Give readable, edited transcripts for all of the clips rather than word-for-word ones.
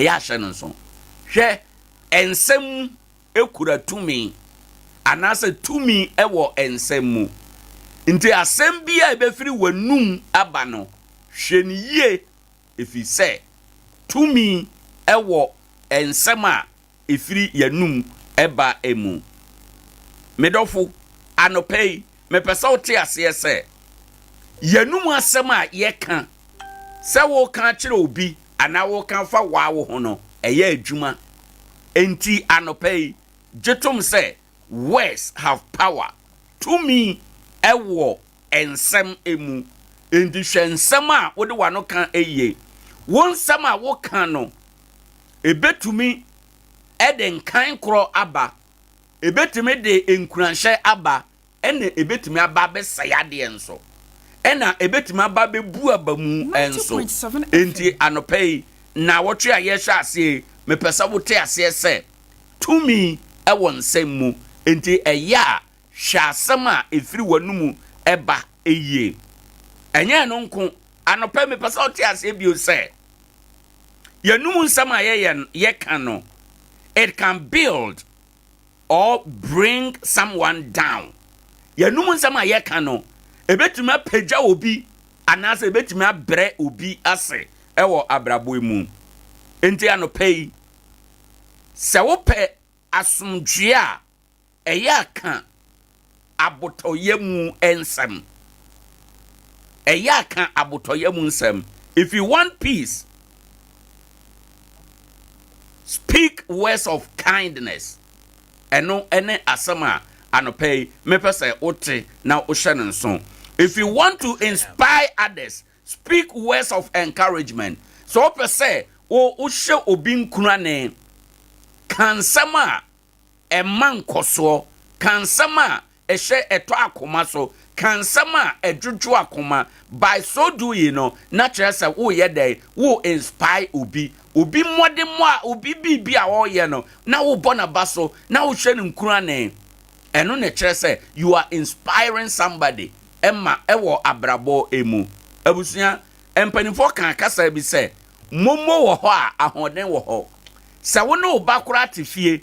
Ɛyɛ ahyɛ no nso. Hwɛ, nsɛm kura tumi, anaasɛ tumi wɔ nsɛm mu. Nti asɛm bi a ɛbɛfiri w'anum aba no, hwɛ no yie, ɛfiri sɛ tumi wɔ nsɛm a ɛfiri yɛnum ba mu. Me dɔfo, anɔpa yi, mepɛ sɛ wote aseɛ sɛ, yɛnum asɛm a yɛka, sɛ woka akyerɛ obi anaa woka fa waa wo ho no, ɛyɛ adwuma. Enti anɔpa yi, gye tom sɛ words have power. Tumi wɔ nsɛm mu. Enti hwɛ nsɛm a wode w'ano ka yie. Wo nsɛm a woka no, ebetumi de nkan korɔ aba, ebetumi de nkuranhyɛ aba, ɛna ebetumi aba abɛsɛe adeɛ nso, ɛna ebetumi aba abɛbu aba mu nso. 90.7 Enti FM. anɔpa yi, naawɔtwe a yɛhyɛ aseɛ yi, mepɛ sɛ wote aseɛ sɛ tumi wɔ nsɛm mu. Enti ɛyɛ a hwɛ asɛm a ɛfiri w'anomu ɛba yie. Ɛnyɛ ɛno nko, anɔpa yi mepɛ sɛ wote aseɛ bio sɛ yɛnum nsɛm a yɛyɛ yɛka no, it can build or bring someone down. Yɛnum nsɛm a yɛka no, ebetumi apagya obi anaasɛ ebetumi abrɛ obi ase ɛwɔ abrabɔ yi mu. Nti anɔpa yi, sɛ wopɛ asomdwoe a, ɛyɛ aka abotɔyɛ mu nsɛm. Ɛyɛ aka abotɔyɛ mu nsɛm. If you want peace, speak words of kindness. Ɛno ɛne asɛm a anɔpa yi mepɛ sɛ wote na wohyɛ no nso. If you want to inspire others, speak words of encouragement. Sɛ wopɛ sɛ wo wohyɛ obi nkurane, ka nsɛm a ɛma nkɔsoɔ, ka nsɛm a ɛhyɛ ɛtɔ akoma so, ka nsɛm a ɛdwodwo akoma. By so doing no, na kyerɛ sɛ woyɛ dɛn? Wo inspire obi. Obi mmɔdemmɔ a obi biribi a ɔreyɛ no, na wobɔ n'aba so na wohyɛ no nkurane, ɛno na kyerɛ sɛ you are inspiring somebody ɛma ɛwɔ abrabɔ emu. Abusua, mpanimfoɔ kan kasa bi sɛ momo wɔ hɔ a, ahoɔden wɔ hɔ. Sɛ wo ne wo ba koraa te fie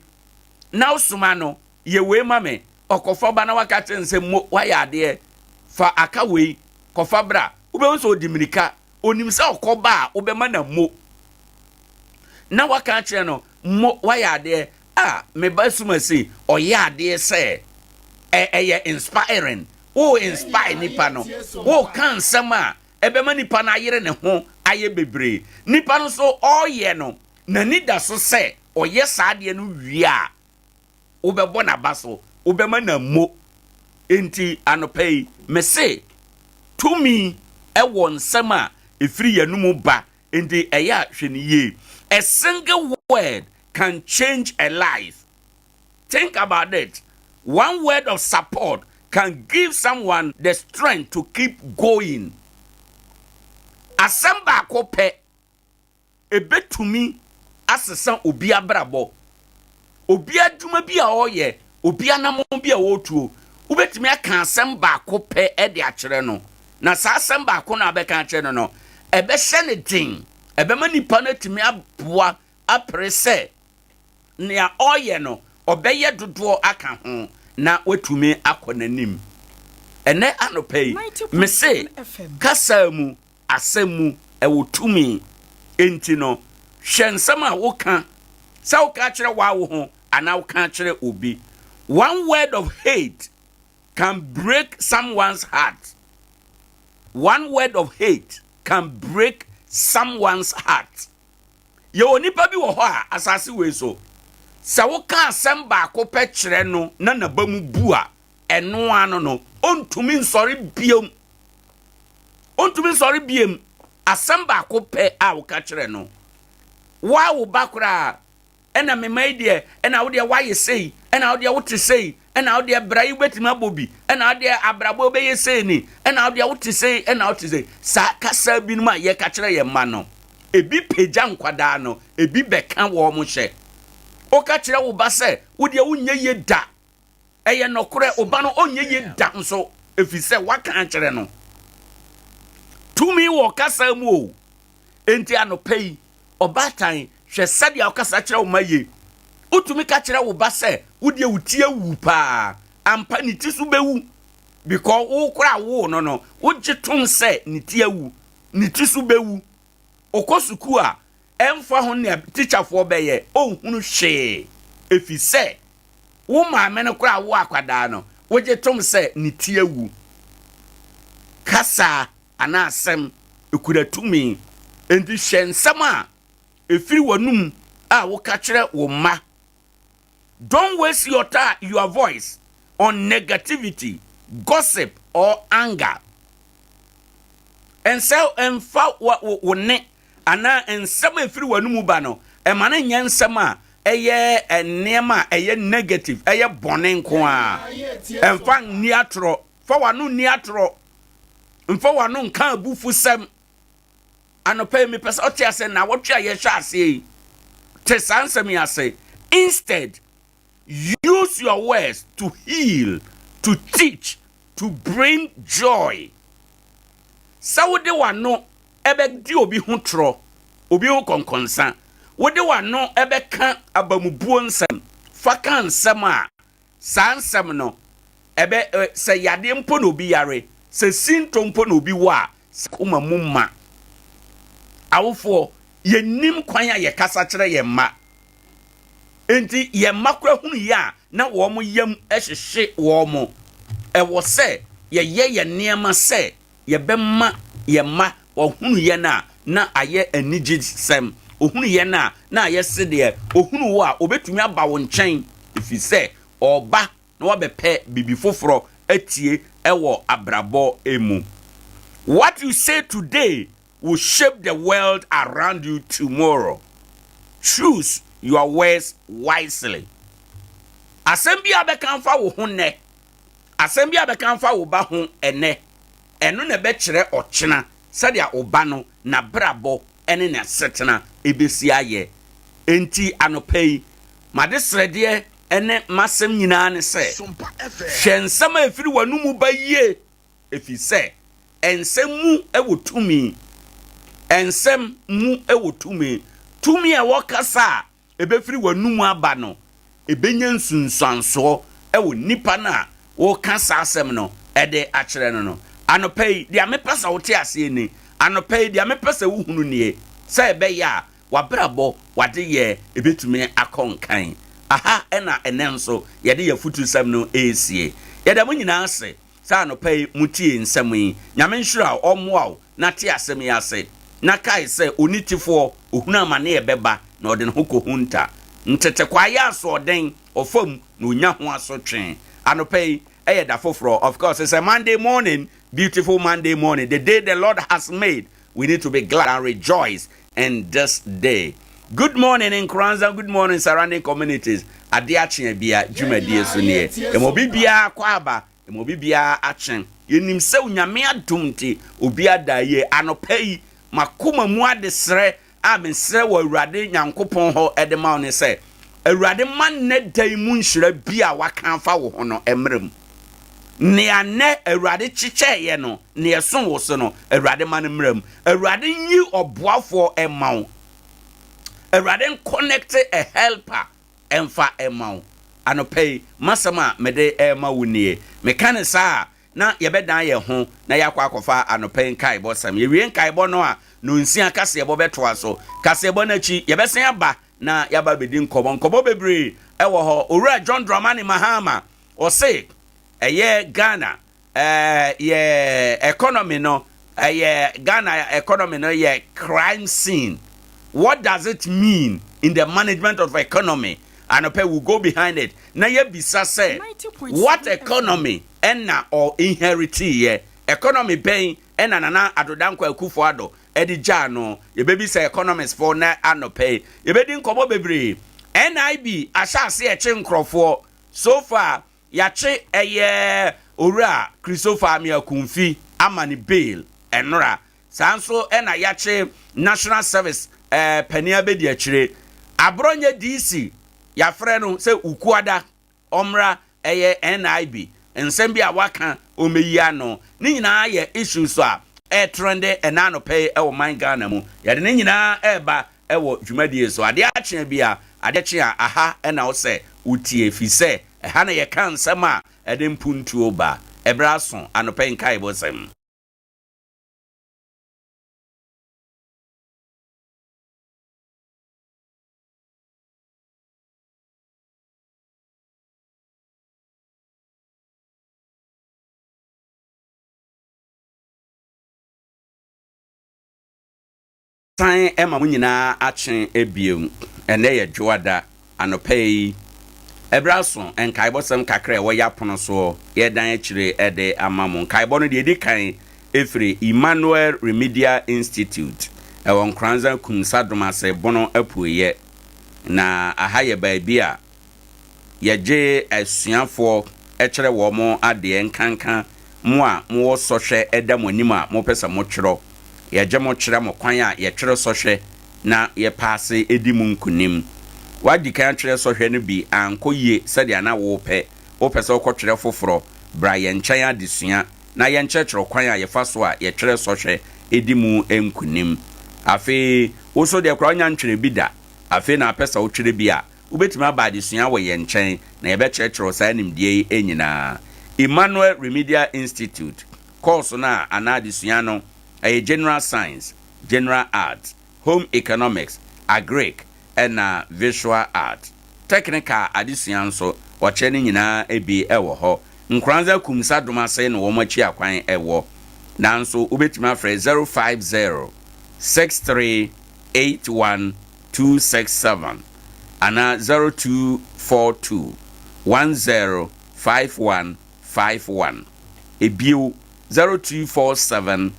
na wosoma no, "Yɛ wei ma me," ɔkɔfa ba na waka kyerɛ no sɛ, "Mo wayɛ adeɛ, fa aka wei kɔfa bra," wobɛhu sɛ ɔdi mirika. Onim sɛ ɔkɔ ba a, wobɛma na mo na waka kyerɛ no, "Mo wayɛ adeɛ a me ba suma si ɔyɛ adeɛ," sɛ ɛyɛ inspiring. Wo inspire nipa no, wo ka nsɛm a ɛbɛma nipa no ayere ne ho ayɛ bebree. Nipa no nso ɔreyɛ no, n'ani da so sɛ ɔyɛ saa adeɛ no wie a, wobɛbɔ n'aba so, wobɛma na mo. Nti anɔpa yi, mese tumi ɛwɔ nsɛm a ɛfiri yɛn ba. Nti ɛyɛ a hwɛ no yie. A single word can change a life. Think about it. One word of support can give someone the strength to keep going. Asɛm baako pɛ ebetumi asesa obi abrabɔ, obi adwuma bi a ɔreyɛ, obi anammɔn bi a ɔretuo. Wobɛtumi aka asɛm baako pɛ ɛde akyerɛ no, na saa asɛm baako no a bɛka akyerɛ no, ɛbɛhyɛ ne den, ɛbɛma nipa no atumi aboa apere sɛ nea ɔreyɛ no, ɔbɛyɛ dodoɔ aka ho na watumi akɔ n'anim. Ɛnɛ anɔpa yi, mese 90.7 FM. kasa mu, asɛm mu ɛwɔ tumi. Enti no, hwɛ nsɛm a woka, sɛ woka kyerɛ waa wo ho anaa woka kyerɛ obi. One word of hate can break someone's heart. One word of hate can break someone's heart. Yɛwɔ nipa bi wɔ hɔ a, asase wei so, sɛ woka asɛm baako pɛ kyerɛ no na n'aba mu bu a, ɛno ano no, ɔntumi nsɔre biom, ɔntumi nsɔre biom. Asɛm baako pɛ a woka kyerɛ no, waa wo ba koraa, "Ɛna mema yi deɛ, ɛna wo deɛ woayɛ sei, ɛna wo deɛ wote sei, ɛna wo deɛ bra yi wobɛtumi abɔ bi, ɛna wo deɛ abrabɔ wobɛyɛ sei ni, ɛna wo deɛ wote sei, ɛna wote sei." Saa kasa binom a yɛka kyerɛ yɛn mma no, ebi pagya nkwadaa no, ebi bɛka wɔn mo hyɛ. Woka kyerɛ wo ba sɛ wo deɛ wonyɛ yie da, ɛyɛ nɔkorɛ, wo ba no ɔnyɛ yie da nso, ɛfiri sɛ woaka akyerɛ no. Tumi wɔ kasa mu o. Enti anɔpa yi, ɔbaatan, Hwɛ sɛdeɛ wokasa kyerɛ wo mma yie. Wotumi ka kyerɛ wo ba sɛ, wo deɛ wo ti awu paa. Ampa ne ti so bɛwu. Because wo koraa woo no no, wogye tom sɛ ne ti awu. Ne ti so bɛwu. Ɔkɔ sukuu a, ɛmfa ho nea tikyafoɔ bɛyɛ, ɔnhunu hwee. Ɛfiri sɛ, wo maame no koraa woo akwadaa no, wogye tom sɛ ne ti awu. Kasa anaa asɛm, ɛkura tumi. Enti hwɛ nsɛm a ɛfiri w'anom a woka kyerɛ wo mma. Don't waste your time, your voice on negativity, gossip or anger. Ɛnsɛ ɛmfa wo nne anaa nsɛm a ɛfiri w'anomu ba no, ɛma no nyɛ nsɛm a ɛyɛ nneɛma a ɛyɛ negative, ɛyɛ bɔne nko ara. Ɛmfa nni atorɔ, fa w'ano nni atorɔ, mfa w'ano nka abufusɛm. Anɔpa yi, mepɛ sɛ ɔte ase nnawɔtwe a yɛhyɛ aseɛ yi. Te saa nsɛm yi ase. Instead, use your words to heal, to teach, to bring joy. Sɛ wode w'ano ɛbɛdi obi ho torɔ, obi ho kɔnkɔnsa, wode w'ano ɛbɛka abamubuo nsɛm, fa ka nsɛm a saa nsɛm no ɛbɛ sɛ yadeɛ mpo na obi yare, sɛ sinto mpo na obi wɔ a, koma mu ma. Awofoɔ, yɛnnim kwan a yɛkasa kyerɛ yɛn mma. Enti yɛn mma koraa hunu yɛ a na wɔn yam hyehye wɔn. Ɛwɔ sɛ yɛyɛ yɛn nneɛma sɛ yɛbɛma yɛn mma wɔahunu yɛn a na ayɛ anigyesɛm. Ohunu yɛn a na ayɛ sedeɛ ohunu wo a obetumi aba wo nkyɛn ɛfiri sɛ ɔreba na wabɛpɛ biribi foforɔ atie wɔ abrabɔ mu. What you say today will shape the world around you tomorrow. Choose your words wisely. Asɛm bi a bɛka mfa wo ho nnɛ, asɛm bi a bɛka mfa wo ba ho ɛnɛ, ɛno na ɛbɛkyerɛ ɔkyena sɛdeɛ wo ba no n'abrabɔ ne n'asetena ɛbɛsi ayɛ. Enti anɔpa yi, m'adesrɛdeɛ ne m'asɛm nyinaa ne sɛ, hwɛ nsɛm a ɛfiri w'anomu ba yie, ɛfiri sɛ nsɛm mu wɔ tumi. Nsɛm mu wɔ tumi. Tumi a ɛwɔ kasa a ɛbɛfiri w'anomu aba no, ɛbɛnya nsunsuansoɔ wɔ nipa no a wɔreka saa asɛm no de akyerɛ no no. Anɔpa yi, deɛ mepɛ sɛ wote aseɛ ni. Anɔpa yi, deɛ mepɛ sɛ wohunu nie, sɛ ɛbɛyɛ a w'abrabɔ, w'adeyɛ ɛbɛtumi akɔ nkan. Aha na ɛnɛ nso yɛde yɛn afutusɛm no resie. Yɛda mo nyinaa ase sɛ anɔpa yi motie nsɛm yi. Nyame nhyira wo, ɔmmoa wo na te asɛm yi ase. Na kae sɛ onitefoɔ, ɔhunu amane a ɛbɛba na ɔde ne ho kɔhunta. Ntetekwaa yɛ asoɔden, ɔfa mu na ɔnya ho asotwe. Anɔpa yi ɛyɛ da foforɔ. Of course, it's a Monday morning, beautiful Monday morning, the day the Lord has made. We need to be glad and rejoice in this day. Good morning, Nkoranza. Good morning, surrounding communities. Ade akye bia dwumadie so nie. Ɛma obi biara kɔ aba, ɛma obi biara akye. Yɛnim sɛ Onyame adom nti obi ada yie. Anɔpa yi, makoma mu adesrɛ a mesrɛ wɔ Awurade Nyankopɔn hɔ de ma wo ne sɛ, Awurade ma nnɛ da yi mu nhyira bi a waka afa wo ho no mmerɛ mu. Nea nnɛ Awurade kyekyɛeɛ no, nea ɛso wo so no, Awurade ma no mmerɛ mu. Awurade nyi ɔboafoɔ mma wo. Awurade nconnect a helper ɛmfa mma wo. Anɔpa yi, m'asɛm a mede rema wo nie. Meka ne saa a, na yɛbɛdan yɛn ho na yɛakɔ akɔfa anɔpa yi nkaebɔsɛm. Yɛwie nkaebɔ no a, nnɔnsia kaseɛbɔ bɛtoa so. Kaseɛbɔ no akyi, yɛbɛsan aba na yɛaba abɛdi nkɔmmɔ. Nkɔmmɔ bebree wɔ hɔ. Owura John Dramani Mahama, ɔse ɛyɛ Ghana eh, yɛ economy no, ɛyɛ Ghana economy no yɛ crime scene. What does it mean in the management of economy? Anɔpa we go behind it na yɛbisa sɛ what economy ɛna ɔ inherit yɛ? Economy bɛn ɛna Nana Addo Dankwa Akufo-Addo ɛde gyaa no? Yɛbɛbisa economist foɔ na anɔpa yi yɛbɛdi nkɔmmɔ bebree. NIB ahyɛ ase ɛkye nkurɔfoɔ. So far yɛakye ɛyɛ Owura Christopher Amiakunfi ama ne bail ɛnora. Saa nso ɛna yɛakye National Service panin abɛdi akyire. Aborɔnyɛ DC yɛafrɛ no sɛ Ukuada ɔmmra ɛyɛ NIB nsɛm bi a waka ɔmmɛyi ano. Ne nyinaa yɛ issues a ɛretrende ɛna anɔpa yi ɛwɔ man Ghana mu. Yɛde ne nyinaa ɛreba. wɔ dwumadie so. Adeɛ akye bi a, adeɛ kye a, aha na wo sɛ wotie, firi sɛ ɛha na yɛka nsɛm a ɛde mpuntuo ba. Ɛberɛ aso, anɔpa yi nkaebɔsɛm. San ma mo nyinaa akye bio. Ɛnnɛ yɛ Dwoada anɔpa yi. Ɛberɛ aso, nkaebɔsɛm kakra a ɛwɔ yɛapono soɔ yɛredan akyire de ama mo. Nkaebɔ no deɛ ɛdi kan ɛfiri Emmanuel Remedial Institute, ɛwɔ Nkoranza Kumsa Domase Bono Apueeɛ. Na aha yɛ baabi a yɛgye asuafoɔ kyerɛ wɔn adeɛ nkanka mo a mowɔ sɔhwɛ da mo anim a mopɛ sɛ motwerɛ. Yɛgye mo kyerɛ mo kwan a yɛtwerɛ sɔhwɛ na yɛpaase di mu nkonim. Woadi kan atwerɛ sɔhwɛ no bi ankɔ yie sɛdeɛ na wopɛ, wopɛ sɛ wokɔtwerɛ foforɔ, bra yɛn nkyɛn adesua na yɛnkyerɛkyerɛ wo kwan a yɛfa so a yɛtwerɛ sɔhwɛ di mu nkonim. Afei wo nso deɛ koraa wonnya ntwerɛ bi da, afei na wopɛ sɛ wotwerɛ bi a, Wobɛtumi aba adesua wɔ yɛn nkyɛn na yɛbɛkyerɛkyerɛ wo saa nimdeɛ yi nyinaa. Emmanuel Remedial Institute, Kɔɔso no a anaa adesua no, ɛyɛ General Science, General Arts, Home Economics, Agric, ɛna Visual Art. Technical adesua nso, wɔkyerɛ ne nyinaa bi wɔ hɔ. Nkoranza Kumsa Domase na wɔn akyi akwan wɔ. Nanso wobɛtumi afrɛ 050 6381 267 anaa 0242 10 5151. Ebio, 0247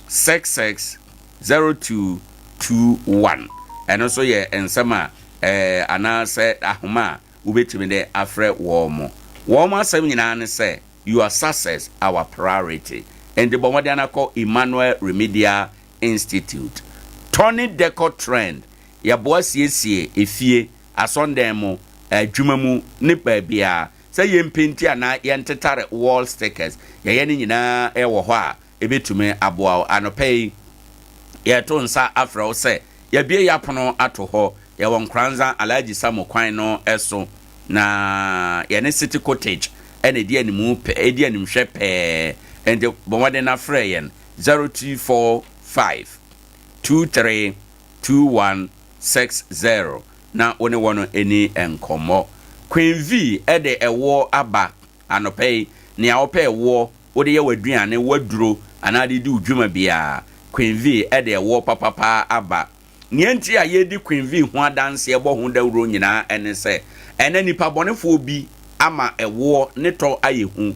66 0221. Ɛno nso yɛ nsɛm a ɛɛ anaasɛ ahoma a wobɛtumi de afrɛ wɔn. Wɔn asɛm nyinaa ne sɛ, Your success, our priority. Enti bɔ mmɔden ara kɔ Emmanuel Remedial Institute. Tony Decor Trend, Yɛboa siesie efie, asɔndan mu, adwuma mu ne baabiara. Sɛ yɛmpenti anaa yɛntetare wall stickers, yɛyɛ ne nyinaa wɔ hɔ a ebetumi aboa wo. Anɔpa yi, yɛreto nsa afrɛ wo sɛ yɛabue yɛn apono ato hɔ. Yɛwɔ Nkoranza Alhaji Samo kwan no so, na yɛne City Cottage na edi animu pɛ, edi animhwɛ pɛɛ. Enti bɔ mmɔden na frɛ yɛn 0245 23 2160 na wo ne wɔn nni nkɔmmɔ. Queen V de ɛwoɔ aba anɔpa yi. Nea wopɛ ɛwoɔ wode yɛ w'aduane, w'aduro anaa de di wo dwuma biara, Queen V de ɛwoɔ papapa aba. Nea enti a yɛredi Queen V ho adanseɛ bɔ ho dawuro nyinaa ne sɛ, ɛnnɛ nnipa bɔnefoɔ bi ama ɛwoɔ ne tɔ ayɛ hu.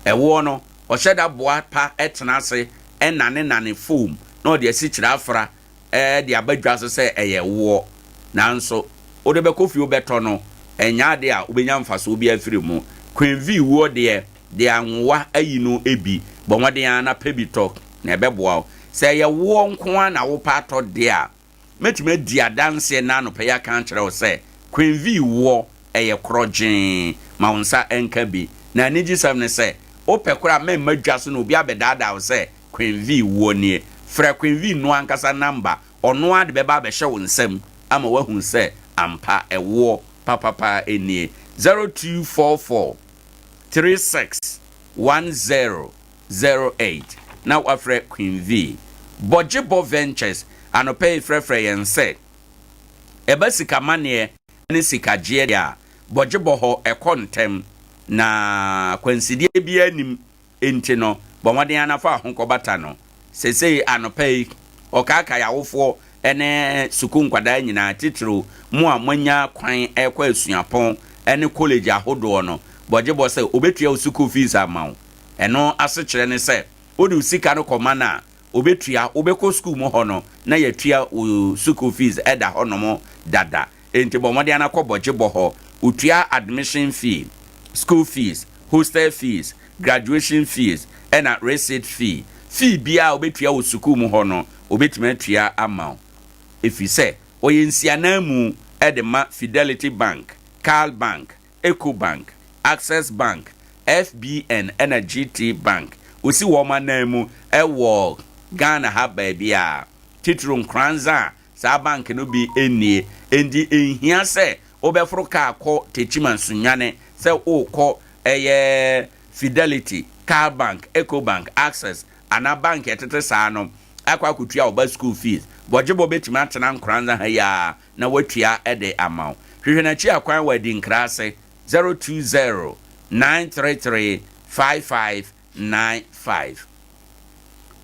Ɛwoɔ no, ɔhyɛ da boa pa tena ase nanenane foam na ɔde asikyire afra de aba dwa so sɛ ɛyɛ woɔ. Nanso wode bɛkɔ fie wobɛtɔ no, ɛnyɛ ade a wobɛnya mfasoɔ biara afiri mu. Queen V woɔ deɛ, deɛ anwowa ayi no bi, bɔ mmɔden ara na pɛ bi tɔ na ɛbɛboa wo. Sɛ ɛyɛ woɔ nko ara na wopɛ atɔ deɛ a, Mɛtumi adi adanseɛ nnɛ anɔpa yi aka akyerɛ wo sɛ Queen V woɔ ɛyɛ korɔgyee, ma wo nsa nka bi. Na anigyesɛm ne sɛ, wopɛ koraa a mɛmma dwa so na obi abɛdaadaa wo sɛ Queen V woɔ nie. Frɛ Queen V no ankasa number, ɔno ara de bɛba abɛhyɛ wo nsam ama woahu sɛ ampa ɛwoɔ papapa nie. 0244 36 10 08 na woafrɛ Queen V. Bɔgyebɔ Ventures anɔpa yi frɛfrɛ yɛn sɛ ɛba sikamanneɛ ne sikagyeɛ deɛ a, bɔgyebɔ hɔ ɛkɔ ntɛm na kwansideɛ biara nnim enti no bɔ mmɔden ara na fa wo ho kɔbata no. Seesei anɔpa yi ɔkaakae awofoɔ ne sukuu nkwadaa nyinaa, titiriw mo a moanya kwan rekɔ asuapɔn ne kolege ahodoɔ no, bɔgyebɔ sɛ ɔbɛtua wo sukuu fees ama wo. Ɛno asekyerɛ ne sɛ, wode wo sika no kɔma no a, ɔbɛtua. Wobɛkɔ sukuu mu hɔ no, na yɛatua wo sukuu fees da hɔnom dada. Enti bɔ mmɔden ara kɔ bɔgyebɔ hɔ. Wotua admission fee, school fees, hostel fees, graduation fees, ɛna receipt fee. Fee biara a wobɛtua wɔ sukuu mu hɔ no, wɔbɛtumi atua ama wo, ɛfiri sɛ wɔyɛ nsiananmu de ma Fidelity Bank, Cal Bank, Ecobank, Access Bank, FBN ɛna GT Bank. Wɔsi wɔn ananmu wɔ Ghana ha baabiara, titiriw Nkoranza a saa bank no bi nnie. Enti ɛnhia sɛ wobɛforo kaa kɔ Techiman Sunyani sɛ worekɔ ɛyɛ Fidelity, Cal Bank, Ecobank, Access anaa bank a ɛtete saa no akɔ akɔtua wo ba school fees. Bɔgyebɔ bɛtumi atena Nkoranza ha yi ara na watua de ama wo. Hwehwɛ n'akyi akwan wɔ Adinkra ase, 020 933 5595.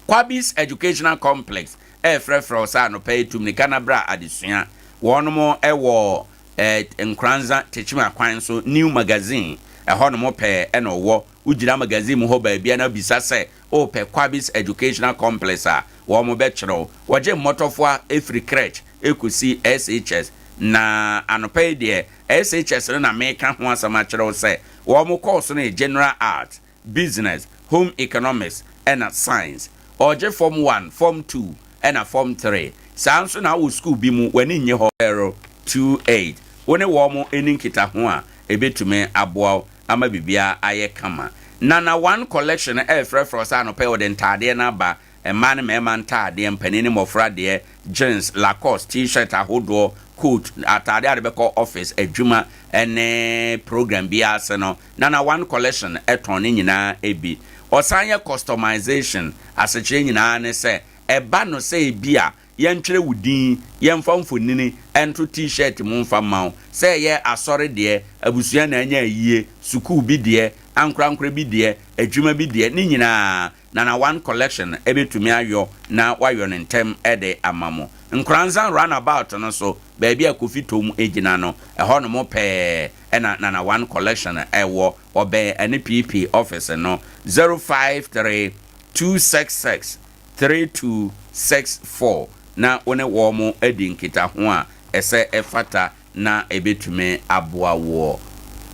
Kwabis Educational Complex refrɛfrɛ wo sɛ anɔpa yi tu mmirika na bra adesua. Wɔnom wɔ eh, Nkoranza Techiman kwan so, New Magazine, ɛhɔnom pɛɛ na ɔwɔ. Wogyina magazine mu hɔ baabia na bisa sɛ wopɛ Kwabis Educational Complex a, wɔn bɛkyerɛ wo. Wɔgye mmɔtɔfoa firi crèche kɔsi SHS. Na anɔpa yi deɛ, SHS no na meka ho asɛm akyerɛ wo sɛ wɔn course no yɛ General Arts, Business, Home Economics ɛna Science. Ɔregye Form One, Form Two ɛna Form Three. Saa nso na wɔ sukuu bi mu w'ani nnye hɔ. 028. Wo ne wɔn nni nkitaho a ɛbɛtumi aboa wo ama biribiara ayɛ kama. Nana One Collection refrɛfrɛ wo sɛ anɔpa yi wɔde ntaadeɛ no aba, mmaa ne mmarima ntaadeɛ, mpanin ne mmɔfra deɛ, jeans, Lacoste, T-shirt ahodoɔ, coat, ataadeɛ a wode bɛkɔ office, adwuma ne program biara ase no, Nana One Collection tɔn ne nyinaa bi. Ɔsan yɛ customization, asekyerɛ nyinaa ne sɛ ɛba no sɛ ebia yɛntwerɛ wo din, yɛmfa mfonini nto T-shirt mu mfa mma wo, sɛ ɛyɛ asɔre deɛ, abusua na anya ayie, sukuu bi deɛ, ankorankorɛ bi deɛ, adwuma bi deɛ, ne nyinaa Nana One Collection bɛtumi ayɔ na wayɔ no ntɛm de ama mo. Nkoranzan Runabout no so, baabi a Kofi Tom gyina no, ɛhɔnom pɛɛ na Nana One Collection wɔ, ɔbɛn ɛne PP office no, 053 266 3264 na wo ne wɔn adi nkitaho a ɛsɛ ɛfata na ɛbɛtumi aboa woɔ.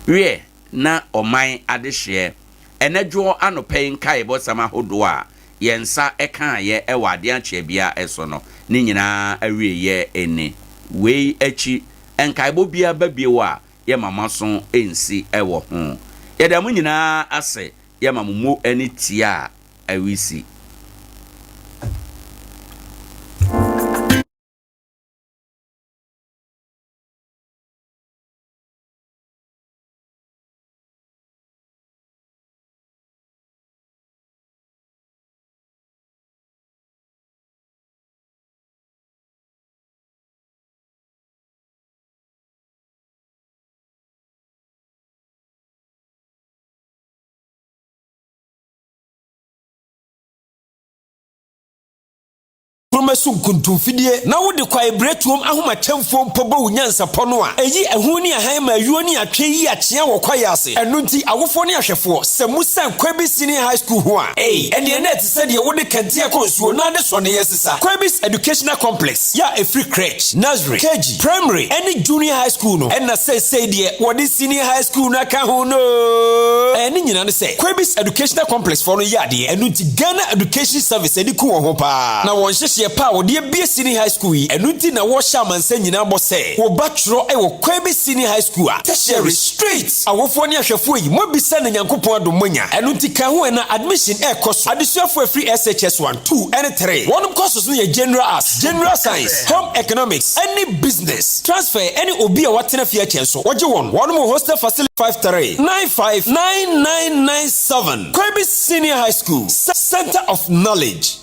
Wiɛ, na ɔman adehyeɛ. Ɛnɛ dwoɔ anɔpa yi nkaebɔsɛm ahodoɔ a yɛn nsa kaeɛ wɔ adeɛ akyeɛ biara so no, ne nyinaa awieeɛ ni. Wei akyi, nkaebɔ biara ba bio a, yɛmma mo aso nsi wɔ ho. Yɛda mo nyinaa ase, yɛma mo mo ani tia awisi. Nkrumah so nkontomfidie na wode kwaebiretuom ahomakyɛmfoɔ mpo bɔ wo nyansapɔ no a, ɛyi ɛho ne ahan ma ayuo ne atwe yi akyea wɔ kwaeɛ ase. Ɛno nti, awofoɔ ne ahwɛfoɔ, sɛ mosiane Kwabi Senior High School ho a, ei, ɛnneɛ na ɛte sɛ deɛ wode kɛntɛn kɔ nsuo na ade sɔneeɛ sesa. Kwabi's Educational Complex, yɛ a ɛfiri Crèche, Nursery, KG, Primary ne Junior High School no, ɛna seesei deɛ wɔde Senior High School no aka ho no. Ɛɛ, ne nyinaa ne sɛ, Kwabi's Educational Complex foɔ no yɛ adeɛ, ɛno nti Ghana Education Service ani ku wɔn ho paa, na wɔn nhyehyeɛ pa a wɔde abue Senior High School yi, ɛno nti na wɔrehyɛ amansan nyinaa bɔ sɛ, wo ba twerɛ wɔ Kwabi Senior High School a, Tertiary, straight! Awofoɔ ne ahwɛfoɔ yi, moabisa na Nyankopɔn adom moanya, ɛno nti ka ho ɛ na admission ɛrekɔ so. Adesuafoɔ a ɛfiri SHS 1, 2 ne 3, wɔnom courses no yɛ General Arts, General Science, Home Economics, ne Business. Transfer ne obi a watena fie akyɛ nso, wɔgye wɔn. Wɔnom wɔ hostel facility. 53 95 9997 Kwabi Senior High School, Center of Knowledge.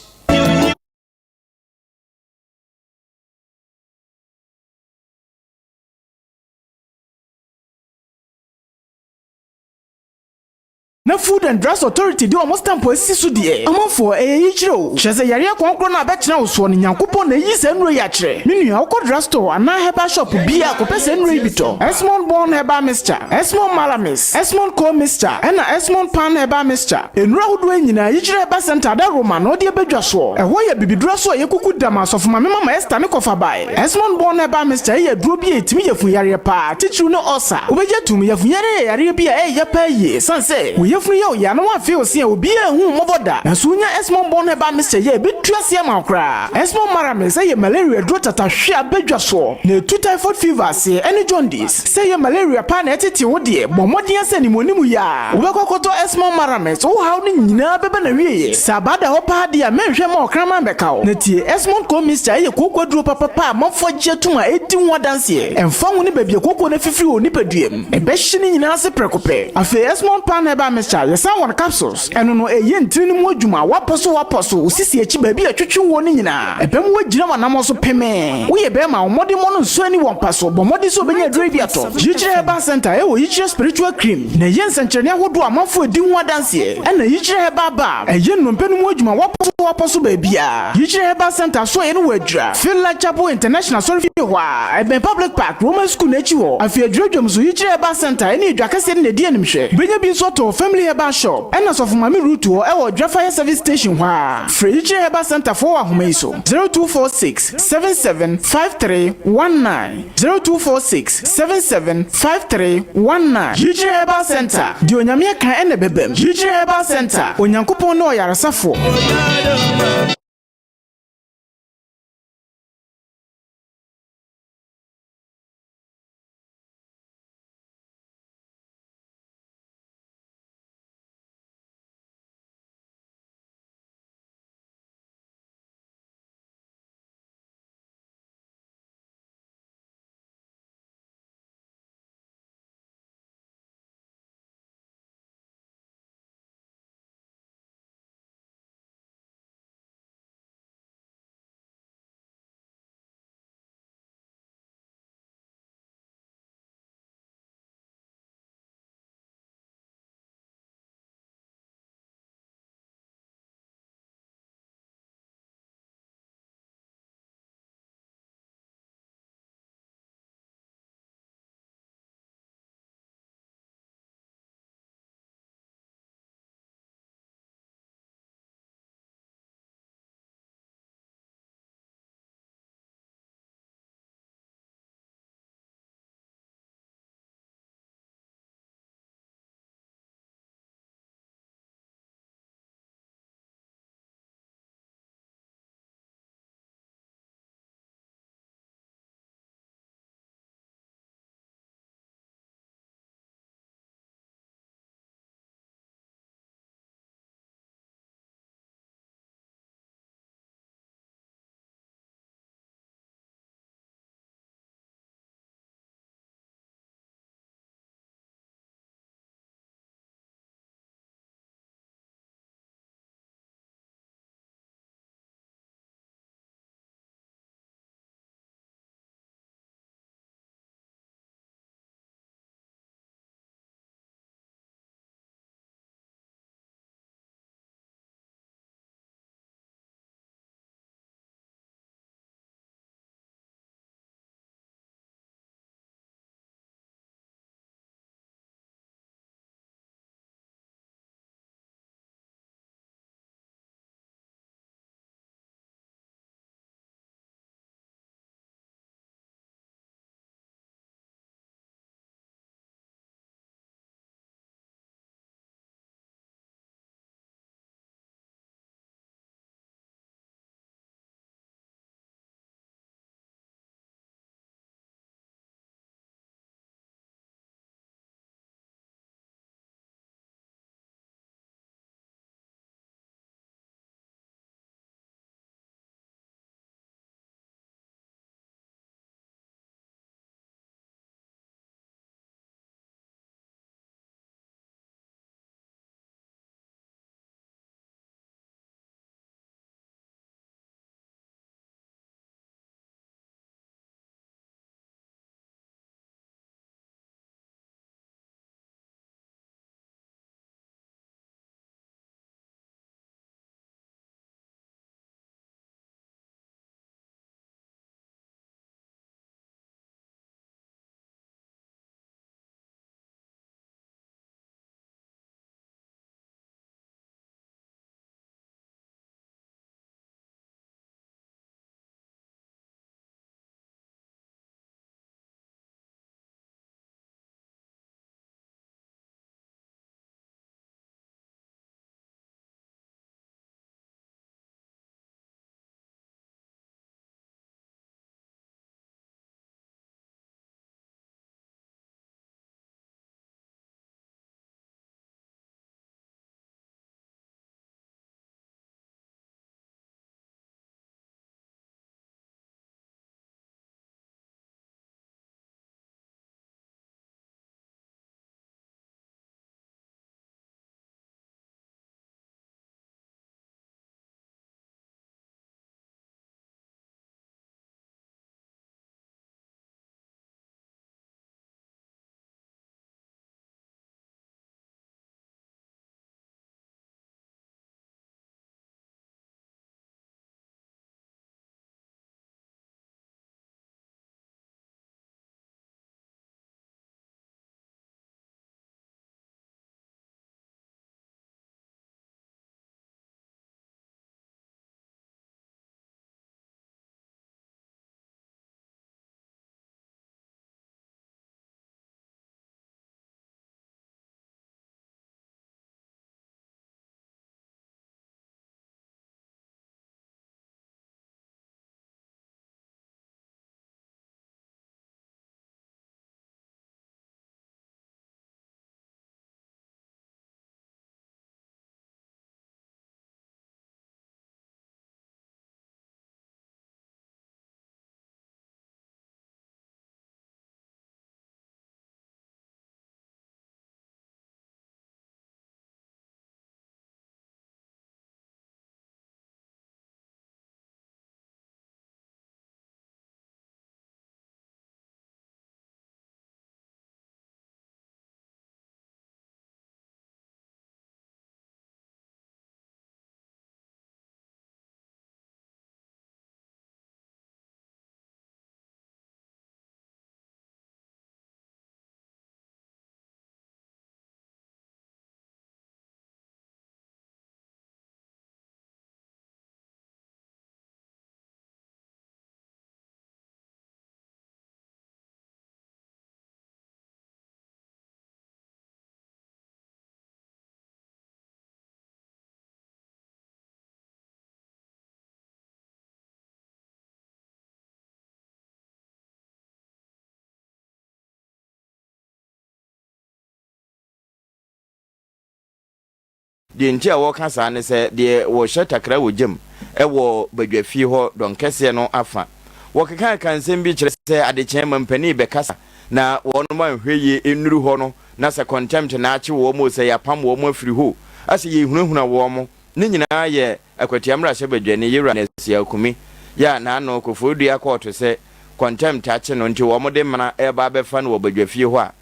Na Food and Drugs Authority de wɔn stamp asisi so deɛ, amanfoɔ, ɛyɛ yikyerɛ o. Kyerɛ sɛ yareɛ kɔnkorɔ no a bɛtena wo soɔ no, Nyankopɔn na ayi saa nnuro yi akyerɛ. Me nua, wokɔ drug store anaa herbal shop biaa kɔpɛ saa nnuro yi bi tɔ. Esmond Born Herbal Mixture, Esmond Malamis, Esmond Core Mixture, ɛna Esmond Pan Herbal Mixture. Nnuro ahodoɔ yi nyinaa, Yikyerɛ Herbal Centre Adaworoma na ɔde abɛdwa soɔ. Ɛhɔ yɛ bibiduro so a ɛyɛ kuku dam a Asɔfo Maame Mama Esther ne kɔfa bae. Esmond Born Herbal Mixture yɛ aduro bi a ɛtumi yafunyareɛ paa, titiriw ne ulcer. Wobɛgye atum, yafunyareɛ yɛ yareɛ bi a ɛyɛ ya paa yie ɛsiane sɛ wo yafunu. Woyafunu yɛ wo ya na woafee wo se a obiara anhu wo mmɔbɔ da. Nanso wonya Esmond Born Herbal Mixture yi a ɛbɛtu aseɛ ama wo koraa. Esmond Maramis yɛ malaria aduro tatahwe a abɛdwa soɔ na ɛtu typhoid fever aseɛ ɛne jaundice. Sɛ ɛyɛ malaria paa na ɛtete wo deɛ, bɔ mmɔden ara sɛ animuanimu yi ara wobɛkɔ akɔtɔ Esmond Maramis. Wo haw no nyinaa bɛba n'awieɛ. Sɛ abaa da hɔ paa deɛ a, mɛnhwɛ mma ɔkraman mmɛka wo. Na tie, Esmond Cold Mixture yɛ kooko aduro papapa a amanfoɔ agye atom a ɛredi ho adanseɛ. Ɛmfa ho ne baabi a kooko no afifiri wɔ wo nipadua mu, ɛbɛhye ne nyinaa ase prɛko pɛ. Afei Esmond Pan Herbal Mixture, yɛsan wɔ no capsules. Ɛno no, ɛyɛ ntini no mu adwuma, woapɔ so woapɔ so, wo sisi akyi baabi a ɛtwetwe woɔ no nyinaa. Ɛbɛma woagyina w'anammɔn so pemee. Woyɛ barima a, wo mmɔdemmɔ no nsɔ ani wɔ mpa so. Bɔ mmɔden sɛ wobɛnya aduro yi bi atɔ. Yikyerɛ Herbal Centre wɔ Yikyerɛ Spiritual Cream na ɛyɛ nsɛnkyerɛnne ahodoɔ a amanfoɔ redi ho adanseɛ. Ɛna Yikyerɛ Herbal Balm, ɛyɛ nnompe no mu adwuma, woapɔ so woapɔ so baabiara. Yikyerɛ Herbal Centre asoɛeɛ no wɔ Adwira, Finland Chapel International Asɔrefie hɔ ara, ɛbɛn Public Park, Roman School no akyi hɔ. Afei Adwira dwam nso, Yikyerɛ Herbal Centre ɛne Adwa Kɛseɛ no na ɛdi animhwɛ. Wobɛnya bi nso atɔ wɔ Family Herbal Shop ɛna Sɔfo Maame Ruth hɔ ɛwɔ Adwira Fire Service Station hɔ ara. Frɛ Yikyerɛ Herbal Centre foɔ wɔ ahoma yi so, 0246 77 53 19. 0246 77 53 19. Yikyerɛ Herbal Center, Deɛ Onyame aka ɛna ɛbɛbam. Yikyerɛ Herbal Center, Onyankopɔn ne ɔyaresafoɔ. Deɛ nti a wɔka saa ne sɛ, deɛ wɔhyɛ takra wɔ gyam wɔ badwafie hɔ dɔn kɛseɛ no afa. Wɔkekaka nsɛm bi kyerɛ sɛ adekyeɛ mampanin rebɛkasa na wɔnom anhwɛ yie nnuru hɔ no na sɛ contempt na akye wɔn o, sɛ yɛapam wɔn afiri hɔ o, asɛ yɛrehunahuna wɔn. Ne nyinaa yɛ Akwatia mmarahyɛbadwani Yewura Nurse Yaw Kumi yɛ a n'ano Koforidua kɔɔto sɛ contempt akye no nti wɔn de mmara reba abɛfa no wɔ badwafie hɔ a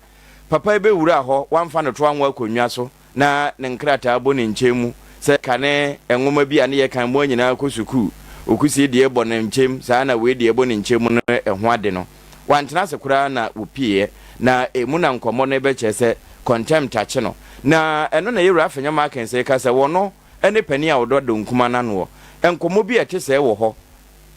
papa yi bɛwuraa hɔ wamfa no to anwo akonnwa so na ne nkrataa bɔ ne nkyɛn mu sɛ kane nwoma bi a ne yɛ kan mmoa nyinaa kɔ sukuu, okusie deɛ bɔ ne nkyɛm saa na wei deɛ bɔ ne nkyɛn mu no ɛho ade no. Wantena ase koraa na wɔpieɛ na ɛmu na nkɔmmɔ no rebɛkyerɛ sɛ contempt akye no. Na ɛno na Yɛwura Afenyo Markins reka sɛ wɔno ne panin a ɔdɔ Donkuma no anoɔ. Nkɔmmɔ bi a ɛte sɛɛ wɔ hɔ.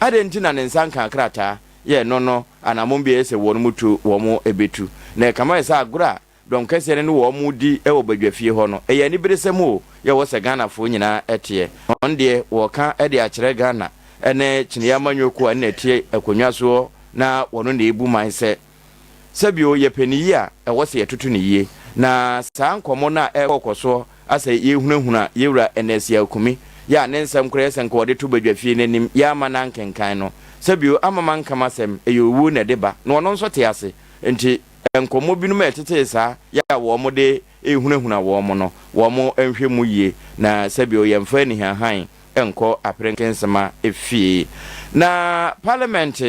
Adɛn nti na ne nsa nkaa krataa yɛ ɛno no anammɔn bi a ɛyɛ sɛ wɔn tu wɔn bɛtu. Na ɛkame ayɛ sɛ agorɔ a Dɔm kɛseɛ no ne wɔn redi wɔ badwafie hɔ no, ɛyɛ aniberesɛm o, yɛ wɔ sɛ Ghanafoɔ nyinaa teɛ. Wɔn deɛ wɔreka de akyerɛ Ghana ne Kyiniiɛ amanyɔkuo a ɛna ɛte akonnwa soɔ na wɔno na ɛbu man sɛ, sɛbio yɛpɛ ne yie a, ɛwɔ sɛ yɛtoto no yie. Na saa nkɔmmɔ no a ɛrekɔ soɔ asɛ yɛrehunahuna Yɛwura Ernest Yaw Kumi, yɛ a ne nsɛm koraa yɛ sɛ nka wɔde to badwafie no anim, yɛ ama no ankenkan no, sɛbio ama manka m'asɛm, ɛyɛ owuo na ɛde ba, na ɔno nso te ase, nti Nkɔmmɔ binom a ɛtetee saa yɛ a wɔde rehunahuna wɔn no, wɔnhwɛ mu yie, na sɛbio yɛmfa anihanhan nkɔ aperenkensema fie. Na Parliament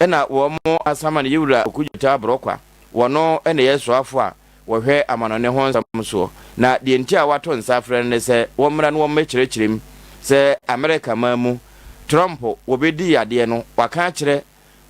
na wɔn asama no Yewura Okudzeto Aborɔkwa, wɔno na ɛyɛ soafo a wɔhwɛ amanɔne ho nsɛm soɔ. Na deɛ nti a wɔato nsa afrɛ no ne sɛ wɔmmra na wɔmmɛkyerɛkyerɛ mu sɛ Amerika man mu Trump wɔbɛdii adeɛ no waka akyerɛ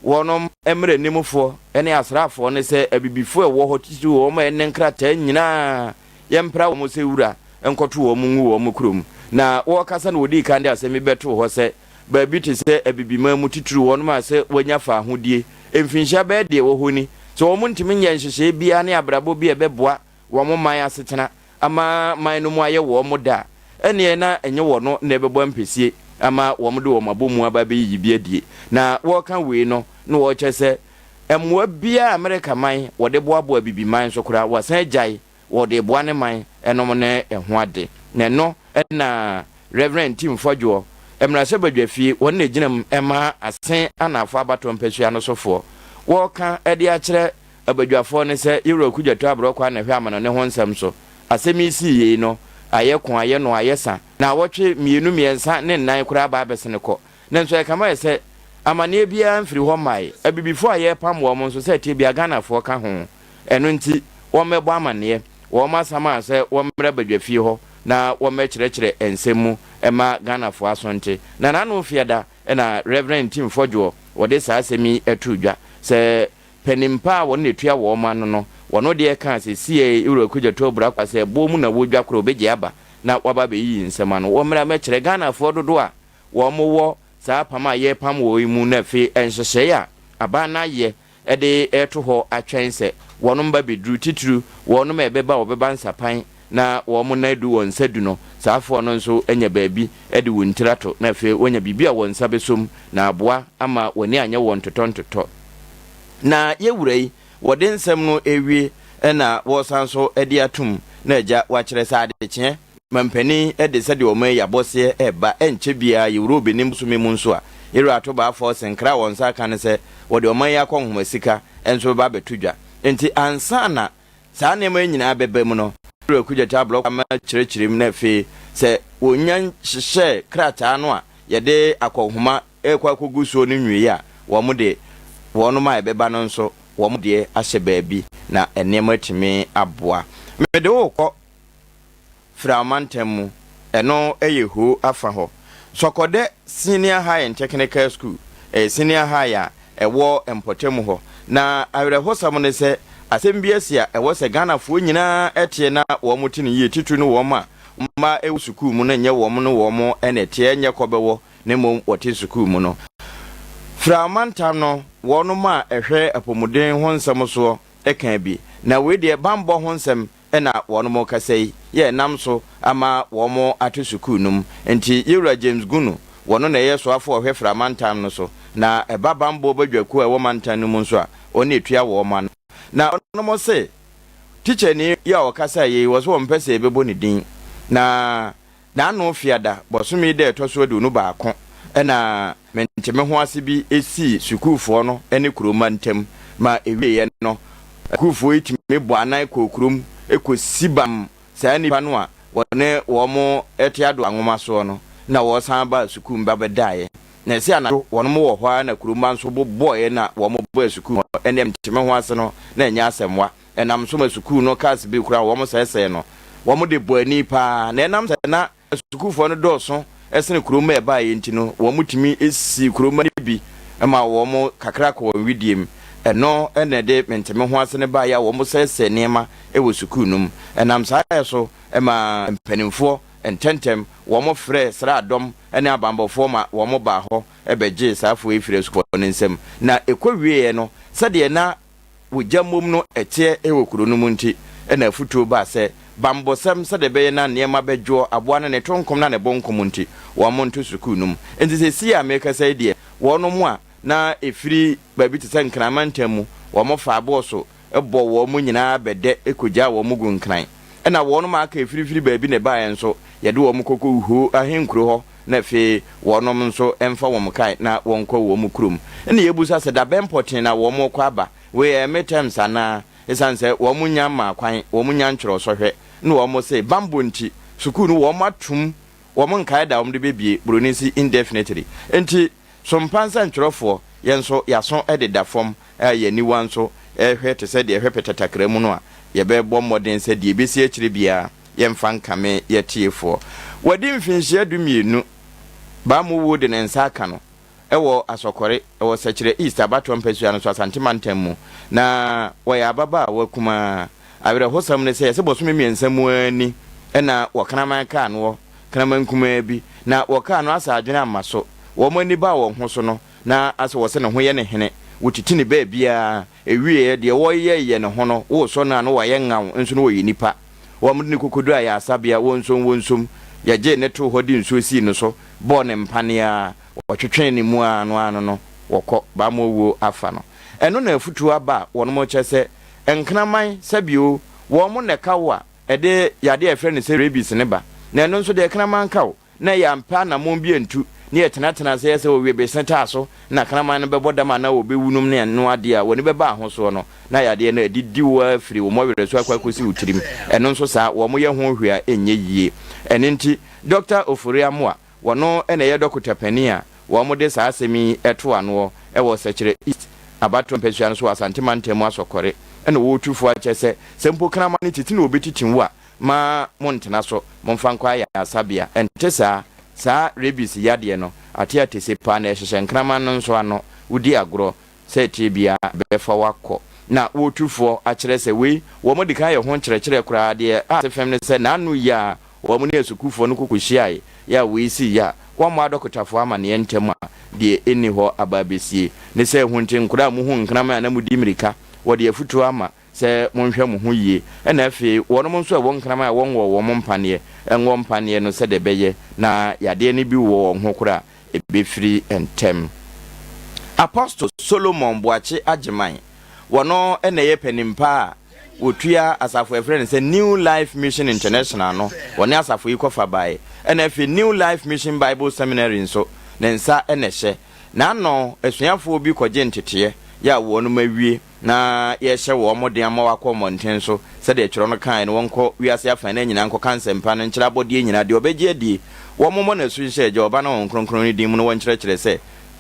Wɔnom mmaranimfoɔ ne asraafoɔ no sɛ abibifoɔ a ɛwɔ hɔ titiriw wɔn a ɛne nkrataa nyinaa yɛmpra wɔn sɛ wura nkɔto wɔn ngu wɔn kurom. Na wɔrekasa no wɔdii kan de asɛm yi bɛtoo hɔ sɛ baabi te sɛ abibiman mu titiriw wɔnom a sɛ wɔanya faahodie mfinhyia bɛyɛ deɛ ɛwɔ hɔ ni sɛ wɔn ntumi nyɛ nhyehyɛeɛ biara ne abrabɔ bi a ɛbɛboa wɔn man asetena ama man no mu ayɛ wɔn dɛ a, ɛnneɛ na ɛnyɛ wɔn na ɛbɛbɔ ampesie ama wɔde wɔn abɔmu aba abɛyiyi bi adie. Na wɔreka wei no, na wɔrekyerɛ sɛ mmoa biara a Amerika man wɔde boaboa Abibiman so koraa, wɔasan agyae wɔde reboa ne man nom ne ɛho ade. Na ɛno na Rev. Ntim Fɔdwoɔ, Mmarahyɛbadwafie, wɔn na ɛgyina mu ma Asen Anaafoɔ abatoɔ mpasua no sofoɔ, wɔreka de akyerɛ abadwafoɔ no sɛ Yewura Okudzeto Aborɔkwaa na ɛhwɛ amanɔne ho nsɛm so. Asɛm yi sii yei no, ayɛ ko, ayɛ no, ayɛ sa. Naawɔtwe mmienu, mmiɛnsa ne nnan koraa aba abɛsene kɔ. Nanso ɛkame ayɛ sɛ amaneɛ biara mfiri hɔ mmae. Abibifoɔ a yɛrepam wɔn nso sɛ tebea Ghanafoɔ ka ho. Ɛno nti wɔmmɛbɔ amaneɛ. Wɔn asam a sɛ wɔmmra badwafie hɔ na wɔmmɛkyerɛkyerɛ nsɛm mu mma Ghanafoɔ aso nte. Na n'ano fiada na Rev. Ntim Fɔdwoɔ wɔde saa asɛm yi too dwa sɛ Panin pa a wɔn na etua wɔn ano no, wɔn deɛ kaa sɛ siee Ewura Okudzeto Aburakwa sɛ ɛboɔ mu na wɔdwa korɔ ɔbɛgye aba na waba abɛyiyi nsɛm ano. Wɔmmra mmɛkyerɛ Ghanafoɔ dodoɔ a wɔn wɔ saa apam a yɛrepam wɔ yi mu na afei nhyehyɛeɛ a aban no ayɛ de reto hɔ atwɛn sɛ wɔn ba bɛduru, titiriw wɔn a ɛbɛba a wɔbɛba nsapan na wɔn nan adu wɔn nsa du no, saa afoa no nso anya baabi de wɔn tiri ato, na afei wɔanya biribi a wɔn nsa bɛsɔ mu, na aboa ama wɔn ani anyɛ wɔn ntotɔntotɔ. Na yɛ wura yi, wɔde nsɛm no rewie na wɔresan nso de atom, na agya wakyerɛ sɛ adekyeɛ mampanin de sɛdeɛ ɔman yi abɔseɛ reba, ɛnkyɛ biara yɛwura Obenim bosome mu nso a, yɛwura Ato Baafoɔ Senkra a wɔn nsa aka ne sɛ wɔde ɔman yi akɔnhoma sika nso bɛba abɛto dwa. Enti ansa na Saa nneɛma yi nyinaa bɛba mu no, Wura Kudjati Ablɔkwa ama kyerɛkyerɛ mu na afei sɛ wɔnya hyehyɛɛ krataa no a yɛde akɔnhoma rekɔ akɔgu soɔ no nwiei a, wɔde wɔnom a ɛbɛba no nso wɔn deɛ ahyɛ baabi na nneɛma atumi aboa. Mede wo rekɔ Firaw mantam mu, ɛno yɛ Ho afa hɔ. Sɔkɔdɛ Senior High and Technical School, ɛyɛ senior high a ɛwɔ mpɔtam hɔ. Na awerɛhosɛm ne sɛ, asɛm bi asi a ɛwɔ sɛ Ghanafoɔ nyinaa teɛ na wɔte no yie, titiriw no wɔn a wɔn mma wɔ sukuu mu no nyɛ wɔn ne wɔn na ɛteɛ, ɛnyɛ kɔbɛwɔ na mmom wɔte sukuu mu no. Firaw mantam no, wɔnom a ɛhwɛ apɔmuden ho nsɛm soɔ ka bi. Na wei deɛ bammɔ ho nsɛm na wɔnom rekasa yi yɛ ɛnam so ama wɔn ato sukuu no mu. Nti Yewura James Gunu, wɔno na ɛyɛ soafoɔ a ɔhwɛ Fra mantam no so, na ɛba banbɔ badwakuo a ɛwɔ mantam no mu nso a, ɔno na ɛtua wɔn ano. Na wɔnom se, tikyani yi a ɔkasaeɛ yi, wɔse wɔmpɛ sɛ yɛbɛbɔ ne din. Na n'ano fiada bɔsome yi da a ɛtɔ so 21 na mentemehoase bi sii sukuufoɔ no ne kuromma ntam ma ɛwieeɛ no, sukuufoɔ yi tumi bɔɔ anan kɔɔ kurom kɔsi bam saa nnipa no a wɔne wɔn te adoa nwoma soɔ no na wɔsan baa sukuu mu ba bɛdaeɛ. Na ɛsɛ anadwo wɔnom wɔ hɔ ara na kuromma nso bobɔeɛ na wɔn baa sukuu hɔ. Ɛnneɛ mentemehoase no na ɛnyɛ asɛmwa. Ɛnam so ma sukuu no cars bi koraa wɔn sɛesɛe no. Wɔn de bɔ ani paa. Na ɛnam sɛ na asukuufoɔ no dɔɔso sene kuro mma ɛbaeɛ nti no, wɔn tumi sii kuro mma no bi ma wɔn kakra kɔ wɔn wedeɛ mu. Ɛno na ɛde mentemehoase no baeɛ a wɔn sɛesɛe nneɛma wɔ sukuu no mu. Ɛnam saa yɛ so ma mpanimfoɔ ntɛntɛm wɔn frɛɛ sraadɔm ne abanbɔfoɔ ma wɔn baa hɔ bɛgyee saa afoɔ yi firii asukuufoɔ no nsam. Na ɛkɔwieɛ no, sɛdeɛ na Ogya mmom no ɛteɛ wɔ kuro no mu nti na afutuo baa sɛ banbɔsɛm sɛdeɛ ɛbɛyɛ na nneɛma bɛdwoɔ, aboa no ne to nkom na ne bo nkom nti wɔn nto sukuu no mu. Nti seesei a merekasa yi deɛ wɔnom a na ɛfiri baabi te sɛ Nkran mantam mu wɔn faa bɔɔso bɔ wɔn nyinaa bɛdɛ kɔgyaa wɔn gu Nkran. Ɛna wɔnom a aka ɛfirifiri baabi na ɛbaeɛ nso yɛde wɔn kɔkɔ Wuho ahenkuro hɔ na afei wɔnom nso mfa wɔn kae na wɔnkɔ wɔn kurom. Ɛna yɛbusa sɛ dabɛn pɔtee na wɔn rekɔ aba? Wei ɛyɛ midterms anaa? Esiane sɛ wɔn nnya mmaa kwan, wɔn nnya ntwerɛ sɔhwɛ, na wɔn se bambɔ nti, sukuu no wɔn atom, wɔn nkae da a wɔn de bɛbie, buroni se indefinitely. Enti, so mpa nsɛntwerɛfoɔ, yɛn nso yɛaso deda fam a yɛn aniwa nso rehwɛ te sɛ deɛ ɛhwɛ pɛtɛtakra mu no a, yɛbɛbɔ mmɔden sɛ deɛ ɛbɛsi akyire biara yɛmfa nkame yɛn atiefoɔ. Wadi mfinhyia 12, Bamowuo de ne nsa aka no wɔ Asɔkɔre, wɔ Sɛkyerɛ East abatoɔ mpasua no so, Asante mantam mu. Na ɔyɛ ababaawa kumaa. Awerɛhosɛm ne sɛ, yɛse bosome mmiɛnsa mu ara ni na wɔkraman kaa noɔ, kraman kumaa bi, na wɔkaa no asɛ adwene amma so. Wɔn ani baa wɔn ho so no, na asɛ wɔse ne ho yɛ ne hene, wɔtiti ne baabiara. Ɛwieɛ, deɛ wɔyɛyɛ ne ho no, wosɔ no a na wayɛ ŋaw, nso na ɔyɛ nipa. Wɔde no kokoduruu ayaresabea, wɔnsom wɔnsom, yɛgyee no too hɔ de nsuo sii no so, bɔɔ no mpaneɛ ara, wɔtwetwee ne mu ara no ara no wɔkɔ, bammɔ wuo afa no. Ɛno na afutuo aba a wɔnom kyerɛ sɛ nkraman, sɛbio, wɔn na ɛka wo a ɛde yadeɛ a yɛfrɛ no sɛ rabies no ba, na ɛno nso deɛ kraman ka wo na yɛampɛ anammɔn bi antu, na yɛtenatena ase yɛ sɛ owie bese taa so na kraman no bɛbɔ dam anaa ɔbɛwu nom ne ɛno adeɛ a w'ani bɛba ahosoɔ no na yadeɛ no adidi wo ara firi wo mmɔwerɛ so akɔ akɔsi wo tirim. Ɛno nso saa, wɔyɛ ho hwee a ɛnyɛ yie. Ɛno nti, Dɔkta Ofori Amoah, wɔno na ɛyɛ dɔkota panin a wɔde saa asɛm yi to anoɔ wɔ Sɛkyerɛ East abatoɔ mpasua no so wɔ Asante mantam mu Asɔkɔre, ɛna ɔretu fo akyɛ sɛ, sɛ mpo kraman no titi na ɔbɛtiti wo a, Ma montena so, momfa nkɔ ayaresabea. Ɛnte saa? Saa rabies yadeɛ no, ate atese paa na ɛhyehyɛ nkraman no nso ano. Wodi agorɔ sɛ ɛteɛ biara ɛbɛfa wo akɔ. Na wɔretu foɔ akyerɛ sɛ wei, wɔn adi kan ayɛ ho nkyerɛkyerɛ koraa. Deɛ ate fam ne sɛ n'ano yi a wɔn ne asukuufoɔ no kɔkɔhyiaeɛ a wei siiɛ a, wɔammɔ adɔkotafoɔ amaneɛ ntɛm a, deɛ ɛnni hɔ aba abɛsie ne sɛ ɛho nti nkwadaa a mohu nkraman a na modi mmirika, wɔde afutuo ama sɛ monhwɛ mo ho yie, ɛna afei wɔnom nso a ɛwɔ nkraman a wɔnwɔɔ wɔn mpaneɛ nwɔ mpaneɛ no sɛdeɛ ɛbɛyɛ na yadeɛ no bi wɔ wɔn ho koraa a, ɛbɛfiri ntɛm. Apostle Solomon Boakye Agyeman, wɔno na ɛyɛ panin pa a wɔtua asafo a yɛfrɛ no sɛ New Life Mission International no, wɔne asafo yi kɔfa baeɛ. Ɛna afei New Life Mission Bible Seminary nso, ne nsa na ɛhyɛ. N'ano asuafoɔ bi kɔgye nteteɛ yɛ a wɔnom awie. na yɛrehyɛ wɔn den ama wɔakɔ mmɔnten so, sɛdeɛ twerɛ no kaeɛ no, wɔnkɔ wiase afanan nyinaa nkɔka nsɛmpa no nkyerɛ abɔdeɛ nyinaa, deɛ ɔbɛgye adie, wɔmmɔ no asu nhyɛ Agya, Ɔba ne Honhom Kronkron no din mu na wɔnkyerɛkyerɛ sɛ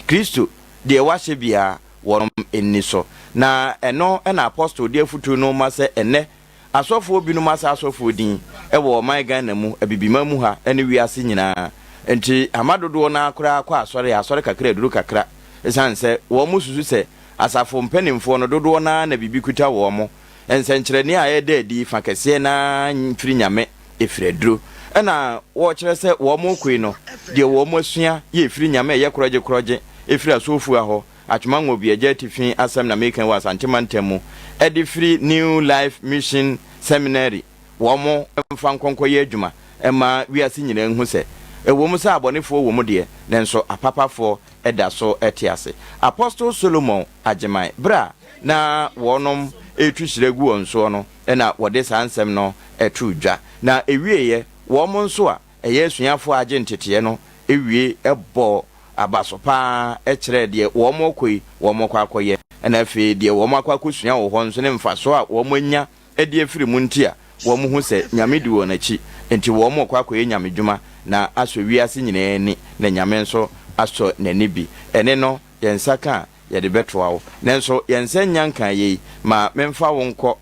Kristo, deɛ wahyɛ biara, wɔnom nni so. Na ɛno na Apostol de afutuo no ma sɛ ɛnnɛ Asɔfoɔ binom asa asɔfoɔ din wɔ ɔman Ghana mu, Abibiman mu ha ne wiase nyinaa. Nti ama dodoɔ no ara koraa kɔ asɔre a, asɔre kakra aduru kakra. Ɛsiane sɛ wɔn susu sɛ asafo mpaninfoɔ no dodoɔ no ara na biribi kuta wɔn. Nsɛnkyerɛnneɛ a ɛreda adi fa kɛseɛ no ara mfiri Nyame, ɛfiri aduro. Ɛna wɔkyerɛ sɛ wɔn rekɔ yi no, deɛ wɔn asua yɛ ɛfiri Nyame a ɛyɛ korɔgye korɔgye, ɛfiri asɔfua hɔ, Atwoma Nwobi Agya Atifi asɛm na meka yi wɔ Asante mantam mu de firi New Life Mission Seminary wɔn mfa nkɔ nkɔyɛ adwuma mma wiase nyinaa nhu sɛ ɛwom sɛ abɔnefoɔ wɔ mu deɛ nanso apapafoɔ da so te ase. Apostle Solomon Agyeman berɛ a na wɔnom retu hyira gu wɔn soɔ no na wɔde saa nsɛm no too dwa na ɛwieɛ. Wɔn nso a ɛyɛ asuafoɔ a agye nteteɛ no wie bɔɔ abaso pa ara kyerɛɛ deɛ wɔrekɔ yi wɔrekɔ akɔyɛ, ɛna afei deɛ wɔakɔ akɔsua wɔ hɔ nso ne mfasoɔ a wɔanya de afiri mu nti a wɔhu sɛ Nyame di wɔn akyi nti wɔrekɔ akɔyɛ Nyame dwuma na asɔ wiase nyinaa ani na Nyame nso asɔ n'ani bi. Ɛne no yɛn nsa ka a yɛde bɛtoa wo. Nanso yɛn nsa nnya nkaa yei, ma memfa wo nkɔ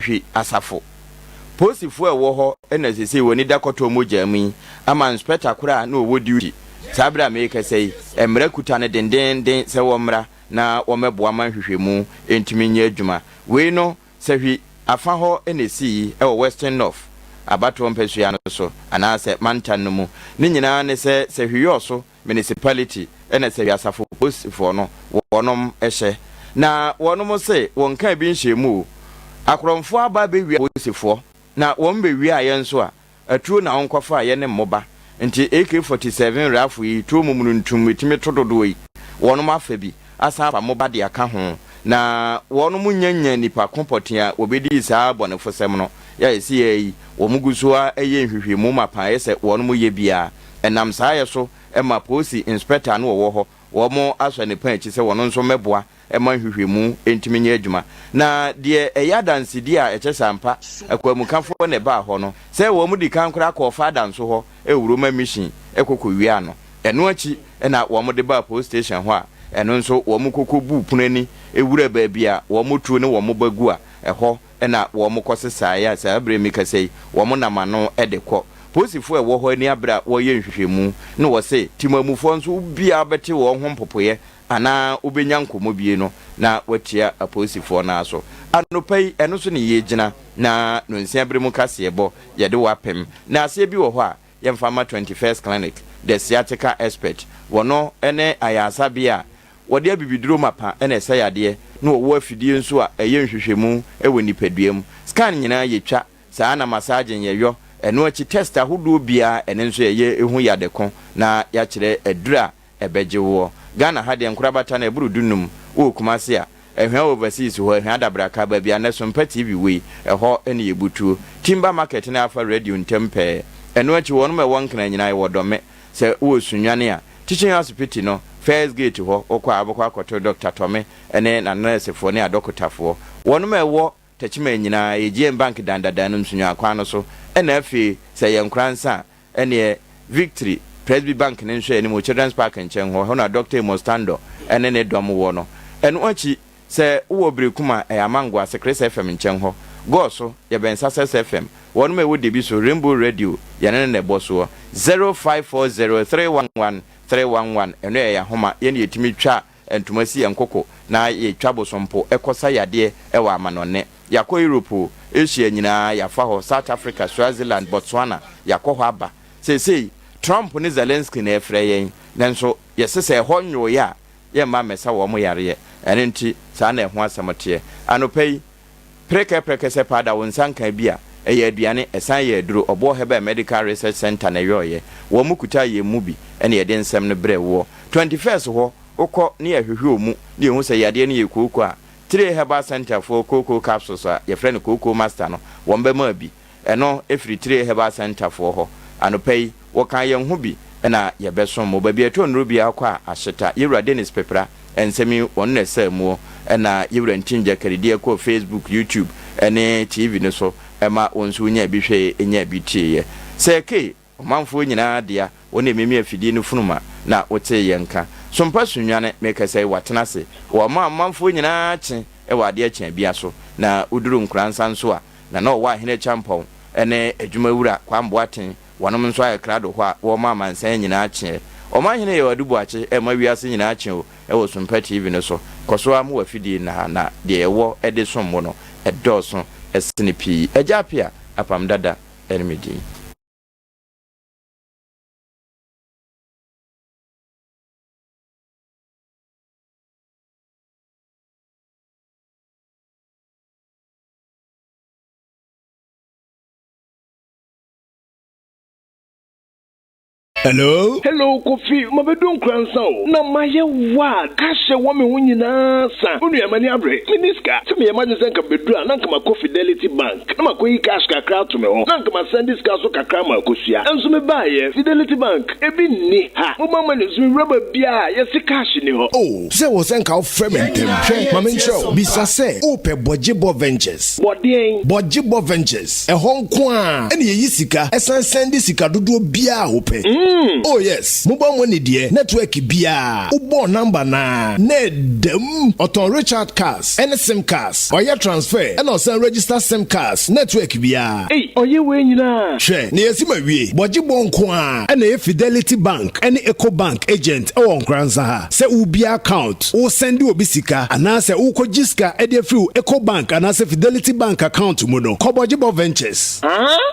Hwi asafo. Polisifoɔ a ɛwɔ hɔ na seesei wɔn ani da kɔtɔɔ mogya mu yi ama inspector koro a na ɔwɔ duty saa berɛ a merekasa yi, mmara kuta no dendeenden sɛ wɔmmra na wɔmmɛboa ma nhwehwɛmu ntumi nyɛ adwuma. Wei no, Sahwi afa hɔ na ɛsii wɔ Western North abatoɔ mpasua no so anaasɛ mantam no mu. Ne nyinaa ne sɛ Sahwi Yɔɔso Municipality na Sahwi Asafo Polisifoɔ no wɔnom hyɛ. Na wɔnom se wɔnkaa bi nhyɛɛ mu o. Akorɔmfoɔ aba abɛwia polisifoɔ na wɔn bɛwiaeɛ nso a, Atuo na ɔnkɔfaa yɛ ne mmoba nti AK 47 rafo yi tuo mumununtum etumi to dodoɔ yi wɔnom afa bi asan afa mmoba de aka ho na wɔnom nnya nnya nipa ko pɔtee a wɔbɛdii saa bɔnefosɛm no yɛ a ɛsi yɛ yi wɔn gu so ara yɛ nhwehwɛmu mapa ɛyɛ sɛ wɔnom yɛ biara ɛnam saa yɛ so ma polisi inspector no ɔwɔ hɔ wɔn asɔ ne pɛn akyi sɛ wɔn nso mmɛboa mma nhwehwɛmu ntumi nyɛ adwuma. Na deɛ ɛyɛ adansedie a ɛkyerɛ sɛ ampa akwanmukafoɔ na ɛbaa hɔ no, sɛ wɔn di kan koraa kɔɔ Fada nso hɔ wɔ Roman Mission kɔ kɔwiaa no. Ɛno akyi na wɔn de baa Police Station hɔ a ɛno nso wɔn kɔ kɔbuu pono ani wuraa baabi a wɔn tuo ne wɔn ba gu a ɛhɔ na wɔn kɔ sesaeɛ a saa berɛ mekasa yi wɔn nam ano de kɔ. Polisifoɔ a ɛwɔ hɔ ani abere a wɔreyɛ nhwehwɛmu na wɔse Temamufoɔ nso obiara bɛte wɔn ho mpopoeɛ anaa wobɛnya nkɔmmɔ bie no na watua apolisifoɔ no ara so. Anɔpa yi, ɛno so ne yɛgyina na nonsia berɛ mu kaseɛbɔ yɛde wo apem. Na aseɛ bi wɔ hɔ a yɛmfa mma 21st Clinic, The Sciatica Expert. Wɔno ne ayaresabea a wɔde abibiduro mapa na ɛsa yadeɛ na wɔwɔ afidie nso a ɛyɛ nhwehwɛmu wɔ nipadua mu. Scan nyinaa yɛtwa, saa na massaging yɛyɔ. Ɛno akyi test ahodoɔ biara ɛno nso yɛyɛ hu yade ko na yɛakyerɛ aduro a ɛbɛgye woɔ. Ghana ha deɛ nkorabata no ɛboro du num, wowɔ Kumasi a, Ahwea Overseas hɔ, Ahwea Adabraka, baabi a nnɛ Sompa TV wɔ yi, ɛhɔ ne yɛbutuo. Timber Market ne Alpha Radio ntam pɛɛ. Ɛno akyi wɔnom a ɛwɔ Nkran nyinaa yɛwɔ Dɔme. Sɛ wowɔ Sunyani a, Teaching Asupiti no, first gate hɔ, wokɔ a wobɛkɔ akɔto Doctor Tɔme ne n'anɛɛsefoɔ ne adɔkotafoɔ. Wɔnom a ɛwɔ Techiman nyinaa, ɛyɛ GM Bank dan dada no Nsunyɔa kwan no so. Ɛna afei sɛ ɛyɛ Nkoransa a, Ɛneɛ Victory Presby Bank no nhwɛanim wɔ Children's Park nkyɛn hɔ, ɛhɔ na Dɔkta Amos Tandor ne ne dɔm wɔ no. Ɛno akyi, sɛ wowɔ Berekum a, ɛyɛ Amango ase, Chris FM nkyɛn hɔ. Gɔɔ so, yɛbɛn Success FM. Wɔnom a ɛwɔ Debi so, Rainbow Radio, yɛne no na ɛbɔ soɔ. 0540 311 311, ɛno yɛ yɛn ahoma, yɛn na yɛtumi twa ntoma si yɛn koko na yɛtwa bosompo kɔsa yadeɛ wɔ amanɔne. Yɛakɔ Europe o, Asia nyinaa yɛafa hɔ, South Africa, Swaziland, Botswana, yɛakɔ hɔ aba. Seesei Trump ne Zelensky na ɛrefrɛ yɛn, nanso yɛse sɛ ɛhɔ nnwooeɛ a, yɛmma mmɛsa wɔn yareɛ. Ɛno nti, saa na ɛho asɛm teɛ. Anɔpa yi, Prɛkɛprɛkɛ sɛ paada wo nsa nka bi a, ɛyɛ aduane, ɛsan yɛ aduro, Ɔboɔ Herbal Medical Research Centre na ɛyɔeɛ. Wɔn mu kutaa yɛn mu bi na yɛde nsɛm no brɛɛ woɔ. 21st hɔ, wokɔ ne yɛhwehwɛ wo mu na yɛhu sɛ yadeɛ no yɛ kooko a, Tire Herbal Centre foɔ kooko capsules a yɛfrɛ no Kooko Master no, wɔn bɛmaa bi. Ɛno firi Tire Herbal Centre foɔ hɔ. Anɔpa yi, wɔkaa yɛn ho bi na yɛbɛsom mo. Baabi a ɛtɔ nnuro biara kɔ a, ahyeta. Yɛwura Dennis Pepra, nsɛm yi, wɔn na ɛsaa muo. Ɛna Yɛwura Ntingya Karideɛ kɔɔ Facebook, YouTube ne TV no so ma wo nso wonyaa bi hwɛeɛ, nyaa bi tieeɛ. Sir Kay, Ɔmanfoɔ nyinaa dea, wo na ɛmimia afidie no funuma na wotee yɛn nka. Sompa Sunyane, mekasa yi, watena ase. Wɔma ɔmanfoɔ nyinaa kye wɔ adeɛ kyea bia so. Na woduru Nkoransa nso a, na na ɔwɔ Ahene Acheampong ne Adwumawura Kwame Boateng, wɔnom nso ayɛ krado hɔ a wɔma amansan nyinaa kyeɛ. Ɔmanhene Yaw Adu Boakye ɛma wiase nyinaa kye o wɔ Sompa TV no so. Kɔ so ara ma w'afidie nna ha na deɛ yɛwɔ de som wo no ɛdɔɔso sene pii. Agya Appiah, Apam Dada ne me din. Hello? Hello Kofi, mabedu Nkoransa o, na mayɛ wild, cash a ɛwɔ me ho nyinaa sa. Wo nua m'ani abere, menni sika. Sɛ meyɛ m'adwene sɛ nka mebedu a, na nka makɔ Fidelity Bank na makɔyi cash kakra ato me hɔ, na nka masɛnde sika nso kakra ama Akosua. Nso mebaeɛ, Fidelity Bank, ebi nni ha. Mobile money nso mewura baabiara a, yɛse cash nni hɔ. Oh, sɛ ɛwɔ sɛ nka wofrɛ me ntɛm. Hwɛ, ma menkyerɛ wo. Bisa sɛ wopɛ Bɔgyebɔ Ventures. Bɔ deɛn? Bɔgyebɔ Ventures. Ɛhɔ nko ara na yɛyi sika san sɛnde sika dodoɔ biara a wopɛ. Oh yes, mobile money deɛ, network biara, wobɔɔ number no ara na ɛda mu. Ɔtɔn recharge cards ne sim cards, ɔyɛ transfer ɛna ɔsan register sim cards, network biara. Ei, ɔyɛ wei nyinaa? Hwɛ, na yɛasi ma wie. Bɔgyebɔ nko ara na ɛyɛ Fidelity Bank ne Ecobank agent wɔ Nkoranza ha. Sɛ wobue account, woresɛnde obi sika, anaasɛ worekɔgye sika de afiri wo Ecobank anaasɛ Fidelity Bank account mu no, kɔ Bɔgyebɔ Ventures.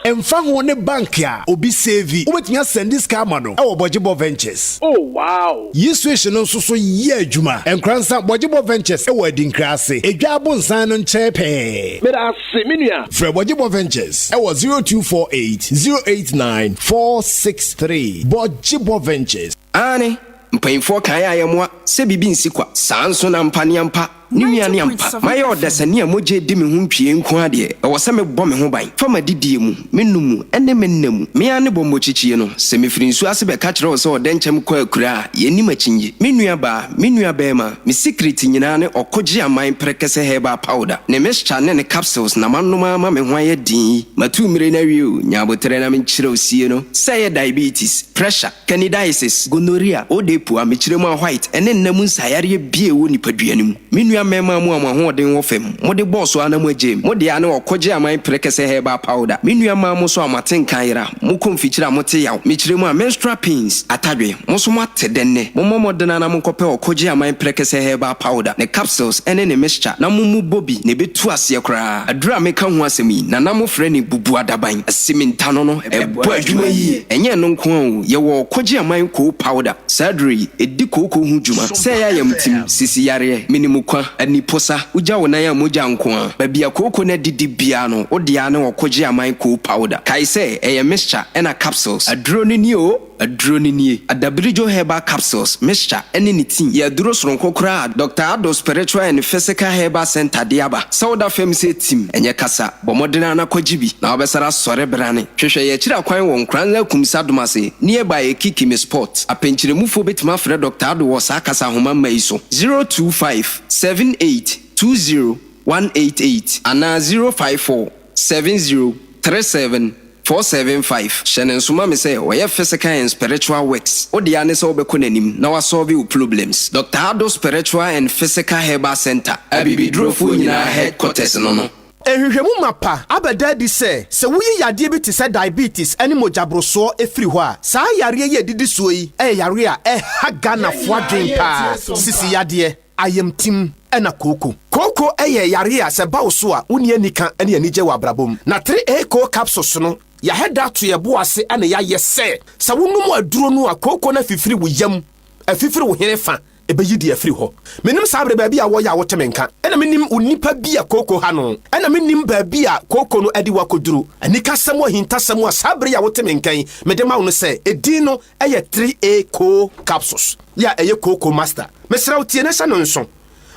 Ɛmfa ho ne bank a obi save, wobɛtumi asɛnde sika ama no wɔ Bɔgyebɔ Ventures. Oh wow! Yi switch no nso so yɛ adwuma. Nkoranza, Bɔgyebɔ Ventures wɔ Adinkra ase, Edwa Abonsan no nkyɛn pɛɛ. Meda ase, me nua. Frɛ Bɔgyebɔ Ventures wɔ 0248 089 463. Bɔgyebɔ Ventures. Aane, mpanyimfoɔ kae a yɛmmoa sɛ biribi nsi kwa. Saa nso na ampa ne ampa, ne nua ne ampa, mayɛ ɔdasani a mogya redi me ho ntwie nko ara deɛ, ɛwɔ sɛ mebɔ me ho ban fa m'adidie mu, me nom mu, ne me nna mu. Me ara ne bɔmmɔkyikyie no, sɛ mefiri nsuo ase bɛka kyerɛ wo sɛ ɔdɛnkyɛm kɔ akuraa a, yɛnnim akyinnye. Me nua baa, me nua barima, me secret nyinaa ne ɔkogye aman prɛkɛsɛ herbal powder, ne mixture ne ne capsules na manom ara ma me ho ayɛ den yi. Matu mmire no awie o, nya aboterɛ na menkyerɛ wo sie no, sɛ ɛyɛ diabetes, pressure, Candidiasis, gonorrhea, odepu, amekyerɛ mu a white, ne nna mu nsaeyareɛ biara ɛwɔ nipadua no mu. Me nua mmarima mo a mo ahoɔden wɔ fam, mode bɔɔ so ara na mo agyae mu. Mo dea ne ɔkogye aman prɛkɛsɛ herbal powder. Me nua mmaa mo nso a mo atenka ayera, mo kɔ mfikyire a mote yaw, mekyerɛ mu a menstrual pains, atadwe, mo nso mo ate dɛ nnɛ. Mommɔ mmɔden ara na monkɔpɛ ɔkogye aman prɛkɛsɛ herbal powder, ne capsules ne ne mixture na mo mu bɔ bi na ɛbɛtu aseɛ koraa. Aduru a meka ho asɛm yi, Nana mofrɛ no bubuadaban, asimintano no, Ɛbɔ adwuma yie. Ɛnyɛ ɛno nko ara o, yɛwɔ ɔkɔgye aman koo powder. Saa aduro yi, ɛdi kooko ho dwuma. Sɛ ɛyɛ ayamtim, sisi yareɛ, menimukwa, aniposa, wogya wo nan a mogya nko ara. Baabi a kooko no adidi biara no, wo dea ne ɔkɔgye aman koo powder. Kae sɛ, ɛyɛ mixture ɛna capsules. Aduro no nie o! Aduro no nie, Adabirijo Herbal Capsules, Mixture, ne ne tea yɛ aduro soronko koraa a Dɔkta Addo Spiritual and Physical Herbal Centre de aba. Sɛ woda fam sɛ tim, ɛnyɛ kasa, bɔ mmɔden ara na kɔgye bi, na wobɛsare asɔre brane. Hwehwɛ yɛn akyiri akwan wɔ Nkoranza Kumsi Adomase, nearby Ekikimi Spot. Apɛnkyerɛmufoɔ bɛtumi afrɛ Dɔkta Addo wɔ saa kasa ahoma mma yi so, 025 78 20 188 anaa 054 70 37 475, Hyɛ no nso ma me sɛ ɔyɛ physical and spiritual works, wo dea ne sɛ wobɛkɔ n'anim na wasɔlve wo problems. Doctor Addo Spiritual and Physical Herbal Centre, Abibidurofoɔ nyinaa headquarters no no. Nhwehwɛmu mapa abɛda adi sɛ, sɛ woyi yadeɛ bi te sɛ diabetes ne mogyaborosoɔ firi hɔ a, saa yareɛ yi a ɛdidi soɔ yi yɛ yareɛ a ɛha Ghanafoɔ adwene pa ara, sisi yadeɛ. Ayamtim na kooko. Kooko yɛ yare a sɛ ɛba wo so a wonni anika ne anigye wɔ abrabɔ mu. Na 3A Koo Capsules no, yɛahɛ da ato yɛn bo ase na yɛayɛ sɛ, sɛ wonom aduro no a kooko no afifiri wo yam, afifiri wo hene fa, ɛbɛyi deɛ afiri hɔ. Menim saa bere baabi a wɔyɛ a wote me nka, ɛna menim onipa bi a kooko ha no, ɛna menim baabi a kooko no de wo akɔduru. Anikasɛm ahintasɛm a saa bere yi a wote me nka yi mede ma wo no sɛ, edin no yɛ 3A Koo Capsules, yɛ a ɛyɛ Kooko Master. Mesrɛ wo tie na hyɛ no nso.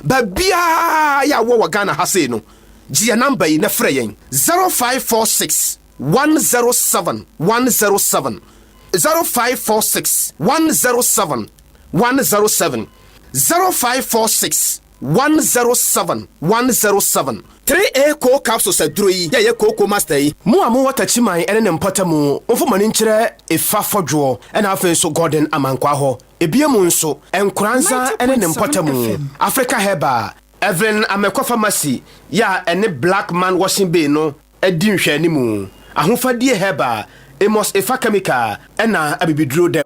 Baabiara yɛ a wowɔ wɔ Ghana ha sei no, gye yɛn number yi na frɛ yɛn, 0546 107 107, 0546 107 107, 0546 107 107. 3A Koo Capsules aduro yi yɛ ɛyɛ Kooko Master yi. Mo a mowɔ Takyiman ne ne mpɔtamu, momfa mo ani nkyerɛ Efa Fɔdwoɔ ɛna afei nso Gordon Amankwaa hɔ. Ebia mu nso, Nkoranza ne ne mpɔtamu, Africa Herbal, Evelyn Amekwa Pharmacy yɛ a ɛne Black Man Washing Bay no di nhwɛanimu, Ahofadie Herbal, Amos Efa Chemical ɛna Abibiduro Dɛm.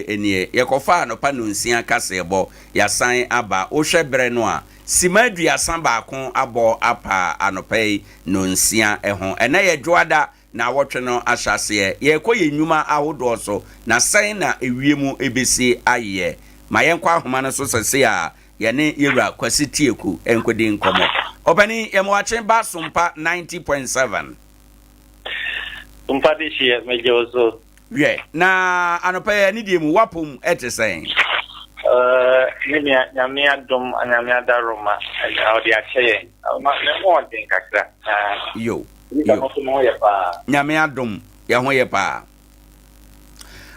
Nie, yɛkɔfaa anɔpa nnɔnsia kaseɛbɔ, yɛasan aba. Wohwɛ berɛ no a, simma 31 abɔ apa anɔpa yi nnɔnsia ho. Ɛnnɛ yɛ Dwoada, naawɔtwe no ahyɛaseɛ. Yɛrekɔ yɛn nnwuma ahodoɔ so, na sɛn na ewiem bɛsi ayɛ? Ma yɛnkɔ ahoma no so sɛsei a yɛne Yɛwura Kwasi Tieku nkɔdi nkɔmmɔ. Ɔpanin, yɛma wakye ba Sompa 90.7. Sompa dehyeɛ, megye wo so. Wiɛ, na anɔpa yi anidie mu, w'apom te sɛn? Me nua, Nyame adom, Nyame adaworoma, na ɔde akyɛ yɛn. Me ho ɔden kakra. Yo, yo. Mo nso mo ho yɛ paa. Nyame adom, yɛn ho yɛ paa.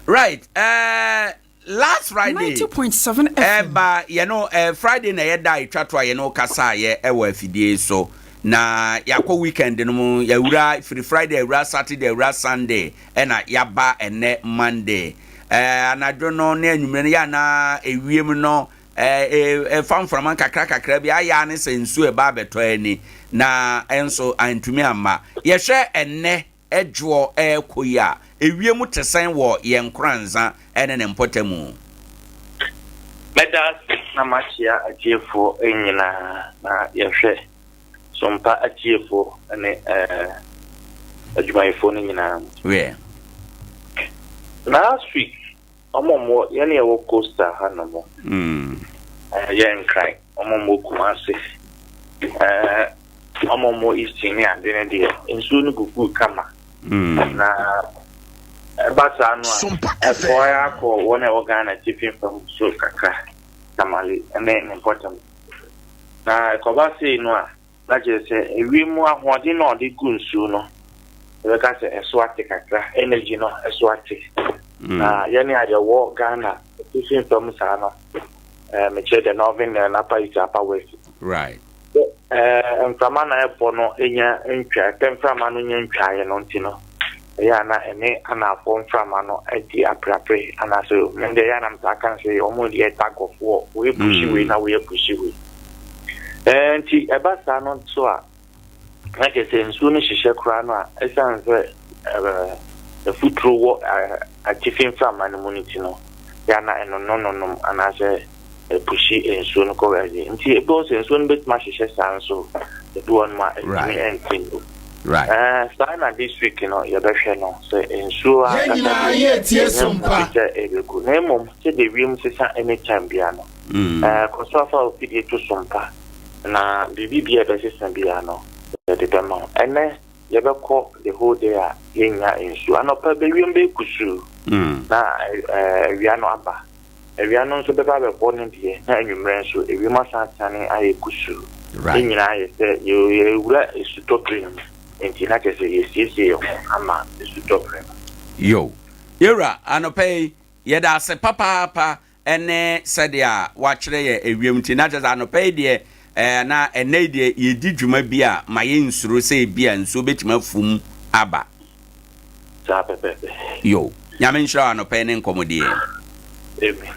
Right, eh, Last Friday 90.7 FM. ɛba yɛne wo eh, Friday na ɛyɛ da a ɛtwa to a yɛne wo kasaeɛ ɛwɔ afidie so na yɛakɔ weekend no mu yɛawura firi Friday awura Saturday awura Sunday ɛna yɛaba ɛnɛ Monday eh, anadwo no ne anwummerɛ no yɛ anaa ewiem no eh, eh, ɛfa mframa nkakra kakra bi ayɛ a ne sɛ nsuo ɛba abɛtɔ ani na ɛnso antumi amma yɛhwɛ ɛnɛ dwoɔ rekɔ yi a, ewiem te sɛn wɔ yɛn Nkoranza ne ne mpɔtamu? Mɛda ase na makyea atiefoɔ nyinaa na yɛhwɛ Sompa atiefoɔ ne adwumayɛfoɔ no nyinaa. Wiɛ. Last week, wɔn a wɔwɔ yɛn a yɛwɔ coastal ha nom, yɛ Nkran, wɔn a wɔwɔ Kumasi, wɔn a wɔwɔ Eastern ne ade no deɛ, nsuo no guguu kama. Na ɛba saa no a, ɛkɔɛ akɔ wɔn a ɛwɔ Ghana atifi fam so kakra, Tamale ne ne mpɔtam. Na ɛkɔba sei no a, Na kyerɛ sɛ ewiem ahoɔden no a ɔde gu nsuo no, yɛbɛka sɛ ɛso ate kakra, energy no ɛso ate. Na yɛne a yɛwɔ Ghana atifi fam saa no, eh, mekyerɛ the northern and upper east, upper west. Right. Eh, mframa na ɛbɔ no nya ntwa, ɛpɛ mframa no nya ntwaeɛ no nti no, ɛyɛ a na ɛne anaafoɔ mframa no adi apreapre anaasɛ me deɛ ɛyɛ a na metaa ka no sɛ wɔn deɛ tug of war, wei pushi wei na wei apushi wei. Ɛɛ nti ɛba saa no nso a, na kyerɛ sɛ nsuo no hyehyɛ koraa no a, ɛsiane sɛ ɛɛ afuturo wɔ atifi mframa no mu no ti no, yɛ a na ɛnonononom anaasɛ ɛpuhyi nsuo no kɔ baabi. Nti ebi wɔ sɛ nsuo no bɛtumi ahyehyɛ saa nso, ebi wɔ nom a ɛtumi ɛnte mpo. Right. Ɛɛ saa na this week no yɛbɛhwɛ no sɛ nsuo ankasa deɛ yɛnya hu bi sɛ ɛbɛgu. Na mmom sɛdeɛ wiem sesa anytime biara no, Ɛɛ, kɔ so fa wo fidie to so mpa, na biribi biara a ɛbɛsesa biara no, yɛde bɛma wo. Ɛnnɛ, yɛbɛkɔ the whole day a yɛnnya nsuo. Anɔpa bɛ wiem bɛyɛ kusuu, na awia no aba. Awia no nso bɛba abɛbɔ ne deɛ, na anwummerɛ nso, ewiem asan asane ayɛ kusuu. Ne nyinaa yɛ sɛ yɛrewura esutɔ berɛ mu, enti na kyerɛ sɛ yɛresiesie yɛn ho ama esutɔ berɛ no. Yo. Yɛwura, anɔpa yi, yɛda ase papaapa ne sɛdeɛ wakyerɛ yɛ ewiem nti na kyerɛ sɛ anɔpa yi deɛ ɛɛ anaa ɛnɛ yi deɛ yɛdi dwuma bi a ma yɛnsuro sɛ ebi a nsuo bɛtumi afum aba. Saa pɛpɛɛpɛ. Yo, Nyame nhyira wo anɔpa yi ne nkɔmmɔdie. Amen.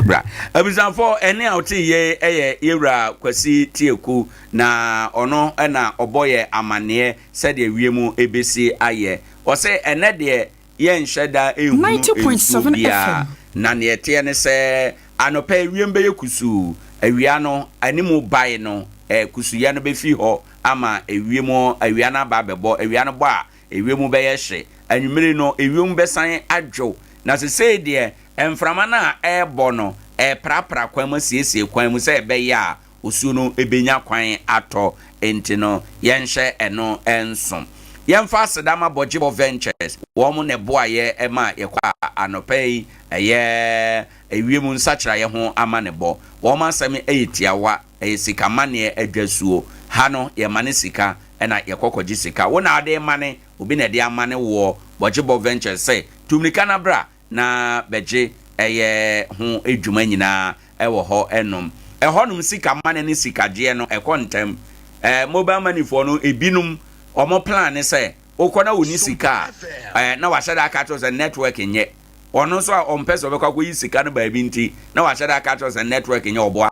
Bra. Abusuafoɔ, ɛnne a wote yei yɛ Yɛwura Kwasi Tieku, na ɔno na ɔbɔ yɛ amaneɛ sɛdeɛ wiem bɛsi ayɛ. Ɔse ɛnɛ deɛ Yɛnhyɛ da nhunu nsuo 90.7 biara, FM. na nea ɛteɛ ne sɛ, anɔpa yi wiem bɛyɛ kusuu, awia no, anim bae no, kusuyɛ no bɛfi hɔ ama ewiem, awia no aba abɛbɔ, awia no bɔ a, ewiem bɛyɛ hye, anwummere no, ewiem bɛsan adwo, na sesei deɛ, mframa no a ɛrebɔ no, ɛreprapra kwan mu, asiesie kwan mu sɛ ɛbɛyɛ a osuo no bɛnya kwan atɔ nti no yɛnhyɛ ɛno nso. Yɛmfa aseda ma Bɔgyebɔ Ventures, wɔn na ɛboa yɛ ma yɛkɔ a anɔpa yi ɛyɛ ewiem nsakyeraeɛ ho amanebɔ. Wɔn asɛm yɛ tiawa, ɛyɛ sika maneɛ adwasuo. Ha no yɛmane sika na yɛkɔ kɔgye sika. Wo na wode remane, obi na ɛde amane woɔ. Bɔgyebɔ Ventures sɛ tu mmirika na bra na bɛgye ɛyɛ ho dwuma nyinaa wɔ hɔ nom. Ɛhɔ nom sika mane ne sika gyeɛ no ɛkɔ ntɛm. Ɛɛ mobile money foɔ no ebinom wɔn plan ne sɛ wokɔ na wonni sika a ɛɛ na wahyɛ da aka akyerɛ wo sɛ network nyɛ. Ɔno nso a ɔmpɛ sɛ ɔbɛkɔ akɔyi sika no baabi nti na wahyɛ da aka akyerɛ wo sɛ network nyɛ ɔboa.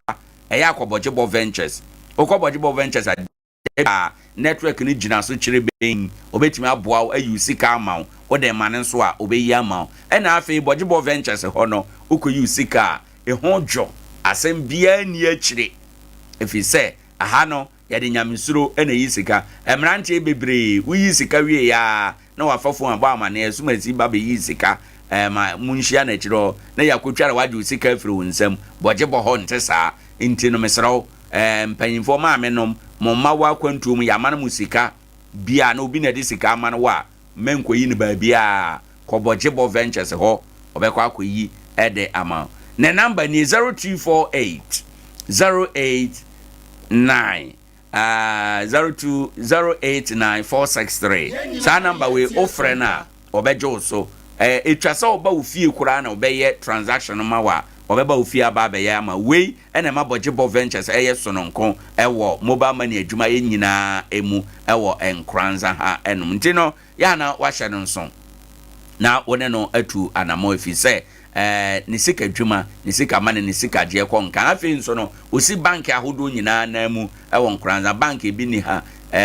Ɛyɛ akɔ Bɔgyebɔ Ventures. Wokɔ Bɔgyebɔ Ventures a a network no gyina so kyerɛ bɛn, ɔbɛtumi aboa wo ayi wo sika ama wo. Wode ma no nso a, ɔbɛyi ama wo. Ɛna afei Bɔgyebɔ Ventures hɔ no, wokɔyi wo sika a, ɛho dwo. Asɛm biara nni akyire. Ɛfiri sɛ, ɛha no, yɛde nyamesuro na ɛyi sika. Mmeranteɛ bebree, woyi sika wieeɛ ara na wafa fon abɔ amaneɛ, Asumasi ba bɛyii sika, ɛɛ ma monhyia no akyire hɔ, na yɛakɔtwa na wagye wo sika afiri wo nsam. Bɔgyebɔ hɔ nte saa. Nti no, mesrɛ wo, ɛɛ mpanyimfoɔ, maamenom, mo mma wɔ akwantuo mu, yɛama no mo sika bi a, na obi na ɛde sika ama no wo a, Mɛnkɔyi no baabiara, kɔ Bɔgyebɔ Ventures hɔ, ɔbɛkɔ akɔyi de ama wo. Ne number nie, 0248 089 02 089463. Saa number wei wofrɛ no a, ɔbɛgye wo so. Ɛtwa sɛ ɔba wo fie koraa na ɔbɛyɛ transaction no ma wo a, ɔbɛba wo fie aba abɛyɛ ama wo. Wei na ɛma Bɔgyebɔ Ventures yɛ sononko wɔ mobile money adwumayɛ nyinaa mu wɔ Nkoranza ha nom. Nti no, yɛ a na woahyɛ no nso na wo ne no atu anammɔn ɛfiri sɛ ne sika dwuma, ne sika ma ne ne sika gyeɛ kɔ nkan. Afei nso no, ɔsi bank ahodoɔ nyinaa nan mu wɔ Nkoranza. Bank ebi nni ha,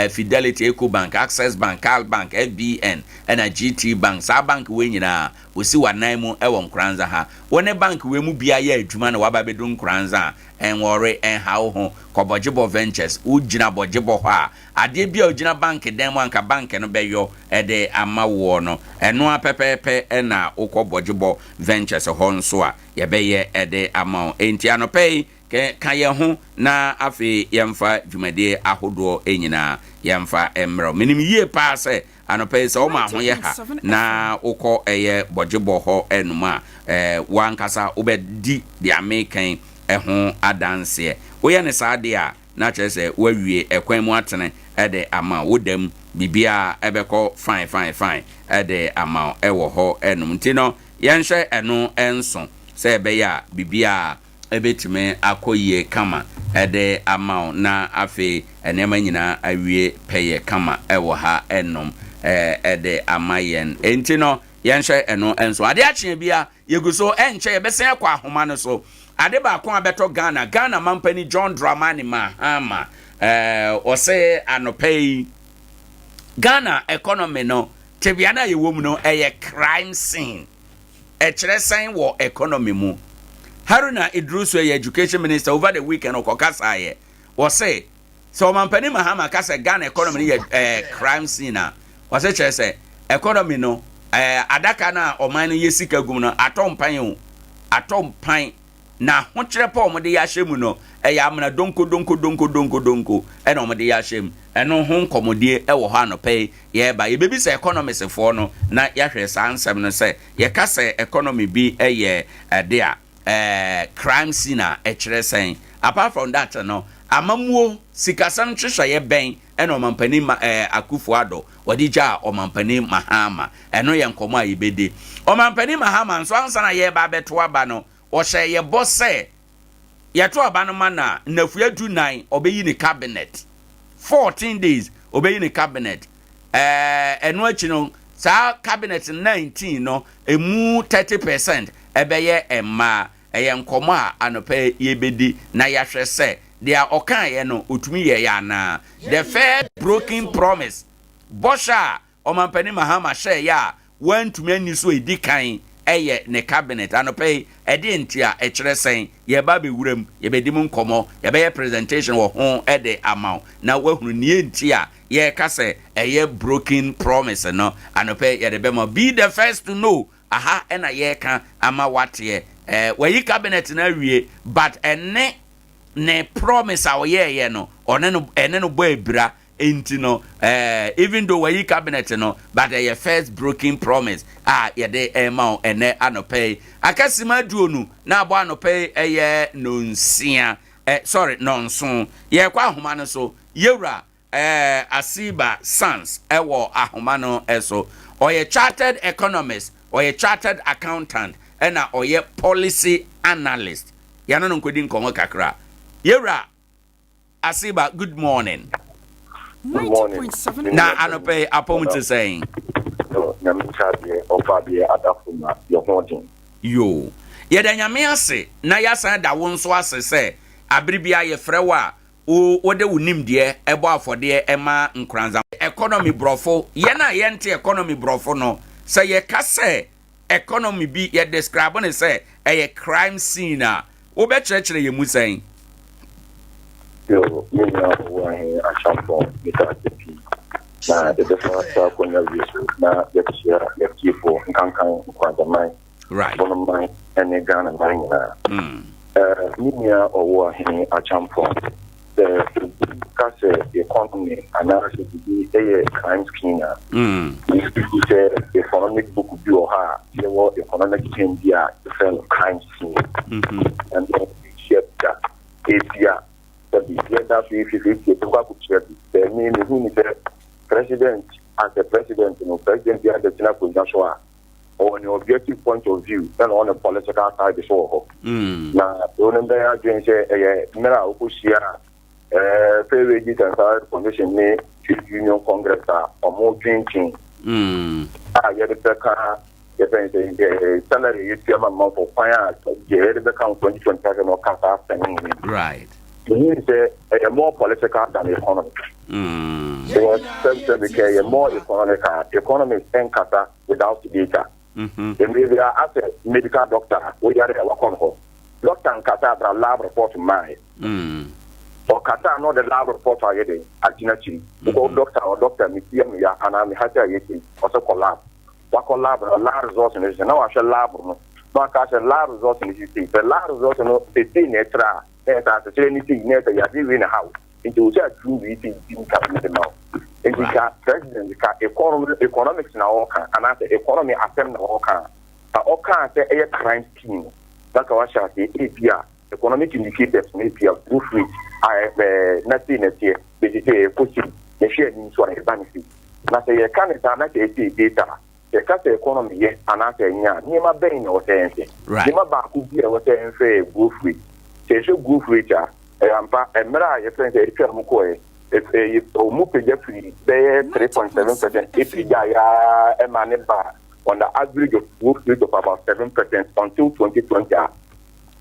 Fidelity, Ecobank, Access Bank, Cal Bank, FBN ɛna GT Bank. Saa bank wei nyinaa, Wosi w'anan mu wɔ Nkoranza ha. Wo ne bank wei mu bia yɛ adwuma na waba abɛdu Nkoranza a, ɛnwɔre, ɛnha wo ho. Kɔ Bɔgyebɔ Ventures. Wo gyina Bɔgyebɔ hɔ a, adeɛ bi a ogyina bank dan mu a anka bank no bɛyɔ de ama woɔ no, ɛno ara pɛpɛɛpɛ na wokɔ Bɔgyebɔ Ventures hɔ nso a, yɛbɛyɛ de ama wo. Enti anɔpa yi, ka yɛn ho na afei yɛmfa dwumadie ahodoɔ nyinaa yɛmfa mmrɛ wo. Menim yie paa sɛ Anɔpa yi sɛ woma ho yɛ ha na wokɔ ɛyɛ bɔgyebɔ hɔ nom a, w'ankasa wobɛdi deɛ meka yi ho adanseɛ. Woyɛ no saa deɛ a, na kyerɛ sɛ woawie ɛkwan mu atene de ama wo. Wo da mu, biribiara bɛkɔ fine fine fine de ama wo wɔ hɔ nom. Nti no, yɛnhyɛ ɛno nso sɛ ɛbɛyɛ a biribiara bɛtumi akɔ yie kama de ama wo na afei nneɛma nyinaa awie pɛyɛ kama wɔ ha nom de ama yɛn. Enti no, yɛnhwɛ ɛno nso. Adeɛ akyeɛ bia, yɛgu so, ɛnkyɛ yɛbɛsan akɔ ahoma no so. Ade baako a bɛtɔ Ghana, Ghana mampani John Dramani Mahama, ɔse anɔpa yi, Ghana economy no, tebea no a yɛwɔ mu no, ɛyɛ crime scene. Ɛkyerɛ sɛn wɔ economy mu? Haruna Iddrisu yɛ education minister over the weekend ɔkɔkasaeɛ. Ɔse sɛ ɔmampanin Mahama ka sɛ Ghana economy no yɛ eh, crime scene a, ɔse kyerɛ sɛ economy no eh, adaka no a ɔman no yɛ sika gum no atɔ mpan o, atɔ mpan. Na ahokyerɛ pa a wɔde yɛ ahyɛ mu no, ɛyɛ amena donko donko donko donko donko ɛna wɔde yɛ ahyɛ mu. Ɛno ho nkɔmmɔdie wɔ hɔ anɔpa yi yɛreba. Yɛbɛbisa economics foɔ no na yɛahwɛ saa nsɛm no sɛ yɛka sɛ economy bi yɛ ɛde a, ɛɛ crime scene a ɛkyerɛ sɛn? Apart from that no, amammuo, sikasɛm nhyehyɛeɛ bɛn ɛna Ɔmampanin ma ɛɛ Akufo Addo wɔde gyaa Ɔmampanin Mahama? Ɛno yɛ nkɔmmɔ a yɛbɛdi. Ɔmampanin Mahama nso ansa na yɛreba abɛto aba no, ɔhyɛɛ yɛn bɔ sɛ yɛto aba no ma no a, nnafua dunan ɔbɛyi ne cabinet. 14 days ɔbɛyi ne cabinet. Ɛɛ ɛno akyi no, saa cabinet 19 no, ɛmu 30 percent ɛbɛyɛ mmaa. Ɛyɛ nkɔmmɔ a anɔpa yi yɛbɛdi na yɛahwɛ sɛ deɛ ɔkaeɛ no ɔtumi yɛeɛ anaa. The first broken promise, bɔhyɛ a Ɔmampanin Mahama hyɛeɛ a wantumi anni so a ɛdi kan yɛ ne cabinet. Anɔpa yi, ɛdeɛn nti a? Ɛkyerɛ sɛn? Yɛreba abɛwura mu, yɛbɛdi mu nkɔmmɔ, yɛbɛyɛ presentation wɔ ho de ama wo na woahunu nea nti a yɛreka sɛ ɛyɛ broken promise no. Anɔpa yi, yɛde bɛma wo. Be the first to know. Aha na yɛreka ama woateɛ. Eh, wayi cabinet no awie, but ɛne ne promise a ɔyɛeɛ no, ɔne no, ɛne no bɔ abira. Enti no eh, even though wayi cabinet no, but ɛyɛ first broken promise a yɛde rema wo ɛnɛ anɔpa yi. Aka sima aduonu na abɔ anɔpa yi ɛyɛ nonsia, eh, sorry, nɔnson. Yɛrekɔ ahoma no so. Yɛwura eh, Asiba Sans ɛwɔ ahoma no so. Ɔyɛ chartered economist, ɔyɛ chartered accountant, ɛna ɔyɛ policy analyst. Yɛne no nkɔdi nkɔmmɔ kakra. Yɛwura Asiba, good morning. Good morning. Na anɔpɛ yi apɔm te sɛn? Nyame nkyɛ adeɛ, ɔfa adeɛ adafo na yɛ ho den. Yoo. Yɛda Nyame ase na yɛasan da wo nso ase sɛ abere biara yɛfrɛ wo a wo wode wo nimdeɛ bɔ afɔdeɛ ma Nkoranza. Economy brɔfo, yɛn a yɛnte economy brɔfo no, Sɛ yɛka sɛ economy bi yɛ describe no sɛ ɛyɛ crime scene a, wobɛkyerɛkyerɛ yɛn mu sɛn? Yo, me nua Owurahe Acheampong, meda ase pii. Na yɛbɛfa saa akonnwa wei so na yɛakyia yɛatiefoɔ nkankan Nkoranzaman, Bonoman ne Ghana man nyinaa. Eh, me nua Ɔwoahene Acheampong, sɛ obi ka sɛ economy anaasɛ biribi yɛ crime scheme a, mesusu sɛ economic book bi wɔ hɔ a yɛwɔ economic term bi a yɛfrɛ no crime scene. Ɛno nhyia bi da. Ebia sɛbi yɛda so yɛhwehwɛ nti yɛbɛkɔ akɔkyia bi. Sɛ me mehu ne sɛ president as a president no, president biara bɛtena akonnwa so a, ɔwɔ ne objective point of view ɛna ɔwɔ ne political side so wɔ hɔ. Na wo no bɛyɛ adwene sɛ ɛyɛ mmerɛ a wokɔhyia eh, Fair Wages and Salary Commission ne Trade Union Congress a ɔmo dwentwen a yɛde bɛka yɛfɛn sɛ eh, salary yɛtua ma mmanfo kwan a deɛ yɛde bɛka ho 2025 na ɔka saa asɛm no. Mehu sɛ ɛyɛ more political than economic. Because sɛbi sɛbi kɛ ɛyɛ more economic a economics ɛnkasa without data. Mmerɛ bi a asɛ medical doctor a woyare a wakɔ no hɔ. Doctor nkasa abra lab report mmaeɛ. Ɔkasa a na ɔde lab report ayɛ dɛn agyina akyiri. Wokɔ doctor hɔ, doctor me ti yɛ me ya anaa me ha sɛ ayɛ sei, ɔsɛ kɔ lab. Wakɔ lab no lab results no sɛ na wahwɛ lab no na waka sɛ lab results no sisi sɛ lab results no sesei na ɛkyerɛ a na ɛsɛ asekyerɛ ne sei na ɛsɛ yadeɛ wei na ha wo nti wo sɛ aduru wei sei nti nka wei de ma wo nti ka president ka economy economics na ɔka anaasɛ economy asɛm na ɔka a ɔka sɛ ɛyɛ crime scheme na ka wahyɛ aseɛ ebi a economic indicators no ebi a growth rate a ɛɛ na sei na ɛteɛ bɛsi sɛ ɛkɔ sei na ɛhwɛ anim so a ɛba ne sei na sɛ yɛka ne saa na sɛ ɛsɛ data a yɛka sɛ economy yɛ anaasɛ ɛnyɛ a nneɛma bɛn na ɛwɔ sɛ yɛnhwɛ? Nneɛma baako bi a ɛwɔ sɛ yɛnhwɛ yɛ growth rate. Sɛ yɛhwɛ growth rate a, ɛyɛ ampa mmerɛ a yɛfrɛ no sɛ ɛtwa mu kɔɛ, wɔn pagya firi bɛyɛ 3.7% ɛpagya yɛa ɛma ne ba on the average of growth rate of about 7% until 2020 a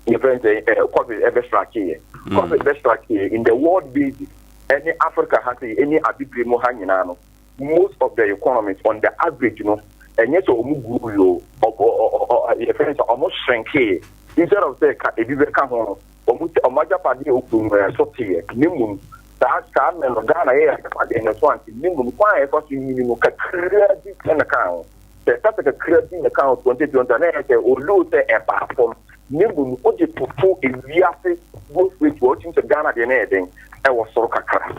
yɛfrɛ no sɛ COVID ɛbɛstrike yɛ. COVID bɛstrike yɛ in the world basis ɛne Africa ha sei ɛne abibire mu ha nyinaa no, most of the economies on the average no ɛnyɛ sɛ ɔmo grow yo, yɛfrɛ no sɛ ɔmo shrinkee instead of sɛ ka ebi bɛka ho no, ɔmo ɔmo agyapadeɛ a ɔkuro mu ɛso teɛ. Ne mmom saa mɛ no Ghana yɛyɛ agyapadeɛ no so ante, ne mmom kwan a yɛfa so nyini no kakraa bi ɛna ka ho. Sɛ ɛka sɛ kakraa bi na ka ho 2020 a, na ɛyɛ sɛ ɔloo sɛ ɛbaa fam, ne mmom wogye toto ewiase growth rate wɔ wotumi sɛ Ghana deɛ no yɛ den ɛwɔ soro kakra.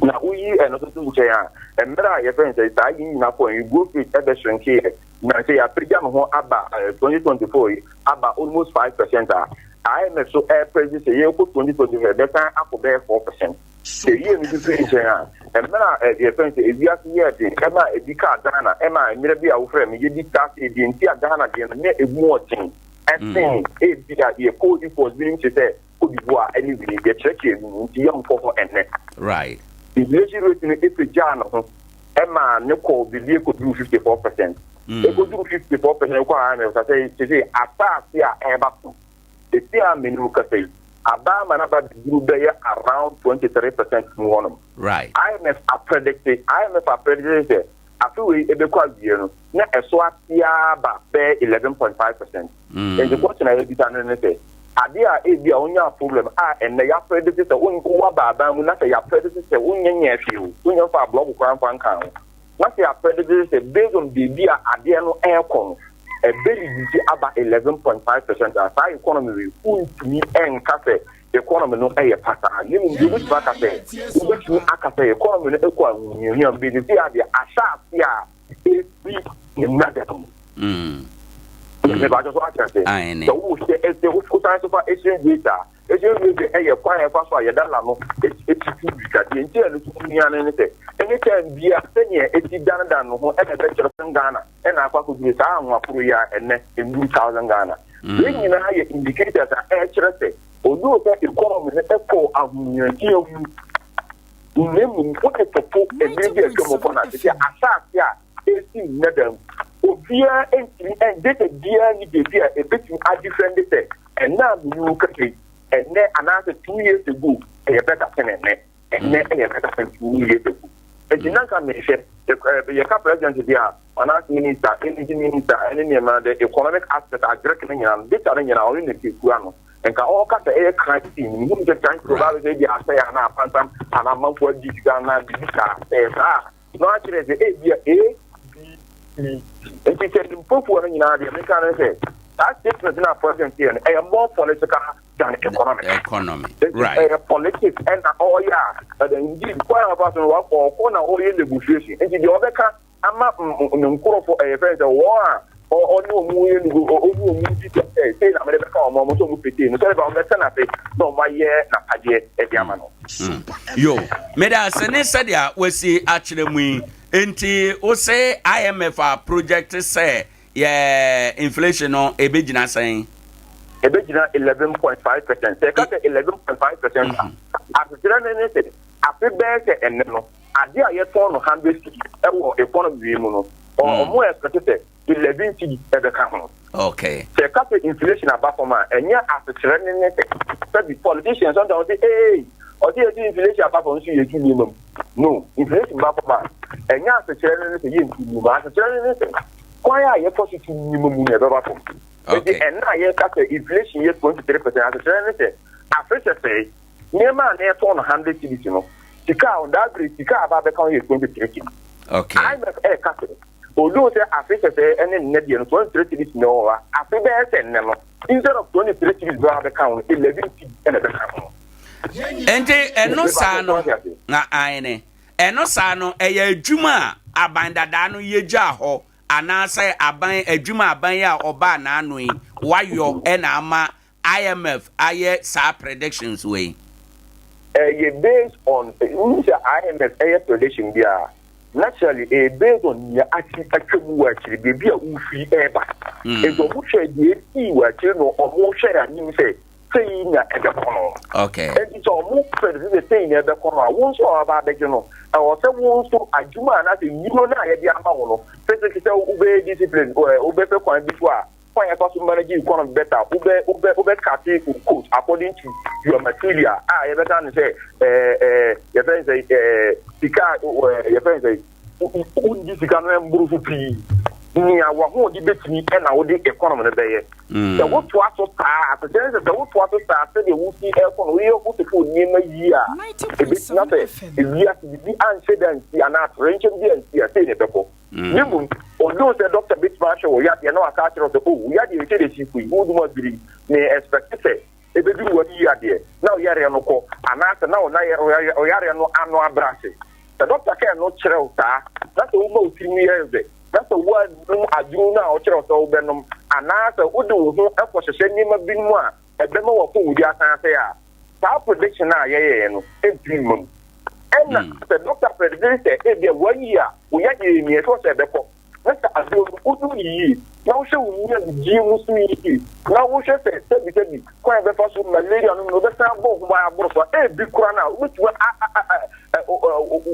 Na woyi ɛno nso to nkyɛn a, mmerɛ a yɛfrɛ no sɛ saa yi nyina kɔ yi, growth rate ɛbɛshrinkeeɛ na sɛ yɛapagya ne ho aba 2024 yi aba almost 5% a IMF so ɛpredict sɛ yɛkɔ 2025 ɛbɛsan akɔ bɛyɛ 4%. Sɛ yie no nso firi nkyɛn a, mmerɛ a yɛfrɛ no sɛ ewiase yɛɛ den ɛma ebi kaa Ghana, ɛma mmerɛ bi a wofrɛ me yɛdi saa sɛ deɛ nti a Ghana deɛ no na emu ɔden ɛsen ebi a yɛ co-equals binom kyerɛ sɛ Cote d'Ivoire ɛne wei yɛkyerɛkyerɛ no mu nti yɛnkɔ hɔ ɛnnɛ. Inflation rate no ɛpagyaa ne ho ɛma ne kɔɔ biribi ɛkɔduru 54%. Ɛkɔduru 54% ɛkɔ IMF ka sɛ sese asaase a ɛreba so sese a mene wo kasa yi aba ama no aba bɛduru bɛyɛ around 23% mu hɔnom. IMF apredicte IMF apredicte sɛ afe wei ɛbɛkɔ awie no na ɛso ate ara ba bɛyɛ 11.5%. Nti question a yɛbisa no ne sɛ, adeɛ a ebi a wonyaa problem a ɛnnɛ yɛapredicte sɛ woaba aban mu na sɛ yɛapredicte sɛ wonyɛ nyɛɛ hwee o, wonyɛ mfaa blɔgo koraa mfa nkaa ho, na sɛ yɛapredicte sɛ based on baabi a adeɛ no ɛrekɔ no, ɛbɛ reduce aba 11.5% a, saa economy wei wontumi nka sɛ economy no yɛ pasaa. Na mmom deɛ wobɛtumi aka sɛ, wobɛtumi aka sɛ economy no kɔ ahohiahia mu, baabi a deɛ ahyɛ ase a ɛfiri ne mmara mu. Mebakyɛ so ate ase. Sɛ wohwɛ ɛsɛ wosan so fa exchange rate a, exchange rate ɛyɛ kwan a ɛfa so a yɛda la no ɛtutu sika. Deɛ nti a ɛno so hia no ne sɛ anytime bia sɛnea ɛsi danedan no ho ɛna ɛbɛkyerɛ sɛ Ghana ɛna akɔ akɔduru saa anwakoro yi a ɛnɛ ɛnduru 1000 Ghana. Wei nyinaa yɛ indicators a ɛkyerɛ sɛ although sɛ economy no ɛkɔ ahohiahia mu, na mmom wode toto mmerɛ bi a atwa mu kɔ no ase sɛ asase a ɛsi nnɛ da mu obiara ntumi data biara ni baabi a ɛbɛtumi adefend sɛ ɛnɛ a mene wo kasa yi, ɛnɛ anaasɛ 2 years ago ɛyɛ better sen ɛnɛ, ɛnɛ ɛyɛ better sen 2 years ago. Enti na nka mehwɛ, yɛka president deɛ a, finance minister, energy minister, ɛne nneɛma, the economic aspect, agric no nyinaa no, data no nyinaa ɔno na ɛkura no. Nka ɔka sɛ ɛyɛ crime scene, mehu sɛ crime scene ɔbaa bɛ sɛ ebi asɛe anaa apansam anaa amanfoɔ adi sika anaa biribi saa, ɛyɛ saa a, na wakyerɛ sɛ ebi a A, B, C, D. Nti sɛ nimfofoɔ no nyinaa deɛ meka no sɛ saa statement no a president yɛ no, ɛyɛ more political than economic. Economy. Right. Ɛyɛ politics ɛna ɔyɛ a ɛdɛ indeed kwan a ɔfa so no wakɔ ɔkɔ na ɔyɛ negotiation. Nti deɛ ɔbɛka ama ne nkorɔfo ɛyɛ fɛn sɛ wɔn a ɔne wɔn yɛ nego ɔne wɔn di sɛ ɛ sei na mede bɛka wɔn wɔn nso wɔn pete no sɛde ba wɔn bɛsɛ n'ase na wɔn ayɛ n'apadeɛ ɛde ama no. Yo, mede ase ne sɛdeɛ wasi akyerɛ mu yi nti wose IMF a project sɛ Yɛ inflation no ebegyina sɛn? Ebegyina 11.5 percent. Sɛ ɛka sɛ 11.5 percent a, asekyerɛ no ne sɛ afe bɛyɛ sɛ ɛnɛ no, ade a yɛtɔn no 100 cedi ɛwɔ economy wei mu no, ɔmo expect sɛ 11 cedi ɛbɛka ho. Sɛ ɛka sɛ inflation aba fam a, ɛnyɛ asekyerɛ no ne sɛ sɛbi politicians sometimes wɔse ee ɔse yɛsi inflation aba fam nso yɛtu nneɛma mu. No, inflation ba fam a, ɛnyɛ asekyerɛ no ne sɛ yɛntu nneɛma. Asekyerɛ no ne sɛ kwan a yɛfa so tu nneɛma mu no ɛbɛba fam. Nti ɛnna a yɛka sɛ inflation yɛ 23 percent, asekyerɛ ne sɛ afe sɛsɛe nneɛma a na yɛtɔn no 100 cedis no, sika a ɔdaa bere sika a aba abɛka ho yɛ 23 cedis. IMF ɛɛka sɛ although sɛ afe sɛsɛe ɛne nnɛ deɛ no 23 cedis na ɛwɔ hɔ a, afe bɛyɛ sɛ nnɛ no, instead of 23 cedis bɛba abɛka ho no, 11 cedis ɛna ɛbɛka ho. Nti ɛno saa no na aene ɛno saa no ɛyɛ adwuma a aban dadaa no yɛgyaa hɔ anaasɛ aban adwuma aban yi a ɔbaa n'ano yi wayɔ ɛna ama IMF ayɛ saa predictions wei? Ɛyɛ based on n sɛ IMF ɛyɛ prediction bi a, naturally ɛyɛ based on nea ati atwa mu wɔ akyiri, beebi a wofiri ɛɛba. Nti ɔmo hwɛ deɛ esii wɔ akyiri no, ɔmo hwɛ anim sɛ sɛyi na ɛbɛkɔ no. Nti sɛ ɔmo predict sɛ sɛyi na ɛbɛkɔ no a, wo nso a ɔba abɛgye no, ɛwɔ sɛ wo nso adwuma anaasɛ nnwuma no a yɛde ama wo no, physically sɛ wobɛyɛ discipline, wobɛpɛ kwan bi so a kwan yɛfa so manage economy better, wobɛ cut wo coat according to your material a yɛbɛka no sɛ ɛɛ ɛɛ yɛfɛ no sɛ sika a yɛfɛ no sɛ wondi sika no mboro so pii, nea wahoɔde bɛtumi ɛna wode economy no bɛyɛ. Sɛ wotoa so saa, asesɛ ne sɛ wotoa so saa sɛdeɛ wosi ɛkɔ no, woyɛ wotete wo nneɛma yie a, ebɛtumi sɛ ewiase biribi anhyɛ da nsi anaa atorɛnkyɛm bi ansi a, sei na ɛbɛkɔ. Ne mmom although sɛ doctor bɛtumi ahwɛ wɔ yadeɛ na waka akyerɛ wo sɛ, oh, wo yadeɛ sɛ de si kɔ yi, wodum adwiri ne expect sɛ ɛbɛduru wɔ yi yadeɛ na wo yareɛ no kɔ anaasɛ na wo yareɛ no ano abrɛ ase. Sɛ doctor kɛɛ no kyerɛ wo saa na sɛ woma wo tirim yɛ dɛ na sɛ woanom aduro no a ɔkyerɛ wo sɛ wobɛnom anaasɛ wode wo ho kɔhyehyɛ nneɛma binom a ɛbɛma w'apɔmuden asan asɛe a, saa prediction a yɛyɛɛ no ɛntumi mma mu. Ɛna sɛ doctor predict sɛ ebia wayi a wo yadeɛ ni ɛsɛ sɛ ɛbɛkɔ na sɛ aduro no wodum ne yie na wohwɛ wo nnuane mu so yie na wohwɛ sɛ sɛbisɛbi kwan bɛfa so malaria no no wobɛsan abɔ ho ban aboro so a, ebi kora no a wobɛtumi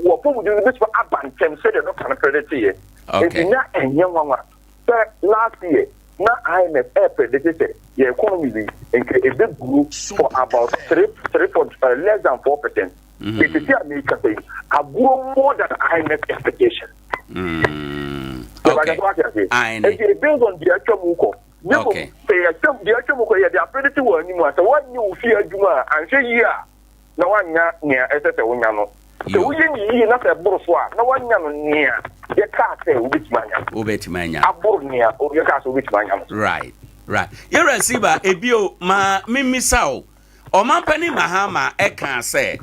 w'apɔmuden no bɛtumi aba ntɛm sɛdeɛ doctor no predict yɛ. Nti na ɛnyɛ nwanwa sɛ last year na IMF ɛ predict sɛ yɛ economy bi nka ebe grow for about three three point less than 4%. Ètùtù a mi kasa yi aguro more than IMF expectation. Nti based on deɛ atwa mu kɔ ne mo sɛ yɛatwa deɛ atwa mu kɔ yɛde apredict wɔ anim a, sɛ woanyɛ wo fie adwuma a anhwɛ yie a na woanya nea ɛsɛ sɛ wonya no. Sɛ woyɛ ne yie na sɛ ɛboro so a, na woanya no nea yɛkaa sɛ wobɛtumi anya no. Wobɛtumi anya. Aboro nea yɛkaa sɛ wobɛtumi anya no. Right. Yɛwura Siba, ebio ma memmisa o. Ɔmampanin Mahama ɛka sɛ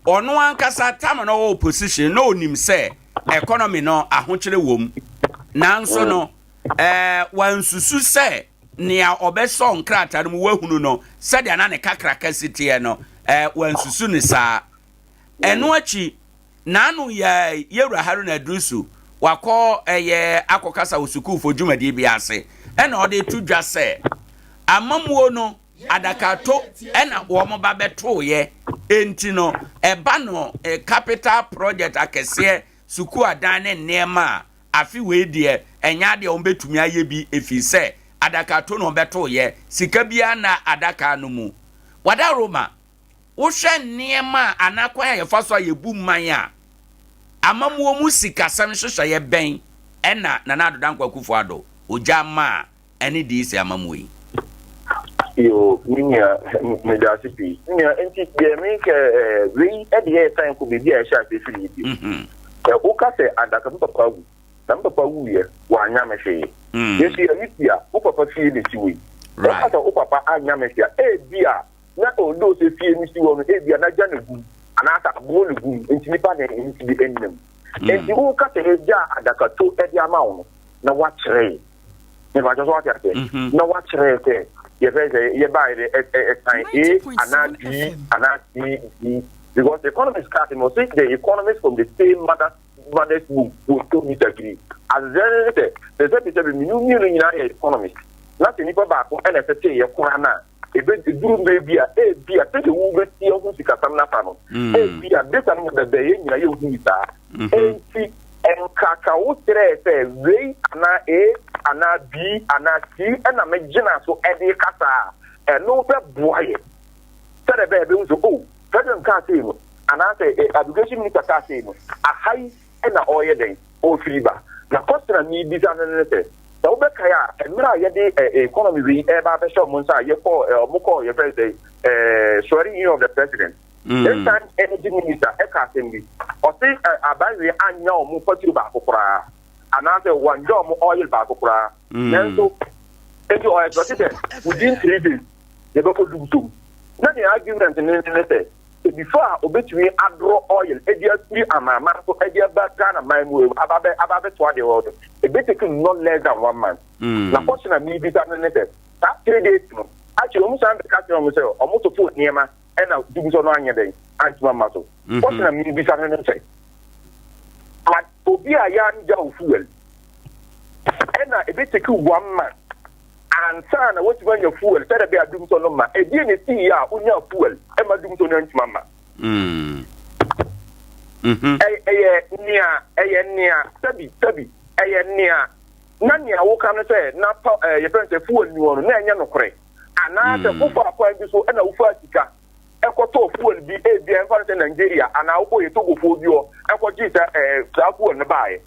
ɔno ankasa tam no ɔwɔ opposition na onim sɛ economy no ahokyere wɔ mu. Nanso no, wansusu sɛ nea ɔbɛsɔ nkrataa no mu wahunu no sɛdeɛ na ne kakraka si teɛ no, wansusu ne saa. Ɛno akyi, n'ano yɛ yɛwura Haruna Iddrisu wakɔ ɛyɛ akɔkasa wɔ sukuufo dwumadie bi ase ɛna ɔde to dwa sɛ amamuo no adakato ɛna wɔn ba bɛtooyɛ, enti no ɛba no capital project akɛseɛ, sukuu adan ne nneɛma a afe wei deɛ ɛnyɛ adeɛ wɔn bɛtumi ayɛ bi efi sɛ adakato na wɔbɛtooyɛ, sika biara na adaka no mu wada roma. Wohwɛ nneɛma a anaa kwan a yɛfa so a yɛbu man a. Amammuo mu sikasɛm nhyehyɛeɛ bɛn na Nana Addo Dankwa Akufo Addo ogya maa ɛne DC amammuo yi? Yoo, me nua, meda ase pii. Me nua, nti deɛ meka eh, wei de yɛ san kɔ baabi a ɛhyɛ ase firi yi bio. Sɛ woka sɛ adaka me papa awu, na me papa wuiɛ, wannya me hwee. Yɛnso yɛne fie a, wo papa fie na ɛsi hɔ yi. Woka sɛ wo papa annya me hwee a, ebia na although sɛ fie no si hɔ no ebia na gya na gu mu anaasɛ aboɔ na gu mu nti nipa na nti bi nna mu. Nti woka sɛ yɛgya adakato de ama wo no na woakyerɛ mepakyɛ so wate aseɛ na woakyerɛ sɛ yɛfɛ sɛ yɛbaeɛ de ɛtan A anaa B anaa C D because the economist kaa sɛ ɔse the economist from the same mother mother's womb will still disagree. Asesɛ ne sɛ sɛ sɛbi sɛbi menu mmienu nyinaa yɛ economist na sɛ nipa baako ɛna ɛsɛ sɛ yɛ koraa no a Ɛbɛduru mmerɛ bi a, ebia sɛdeɛ wobɛsi ahu sikasɛm no afa no, ebia data no bɛbɛn yɛn nyinaa yɛnhu saa. Enti nka ka wo kyerɛɛ sɛ wei anaa A anaa B anaa C na megyina so de rekasa a, ɛno bɛboa yɛn sɛdeɛ ɛbɛyɛ yɛbɛhu sɛ oh, President kaa sei no, anaasɛ Education Minister kaa sei no, aha yi na ɔreyɛ dɛn? Ɔrefiri ba. Na question a merebisa no ne sɛ, sɛ wobɛkae a, mmerɛ a yɛde economy wei ɛreba abɛhyɛ wɔn nsa a yɛkɔɔ, wɔn kɔɔ yɛfrɛ no sɛ swearing in of the president. This time energy minister ɛka asɛm bi, ɔse aban wei annya wɔn patro baako koraa, anaasɛ wɔangya wɔn oil baako koraa. Nanso, enti ɔ expect sɛ within 3 days yɛbɛkɔ dum. Na ne argument ne ne sɛ, sɛ before a obetumi adorɔ oil de afiri amanaman so de aba Ghana man mu aba abɛ aba abɛtoa deɛ wɔwɔ no, ebetake not less than one month. Na question a mebisa no ne sɛ, saa 3 days no, actually wɔn san bɛka kyerɛ wɔn sɛ wɔn totoo nneɛma ɛna dum so no anyɛ dɛn antumi amma so. Question a mebisa no ne sɛ, obi a yɛangya wo fuel ɛna ebetake one month ansa na watumi anya fuel sɛdeɛ ɛbɛyɛ a dumsɔ no ma ɛdeɛ na ɛsi yie a wonya fuel ɛma dumsɔ no antumi ama. Ɛyɛ nea ɛyɛ nea sɛbi sɛbi ɛyɛ nea na nea woka no sɛ na pa ɛɛ yɛfrɛ no sɛ fuel ni hɔ no na ɛnyɛ nokorɛ anaasɛ wofa kwan bi so ɛna wofa sika ɛkɔtɔɔ fuel bi ebi a ɛmfa no sɛ Nigeria anaa wokɔ yɛ Togofoɔ bi hɔ ɛkɔgye sɛ ɛɛ saa fuel no baeɛ.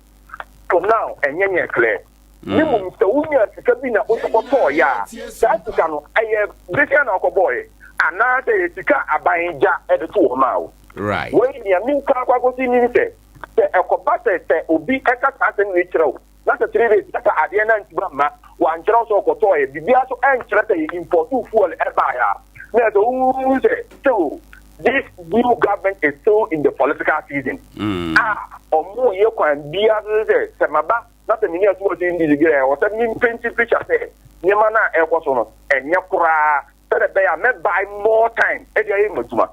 For now ɛnyɛ nyɛ clear. Ne mmom sɛ wonya sika bi na wode kɔtɔɔeɛ a, saa sika no ɛyɛ besia na wokɔbɔɔeɛ anaasɛ ɛyɛ sika a aban gya de to hɔ maa wo. Wei nea meka akɔ akɔsi ne sɛ, sɛ ɛkɔba sɛ sɛ obi ɛka saa asɛm wei kyerɛ wo na sɛ 3 days na sɛ adeɛ no antumi amma wankyerɛ wo sɛ ɔkɔtɔɔeɛ, biribiara nso ɛnkyerɛ sɛ yɛ import fuel ɛbaeɛ a, na ɛsɛ wohu sɛ still this new government is still in the political season a ɔmo yɛ kwan biara so sɛ sɛ maba na sɛ mene asuo ɔsɛ ndi degree a ɛwɔ sɛ me paint picture sɛ nneɛma no a ɛrekɔ so no ɛnyɛ koraa sɛdeɛ ɛbɛyɛ a mɛ buy more time ɛde ayɛ m'adwuma.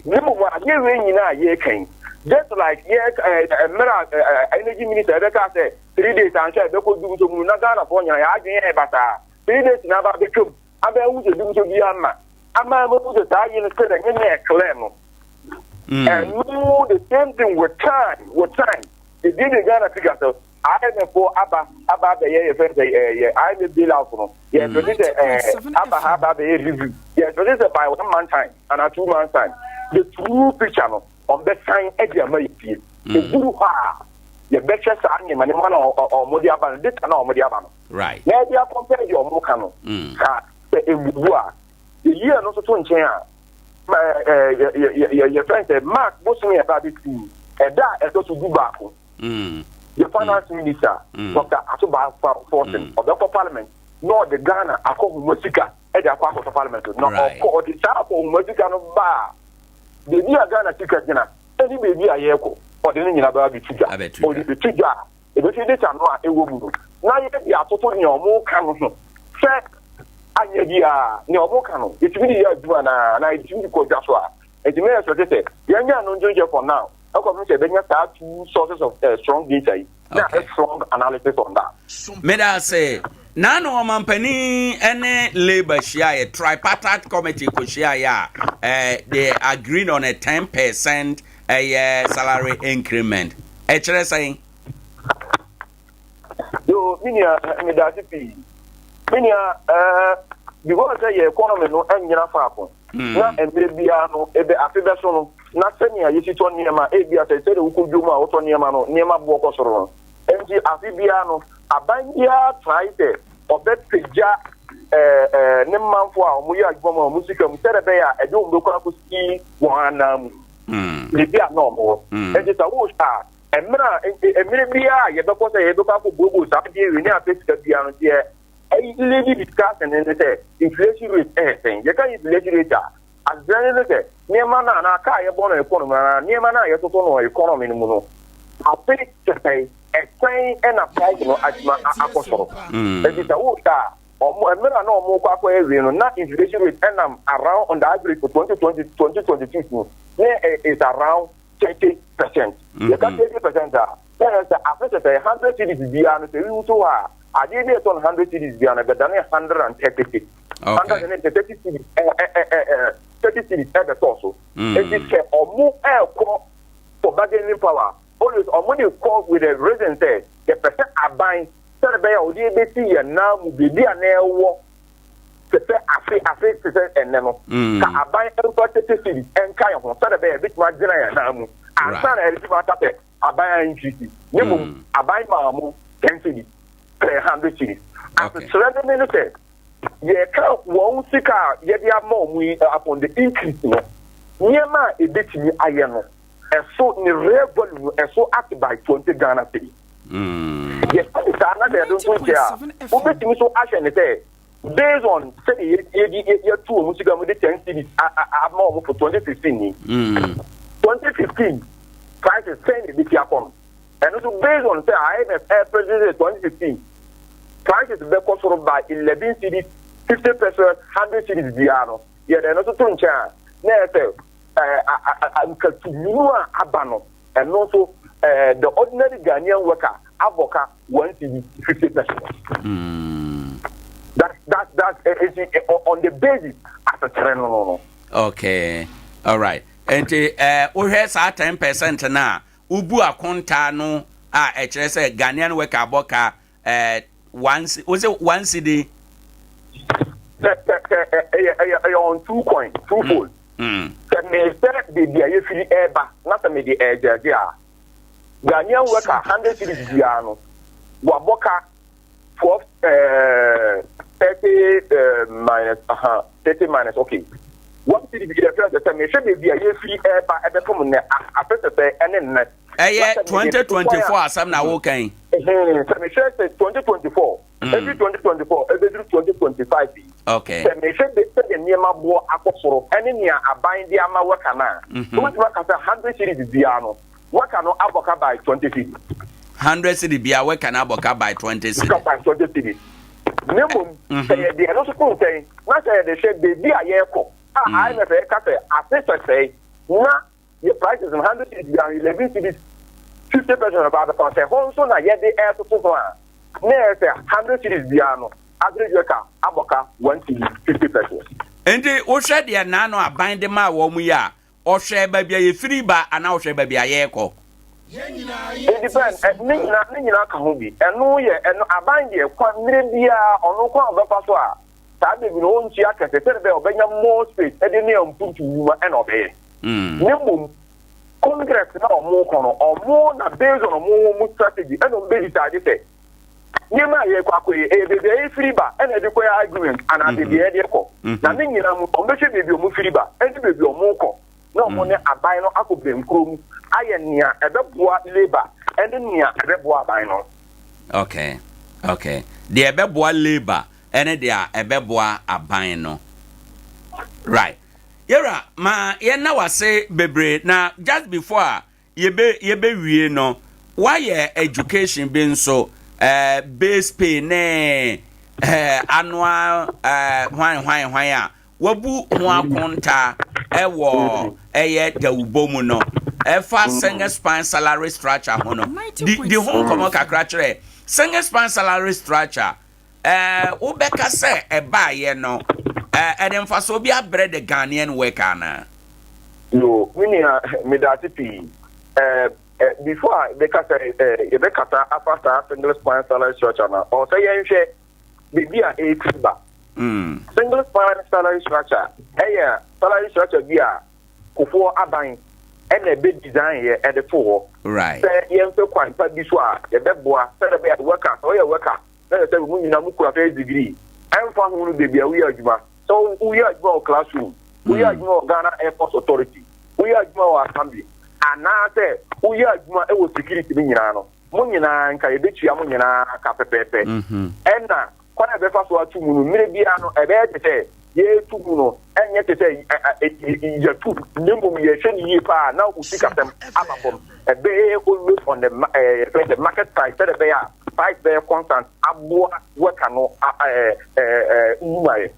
Ne mmom adeɛ wei nyinaa a yɛreka yi, just like yɛ ɛɛ mmerɛ a energy minister ɛbɛka sɛ 3 days anhwɛ a ɛbɛkɔ dum so mu no na Ghanafoɔ nyinaa yɛn adwene yɛ basaa. 3 days na aba abɛtwam aba ahu sɛ dum so bi ama ama ahu sɛ saa yi no sɛ ɛnyɛ nyɛ clear no. Ɛno the same thing with time ebi de Ghana figure sɛ IMF foɔ aba abɛyɛ yɛ fɛn sɛ ɛyɛ IMF bailout no yɛ expect sɛ aba ha aba abɛyɛ review, yɛ expect sɛ by one month time ana 2 months time the true picture no ɔmbɛsan ɛde ama yɛ fie. Eduru hɔ a yɛbɛhwɛ saa nneɛma na ɔmo de aba no, data na ɔmo de aba no na ɛde akɔmpɛ deɛ ɔmo ka no ka sɛ ebubu a yɛyi ɛno nso to nkyɛn a ɛɛ yɛ yɛ fɛn sɛ March bosome yɛ ba abɛsi ɛda a ɛtɔ so 11, the finance minister Dr. Ato Baah Forson ɔbɛkɔ parliament na ɔde Ghana akɔ homa sika ɛde akɔ akɔtɔ parliament na ɔkɔ ɔde saa akɔ homa sika no baa beebi a Ghana sika gyina ɛne beebi a yɛrekɔ, ɔde ne nyinaa bɛba abɛtu dwa. Ɔde bɛtu dwa a ebɛsi data no a ɛwɔ mu no na yɛde atoto nea ɔmo ka no ho sɛ anyɛ biara nea ɔmo ka no yɛtumi de yɛ adwuma naa na yɛtumi de kɔ dwa so a nti mɛyɛ sɛ sɛ yɛnyɛ no nkyɛnkyɛn for now ɛkɔfin sɛ ɛbɛnya saa two sources of strong data yi na a strong analysis on that. Meda ase. Naano ɔmampanin ne labour hyiaeɛ, tripartite committee kɔhyiaeɛ a they agreed on a 10% ɛyɛ salary increment. Ɛkyerɛ sɛn? Yo, me nua, meda ase pii. Me nua, because sɛ yɛ economy no ɛnyina faako na mmerɛ biara no ebe afe bɛso no. Na sɛnea yɛsi tɔ nneɛma, ebia sɛ sɛdeɛ wokɔ dwom a wotɔ nneɛma no, nneɛma boɔ kɔ soro no. Enti afe biara no, aban biara trae sɛ ɔbɛpagya ne manfoɔ a wɔyɛ adwuma mu a wɔn sika mu sɛdeɛ ɛbɛyɛ a ɛde wɔn bɛkɔ akɔsi wɔn anan mu, baabi a na wɔwɔ. Enti sɛ wohwɛ a, mmerɛ a mmerɛ biara a yɛbɛkɔ sɛ yɛbɛkɔ akɔbuobuo saa adeɛ wei ne apɛ sika biara no, deɛ ɛleadi discussion ne sɛ inflation rate ɛyɛ sɛn. Yɛka inflation rate a, Adwene no ne sɛ, nneɛma no anaa ka a yɛbɔ no economy no anaa nneɛma no a yɛtotɔ no wɔ economy no mu no, afe sɛsɛe, ɛsɛn na price no atumi akɔ soro. Enti sɛ wohwɛ a, wɔn mmerɛ a na wɔrekɔ akɔyɛ wei no, na inflation rate ɛnam around on the average for 2020, 2022 no, na is around 30%. Yɛka 30% a, na ɛyɛ sɛ afe sɛsɛe 100 cedis biara no, sɛ woto hɔ a, adeɛ bi a ɛtɔ no 100 cedis biara no, ɛbɛdane 130 cedis. Okay. Ne 30 cedis 30 cedis ɛbɛtɔ so. Eti sɛ ɔmo ɛɛkɔ for bargaining power, always ɔmo de kɔ with a reason sɛ yɛpɛ sɛ aban sɛde bɛyɛ a ɔde ebesi yɛn nan mu beebi a na ɛwɔ te sɛ afe afe te sɛ ɛnɛ no. Ka aban mfa 30 cedis ɛnka yɛn ho sɛde bɛyɛ ebetumi agyina yɛn nan mu ansa na ɛretumi aka sɛ aban a increase. Ne mmom aban maa mo 10 cedis per 100 cedis. Asekyerɛ ne ne sɛ yɛka wɔn sika a yɛde ama wɔn yi upon the increase no, nneɛma a ebetumi ayɛ no, ɛso ne real value no ɛso ate by 20 Ghana cedi. Yɛka ne saa na sɛ yɛde nso nkyɛ a, wobetumi so ahwɛ ne sɛ based on sɛdeɛ yɛdi yɛtu wɔn sika mu de 10 cedis ama wɔn for 2016 ni. 2015 prices sɛn na ebesi akɔ no. Ɛno nso based on sɛ IMF ɛrepredict sɛ 2016 prices bɛkɔ soro by 11 cedis 50 pesewas 100 cedis biara no, yɛde ɛno nso to nkyɛn a, na ɛyɛ sɛ ɛɛ nkatumunu a aba no, ɛno nso ɛɛ the ordinary Ghanaian worker abɔ ka 1 cedi 50 pesewas. That that on the basis asekyerɛ no. Okay, all right. Nti ɛɛ wohwɛ saa 10% no a, Wobu akontaa no a ɛkyerɛ sɛ Ghanaian worker abɔ ka eh, one wose one cedi. Sɛ sɛ sɛ ɛyɛ ɛyɛ ɛyɛ on two coin two fold. Sɛ mehwɛ beebi a yɛfiri ɛreba na sɛ mede ɛɛgyɛgye a, Ghanaian worker 100 cedis biara no wabɔ ka 12 30 minus 30 minus okay one cedi bi yɛfrɛ sɛ sɛ mehwɛ baabi a yɛfiri ɛreba ɛbɛfam nnɛ afe sɛsɛ ɛne nnɛ. Ɛyɛ 2024 asɛm na woka yi. Sɛ mehwɛ sɛ 2024 ɛfiri 2024 ɛbɛduru 2025 yi. Okay. Sɛ mehwɛ sɛdeɛ nneɛma boɔ akɔ soro ɛne nea aban de ama wɔka no a, wobɛtumi aka sɛ 100 cedis biara no Waka no abɔ ka by 20 cedis. 100 cedi bia waka no abɔ ka by 20 cedis. Ka by 20 cedis. Na mmom sɛ yɛde ɛno nso to nkyɛn na sɛ yɛde hwɛ baabi a yɛrekɔ a IMF ɛka sɛ afe sɛsɛe na yɛ prices no 100 cedis bia 11 cedis 50 pesewas ba abɛfa sɛ hɔ nso na yɛde ɛretoto ho a na ɛyɛ sɛ 100 cedis biara no average worker abɔ ka 1 cedi 50 pesewas. Nti wohwɛ deɛ naano aban de maa wɔn yi a, Ɔhwɛ baabi a yɛfiri ba anaa ɔhwɛ baabi a yɛrekɔ? It depend, ɛ, ne nyinaa, ne nyinaa ka ho bi. Ɛno yɛ, ɛno, aban deɛ, kwan, mmerɛ biara, ɔno kwan a ɔbɛfa so a, saa da bi no, ɔntua kɛse, sɛdeɛ ɛbɛyɛ a ɔbɛnya more space de ne mpuntu nnwuma ɛna ɔbɛyɛ. Na mmom, Congress no a wɔrekɔ no, wɔn na based on wɔn wɔn strategy ɛna wɔn bɛ decide sɛ, nneɛma a yɛrekɔ akɔ yi, ɛyɛ baabi a yɛfiri ba ɛna ɛde kɔyɛ argument anaa baabi a yɛde kɔ. Na ne nyinaa mu, wɔbɛhwɛ baabi a wɔfiri ba ɛne baabi a wɔrekɔ na wɔn ne aban no akɔ bɛnkuro mu ayɛ nea ɛbɛboa labour ɛne nea ɛbɛboa aban no. Okay. Deɛ ɛbɛboa labour ɛne deɛ ɛbɛboa aban no. Right. Yɛwura, ma yɛnna wase bebree na just before a Yɛbɛ yɛbɛwie no, woayɛ education bi nso, eh, base pay ne eh, annual eh, hwan hwan hwan a wabu ho akonta ɛwɔ ɛyɛ dawubɔ mu no, ɛfa single span salary structure ho no, di di ho nkɔmmɔ kakra kyerɛ. Single span salary structure, eh, wobɛka sɛ ɛbaayɛ no, eh, ɛde mfasoɔ bi abrɛ the Ghanaian worker anaa? Yo, me nua, medaase pii. Eh, eh, before a bɛka sɛ eh, yɛbɛkasa afa saa single spine salary structure no, ɔwɔ sɛ yɛnhwɛ baabi a ɛfiri ba. Single spine salary structure ɛyɛ salary structure bi a Kufuor aban. ɛna ɛbɛ design yɛ ɛde to hɔ sɛ yɛmfɛ kwan pa bi so a yɛbɛboa sɛdeɛ ɛbɛyɛ a worker, sɛ woyɛ worker na kyerɛ sɛ mo nyinaa mo kura first degree, ɛmfa ho no baabi a woyɛ adwuma, sɛ woyɛ adwuma wɔ classroom, woyɛ adwuma wɔ Ghana Airforce Authority, woyɛ adwuma wɔ assembly, anaasɛ woyɛ adwuma wɔ security no nyinaa no, mo nyinaa nka yɛbɛtua mo nyinaa ka pɛpɛɛpɛ. Ɛna kwan a yɛbɛfa so ato mu no, mmerɛ biara no ɛbɛyɛ te sɛ yɛreto mu no, ɛnyɛ te sɛ yɛtu, na mmom yɛhwɛ no yie paa na wo sikasɛm aba fam. Ɛbɛyɛ always on the yɛfrɛ sɛ market price, sɛdeɛ ɛbɛyɛ a price bɛyɛ constant aboa worker no nnwumayɛ.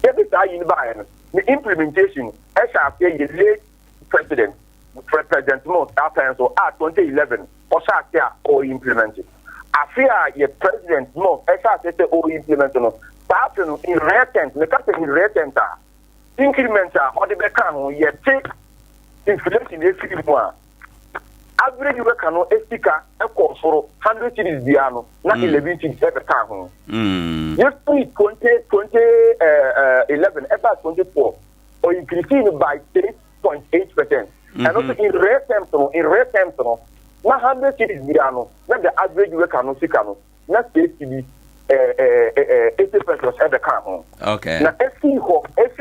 Yɛde saa yi no baeɛ no, ne implementation ɛhyɛ aseɛ yɛ late president, President Mills apɛn so a 2011 ɔhyɛ ase a ɔre implement. Afe a yɛ President Mills ɛhyɛ ase sɛ ɔre implement no, saa afe no in real terms, meka sɛ in real terms a, increment a ɔde bɛka ho, yɛte inflation efiri mu a, average worker no esika ɛkɔ soro 100 cedis biara no na 11 cedis ɛbɛka ho. Yɛfiri 2011 ɛba 2012, ɔ increase no by 3.8%. Ɛno nso in real terms no, in real terms no, na 100 cedis biara no na the average worker no sika no na 6 cedis 80 pesewas ɛbɛka ho. Na efiri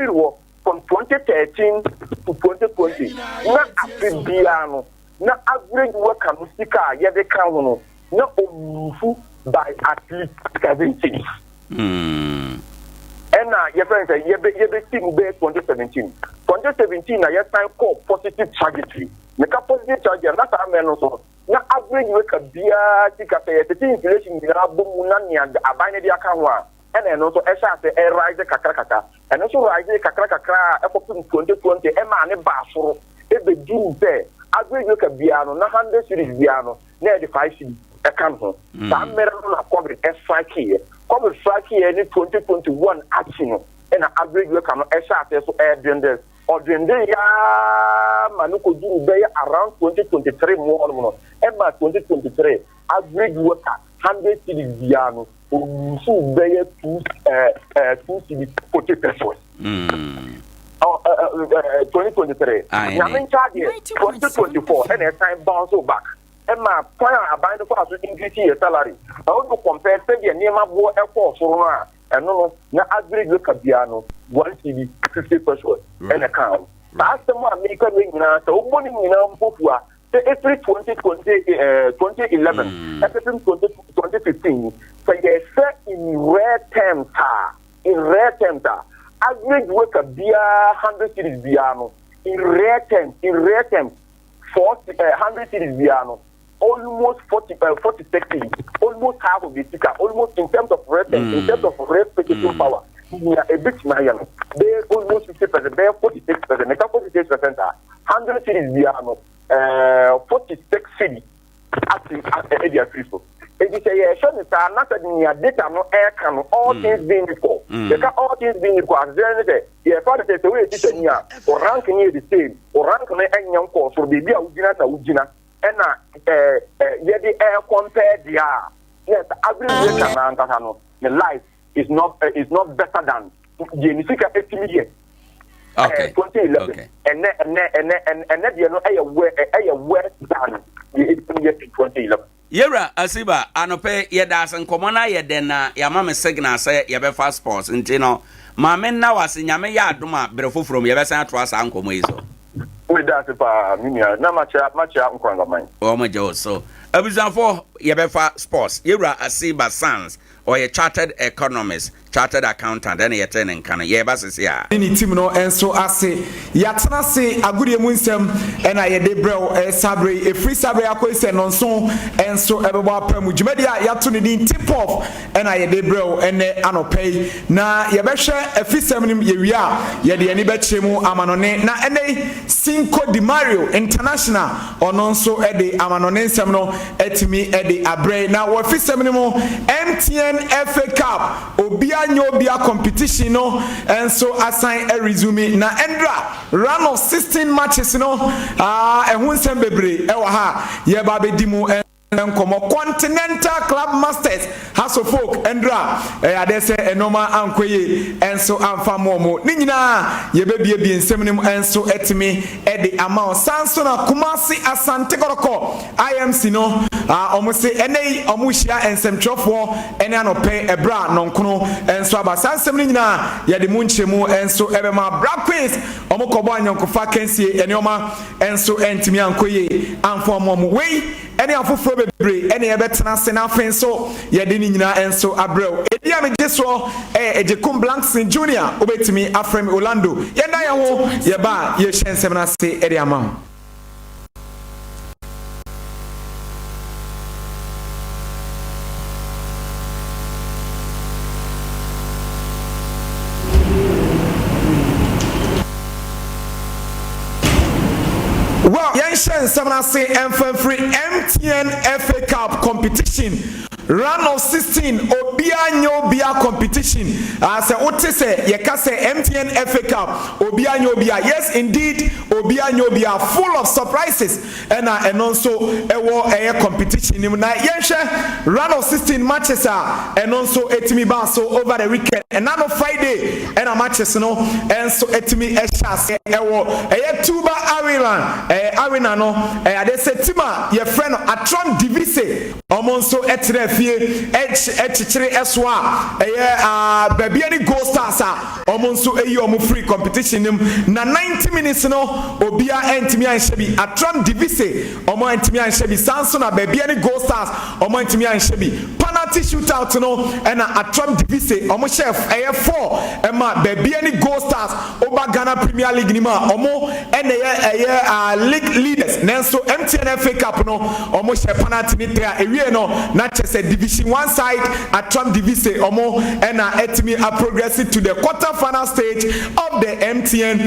hɔ from 2013 to 2020, na afe biara no na average worker no sika a yɛde ka ho no na owufu by at least 7 cedis. Ɛna yɛfrɛ no sɛ yɛbɛsi mu bɛyɛ 2017. 2017 na yɛsan kɔɔ positive trajectory. Meka positive trajectory na saa mmerɛ no so na average worker biara sika, sɛ yɛtete inflation nyinaa bɔ mu na nea aban no de aka ho a, ɛna ɛno nso ɛhyɛ ase ɛrise kakra kakra. Ɛno nso rise kakra kakra a ɛkɔpem 2020 ɛmaa ne baa soro ɛbɛduru sɛ average worker biara no na 100 cedis biara no na yɛde 5 cedis ɛka ne ho. Saa mmerɛ no na COVID ɛstrike yɛ. COVID strike yɛ ne 2021 akyi no, ɛna average worker no ɛhyɛ ase so ɛɛdwendwen ɔdwendwen yaa ma no kɔduru bɛyɛ around 2023 mu hɔnom no, ɛma 2023 average worker 100 cedis biara no owusu bɛyɛ 2 ɛɛ ɛɛ 2 cedis 40 pesewas. 2023 Nyame nkyɛn adeɛ, 2024 ɛna ɛsan bounce back, ɛma kwan a aban no fa so increase yɛ salary na wode compare sɛdeɛ nneɛma boɔ ɛkɔɔ soro no a, ɛno no na average worker biara no 1 cedi 50 pesewas ɛna ka ho. Saa asɛm a meka no nyinaa, sɛ wobɔ ne nyinaa mpofu a, sɛ ɛfiri 2020 2011 ɛpɛpem 2015, sɛ yɛhwɛ in real terms a, in real terms a, average worker biara 100 cedis biara no, in real terms, in real terms, 40 100 cedis biara no, almost 40 46 cedis, almost half of the sika, almost in terms of real terms, in terms of real purchasing power, nea ebitumi ayɛ no bɛyɛ almost 50%, bɛyɛ 46%. Meka 46% a, 100 cedis biara no 46 cedis ati ɛdi afiri so. Eti sɛ yɛhwɛ ne saa na sɛ nea data no ɛɛka no, all things being equal, yɛka all things being equal asesɛ ne sɛ yɛfa no sɛ woyɛ teacher ni a, o rank no yɛ the same, o rank no ɛnyɛ nkɔɔ soro, beebi a wogyina na wogyina, ɛna ɛɛ ɛɛ yɛde ɛɛ compare deɛ a, yes, average worker na ankasa no ne life is not better than deɛ ne sika etimi yɛ 2011. Ɛnɛ deɛ no ɛyɛ worse than deɛ etimi yɛ 2011. Yɛwura Asiba, anɔpɛ yɛda ase. Nkɔmmɔ no ayɛ dɛn na yɛama me signal sɛ yɛbɛfa sports, nti no maame nna wase. Nyame yɛ adom a, berɛ foforɔ mu yɛbɛsan atoa saa nkɔmmɔ yi so. Meda ase paa, me nua, na makyea Nkwangaman. Wɔn gye wo so. Abusuafoɔ, yɛbɛfa sports. Yɛwura Asiba Sans, ɔyɛ chartered economist, chartered accountant, ɛna yɛtɛ ne nka no. Yɛba sese a. Ne ne team no nso ase. Yɛatena ase agodie mu nsɛm ɛna yɛde brɛw sabre yi. Ɛfiri sabre akɔyi sɛ nɔnso nso ɛbɛbɔ apa mu dwumadi a yɛato ne din Tip Off ɛna yɛde brɛw ɛnɛ anɔpɛ yi, na yɛbɛhwɛ afisɛm no mu. Yɛwie a, yɛde ani bɛkyerɛ mu amanɔne, na ɛnɛ yi Cinco de Mario International ɔno nso de amanɔne nsɛm no atumi de abrɛ. Na wɔ afisɛm no mu, MTN FA Cup obia nyɛ obia competition no nso asan resume, na ɛndra round of 16 matches no, ɛho nsɛm bebree ɛwɔ ha yɛba abɛdi mu. Nkɔmmɔ, Continental Club Masters Hearts of Oak ndra ɛyɛ adeɛ sɛ nnoɔma ankɔ yie nso amfa amma wɔn. Ne nyinaa yɛbɛbiebie nsɛm no mu nso atumi de ama wo. Saa nso na Kumasi Asante Kɔtɔkɔ IMC no wɔn se ɛnɛ yi wɔn rehyia nsɛmtwerɛfoɔ ne anɔpɛ ɛberɛ a nɔnkono nso aba. Saa nsɛm no nyinaa yɛde mu nkyerɛmu nso ɛbɛma. Black Queens wɔn kɔbɔ anyɔnkofa akansie nnoɔma nso antumi ankɔ yie amfa wɔn wɔn. Wei ne afoforɔ bebree na yɛbɛtena ase na afei nso yɛde ne nyinaa nso abrɛ wo. Edin a megye soɔ yɛ Agyekum Blankson Junior, wobɛtumi afrɛ me Orlando. Yɛnda yɛn ho, yɛba a yɛrehyɛ nsɛm no ase de ama wo. Well, yɛnhyɛ nsɛm no ase mfa mfiri MTN FA Cup competition round of 16 obiara nyɛ obiara competition. Ah, sɛ wote sɛ yɛka sɛ MTN FA Cup obiara nyɛ obiara, yes indeed obiara nyɛ obiara, full of surprises. Ɛna ɛno nso ɛwɔ ɛyɛ competition no mu. Na yɛnhwɛ round of 16 matches a ɛno nso ɛtumi baa so over the weekend. Ɛna no Friday ɛna matches no ɛnso ɛtumi ɛhyɛ aseɛ ɛwɔ ɛyɛ Tuba Arena, ɛyɛ arena no ɛyɛ adeɛ sɛ team a yɛfrɛ no Atram Divise wɔn nso ɛtena fie ɛkyekyere ɛso a ɛyɛ Bibiani Gold Stars a Wɔn nso yi wɔn firii competition no mu na 90 minutes no obiara antumi anhyɛ bi. Atram Divise wɔn antumi anhyɛ bi, saa nso na Bibiani Gold Stars wɔn antumi anhyɛ bi. Penalty shootout no na Atram Divise wɔn hyɛɛ ɛyɛ four ɛma Bibiani Gold Stars. Woba Ghana Premier League no mu a wɔn na ɛyɛ ɛyɛ league leaders nanso MTN FA Cup no wɔn hyɛ penalty ne three a ewiei no na kyerɛ sɛ Division One side Atram Divise wɔn na atumi a progress to the quarter final stage of the MTN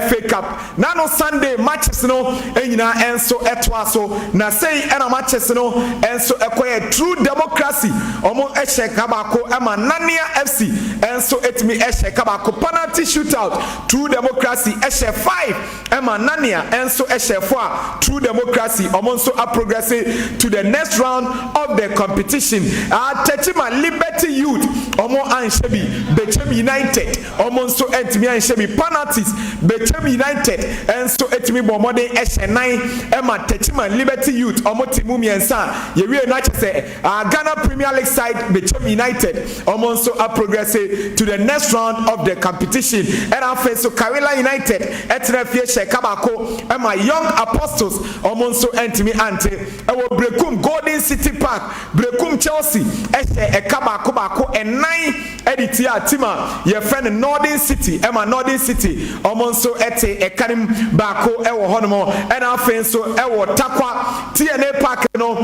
FA Cup. N'ano Sunday matches no nyinaa nso toa so na sei na matches no nso kɔyɛ. True Democracy wɔn hyɛ ka baako ma Nania FC nso tumi hyɛ ka baako. Penalty shootout True Democracy hyɛ five Ɛma Narnia nso hyɛɛ fo a True Democracy ɔmo nso aprogrɛse to the next round of the competition. Techiman Liberty Youth ɔmo anhyɛ bi, Bechem United ɔmo nso antumi anhyɛ bi. Penalties, Bechem United nso tumi bɔɔ mmɔden hyɛ nan ɛma Techiman Liberty Youth ɔmo te mu mmiɛnsa a yɛwie no akyɛ sɛ Ghana Premier League side Bechem United ɔmo nso aprogrɛse to the next round of the competition. Ɛna afei nso Karela United tena fie hyɛ ka baako ma Young Apostles ɔmo nso antumi ante. Ɛwɔ Berekum Golden City Park, Berekum Chelsea hyɛ ɛka baako baako ɛnan de tiaa team a yɛfrɛ no Northern City ma Northern City ɔmo nso te ɛka no mu baako wɔ hɔnom. Ɛna afei nso ɛwɔ Tarkwa TNA Park no,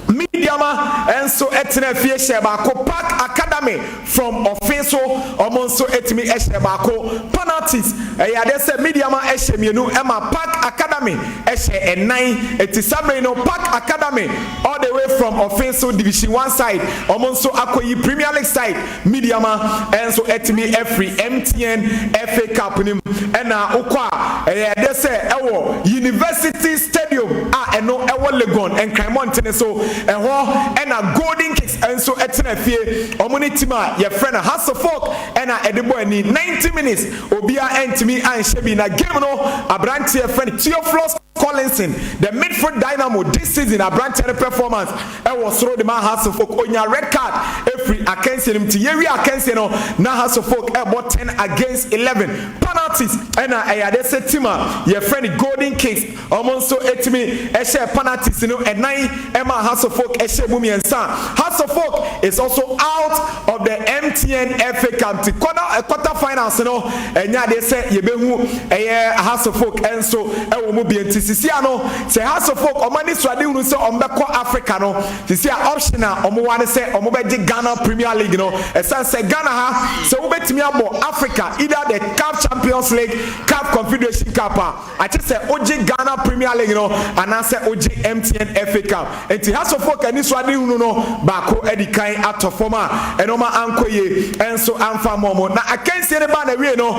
Medeama nso tenaa fie hyɛɛ baako, Park Academy from Ɔfe nso wɔn nso tumi hyɛɛ baako. Penalties, ɛyɛ adeɛ sɛ Medeama hyɛ mmienu ma Park Academy hyɛ nnan. Enti saa mmerɛ yi no Park Academy all the way from Ɔfe nso Division One side wɔn nso akɔyi Premier League side Medeama nso atumi afiri MTN FA Cup no mu. Ɛna wokɔ a, ɛyɛ adeɛ sɛ ɛwɔ University Stadium a ɛno ɛwɔ Legon, Nkran mmɔntene so. Ɛhɔ na Golden Kicks nso tena fie. Wɔn ne team a yɛfrɛ no Hasselfolk na ɛde bɔ ani. 90 minutes, obiara antumi anhyɛ bi. Na game no, aberanteɛ yɛfrɛ no Theophilus Collinson, the midfield dynamo this season, aberanteɛ no performance Ɛwɔ soro de ma Hearts of Oak onya red card efiri akansie no mu nti yɛwie akansie no na Hearts of Oak ɛbɔ 10 against 11 penalties ɛna ɛyɛ adeɛ sɛ team a yɛfrɛ no Golden Kicks wɔn nso ɛtumi ɛhyɛɛ penalties no ɛnan ɛmaa Hearts of Oak ɛhyɛɛ mu mmiɛnsa. Hearts of Oak is also out of the MTN FA Cup nti quarter quarter finals no ɛnyɛ adeɛ sɛ yɛbɛhu ɛyɛ Hearts of Oak ɛnso ɛwɔ mu bio nti sisi ano sɛ Hearts of Oak wɔn ani so adehunu sɛ wɔn bɛkɔ Africa no sisi a option a wɔn wɔ ne sɛ wɔn bɛgye Ghana Premier League no ɛsan sɛ Ghana ha sɛ wobɛtumi abɔ Africa either the CAF Champions League, CAF Confederation Cup a akyɛ sɛ wogye Ghana Premier League no anaasɛ wogye MTN FA Cup nti Hearts of Oak ani so adehunu no baako. baako adi kan atɔ fam a nnoɔma ankɔ yie nso amfa ammɔ wɔn. Na akansie no baa n'awie no,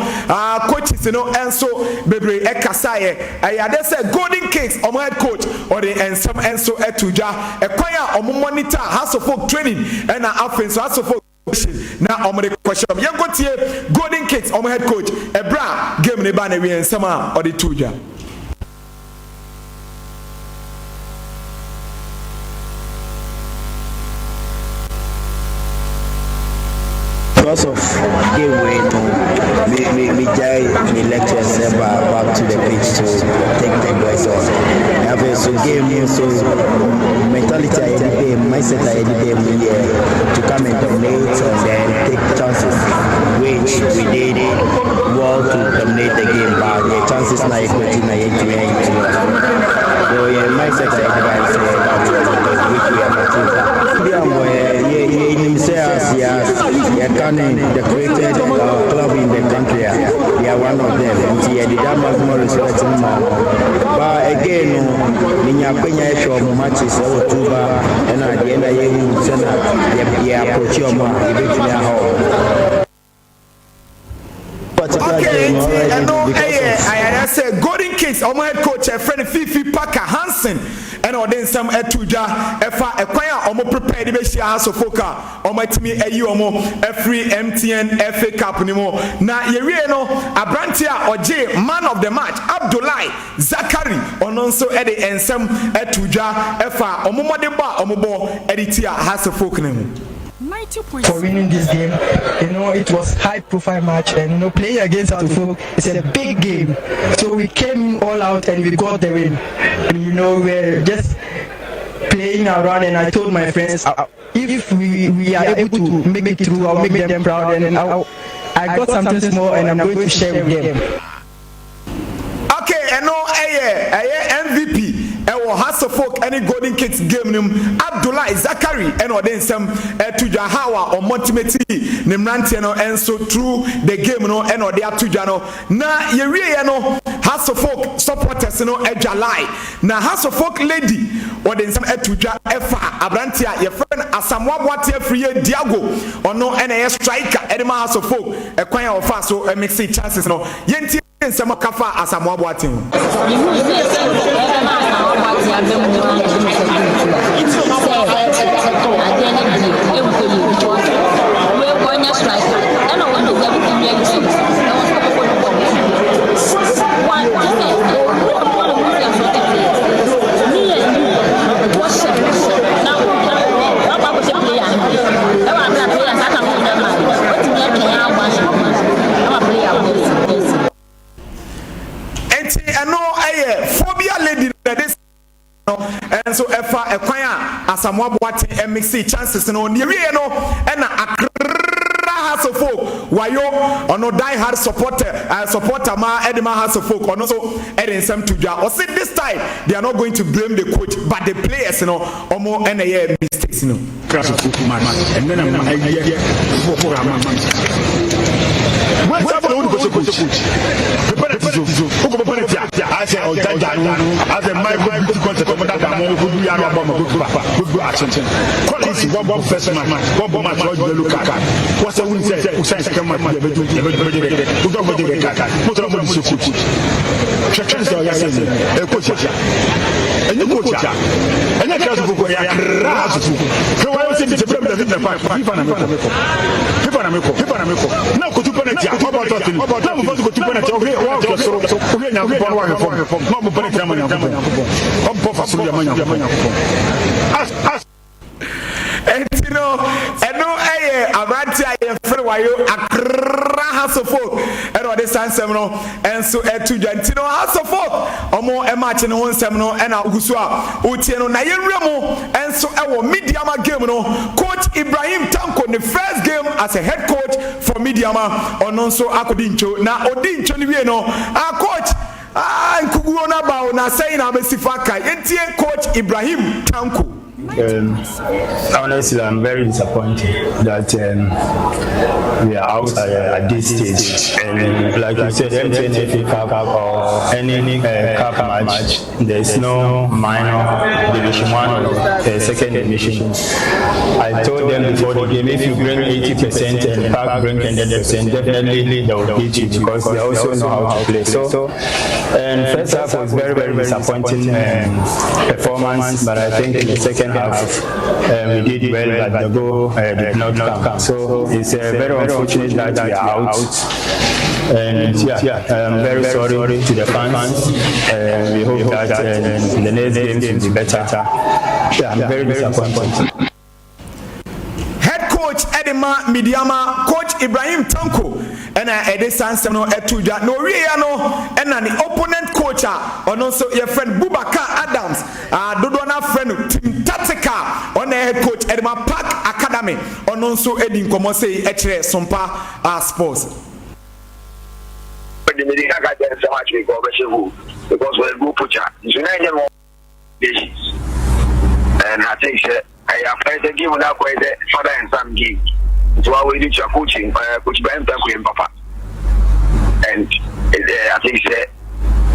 coaches no nso bebree kasaeɛ. Ɛyɛ adeɛ sɛ Golden Kicks wɔn head coach ɔde nsɛm nso too dwa, ɛkwan a wɔn monitor Hearts of Oak training ɛna afei nso Hearts of Oak na wɔde kɔhyɛ wɔn. Yɛnkɔtie Golden Kicks wɔn head coach ɛberɛ a game no baa n'awie nsɛm a ɔde too dwa. Because of game wei no me me me gyae me lectures ɛba back to the pitch to take the boys on. Na afei so game no so mentality a yɛde bɛɛ mu mindset a yɛde bɛɛ mu yɛ to come and dominate and then take chances which we did well to dominate the game but the chances na yɛ create na yɛntumi ayɛ so yɛ mindset a yɛde ba sɛ yɛba to dominate which we have achieved. Bi a mbɔ yɛ yɛnim sɛ as yɛka ne the created club in the country a we are one of them nti yɛde that maximum respect no ma ɔmo but again no menya akwanya ɛhwɛ ɔmo matches ɛwɔ tuba ɛna adeɛ na yɛhu sɛ na yɛ approach ɔmo a yɛbɛtumi aha ɔmo. Okay, nti ɛno ɛyɛ ayaya sɛ Golden Kicks ɔmo head coach ɛfrɛ no Fifi Parker Hansen ɛna ɔde nsɛm ɛto dwa ɛfa ɛkwan a ɔmo prepare de bɛhyia Hearts of Oak a ɔmo atumi ayi ɔmo ɛfiri MTN FA Cup no mu. Na yɛwie no, aberante a ɔgye man of the match Abdullahi Zakari ɔno nso ɛde nsɛm ɛto dwa ɛfa ɔmo mmɔdenbɔ a ɔmo bɔ ɛde tia Hearts of Oak no ho. For winning this game. It was high profile match and playing against Hearts of Oak is a big game. So we came in all out and we got the win. And we're just playing around and I told my friends, if we are able to make it through, I'll make them proud and I got something small and I'm going to share with them. Okay, ɛno ɛyɛ ɛyɛ MVP ɛwɔ Hearts of Oak ɛne Golden Kicks game no mu, Abdullahi Zakari, ɛna ɔde nsɛm ɛto dwa how a ɔmotivate ne mmeranteɛ no ɛnso through the game no ɛna ɔde ato dwa no. Na yɛwieɛ no, Hearts of Oak supporters no adwa line na Hearts of Oak lady ɔde nsɛm ɛto dwa ɛfa aberanteɛ a yɛfrɛ no Asamoah Boate Afriyie Diago, ɔno ɛna ɛyɛ striker ɛde ma Hearts of Oak, ɛkwan a ɔfa so ɛmiss chances no. Yɛntie nsɛm ɔka fa Asamoah Boate ho. Mehu sɛ ɛbɛma Asamoah Boate aba mu a yɛde ne sɛ sɛ adeɛ no deɛ ɛnkɔ yie because wei ɔnyɛ striker ɛna ɔno deserve Premier League ɛwɔ sɛ ɔbɛbɔ ne bɔɔl one kyɛ sɛ ɔbɔ ne ho si asɔ tete me and you wɔhyɛ na wakɔ akɔhyɛ player no ɛwɔ abira player saa tam no nyɛ ma watumi atwɛn abɔ ahyɛ ama player bɔ. Nti ɛno ɛyɛ phobia lady na ɛde no ɛnso ɛfa ɛkwan a Asamoah Boate ɛmiss chances no. Ne ewie no ɛna Accra Hearts of Oak wayo ɔno die hard supporter ma ɛde ma Hearts of Oak, ɔno nso ɛde nsɛm to dwa. Ɔsi this time they are not going to blame the coach but the players no, ɔmo ɛna ɛyɛ mistakes no. Hearts of Oak match ɛnɛ na ma ɛyɛ football ama wọ́n sábà wọ́n kò coach penalty so o kò penalty a asɛ ɔjaja no asɛ michael beauty contest ɔmo dada mo ko du yàrá ɔbɔ ma gbogbo gbogbo akyɛnkyɛn collins wɔn bɔ first match wɔn bɔ match wɔn yellow card wɔsɛ wuli sɛ o second match yɛ bɛ ju yɛ bɛ bɛ de o dɔw bɛ de red card mo tɔrɔ mo di se coach twɛtwɛ sɛ ɔyɛ sɛ ɛ coach a ɛnyɛ coach a ɛnyɛ kira so koko ɛyɛ akra asofo hwɛ wɔn sɛ sɛ bɛrɛ mi na park fifa na mi kɔ fifa na mi kɔ fifa na mi kɔ na kotu penalty a ɔbɔ tɔ tini na mo fɔ so kotu penalty ɔhwɛ wɔhwɛ soro ɔhwɛ Nyankopɔn na wahwɛ fam na ɔmo penalty ama Nyankopɔn ɔbɔ fa soro yɛ ama Nyankopɔn as as. Enti no ɛno ɛyɛ aberante a yɛfrɛ wayo Accra Hearts of Oak ɛna ɔde saa nsɛm no ɛnso ɛto dwa. Nti no Hearts of Oak ɔmo ɛmaakye ne ho nsɛm no ɛna ogu so a wotie no. Na yɛnwura mu ɛnso ɛwɔ Medeama game no, coach Ibrahim Tanko ne first game as a head coach for Medeama, ɔno nso akɔdi ntwo na ɔdi ntwo no wie no ah coach ah nkuguo no aba o na sɛn na abɛsi fa ka. Yɛntie coach Ibrahim Tanko. Um, honestly, I'm very disappointed that um, we are out uh, at this stage. And like you said, MTN FA Cup or any uh, cup match, there is no minor Division 1 or uh, second division. I told them before the game, if you bring 80% and Park bring 100%, definitely they will beat you because they also know how to play. So, and first half was very, very disappointing um, performance, but I think in the second half um, we did well, but the goal uh, did not come. So it's uh, very unfortunate that we are out. And yeah, I'm very sorry to the fans. Uh, we hope that uh, the next games will be better. Yeah, I'm very disappointed. Head coach de ma Medeama, Coach Ibrahim Tanko na ɛde saa nsɛm no too dwa. Na ɔwieɛ no na ne opponent coach a ɔno nso yɛfrɛ no Bubakar Adams a dodoɔ no afrɛ no Team Tactical, ɔno na ɛyɛ head coach de ma Park Academy, ɔno nso di nkɔmmɔ sei kyerɛɛ Sompa Sports. Mede kaka kyerɛ no sɛ match wei kɔ ɔbɛhyɛ goal because ɔyɛ goal poacher nso na ɛnyɛ no nations and I think sɛ ɛyɛ afɛn sɛ game no akɔyɛ sɛ father and son game nti wa wei de tua coach uh, coach Ibrahim Tanko yɛ papa and uh, I think sɛ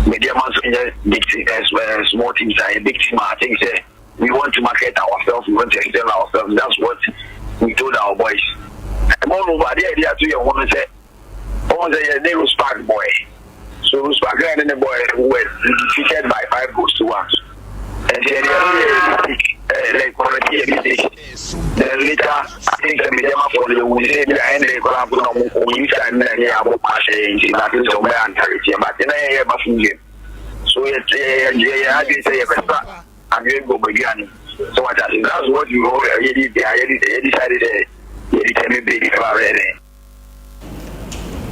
Medeama nso nyɛ big team uh, uh, small teams a big team I think sɛ we want to market ourselves we want to excel ourselves that's what we told our boys ɛmɔ no adeɛ a yɛde ato yɛn ho no sɛ Wohu sɛ yɛne Rospark bɔe. So Rospark na yɛne ne bɔe were defeated by 5 goals to 1. Nti yɛde ɛno yɛ mistake, eh, like correct yɛ mistake. Then later, I think sɛ Medeamafoɔ no yɛhu sɛ ebi a ɛnde koraa mpo na ɔmo ɔmo use time na ɛne abɔ ahyɛ yɛn nti na ate sɛ ɔmo bɛyɛ antarete yɛn but na yɛn yɛ ba full game. So yɛ yɛ yɛ yɛ adwene sɛ yɛbɛsa adwene gu ɔmo aduane. So what I that's what we all yɛ de yɛ de yɛ decide sɛ yɛ determine baabi fa bɛyɛ dɛ.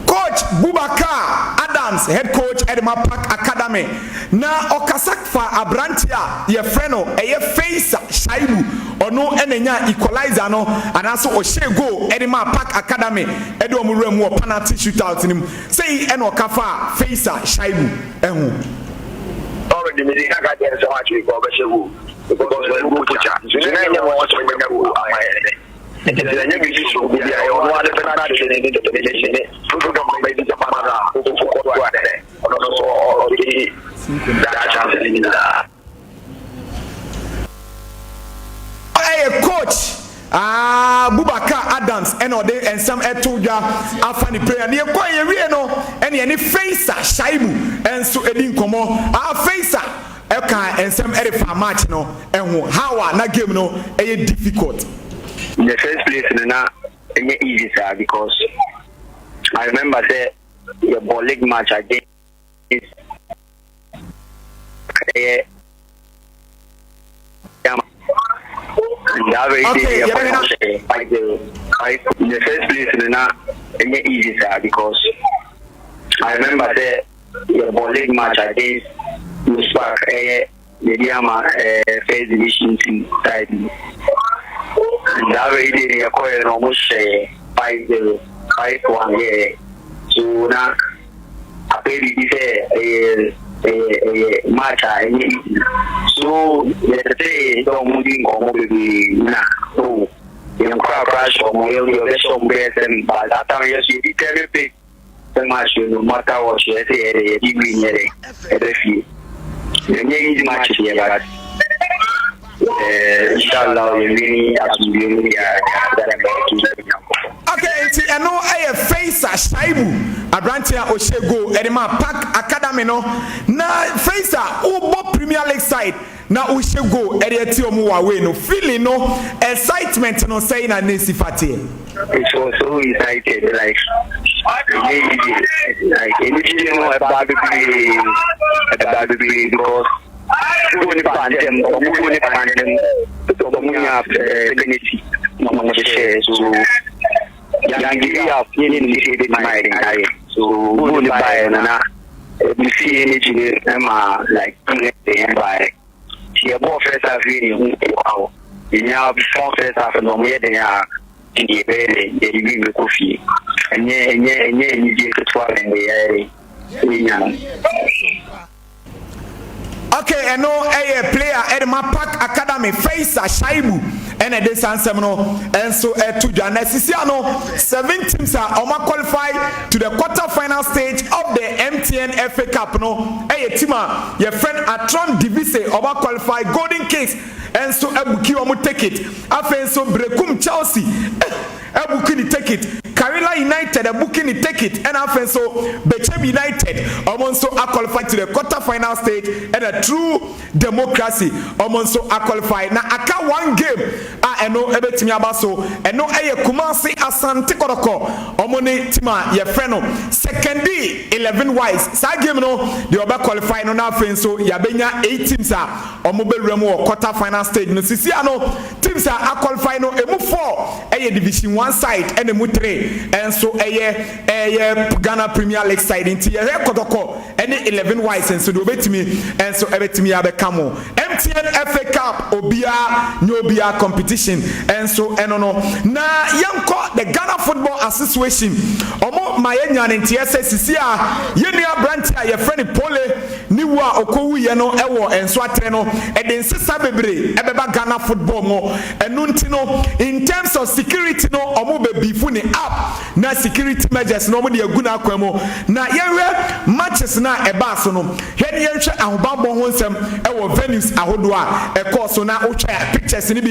Coach Bubakar Adams, head coach de ma Park Academy, na ɔkasa fa aberanteɛ a yɛfrɛ no ɛyɛ Faisal Shaibu, ɔno na ɛnyaa equalizer no anaasɛ ɔhyɛɛ goal de maa Park Academy de wɔn wuraa mu wɔ penalty shootout no mu. Sei na ɔka faa Faisal Shaibu ho. Already mede kaka kyerɛ no sɛ match wei kɔ ɔbɛhyɛ goal because ɔyɛ goal poacher nso na ɛnyɛ nwanwa sɛ ɔbɛnya goal ama yɛn. Nti sɛ ɛnyɛ biribi soronko bi a, ɛyɛ ɔno ara ne personal training ne determination ne program a ɔbɛdi ama no a ɔkɔ so a dɛ ɔno nso ɔbɛdi saa chance no nyinaa. Ɛyɛ coach Abubakar Adams ɛna ɔde nsɛm ɛto dwa afa ne prayer ne yɛkɔ yɛwie no ɛne ɛne Faisal Shaibu ɛnso ɛdi nkɔmɔ. Ah Faisal Ɛkaa nsɛm de faa match no ho, how a na game no yɛ difficult. In the first place no na ɛnyɛ easy saa because I remember sɛ yɛbɔ league match against ɛyɛ that very day Okay, yɛkɔ yɛbɛhwɛ na. hyɛ 5-0 in the first place no na ɛnyɛ easy saa because I remember sɛ Yɛbɔ league match against Rose Park ɛyɛ Medeama ɛɛ first division team side bi. And that very day no yɛkɔɛ no ɔmo hyɛ yɛ 5-0, 5-1 yeah. So na akɔyɛ biribi sɛ ɛyɛ ɛyɛ ɛyɛ match a ɛnyɛ easy. So yɛtetee sɛ ɔmo di nkɔmɔ bebree na oh yɛn korakora hyɛ ɔmo yɛ yɛbɛhyɛ ɔmo bɛyɛ sɛn but that time yɛ so yɛdi tɛmi pe. Sɛ match no matter what yɛ sɛ yɛde yɛde win yɛ dɛ ɛbɛ fie. Ɛnyɛ easy match deɛ but eh, inshallah yɛ win asomdue mu deɛ a yɛde Nyankopɔn. Okay, nti ɛno yɛ Faisal Shaibu, aberanteɛ a ɔhyɛ goal de maa Park Academy no. Na Faisal, wobɔ Premier League side na wohyɛ goal de atia wɔn wɔ away no, feeling no, excitement no, sɛn na na ɛsi fa teɛ? It was so excited like ɛnyɛ easy like anigyeɛ no ɛbaa bebree ɛbaa bebree because goal ne ba ntɛm ɔmo goal ne ba ntɛm ɔmo nya penalty na ɔmo hyehyɛ so yan give up yɛ ne nim sɛ ebetumi ayɛ den ayɛ so goal ne baeɛ no na ebusi energy no ɛma like ne ɛbaeɛ. Nti yɛbɔɔ first half wie no yɛhu wow yɛnya strong first half no ɔmo yɛ den a nti yɛbɛyɛ den yɛde win bɛkɔ fie ɛnyɛ ɛnyɛ ɛnyɛ anigyeɛ ketewa na ɛyɛ yɛnya no. Okay, ɛno ɛyɛ player ɛde ma Park Academy Faisa Shaibu ɛna ɛde saa nsɛm no ɛnso ɛto dwa. Na sisi ano seven teams a wɔn qualify to the quarter final stage of the MTN FA Cup no ɛyɛ team a yɛfrɛ no Attram De Visser, wɔn qualify. Golden Kicks ɛnso abook wɔn ticket. Afei nso Berekum Chelsea abook ne ticket, Karela United abook ne ticket, ɛna afei nso Bechem United ɔmo nso aqualify to the quarter final stage, ɛna True Democracy ɔmo nso aqualify. Na aka one game a ɛno ɛbɛtumi aba so. Ɛno ɛyɛ Kumasi Asante Kɔtɔkɔ ɔmo ne team a yɛfrɛ no Sekondi 11 Wise. Saa game no deɛ ɔbɛ qualify no, na afei nso yɛabɛnya eight teams a ɔmo bɛwura mu wɔ quarter final stage no. Sisi ano teams a aqualify no, emu four ɛyɛ Division One side, ɛna emu three ɛnso ɛyɛ Ghana Premier League side. Nti yɛhwɛ Kɔtɔkɔ ɛne 11 Wise nso deɛ obetumi ɛnso ɛbɛtumi abɛka mo. MTN FA Cup, obiara nye obiara competition ɛnso ɛno no. Na yɛnkɔ the Ghana Football Association. Ɔmo ma yɛ nya ne nteɛ sɛ sisi a yɛn nua aberante a yɛfrɛ no Pole ne wu a ɔkɔwu yɛ no ɛwɔ Nsoatre no, ɛde nsesa bebree ɛbɛba Ghana football mu. Ɛno nti no, in terms of security no, ɔmo bɛ beef ne up na security measures no ɔmo de agu n'akwan mu. Na yɛhwɛ matches na ɛbaa so no, hwɛ ne yɛnhwɛ ahobanbɔ ho nsɛm ɛwɔ venues ahodoɔ a ɛkɔɔ so. Na wotwa pictures no bi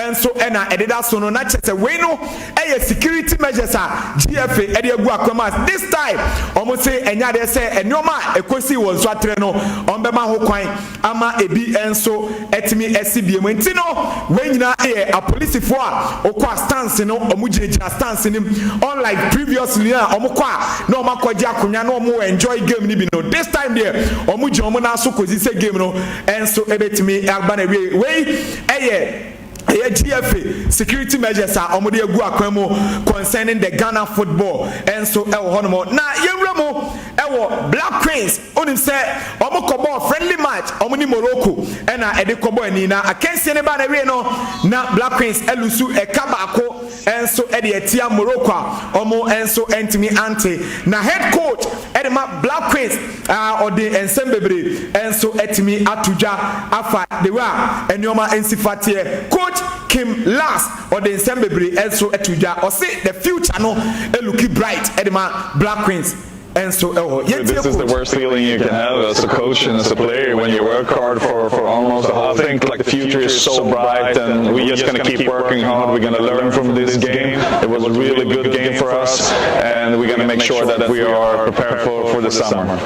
nso ɛna ɛdeda so no, na kyerɛ sɛ wei no ɛyɛ security measures a GFA ɛde agu akwan mu a this time ɔmo se ɛnyɛ adeɛ sɛ nneɛma a ɛkɔsi wɔ Nsoatre no, ɔmo bɛma ho kwan ama ebi nso ɛtumi ɛsi bie mu. Nti no wei nyinaa yɛ apolisifoɔ a okɔ a stands no, ɔmo gyinagyina stands no mu, unlike previously a ɔmo kɔ a na ɔmo akɔgye akonnwa na ɔmo enjoy game no bi no. This time deɛ, ɔmo gyina ɔmo nan so kɔsi sɛ game no ɛnso ɛbɛtumi aba na wie. Wei ɛyɛ GFA security measures a wɔde agu akwan mu concerning the Ghana football ɛnso ɛwɔ hɔnom. Na yɛnwura mu ɛwɔ Black Queens. Onim sɛ wɔn kɔbɔ friendly match, wɔn ne Morocco ɛna ɛde kɔbɔ ani. Na akansie ne ba na ewie no, na Black Queens ɛlose ɛka baako ɛnso ɛde ɛtia Morocco a wɔn nso ɛntumi ante. Na head coach ɛde ma Black Queens a ɔde nsɛm bebree ɛnso ɛtumi ato dwa afa the way a nneɛma nsi fa teɛ. Coach Kim Lars ɔde nsɛm bebree ɛnso ɛto dwa. Ɔse the future no ɛlook bright ɛde ma Black Queens ɛnso ɛwɔ hɔ. This is the worst feeling you can have as a coach and as a player when you work hard for almost the whole. I think like the future is so bright and we're just going to keep working hard. We're going to learn from this game. It was a really good game for us and we're going to make sure that we are prepared for the summer.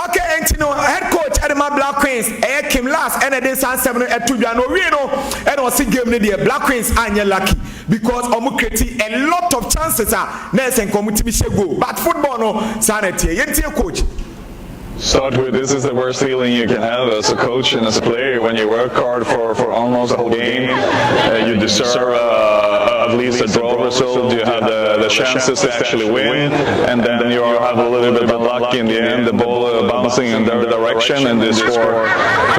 Okay, nti no head coach ɛde ma Black Queens ɛyɛ Kim Lars ɛna ɛde nsa nsɛm no ɛto dwa. Na owie no, ɛna ɔsi game no deɛ, Black Queens anyɛ lucky because ɔmo create a lot of chances a na ɛsɛ nka ɔmo timi hyɛ goal, but football no saa na ɛteɛ. Yɛntie coach. Start with, this is the worst feeling you can have as a coach and as a player when you work hard for almost the whole game. You deserve at least a draw result. You have the chances to actually win, and then you have a little bit of luck in the end, the ball bouncing in their direction, and they score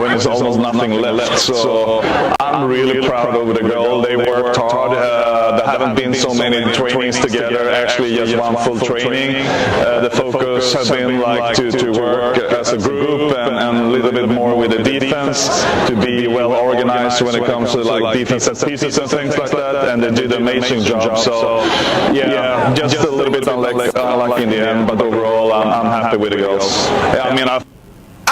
when it's almost nothing left. So I'm really proud of the girl. They worked hard. There haven't been so many trainings together, actually just one full training. The focus has been like to work as a group and a little bit more with the defense, to be well organized when it comes to like defense set pieces and things like that, and they did an amazing job. So yeah, just a little bit unlucky in the end, but overall I'm happy with the girls. Yeah, I mean, I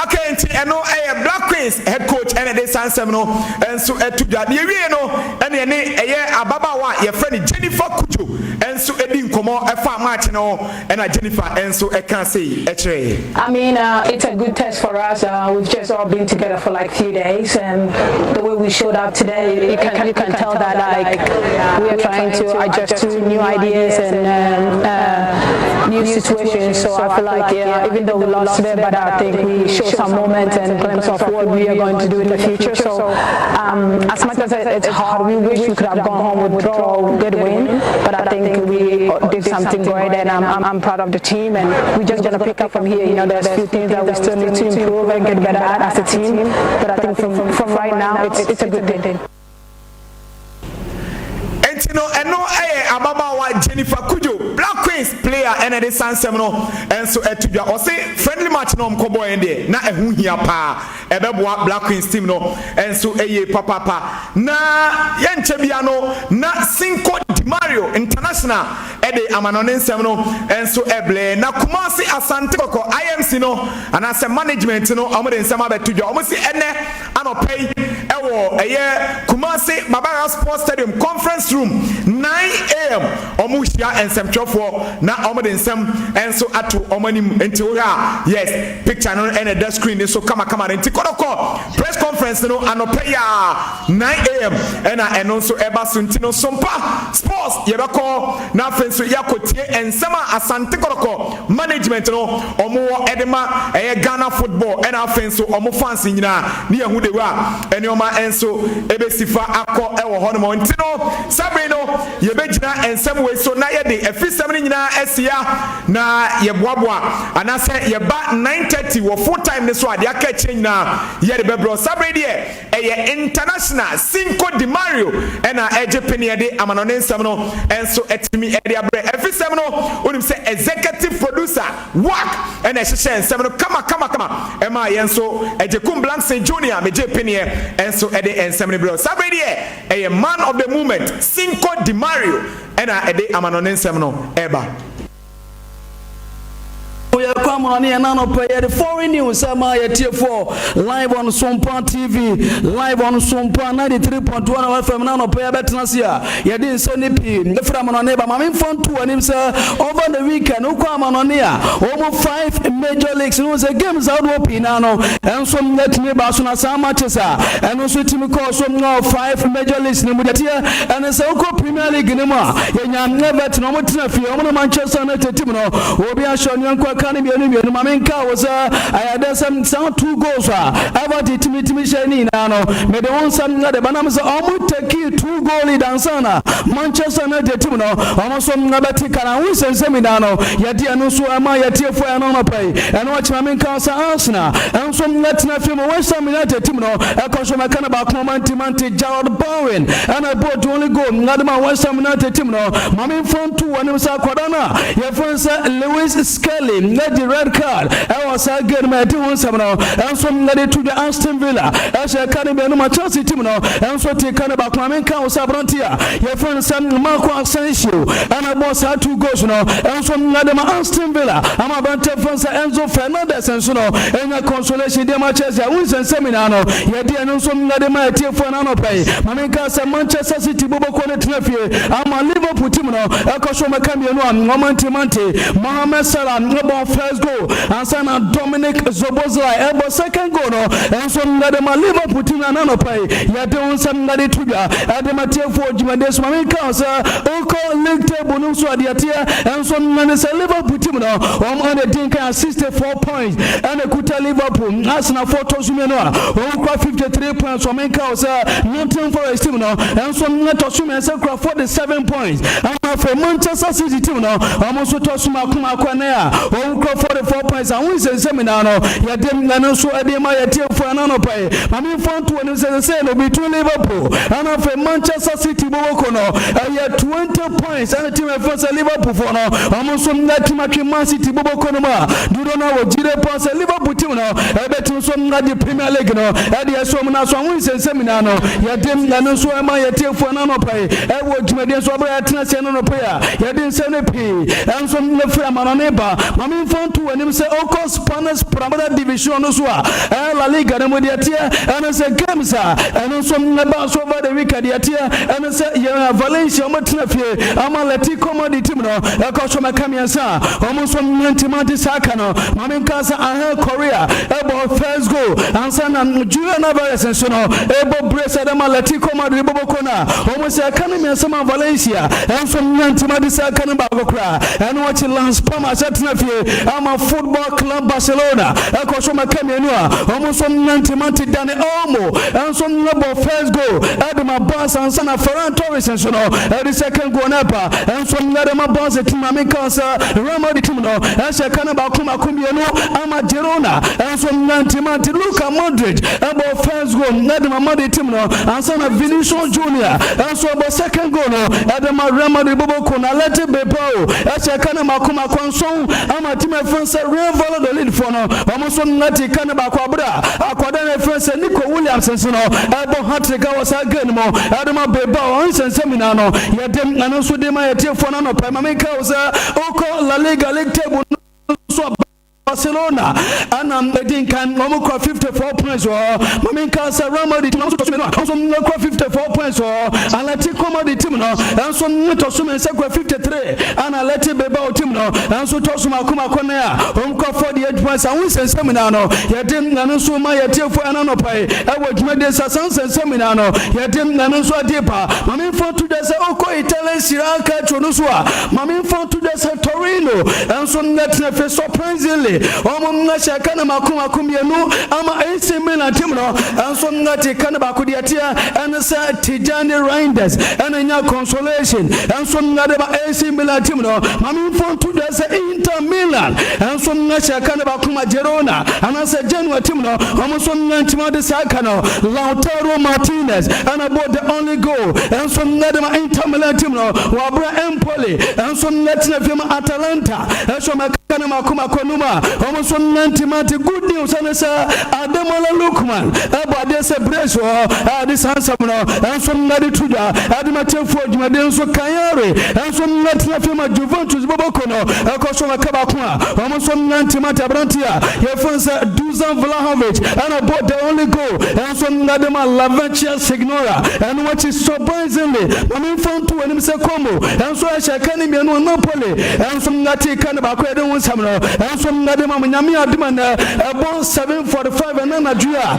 Okay, nti ɛno ɛyɛ Black Queens head coach ɛna ɛde saa nsɛm no nso ɛto dwa. Deɛ ewie no, ɛne ɛne ɛyɛ ababaawa a yɛfrɛ no Jennifer Cudjoe ɛnso ɛdi nkɔmɔ ɛfa match no, ɛna Jennifer ɛnso ɛka sei ɛkyerɛ. I mean, it's a good test for us. We've just all been together for like few days, and the way we showed up today, you can tell that like we are trying to adjust to new ideas and new situations. So I feel like, yeah, even though we lost today, but I think we showed some moments and glimpse of what we are going to do in the future. So as much as it's hard, we wish we could have gone home with draw, get win, but I think we did something great, and I'm proud of the team, and we're just gonna pick up from here. There's a few things that we still need to improve and get better at as a team, but I think from right now, it's a good thing. Nti no ɛno ɛyɛ ababaawa Jennifer Cudjoe, Black Queens player. player ɛna ɛde saa nsɛm no nso ɛto dwa. Ɔse friendly match no a wɔn kɔbɔɔ yɛn deɛ na ɛho hia paa. Ɛbɛboa Black Queens team no nso yie papaapa. Na yɛnkyɛ bia no na Cinco de Mario International de amanɔne nsɛm no nso ɛblɛ. Na Kumasi Asante Kɔkɔ IMC no anaasɛ management no wɔn de nsɛm abɛto dwa. Wɔn se ɛnɛ anɔpa yi ɛwɔ ɛyɛ Kumasi Baba Yara Sports Stadium conference room 9am wɔn rehyia nsɛmtwerɛfoɔ na wɔn de nsɛm nso ato wɔn anim. Nti wohwɛ a yes picture no ɛna ɛda screen no so kamakama no. Nti kɔdɔkɔ press conference no anɔpa yi a 9am ɛna ɛno nso ɛba so. Nti no Sompa Sports yɛbɛkɔ na afei nso yɛakɔtie nsɛm a Asante Kɔtɔkɔ management no wɔn wɔ ɛde ma ɛyɛ Ghana football ɛna afei nso wɔn fans nyinaa ne yɛhu de wɔ a nneɛma nso ɛbɛsi fa akɔ ɛwɔ hɔ nom. Nti no saa bere no yɛbɛgyina nsɛm wei so na yɛde afisɛm no nyinaa asia na yɛboaboa anaasɛ yɛba 9:30 wɔ full time no so a deɛ aka akyire nyinaa yɛde bɛbrɛ. Saa bere deɛ Ɛyɛ International Cinco de Mario na ɛregye peneɛ de amanɔne nsɛm no nso atumi de abrɛ. Afisɛm no, wonim sɛ Executive Producer Wack na ɛhyehyɛɛ nsɛm no kama kama kama ɛmaa yɛn nso. Agyekum Blankson Junior megyee peneɛ nso de nsɛm no brɛɛ wo. Saa berɛ yi deɛ ɛyɛ Man of the Moment Cinco de Mario na ɛde amanɔne nsɛm no reba. Yɛ kwamuna ne yɛn anɔpɛ yɛde foreign news ɛma yɛ tiefoɔ live on Sompa TV, live on Sompa 93.1 FM. Na anɔpɛ yɛbɛtena ase a yɛde nsɛm ne pii efiri amanɔne ba. Maame nfa nto anim sɛ over the weekend wokɔ amanɔne a wɔn five major leagues no sɛ games ahodoɔ pii naa no ɛnso ɛtumi ba so, na saa matches a ɛno nso tumi kɔɔ so no five major leagues no mu deɛ teɛ ɛne sɛ wokɔ Premier League no mu a, yɛnya Everton, wɔn tena fie, wɔn ne Manchester United team no, obi ahyɛ ɔnyɔnko ɛka no mmienu mmienu. Ma menka wo sɛ ɛyɛ dɛ sɛ saa two goals a Everton tumi tumi hyɛ ne nyinaa no, mede wo nsɛm de ba nam sɛ wɔn take two goal lead ansa na Manchester United team no wɔn nso bɛte ka na ho nsɛnsɛm nyinaa no yɛde ɛno nso ɛma yɛtiefoɔ ɛno anɔpa yi. Ɛno akyi ma menka wo sɛ Arsenal nso tena fie mu, West Ham United team no ɛkɔ so mɛka no baako mante mante. Jarrod Bowen ɛna ɛbɔɔ the only goal de ma West Ham United team no. Ma memfa nto w'anim sɛ akwadaa no a yɛfrɛ no sɛ Lewis Skelly adi red card ɛwɔ saa game no mu a ɛde ho nsɛm no nso ɛde to dwa. Aston Villa ɛhyɛ ka no mmienu ma Chelsea team no nso te ka no baako. Ma menka wo sɛ aberante a yɛfrɛ no sɛ Marco Asensio ɛna ɛbɔɔ saa two goals no nso ɛde ma Aston Villa, ama aberante yɛfrɛ no sɛ Enzo Fernandez nso no ɛnya consolation de ma Chelsea. A wo nsɛnsɛm nyinaa no yɛde ɛno nso ɛde ma atiefoɔ no anɔpa yi. Ma menka sɛ Manchester City bobɔkuo no tena fie ama Liverpool team no ɛkɔ so mɛka mmienu a wɔn mante. Mohamed Salah ɛbɔ first goal ansa na Dominic Szoboszlai ɛbɔ second goal no nso ɛde ma Liverpool team no anɔpa yi. Yɛde wo nsɛm ɛde to dwa ɛde ma atiefoɔ dwumadie so. Ma menka sɛ wokɔ league table no nso adeɛ teɛ nso ɛne sɛ Liverpool team no wɔn ɛna di nkan a 64 points ɛna kuta Liverpool. Arsenal foɔ tɔ so mmienu a wɔn kura 53 points. Wɔn nka wɔ sɛ Nottingham Forest team no nso ɛtɔ so mmiɛnsa kura 47 points, ama afei Manchester City team no wɔn nso tɔ so mako mako ɛnɛ a wɔn kura 44 points. Ahon nsɛnsɛm nyinaa no yɛde ɛno nso ɛde ma yɛtiefoɔ ɛna anɔpa yi. Maame nfa nto wɔn sɛ sɛ no between Liverpool ɛna afei Manchester City boboko no ɛyɛ 20 points, ɛna team ɛfɛ sɛ Liverpool foɔ no wɔn nso ɛtim atwe Man City boboko no mu a dodoɔ no a wɔ gyire pɔn sɛ Liverpool team no ɛbɛtim nso agye Premier League no ɛde ɛso mu. Naso ahon nsɛnsɛm nyinaa no yɛde ɛno nso ɛma yɛtiefoɔ no anɔpa yi ɛwɔ dwumadie nso ɔbɛrɛ yɛtena seɛ no nɔpa yi a yɛde nsɛm no pii ɛnso ɛfiri amanɔne ba. Maame nfa nto w'anim sɛ ɔkɔ Spanish Primera Division no so a ɛyɛ La Liga no mu, deɛ teɛ ɛno sɛ games a ɛno nso ɛba so over the weekend, deɛ teɛ ɛno sɛ yɛn Valencia wɔn tena fie ama Atletico Madrid team no ɛkɔ so mɛka mmiɛnsa a wɔn nso ntimante saa ka no. Maame nka sɛ Angel Correa ɛbɔ first goal ansa na Julian Alvarez nso no ɛbɔ brace ɛde ma Atletico Madrid bɔbɔkɔ no a wɔn sɛ ɛka no mmiɛnsa ma Valencia ɛnso ntimante saa ka no baako koraa. Ɛno akyi Las Palmas ɛtena fie ama Football Club Barcelona ɛkɔ so mɛka mmienu a wɔn nso ntimante. Dani Olmo ɛnso ɛbɔ first goal ɛde ma Barca ansa na Ferran Torres nso no ɛde second goal no ɛba ɛnso ɛde ma Barca team. Maame nka sɛ Real Madrid team no ɛhyɛ ka no baako baako mmienu ama Girona ɛnso ntimante. Luka Modric ɛbɔ first goal ɛde ma Madrid team no ansa na Vinicius Junior ɛnso ɛbɔ second goal no ɛde ma Real Madrid. boboko no Athletic Bilbao ɛhyɛ ka no mako mako nson ama team a yɛfrɛ no sɛ Real Valladolid foɔ no wɔn nso ɛte ka no baako abere a akwadaa no yɛfrɛ no sɛ Nico Williams nso no ɛbɔ hat-trick wɔ saa game no mu ɛde ma Bilbao. Nsɛnsɛm nyinaa no yɛde ɛno nso de ma yɛtiefoɔ no anɔpa. Ma menka wo sɛ wokɔ La Liga league table no so a, Barcelona ɛna ɛdi nkan, wɔn kura 54 points wɔ hɔ. Ma menka sɛ Real Madrid team no nso tɔ so mmienu a wɔn nso kura 54 points wɔ hɔ. Atletico Madrid team no nso tɔ so mmiɛnsa kura 53, ɛna Athletic Bilbao team no nso tɔ so mako mako nan a wɔn kura 48 points. Aho nsɛnsɛm nyinaa no yɛde ɛno nso ma yɛtiefoɔ ɛna anɔpa yi ɛwɔ dwumadie sa saa nsɛnsɛm nyinaa no yɛde ɛno nso adi pa. Ma memfa to dwa sɛ wokɔ Italian Serie A calcio no so a, ma memfa to dwa sɛ Torino nso nnɛtena fi surprisingly wɔn hyɛ ka no mako mako mmienu ama AC Milan team no nso nnɛte ka no baako. Deɛ teɛ ɛne sɛ Tijani Reinders ɛna nya consolation nso nnɛde ma AC Milan team no. Ma memfa to dwa sɛ Inter Milan nso hyɛ ka no baako ma Girona anaasɛ Genoa team no, wɔn nso nnɛntema de saa ka no. Lautaro Martinez ɛna bɔ the only goal nso nnɛde ma Inter Milan team no. Wɔabrɛ Empoli nso nnɛtena fie ma Atalanta ɛso mɛka no mako mako num a wɔn nso nnɛntema te. Good news ɛne sɛ Ademola Lookman ɛbɔ adeɛ sɛ brace wɔ hɔ ɛde saa nsɛm no nso nnɛde to dwa ɛde ma kyɛfoɔ dwumadie nso. Cagliari nso nnɛtena fie ma Juventus boboko no ɛkɔ so mɛka baako a wɔn nso nnɛntema te. Aberante a yɛfrɛ sɛ Dusan Vlahovic ɛna bɔ the only goal nso nnɛde ma La Vecchia Signora. Ɛno akyi, surprisingly, ma memfa nto w'anim sɛ Como nso ɛhyɛ ka ne mmienu, Napoli nso nnɛte ka ne baako. Yɛde ho nsɛm no nso nnɛde ma mo. Nyame adom, ɛnɛ ɛbɔ 7:45 ɛna anadwo a,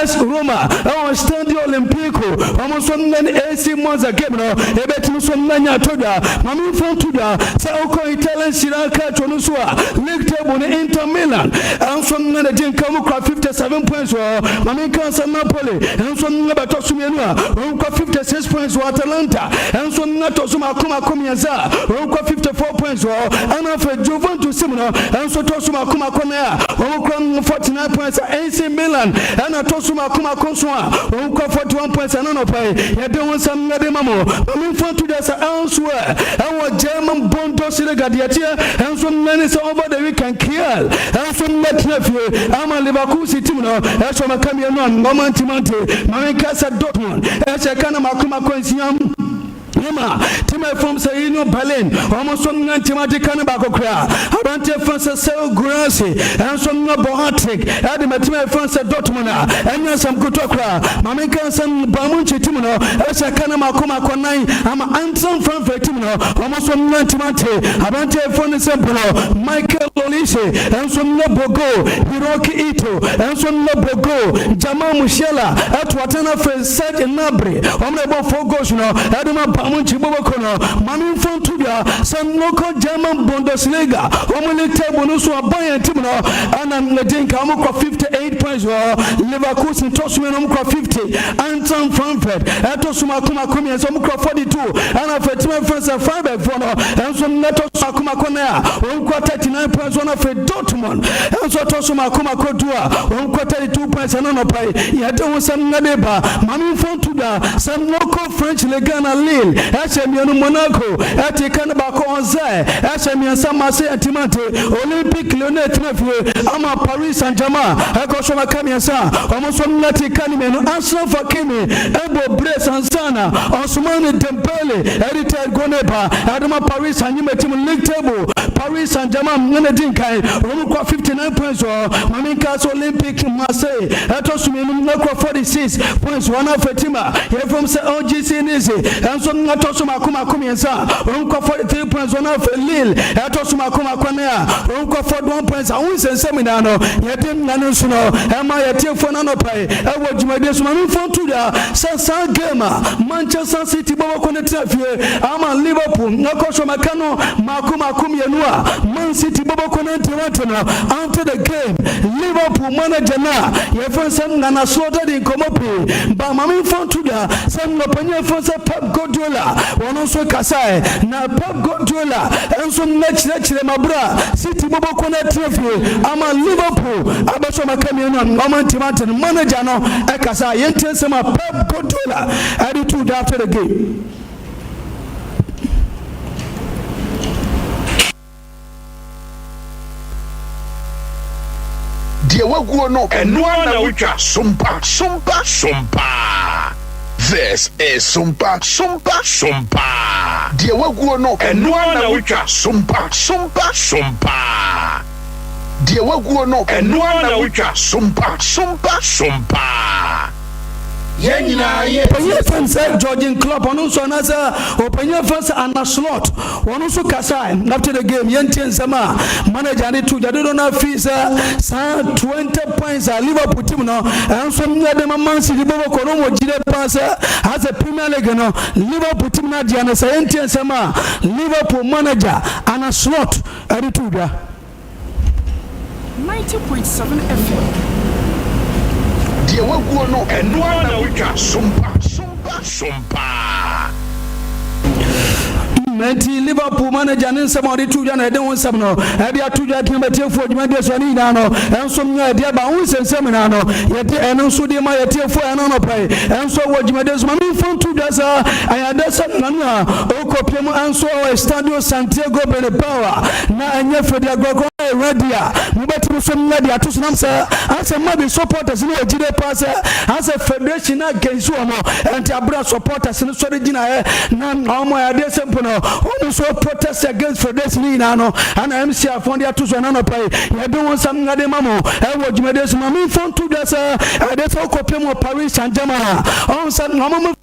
AS Roma ɛwɔ Stadio Olimpico, wɔn nso nnɛ ne AC Monza game no ɛbɛtumi so nnɛ nya ato dwa. Ma memfa nto dwa sɛ wokɔ Italian Serie A calcio no so a, league table no, Inter Milan nso nnɛ na gye nka mu kura 57 points wɔ hɔ. Ma menka sɛ Napoli nso nnɛ bɛtɔ so mmienu a wɔn kura 56 points wɔ. Atalanta nso nnɛ tɔ so mako mako mmiɛnsa a wɔn kura 54 points wɔ hɔ, ɛna afei Juventus mu no nso tɔ so mako mako nan a wɔn kura 49 points. A AC Milan ɛna tɔ so mako mako nso a wɔn kura 41 points. Ɛna nɔpa yi yɛde ho nsɛm yɛde ma mo. Ma memfa to dwa sɛ elsewhere ɛwɔ German Bundesliga, deɛ teɛ nso nnɛ ne sɛ over the weekend Kiel nso nnɛ tena fie ama Leverkusen team no ɛsɔ maka mmienu a ɔma ntimante. Ma menka sɛ Dortmund ɛhyɛ ka na mako mako nsia ma team a ɛfam sɛ Union Berlin, wɔn nso nya ntɛm agye ka no baako koraa. Aberanteɛ fa sɛ Serhou Guirassy nso nya bɔ hat-trick ɛde ma team a ɛfam sɛ Dortmund a ɛnyɛ asɛm ketewa koraa. Ma menka nsɛm Bayern Munich team no ɛhyɛ ka no mako mako nan ama Eintracht Frankfurt team no, wɔn nso nya ntɛm ate. Aberanteɛ ɛfam ne sɛ mpo no Michael Olise nso nya bɔ goal, Hiroki Ito nso nya bɔ goal, Jamal Musiala ɛto atena, afei Serge Gnabry, wɔn na ɛbɔ four goals no ɛde ma Bayern Munich boboko no. Ma memfa nto dwa sɛ nnokɔ German Bundesliga wɔn league table no so a, Bayern team no ɛna ɛdi nka, wɔn kɔ 58 points wɔ. Leverkusen tɔ so mmienu, wɔn kɔ 50. Eintracht Frankfurt ɛtɔ so mako mako mmiɛnsa, wɔn kɔ 42, ɛna afei team ɛfɛn sɛ Freiburg foɔ no ɛnso ɛtɔ so mako mako nan a wɔn kɔ 39 points wɔn. Afei Dortmund ɛnso ɛtɔ so mako mako 10 a wɔn kɔ 32 points. Ɛna nɔpa yi yɛde ho sɛm ɛde ba. Ma memfa nto dwa sɛ nnokɔ French Ligue na Lille ɛhyɛ mmienu, Monaco ɛte ka no baako, Auxerre ɛhyɛ mmiɛnsa, Marseille antimante. Olympique Lyonnais tena fie ama Paris Saint-Germain ɛkɔ so maka mmiɛnsa a wɔn nso ɛte ka no mmienu. Achraf Hakimi ɛbɔ brace ansana Ousmane Dembele ɛde third goal ne ba ɛde ma Paris Saint-Germain team. League table, Paris Saint-Germain ɛna di nkan, wɔn kɔ 59 points wɔ. Maame nka sɛ Olympique Marseille ɛtɔ so mmienu ɛkɔ 46 points wɔn. Afei team a yɛfam sɛ OGC Nice ɛnso ɛtɔ so mako mako mmiɛnsa, wɔn kɔ 43 points wɔn. Afei Lille ɛtɔ so mako mako ne a wɔn kɔ 41 points. Ahun nsɛnsɛm nyinaa no yɛde nna no nso no ɛma yɛtiefoɔ no anɔpa yi ɛwɔ dwumadie so. Maame nfa nto dwa sɛ saa game a Manchester City bɔbɔkɔ ne tena fie ama Liverpool ɛkɔ so mɛka no mako mako mmienu a Man City bɔbɔkɔ ne ntiwante no, after the game Liverpool manager no a yɛfrɛ sɛ Nana Slot de nkɔmmɔ pii ba. Maame nfa nto dwa sɛ nnɔpanyin yɛfrɛ sɛ Pep Guardiola, wɔn nso kasae, na Pep Guardiola nso nnɛkyerɛkyerɛ ma berɛ a City bɔbɔkɔ no atena fie ama Liverpool abɛsɔ maka mmienu a ɔma ntimante no, manager no ɛkasa. Yɛntie nsɛm a Pep Guardiola ɛde to dwa after the game. waguo no, Ɛno ara na wotwa. Sompa, sompa, sompa. This is Sompa, sompa, sompa. Deɛ waguo no, Ɛno ara na wotwa. Sompa, sompa, sompa. Deɛ waguo no, Ɛno ara na wotwa. Sompa, sompa, sompa. Yɛn nyinaa yɛ Ɔpanyin a yɛfrɛ no sɛ Jurgen Klopp, ɔno nso anaasɛ ɔpanyin a yɛfrɛ no sɛ Arne Slot, ɔno nso kasae after the game. Yɛntie nsɛm a manager no to dwa. Dodoɔ no ara fii sɛ saa 20 points a Liverpool team no nso de ma Man City bɔbɔ kɔ no, wɔn gyidie paa sɛ asɛ Premier League no Liverpool team no adeɛ no. Sɛ yɛntie nsɛm a Liverpool manager Arne Slot de to dwa. 90.7 FM. Deɛ waguo no, Ɛno ara na wotwa. Sompa, sompa, sompa. Enti Liverpool manager ne nsɛm a ɔde to dwa na ɛde ho nsɛm no ɛde ato dwa tena bɛtiefoɔ dwumadie so ne nyinaa no ɛnso nyɛ ɛde aba ho nsɛnsɛm nyinaa no yɛde ɛno nso de ma yɛtiefoɔ ɛno anɔpa yi ɛnso wɔ dwumadie so ma memfa nto dwa sɛ ɛyɛ adɛ sɛ nano a ɔkɔpie mu ɛnso wɔ Estadio Santiago Bernabeu a na ɛnyɛ fɛ de agorɔ korɔ na ɛwura di a mobɛtumi so mmerɛ de ato so nam sɛ asɛ ma bi supporters no wɔ gyide paa sɛ asɛ federation na against wɔn ɛnti abira supporters no sɔre gyinaeɛ na wɔn a adeɛ sɛ mpo no wɔn nso protest against federation no nyinaa no ana MC afɔn de ato so ɛna nɔpa yi yɛde wɔn nsɛm ngade ma mo ɛwɔ dwumadie so ma memfo nto dwa sɛ ɛde sɛ wokɔpem wɔ Paris Saint-Germain a ɔn sɛ wɔn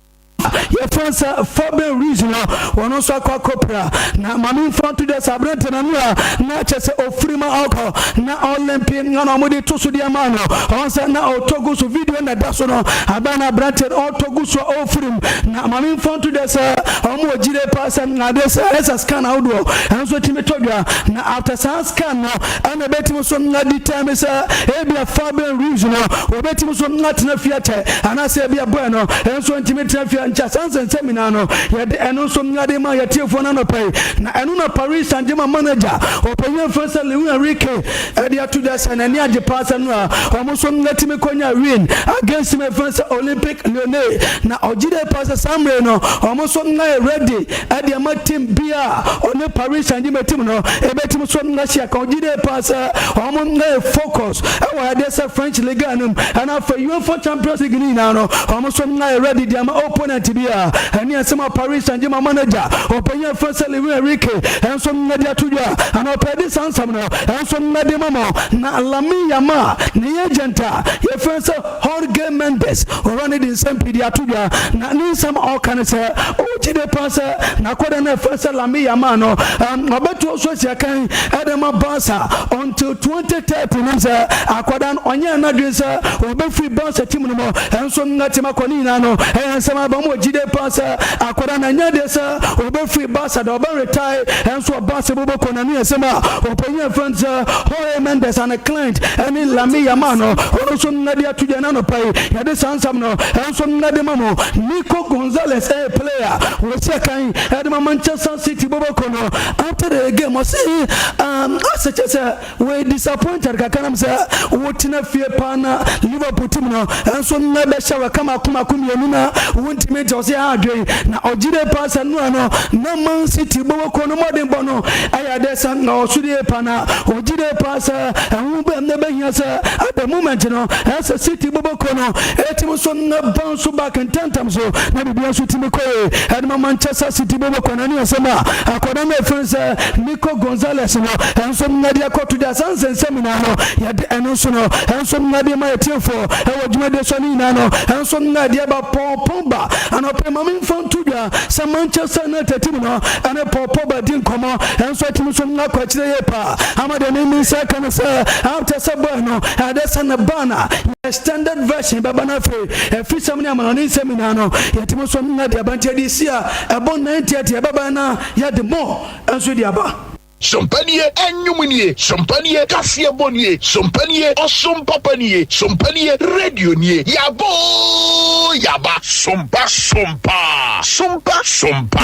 Yɛfrɛ no sɛ Fabian Ruiz no, ɔno nso akɔ akɔpira. Na ma memfa nto dwa sɛ aberante no ano a na kyerɛ sɛ ɔfiri ma ɔkɔ na ɔlempe na na wɔde to so de ama no. Ɔn sɛ na ɔtɔ gu so, video na ɛda so no, abɛn na aberante no ɔtɔ gu so a ɔfiri mu. Na ma memfa nto dwa sɛ wɔn wɔ gyidie paa sɛ adeɛ sɛ ɛsɛ scan ahodoɔ ɛnso tumi tɔ dwa. Na after saa scan no ɛna ɛbɛtumi nso adetermine sɛ ebia Fabian Ruiz no wɔbɛtumi nso atena fie akyɛ anaasɛ ebia boy no nso ntumi tena fie nkyɛ. Saa nsɛnsɛm nyinaa no yɛde ɛno nso de ma yɛtiefoɔ no anɔpa yi. Na ɛno na Paris Saint-Germain manager ɔpanyin afrɛ sɛ Luis Enrique ɛde ato dwa sɛ n'ani agye paa sɛ no a wɔn nso atumi kɔnya win against me frɛ sɛ Olympique Lyonnais, na ɔgye dɛ paa sɛ saa mmerɛ no wɔn nso ayɛ ready ɛde ama team bi a ɔne Paris Saint-Germain team no ɛbɛtumi so ahyia ka. Ɔgye dɛ paa sɛ wɔn ayɛ focus ɛwɔ ɛdeɛ sɛ French Ligue no mu ɛna afei UEFA Champions League no nyinaa no wɔn nso ayɛ ready de ama opponent bi a ɛne ɛsɛm a Paris Saint-Germain manager ɔpanyin afrɛ sɛ Luis Enrique ɛnso ɛde ato dwa anɔpɛ de saa nsɛm no ɛnso ɛde ma mo. Na Lamine Yamal ne agent a yɛfrɛ sɛ Jorge Mendes ɔwura no de nsɛm pii de ato dwa, na ne nsɛm a ɔka ne sɛ ɔgye de paa sɛ n'akɔda no a ɛfrɛ sɛ Lamine Yamal no ɔbɛtoa so asi akan de ma Barca until 2030, nam sɛ akɔda no ɔnyɛɛ n'adwene sɛ ɔbɛfiri Barca team no mu nso atim akɔ. Ne nyinaa no ɛyɛ nsɛm aba mu, ɔgye de paa sɛ akɔda no ɛnyɛ deɛ sɛ ɔbɛfiri Barca da, ɔbɛ retire nso wɔ Barca bɔbɔkɔ. Na ne yɛ nsɛm a ɔpanyin a ɛfrɛ no sɛ Jorge Mendes and client ɛne Lamine Yamal no ɔno nso de ato dwa. Na anɔpa yi yɛde saa nsɛm no nso de ma mo. Nico Gonzalez ɛyɛ player wɔsi akan ɛde ma Manchester City bɔbɔkɔ no. After the game ɔse asɛ kyɛ sɛ wɔyɛ disappointed kakra nam sɛ wotena fie paa na Liverpool team no nso bɛhyɛ wɔ kama mako mmienu na wontumi nti ɔse ha adwen, na ɔgye de paa sɛ noa no na Man City bɔbɔkɔ no mmɔdenbɔ no ɛyɛ dɛ sɛ na ɔso de paa, na ɔgye de paa sɛ ɛho bɛm na ɛbɛhia sɛ at the moment no ɛsɛ City bɔbɔkɔ no ɛtumi nso na bounce back ntɛntɛm so na biribia nso tumi kɔ yie ɛde ma Manchester City bɔbɔkɔ no. Ne asɛm a akɔda no ɛfiri sɛ Nico Gonzalez no ɛnso na de akɔto dwa. Saa nsɛnsɛm nyinaa no yɛde ɛno nso no ɛnso na de ma yɛtiefoɔ ɛwɔ dwumadie so. Ne nyinaa no ɛnso na de aba pɔnpɔn ba anɔpɛ. Ma memfa nto dwa sɛ Manchester United team no ɛne Paul Pogba di nkɔmmɔ ɛnso atumi so akɔ akyirɛ yie paa ama deɛ memi nsa ka no sɛ after sɛ boy no ɛde sɛ ne ba na extended version bɛba no afei ɛfisɛm ne amanɔne nsɛm nyinaa no yɛtumi so na de aba. Nti ɛde si a ɛbɔ 90 ɛbɛba na yɛde mɔ ɛnso de aba. Sompa nie, ɛnwom nie, sompa nie, kaseɛbɔ nie, sompa nie, ɔsom papa nie, sompa nie, radio nie, yaba oo yaba. Sompa sompa, sompa sompa.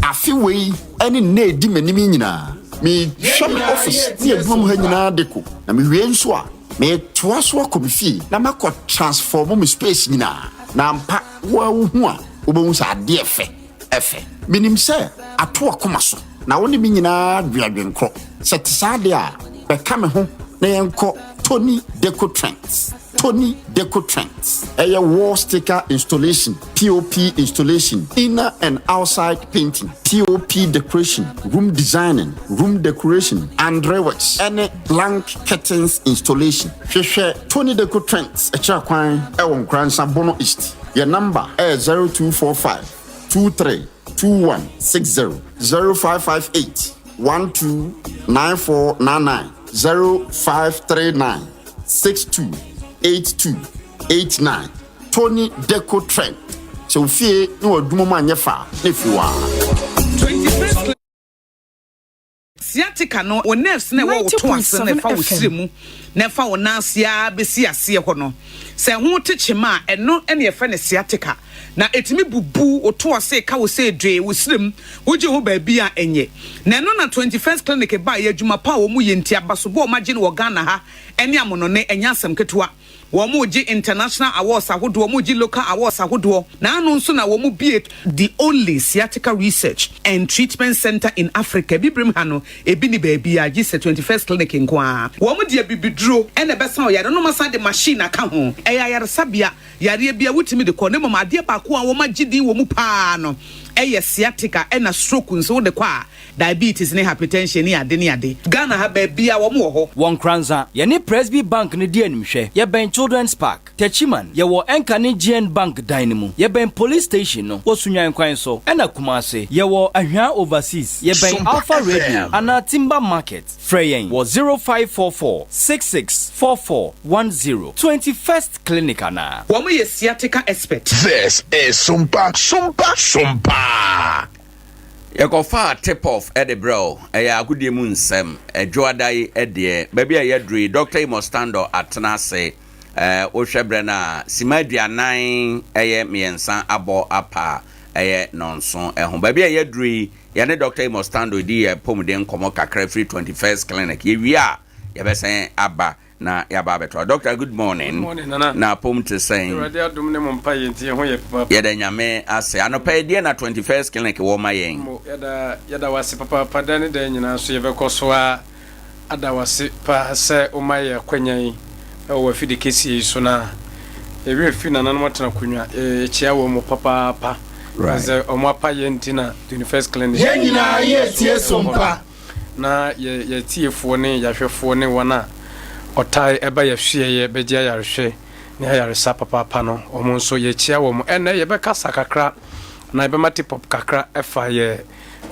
Afe wei ne nna edi m'anim yi nyinaa, meretwa me office ne adwuma mu ha nyinaa deko, na mewie nso a, meretoa so akɔ me fie na makɔ transform me space nyinaa. Na ampa, wo ara wuhu a, wobɛhu sɛ adeɛ fɛ, ɛfɛ. Menim sɛ ato w'akoma so. Na wo ne me nyinaa dwe adwenkorɔ. Sɛ ɛte saa deɛ a, bɛka me ho na yɛnkɔ Tony Deco Trends. Tony Deco Trends. Ɛyɛ wall sticker installation, POP installation, inner and outside painting, POP decoration, room designing, room decoration, Andre works, ɛne blank curtains installation. Hwehwɛ Tony Deco Trends akyira kwan wɔ Nkoransa Bono East. Yɛn number yɛ 0245 23 2160, 0558 129499, 0539 628289. Tony Deco Trend, Sɛ wo fie ne w'adwuma mu anyɛ fɛ a, na ɛfiri wo ara. Sciatica no, wo nerves no a ɛwɔ wo to ase no na ɛfa wo srɛ mu na ɛfa wo nan ase ara bɛsi aseɛ hɔ no. Sɛ ɛho te kyema a, ɛno na yɛfrɛ no sciatica. Na ɛtumi bubu wo to ase ka wo sɛ dwee wo srɛ mu, wogye ho baabi a ɛnyɛ. Na ɛno na 21st Clinic baeɛ, adwuma pa a wɔyɛ nti, abasobɔ a wɔagye no wɔ Ghana ha ne amonɔne, ɛnyɛ asɛm ketewa. Wɔregye international awards ahodoɔ, wɔregye local awards ahodoɔ, na ano nso na wɔbue the only sciatica research and treatment centre in Africa. Abibirem ha no, ebi nni baabiara gye sɛ 21st Clinic nko ara. Wɔde abibiduro na ɛbɛsa ɔyare no, na wɔasan de machine aka ho. Ɛyɛ ayaresabea, yareɛ biara wotumi de kɔ, na mmom adeɛ baako a wɔagye din wɔ mu pa ara no yɛ sciatica ɛna stroke nso wode kɔ a, Diabetes ne hypertension ne ade ne ade. Ghana ha baabia wɔn wɔ hɔ. Wɔ Nkoranza, yɛne Presby Bank no di animhwɛ. Yɛbɛn Children's Park. Techiman, yɛwɔ Ɛnka ne GN Bank dan no mu. Yɛbɛn Police Station no wɔ Sunyani kwan so. Ɛna Kumasi, yɛwɔ Ahwea Overseas. Yɛbɛn Alpha Radio anaa Timber Market. Frɛ yɛn wɔ 0544 66 44 10. 21st Clinic anaa. Wɔn yɛ sciatica expert. This is Sompa Sompa Sompa. Yɛkɔfaa tip off de brɛ wo. Ɛyɛ agodie mu nsɛm. Dwoada yi deɛ, baabi a yɛaduru yi, Dɔkta Amos Tandor atena ase. Wohwɛ berɛ no a, simma 43 abɔ apa a, ɛyɛ nnɔnson ho. Baabi a yɛaduru yi, yɛne Dɔkta Amos Tandor di yɛn apɔmuden nkɔmmɔ kakra firi 21st Clinic. Yɛwie a, yɛbɛsan aba. Na yaba abɛtoa. Doctor good morning. Good morning Nana. Na apom te sɛn? Awurade adom ne mo mpaeɛ nti yɛn ho yɛ papaapa. Yɛda Nyame ase. Anɔpa yi deɛn na 21st Clinic wɔ ma yɛn? Mo, yɛda yɛda wo ase papaapa da ne da nyinaa nso yɛbɛkɔ so ara ada wo ase paa sɛ woma yɛn akwanya yi wɔ w'afide kɛseɛ yi so na yɛn werɛ firi nananom atena akonnwa yɛkyea wɔn mu papaapa Right. sɛ wɔn apa yɛn nti na 21st Clinic Yɛn nyinaa yɛretie so som wɔ hɔ no. pa. Na yɛ yɛn atiefoɔ ne yɛn ahwɛfoɔ ne wɔn a wɔtae ba yɛn ahwieɛ bɛgye ayarehwɛ ne ayaresa papaapa no, wɔn nso yɛkyia wɔn. Ɛnnɛ yɛbɛkasa kakra anaa yɛbɛma tip-up kakra ɛfa yɛ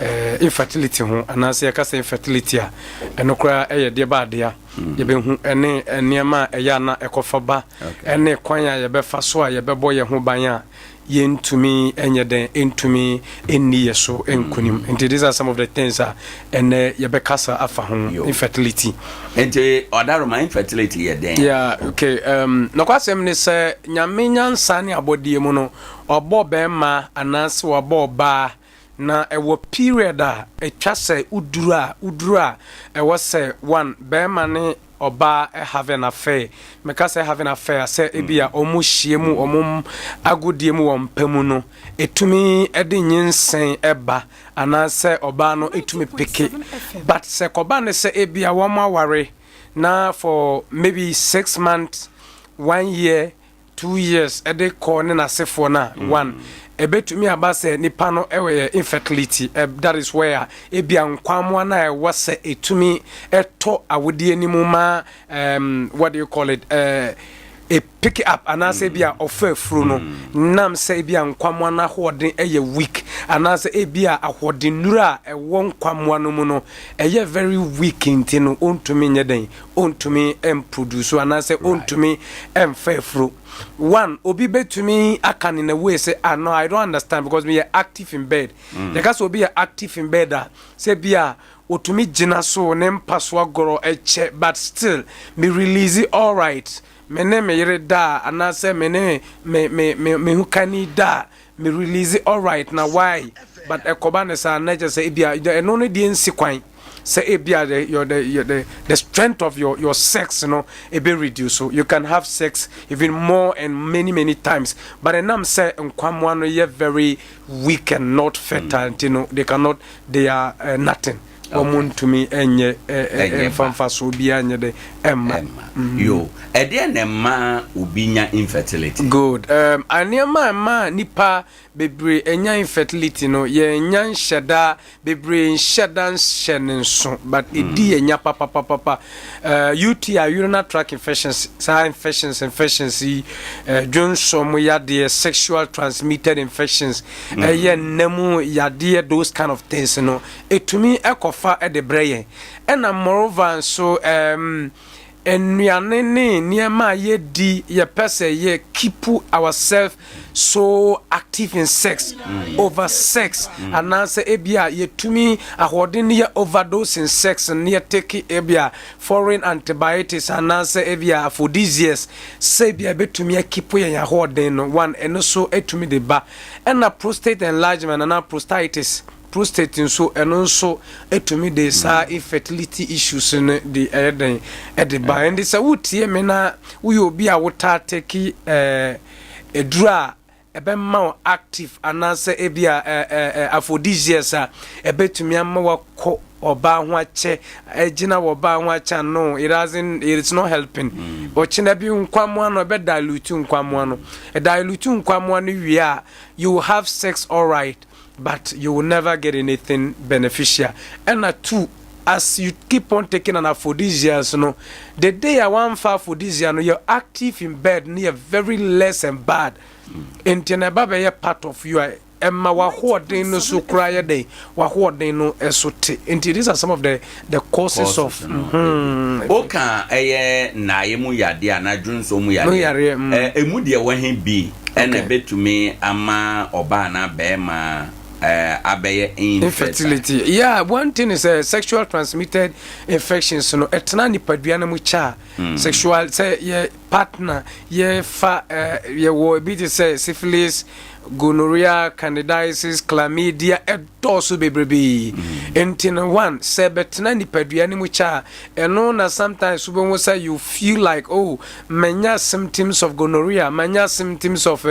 eh, infertility ho, anaasɛ yɛka sɛ infertility a, ɛno koraa ɛyɛ deɛ ba adea yɛbɛhu ɛne nneɛma a ɛyɛ a na ɛkɔfa ba ɛne kwan a yɛbɛfa so a yɛbɛbɔ yɛn ho ban a yɛntumi nyɛ dɛn ntumi nni yɛ so nkonim. Nti these are some of the things a ɛnɛ yɛbɛkasa afa ho, infertility. Nti ɔdaroma infertility yɛ dɛn? Yeah, okay. Um, nokwasɛm ne sɛ Nyame nyansa ne abɔdeɛ mu no, ɔbɔ bɛrima anaasɛ wabɔ ɔbaa na ɛwɔ period a ɛtwa sɛ woduru a woduru a ɛwɔ sɛ one bɛrima ne ɔbaa have an affair. Meka sɛ having affair a, sɛ ebia wɔn hyia mu wɔn agodie mu wɔ mpa mu no, ɛtumi de nyinsɛn ba anaasɛ ɔbaa no ɛtumi peke. But sɛ kɔba ne sɛ ebia wɔn aware na for maybe 6 months, one year, 2 years ɛde kɔ ne n'asefoɔ no a, one ɛbɛtumi aba sɛ nipa no ɛwɔ infertility. That is where ebia nkwammoa no a ɛwɔ sɛ ɛtumi ɛtɔ awodeɛ no mu ma what do you call it, e pick up anaasɛ ebi a ɔfa afuro no nam sɛ ebi a nkwammoa no ahoɔden ɛyɛ weak anaasɛ ebi a ahoɔden a ɛwɔ nkwammoa no mu no ɛyɛ very weak, nti no ɔntumi nyɛ dɛn, ɔntumi mproduce anaasɛ ɔntumi mfa afuro. One, obi bɛtumi aka ne na way sɛ, "Ah no, I don't understand because me yɛ active in bed." Yɛka sɛ obi yɛ active in bed a, sɛ bi a otumi gyina so ne mpa so agorɔ ɛkyɛ, but still me release all right, me ne me yere da a anaasɛ me ne me me me me ho kani da a, me release all right, na why? But ɛkɔba ne saa na kyerɛ sɛ ebi a ɛno no deɛ nsi kwan. Sɛ ebia the your the your the the strength of your your sex no ebe reduce so you can have sex even more and many many times but ɛnam sɛ nkwammoa no yɛ very weak and not fertile nti no they cannot they are uh, nothing wɔn ntumi nyɛ mfa mfasoɔ biara nyɛ dɛ ɛmma. Mm. Yo, ɛdeɛ na ɛma obi nya infertility? Good. Um, nneɛma a ɛma nipa bebree anya infertility no yɛnnya nhyɛ da bebree nhyɛ da nhyɛ ne nso but ɛdi yɛ nya papapapapa uh, UTI urinary tract infections saa infections infections yi uh, dwonsɔ mu yadeɛ sexual transmitted infections ɛyɛ mm. nna mu yadeɛ those kind of things no ɛtumi ɛkɔfa ɛde brɛ yɛn ɛna moreover nso um, Nnuane ne nneɛma a yɛdi, yɛpɛ sɛ yɛ keep ourself so active in sex, mm. over sex, mm. anaasɛ ebi a yɛtumi ahoɔden no yɛ overdose in sex ne yɛtake ebi a foreign antibiotics anaasɛ ebi a aphrodisiacs sɛ ebi a ebɛtumi akipo yɛn ahoɔden no one ɛno so etumi de ba ɛna prostate enlargement anaa prostatitis Prostate nso ɛno nso tumi de saa infertility issues no de ɛyɛ dɛn ɛde ba. Ɛnde sɛ wotie me na woyɛ obi a wotaa teki ɛɛ aduru a ɛbɛma wo active anaasɛ ebi a ɛɛ aphrodisiacs a ɛbɛtumi ama wakɔ ɔbaa ho akyɛ ɛgyina wɔ ɔbaa ho akyɛ no it doesn't it is not helping ɔkyena bi nkwamoa no ɛbɛ dilute nkwamoa no ɛdilute nkwamoa no wie a you will have sex alright but you will never get anything beneficial ɛna two as you keep on taking an aphrodisiacs no the day a wamfa aphrodisiac no you're active in bed no yɛ very less and bad nti na ɛba bɛyɛ part of you a ɛma wahoɔden no so koraa yɛ dɛn wahoɔden no ɛso te nti these are some of the the causes of. Mm-hmm. Woka ɛyɛ nnaeɛ mu yadeɛ anaa dwonsɔ mu yadeɛ ɛmu deɛ wɔ he bi ɛna ɛbɛtumi ama ɔbaa anaa bɛrima abɛyɛ infertility. Yeah, one thing is uh, sexual transmitted infections no ɛtena nipadua no mu kyɛ a mm. sexual sɛ yɛ partner yɛfa uh, yɛwɔ ebi te sɛ syphilis gonorrhea candidiasis chlamydia ɛdɔɔso bebrebe nti no one sɛ ɛbɛtena nipadua no mu kyɛ a ɛno na sometimes wobɛhu sɛ you feel like oh manya symptoms of gonorrhea manya symptoms of uh,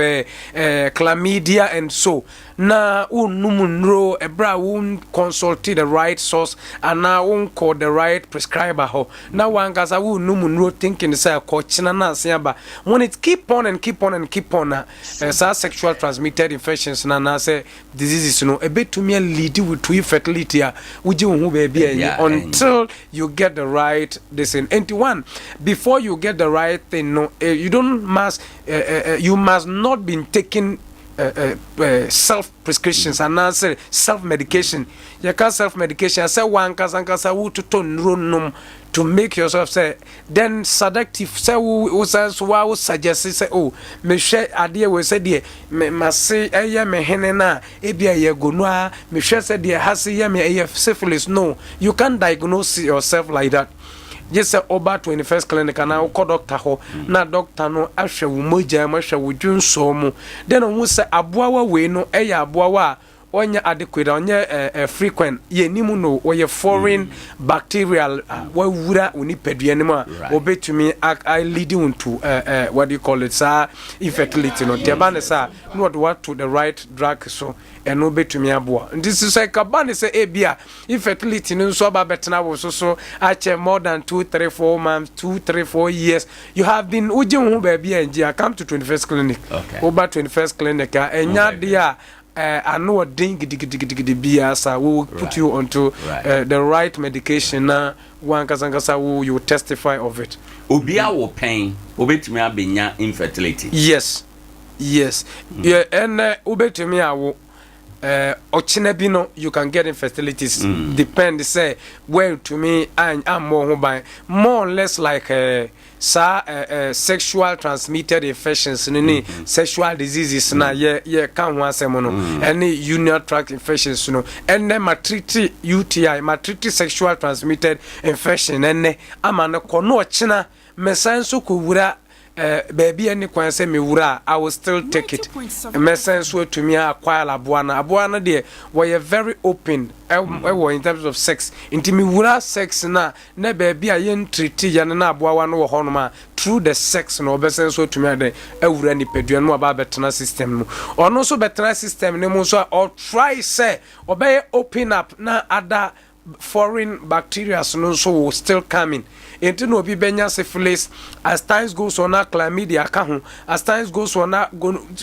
uh, chlamydia and so na wonnum nnuro ɛberɛ a won consult the right source anaa wonkɔ the right prescriber hɔ na wankasa wonnum nnuro thinking sɛ kɔkyena na ase aba when it keep on and keep on and keep on na eh, saa sexual transmitted infections na anaasɛ diseases no ɛbɛtumi alidi with to infertility a wogye wo ho baabi a ɛnyɛ until you get the right this thing nti one before you get the right thing no eh, you don't must uh, uh, you must not be taking uh, uh, self prescriptions anaasɛ self medication yɛka self medication sɛ wankasa nkasa wototɔ nnuro nom to make yourself sɛ then seductive sɛ wo wo san so wa wo suggest sɛ oh mehwɛ adeɛ wɔ sɛ deɛ me mase ɛyɛ me hene no a ebi a ɛyɛ gonoa mehwɛ sɛ deɛ ha se yɛ me ɛyɛ syphilis no you can't diagnose yourself like that gye sɛ ɔba 21st clinic anaa wokɔ doctor hɔ na doctor no ahwɛ wo mogya mu ahwɛ wo dwonsɔɔ mu then ɔhu sɛ aboawa wei no ɛyɛ aboawa a ɔnyɛ adequate ɔnyɛ eh, eh, frequent yɛnim no ɔyɛ foreign mm. bacterial a wawura wo nipadua no mu a wɔbɛtumi a leading to uh, uh, what do you call it saa infertility no nti ɛba ne saa na wɔde wato the right drug so ɛno bɛtumi aboa nti sɛ kaba ne sɛ ebi a infertility no nso aba bɛtena wo so so akyɛ more than 2 3 4 months 2 3 4 years you have been wogye wo ho baabi a ngye a come to 21st clinic woba 21st clinic a ɛnya adeɛ a uh, ano ɔden gidigidigidi biara sa we will put right. you onto right. uh, the right medication na wankasa nkasa wo you testify of it. Obi awo pɛn obetumi abenya infertility. Yes yes yɛ ɛnɛ wobɛtumi awo ɔkyena bi no you can get infertilities mm. depend sɛ woantumi ammɔ ho ban more or less like uh, Saa eh sexual transmitted infections no ne sexual diseases na yɛ yɛ ka ho asɛm no ɛne urinary tract infections no ɛnɛ matriti UTI matriti sexual transmitted infection ɛnɛ ama no kɔ na ɔkyena mesan nso kɔ wura Eh, baabi a ɛnni kwan sɛ mewura a, I will still take it. Mɛsan nso atumi acquire aboa no. Aboa no deɛ, wɔyɛ very open ɛwɔ in terms of sex. Nti mewura sex no a, na baabi a yɛntriti yɛ no na aboawa no wɔ hɔnom a, through the sex no, ɔbɛsan nso atumi ayɛ dɛn awura nipadua no mu aba abɛtena system no mu. Ɔno nso bɛtena system no mu nso a, ɔtry sɛ ɔbɛyɛ open up na ada foreign bacterias no nso will still coming nti na obi bɛnya syphilis as times goes on na chlamydia ka ho as times goes on na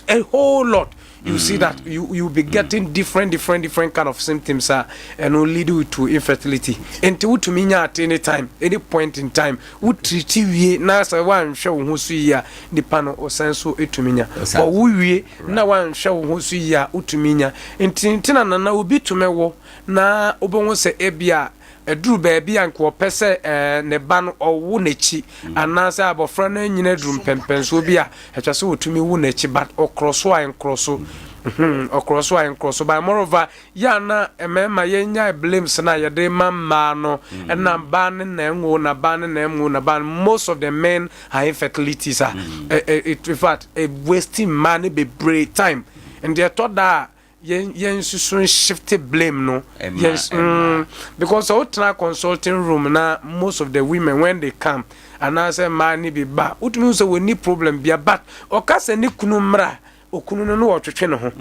a whole lot you mm. see that you you be getting mm. different different different kind of symptoms a ɛno lead you to infertility nti wotumi nya at any time any point in time wotiriti wie na sɛ woanhwɛ wo ho so yie a nipa no ɔsan so etumi nya ɔwo wie na woanhwɛ wo ho so yie a wotumi nya nti nti na nana obi tumi wo na wobɛhu sɛ ebia ɛduru baabi a nka ɔpɛ sɛ ne ba no ɔwo n'akyi mm. anaasɛ abɔfra no anyini aduru mpɛmpɛnsoɔ bi a ɛtwa sɛ ɔtumi wo n'akyi but ɔkorɔ so a nkorɔ so mhm, ɔkorɔ so a nkorɔ so but moreover yɛ ana mmarima yɛnya blames no a yɛde ma mmaa no mm. ɛna baa ne na ɛnwo na baa ne na ɛnwo na baa most of the men are infertilities a mm. in fact wasting mmaa ne bebree time nti ɛtɔ da a yɛn yɛn nsusu shift blame no yɛn mm, because sɛ wotena consulting room na most of the women when they come anaasɛ mmaa ne bi ba wotumi sɛ wɔnni problem bia but ɔka sɛ ne kunu mmra okunu no no wɔtwetwe ne ho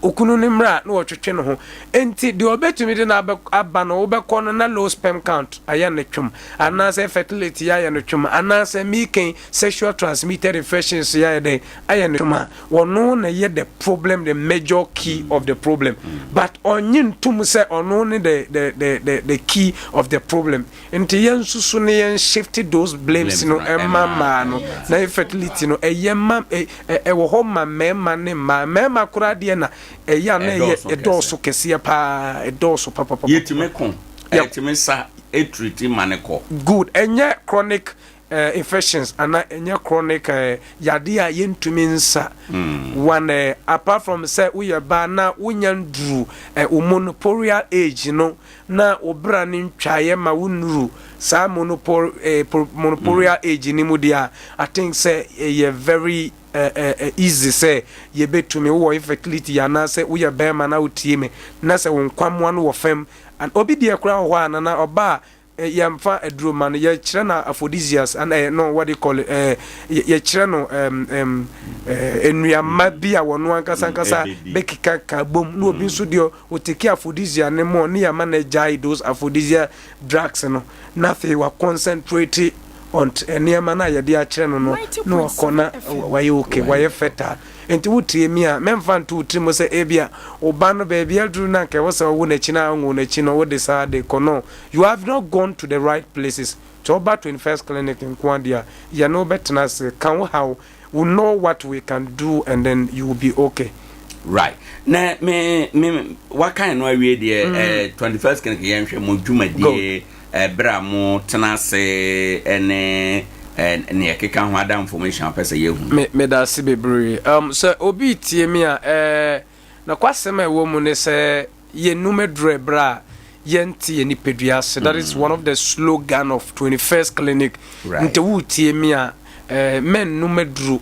okunu no mmra na wɔtwetwe ne ho nti deɛ ɔbɛtumi de no aba no wobɛkɔ no na low sperm count ayɛ no twom anaasɛ fertility ayɛ no twom anaasɛ meken sexual transmitted infections yɛ dɛn ayɛ no twom a ɔno na ɛyɛ the problem the major key of the problem but ɔnye ntum sɛ ɔno ne the the the the the key of the problem nti yɛn nso ne yɛn shift those blames no ɛma mmaa no na infertility no ɛyɛ ma ɛwɔ hɔ ma mmarima ne mmaa mmarima koraa deɛ na ɛyɛ a na ɛyɛ ɛdɔɔso kɛseɛ paa ɛdɔɔso papapapa. Yɛtumi ko ɛtumi sa ɛtiriti ma ne kɔ. Good ɛnyɛ chronic eh, infections ana ɛnyɛ chronic eh, yadeɛ a yɛntumi nsa mm. one eh, apart from sɛ woyɛ baa na wonya nduru eh, wo monoporial age no na wo bra no ntwaeɛ ma wo nnuru saa monopor, eh, monoporial mm. age no mu deɛ a I think sɛ ɛyɛ eh, very eh, eh, eh, easy sɛ yɛbɛtumi wowɔ infertility anaasɛ woyɛ bɛrima na wotie me na sɛ wo nkwamoa no wɔ fam obi deɛ koraa wɔ hɔ a nana ɔbaa Yɛmfa aduro mma no, yɛkyerɛ no aphrodisiacs and eh, no what do you call it eh, yɛkyerɛ no um, um, eh, nnuama bi a wɔn ankasa ankasa bɛkeka ka bom na obi nso deɛ ɔteki aphrodisia ne mɔ ne yɛama no agyae those aphrodisia drugs no na afei wa concentrate on nneɛma no a yɛde akyerɛ no no na wakɔ na wayɛ okay wayɛ fertile Enti wotie me a, mɛmfa nto wo tirim sɛ ebia wo ba no baabi aduru no anka ɛwɔ sɛ ɔwo n'akyi na anwo n'akyi no wode saa de kɔ. No, you have not gone to the right places. Sɛ woba 21st Clinic nko ara deɛ a, yɛne wo bɛtena ase, ka wo haw, we know what we can do and then you will be okay. Right. Na me me wakan no awie deɛ mm. eh, 21st Clinic yɛnhwɛ mo dwumadie. Bere a mo tena ase ne nea ɛkeka ho ada information a wopɛ sɛ yɛhu. Me medase bebree. Um, sɛ obi retie me a, eh, nokwasɛm a ɛwɔ mu ne sɛ yɛnum aduru ɛberɛ a yɛnte yɛn nipadua ase. That is one of the slogan of 21st Clinic. Right. Nti woretie me a, eh, mɛnnum aduru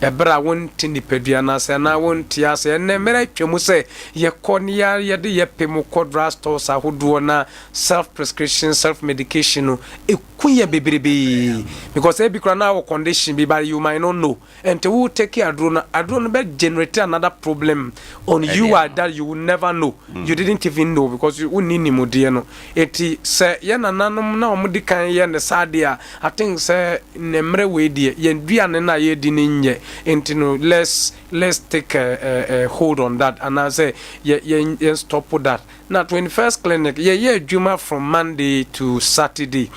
ɛberɛ a wonte nipadua no ase anaa wonte ase. Ɛnnɛ mmerɛ atwa mu sɛ yɛkɔ ne yɛde yɛpɛ mu kɔ drugstores ahodoɔ na self prescription self medication no eku yɛ bebrebee because ebi kora na wɔ condition bi but you might not know nti wo take aduro no aduro no bɛ generate another problem on you are that you will never know mm. you didn't even know because you wonni nimudeɛ no eti sɛ yɛ nananom na wɔn di kan yɛ ne saa deɛ a I think sɛ ne mmerɛ wei deɛ yɛn duane no a yɛdi no nyɛ nti no let's let's take a, a, a hold on that anaasɛ yɛ yɛn yɛn stop that. Na 21st clinic yɛyɛ adwuma from Monday to Saturday,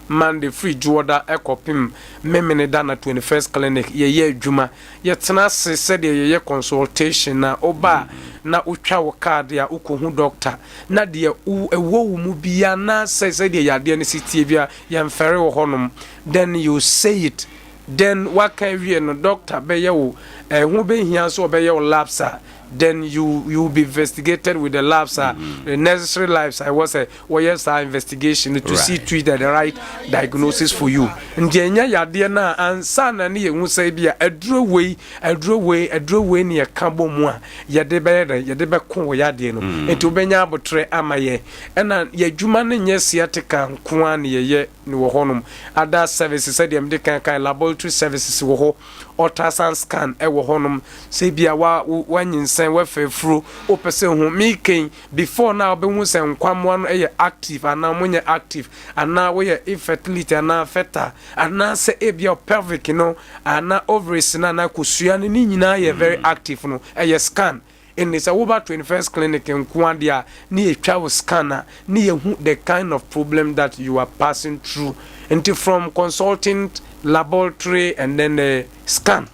Monday firi Dwoɔda kɔpem Memeneda na 21st clinic yɛyɛ adwuma. Yɛtena ase sɛdeɛ yɛyɛ consultation na woba a na wotwa wo card a wokɔhu doctor na deɛ ɛwɔ wo mu biara anaasɛ sɛdeɛ yadeɛ no si teɛ biara yɛmfɛre wɔ hɔnom then you say it. Then waka awie no doctor bɛyɛ wo ɛho bɛhia nso ɔbɛyɛ wo labs a then you you will be investigated with the labs a the necessary labs a ɛwɔ sɛ wɔyɛ saa investigation no to see to it that the right diagnosis for you. Nti ɛnyɛ yadeɛ no a ansa na ne yɛhu sɛ bi a aduro wei aduro wei aduro wei ne yɛka bɔ mu a yɛde bɛyɛ dɛn yɛde bɛko wɔ yadeɛ no. Nti wobɛnya abotrɛ ama yɛ ɛna yɛadwuma no nyɛ sciatica nko ara ne yɛyɛ no wɔ hɔnom. Other services sɛdeɛ mede kan kae, laboratory services wɔ hɔ, ultrasound scan wɔ hɔnom. Sɛ ebia wa wanyinsɛn, wafa afuro, wopɛ sɛ hu mekɛn before na wobɛhu sɛ nkwammoa no yɛ active anaa wɔnyɛ active, anaa woyɛ infertility anaa fertile, anaasɛ ebia pelvic no anaa ovaries no anaa kosua no ne nyinaa yɛ very active no, ɛyɛ scan. Enne sɛ woba 21st clinic nko ara deɛ a ne yɛtwa wo scan a ne yɛhu the kind of problem that you are passing through. Nti from consulting, laboratory and then the scan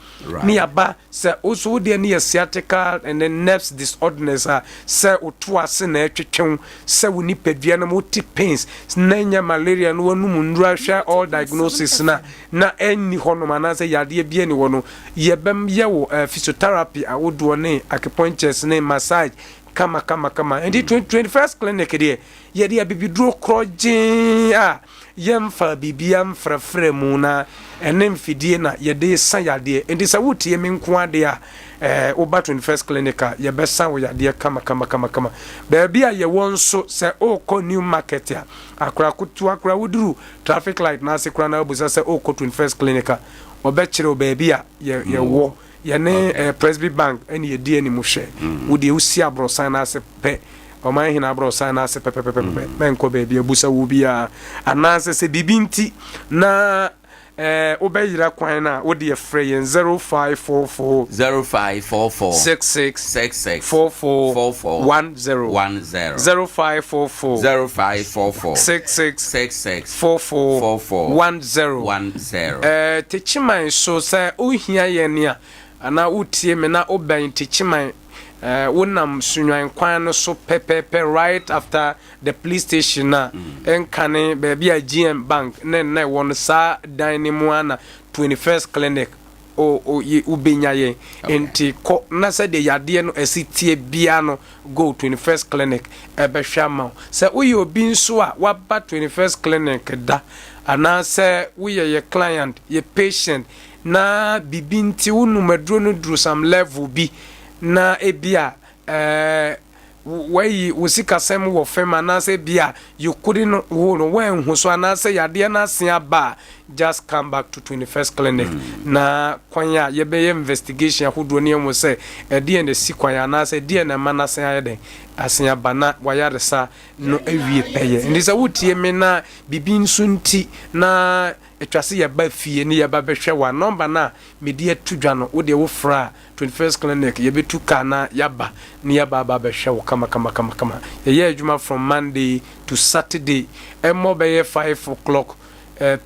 ne yɛaba sɛ wo so wo deɛ ne yɛ sciatica and then nerves disorders a sɛ wo to ase na ɛtwetwe wo, sɛ wo nipadua no mu wote pains na ɛnyɛ malaria no woanum nnuro ahwɛ all diagnosis no a na ɛnni hɔnom anaasɛ yadeɛ bi nni hɔ no, yɛbɛyɛ wo physiotherapy ahodoɔ ne acupunctures ne massage kama kama kama. Nti 21st clinic deɛ, yɛde abibiduro korɔgyee a yɛmfa biribiara mfrafra mu na ɛne mfidie na yɛde sa yadeɛ. Nti sɛ wotie me nko adeɛ a, woba 21st clinic a, yɛbɛsa wo yadeɛ kama kama kama kama. Baabi a yɛwɔ nso, sɛ wokɔ New Market a, akora ketewa koraa woduru Traffic light no ase koraa na wobisa sɛ wokɔ 21st clinic a, wɔbɛkyerɛ wo baabi a yɛ yɛwɔ. Yɛne eh, Presby Bank ɛne yɛdi anim hwɛ. Wo deɛ wosi aborɔsan no ase pɛ, ɔman hene aborɔsan no ase pɛpɛpɛpɛpɛ, mɛnkɔ baabi abusa wo biara. Anaasɛ sɛ biribi nti na eh, wobɛyera kwan no a, wo deɛ frɛ yɛn 0544 0544 66 66 44 44 10 10 0544 0544 66 66 44 44 10 10. Eh, Techiman so sɛ wohia yɛn a, anaa wotie me na wobɛn Techiman, eh, wonam Sunwan kwan no so pɛpɛɛpɛ right after the police station a, ɛnkane baabi a GM Bank ne nna ɛwɔ no, saa dan no mu ara na 21st Clinic o, o, ye, wobɛnya yɛn. Nti kɔ na sɛdeɛ yadeɛ no ɛsi teɛ biara no, go 21st Clinic ɛbɛhwɛ ama wo. Sɛ woyɛ obi nso a waba 21st Clinic da, anaasɛ woyɛ yɛ client, yɛ patient, na biribi nti wonom aduro no duru some level bi, na ebia ɛɛ wayi wo sikasɛm wɔ fam anaasɛ ebia you couldn't hold no, woanhu so anaasɛ yadeɛ no asen aba a, just come back to 21st Clinic na kwan a yɛbɛyɛ investigation ahodoɔ ne yɛhu sɛ ɛdeɛn na ɛsi kwan anaasɛ ɛdeɛn na ɛma no asen ayɛ dɛn asen aba na wayaresa no awie pɛyɛ. Nti sɛ wotie me na biribi nso nti na atwa sɛ yɛba fie ne yɛba bɛhwɛ wo a, nɔmba no a mede ato dwa no, wo deɛ wofrɛ a 21st Clinic yɛbɛtu car na yɛaba na yɛaba aba abɛhwɛ wo kama kama kama kama. Yɛyɛ adwuma from Monday to Saturday ɛmmɔ bɛyɛ 5 o'clock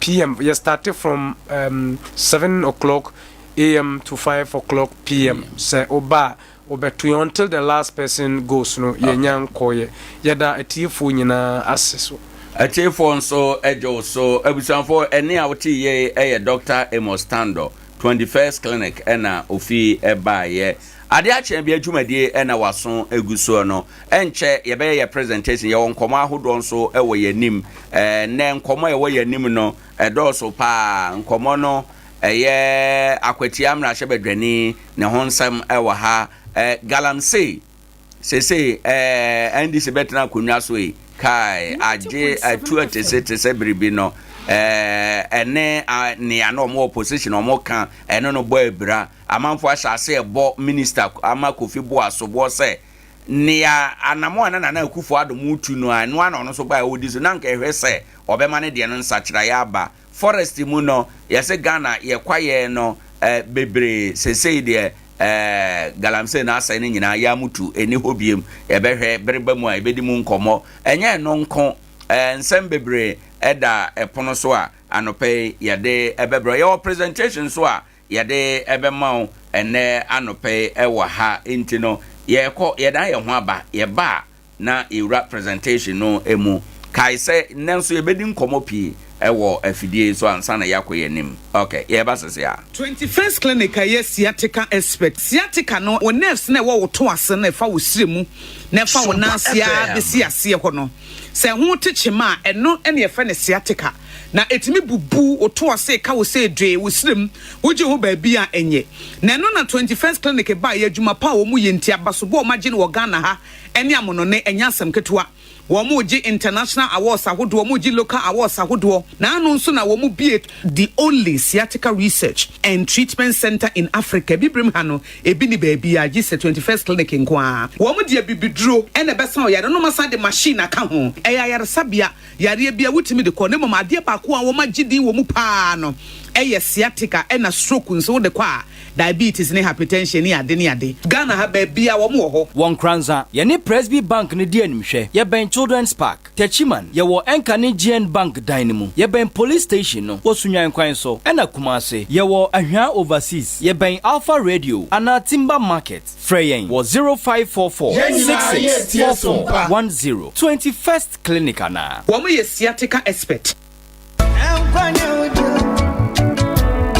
PM. Yɛ starte from um, 7 o'clock AM to 5 o'clock PM. Sɛ woba a wobɛto yɛn until the last person goes no yɛnya nkɔɔyɛ. Yɛda atiefoɔ nyinaa ase so. Atiefoɔ nso gye wo so. Abusuafoɔ, ɛnne a wote yei yɛ Dɔkta Amos Tandor, 21st Clinic na ofi baeɛ. Adeɛ akyea bia dwumadie na waso gu soɔ no, ɛnkyɛ yɛbɛyɛ yɛ presentation. Yɛwɔ nkɔmmɔ ahodoɔ nso wɔ yɛn anim. Ɛnnɛ nkɔmmɔ a ɛwɔ yɛn anim no, ɛdɔɔso paa. Nkɔmmɔ no, ɛyɛ Akwatia mmarahyɛbadwani ne ho nsɛm wɔ ha. Galamsey Seesei ɛɛ NDC bɛtena akonnwa so yi, kae agye atu atese te sɛ biribi no ɛɛ ɛne nea na wɔn opposition wɔn ka ɛno no bɔ abira. Amanfo ahyɛ ase ɛbɔ minister ama Kofi Boa soboɔ sɛ nea anamo a na Nana Akufo Addo mu tu no a ɛno ara na ɔno nso bae ɔdi so na anka ɛhwɛ sɛ ɔbɛma ne deɛ no nsakyeraeɛ aba. Forest mu no yɛse Ghana yɛ kwaeɛ no eh, bebree sesei deɛ eh, galamsey no asɛe no nyinaa yɛ amutu ɛni hɔ biem yɛbɛhwɛ bere ba mu a yɛbɛdi mu nkɔmmɔ ɛnyɛ ɛno nko eh, nsɛm bebree ɛda ɛpono so a anɔpa yi yɛde ɛbɛbrɛ yɛwɔ presentation so a yɛde ɛbɛma wo ɛnɛ anɔpa yi ɛwɔ ha nti no yɛkɔ yɛdan yɛn ho aba yɛba a na yɛwura presentation no mu. Kae sɛ nnɛ nso yɛbɛdi nkɔmmɔ pii. wɔ afidie yi so ansa na yɛakɔ yɛn anim. Ok, yɛreba sese a. 21st Clinic a ɛyɛ sciatica expert. Sciatica no, wo nerves no a ɛwɔ wo to ase no a ɛfa wo srɛ mu na ɛfa wo nan ase ara bɛsi aseɛ hɔ no, sɛ ɛho te kyema a, ɛno na yɛfrɛ no sciatica. Na ɛtumi bubu wo to ase, ka wo sɛ dwee, wo srɛ mu, wogye ho baabi a ɛnyɛ. Na ɛno na 21st Clinic baeɛ, adwuma pa a wɔyɛ nti, abasobɔ a wɔagye no wɔ Ghana ha ne amonɔne, ɛnyɛ asɛm ketewa. Wɔregye international awards ahodoɔ, wɔregye local awards ahodoɔ. Na ano nso na wɔbue the only sciatica research and treatment centre in Africa. Abibirem ha no, ebi nni baabiara gye sɛ 21st Clinic nko ara. Wɔde abibiduro na ɛbɛsa wo yareɛ na wɔasan de machine aka ho. Ɛyɛ ayaresabea, yareɛ biara wotumi de kɔ. Na mmom adeɛ baako a wɔagye din wɔ mu pa ara no yɛ sciatica ɛna stroke nso wode kɔ a, Diabetes ne hypertension ne ade ne ade. Ghana ha baabia wɔn wɔ hɔ. Wɔ Nkoranza, yɛne Presby Bank no di animhwɛ. Yɛbɛn Children's Park, Techiman, yɛwɔ Ɛnka ne GN Bank dan no mu. Yɛbɛn Police Station no wɔ Sunyani kwan so, ɛna Kumasi, yɛwɔ Ahwea Overseas, yɛbɛn Alpha Radio anaa Timber Market. Frɛ yɛn wɔ 0544 Yɛn nyinaa 66 yɛretie 44 Sompa. 10, 21st Clinic anaa. Wɔn yɛ sciatica expert.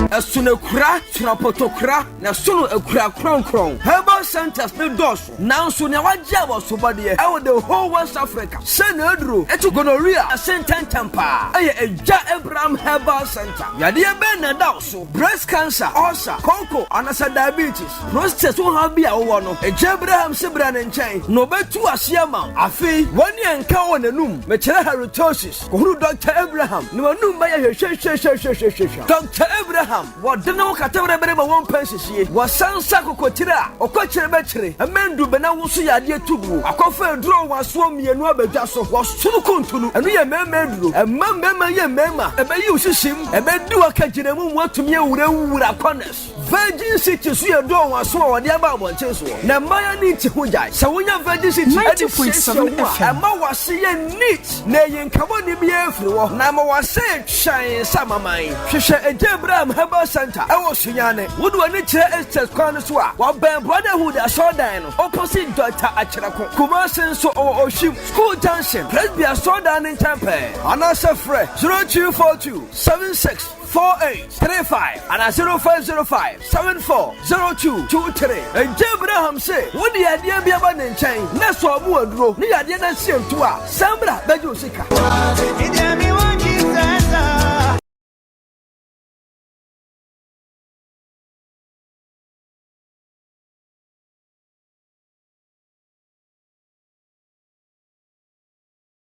Ɛsono akura, sono apɔtɔkura, na ɛsono akura kronkron. Herbal centers no dɔɔso, nanso nea wagye abɔsobɔdeɛ ɛwɔ the whole West Africa sɛ n'aduro ɛtu gonorrhea ase ntɛntɛm paa ɛyɛ Agya Abraham Herbal Center. Yadeɛ bɛn na ɛda wo so? Breast cancer, ulcer, kɔnkɔ, anasɛ diabetes? Prostate ho haw bi a wowɔ no, Agya Abraham se bra ne nkyɛn na ɔbɛtu aseɛ ama wo. Afei, wɔne ɛnka wɔ n'anum, mekyerɛ halitosis. Kɔhunu Dɔkta Abraham na w'anum bɛyɛ hwehwehwehwehwehwehwɛ. Dɔkta Abraham, wɔde ne ho kata werɛbere ma wɔmpɛ nsisie. Wɔsan nsa akokɔtire a ɔkɔkyere bɛkyere. Ɛmɛ ndu bɛ na wo nso yɛ adeɛ to guo. Akɔfa aduro nwansoɔ mmienu abɛdwa so. Wɔsono kuntunu. Ɛno yɛ mmarima aduro. Ɛma mmarima yɛ mmarima. Ɛbɛyi wo sisim. Ɛbɛdi wo akagyinamu mu atumi awurawura corners. Virgin City so yɛ dɔɔ wɔn aso a wɔde aba abɔnten soɔ. Na mmaa ani nte ho gyae. Sɛ wonya Virgin City de siesie wo ho a, ɛma w'ase yɛ neat na ɛyi nkabɔne biara firi hɔ na ama w'ase yɛ twann sɛ amaman. Hwehwɛ Agya Abraham Herbal Centre wɔ Sunyani. Wode w'ani kyerɛ Estes kwan no so a, wɔbɛn Brotherhood asɔredan no opposite Doctor Akyerɛko. Kumasi nso ɔwɔ Ohwim, School Junction, Presby asɔredan no nkyɛn pɛɛ. Anaasɛ frɛ 0242 76 4835 anaa 0505 74 0223. Agya Abraham se wode yadeɛ bi aba ne nkyɛn na sɛ ɔmo aduro ne yadeɛ no asie nto a, san bra bɛgye wo sika.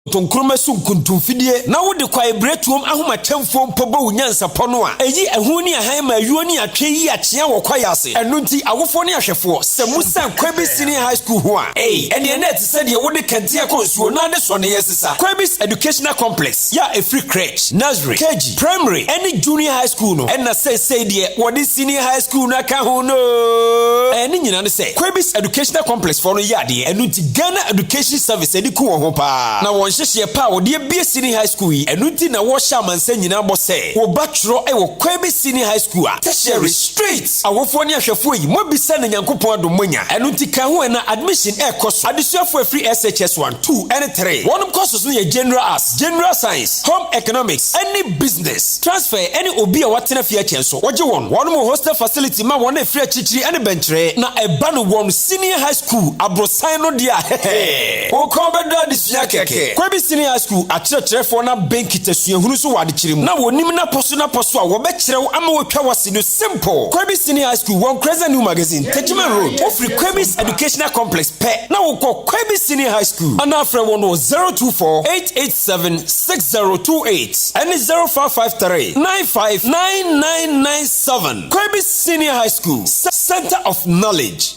Ntonkroma so nkuntumfidie, na wode kwaebiretuom ahomakyɛmfoɔ mpo bɔ wo nyansapɔ no a, ɛyi ɛho ne ahan ma ayuo ne atwe yi akyea wɔ kwaeɛ ase. Ɛno nti, awofoɔ ne ahwɛfoɔ, sɛ mosiane Kwaebis Senior High School ho a, ei, ɛneɛ na ɛte sɛ deɛ wode kɛntɛn kɔ nsuo na ade sɔneeɛ sesa. Kwaebis Educational Complex, yɛ a ɛfiri Crèche, Nursery, KG, Primary, ne Junior High School no, ɛna seesei deɛ wɔde Senior High School no aka ho no oo. Ɛɛ, ne nyinaa ne sɛ, Kwebis Educational Complex foɔ no yɛ adeɛ, ɛno nti Ghana Education Service ani ku wɔn ho paa, na wɔn nhyehyeɛ pa a wɔde abue Senior High School yi, ɛno nti na wɔrehyɛ amansan nyinaa bɔ sɛ, wo ba twerɛ wɔ Kwebis Senior High School a, tertiary, straight! Awofoɔ ne ahwɛfoɔ yi, moabisa na Nyankopɔn adom moanya, ɛno nti ka ho ɛ na admission ɛrekɔ so, adesuafoɔ a ɛfiri SHS 1, 2 ne 3, wɔnom courses no yɛ General Arts, General Science, Home Economics, ne Business. Transfer ne obi a watena fie akyɛ nso, wɔgye wɔn. Wɔnom wɔ hostel facility ma wɔn a ɛfiri akyirikyiri ne bɛnkyerɛ, na ɛba no wɔn Senior High School aborosan no deɛ a, hɛhɛ, wo kɔn bɛdɔ adesua kɛkɛ. Kwabi Senior High School akyerɛkyerɛfoɔ no abɛn kita suahunu so wɔ adekyerɛ mu, na wɔnim n'apɔso n'apɔso a wɔbɛkyerɛ wo ama woatwa w'ase no simple. Kwabi Senior High School wɔ Nkreza New Magazine, Techiman Road. Wofiri Kwabi's Educational Complex pɛ na wokɔ Kwabi Senior High School anaa frɛ wɔn wɔ 024 887 6028 ɛne 0553 95 9997. Kwabi Senior High School, Center of Knowledge.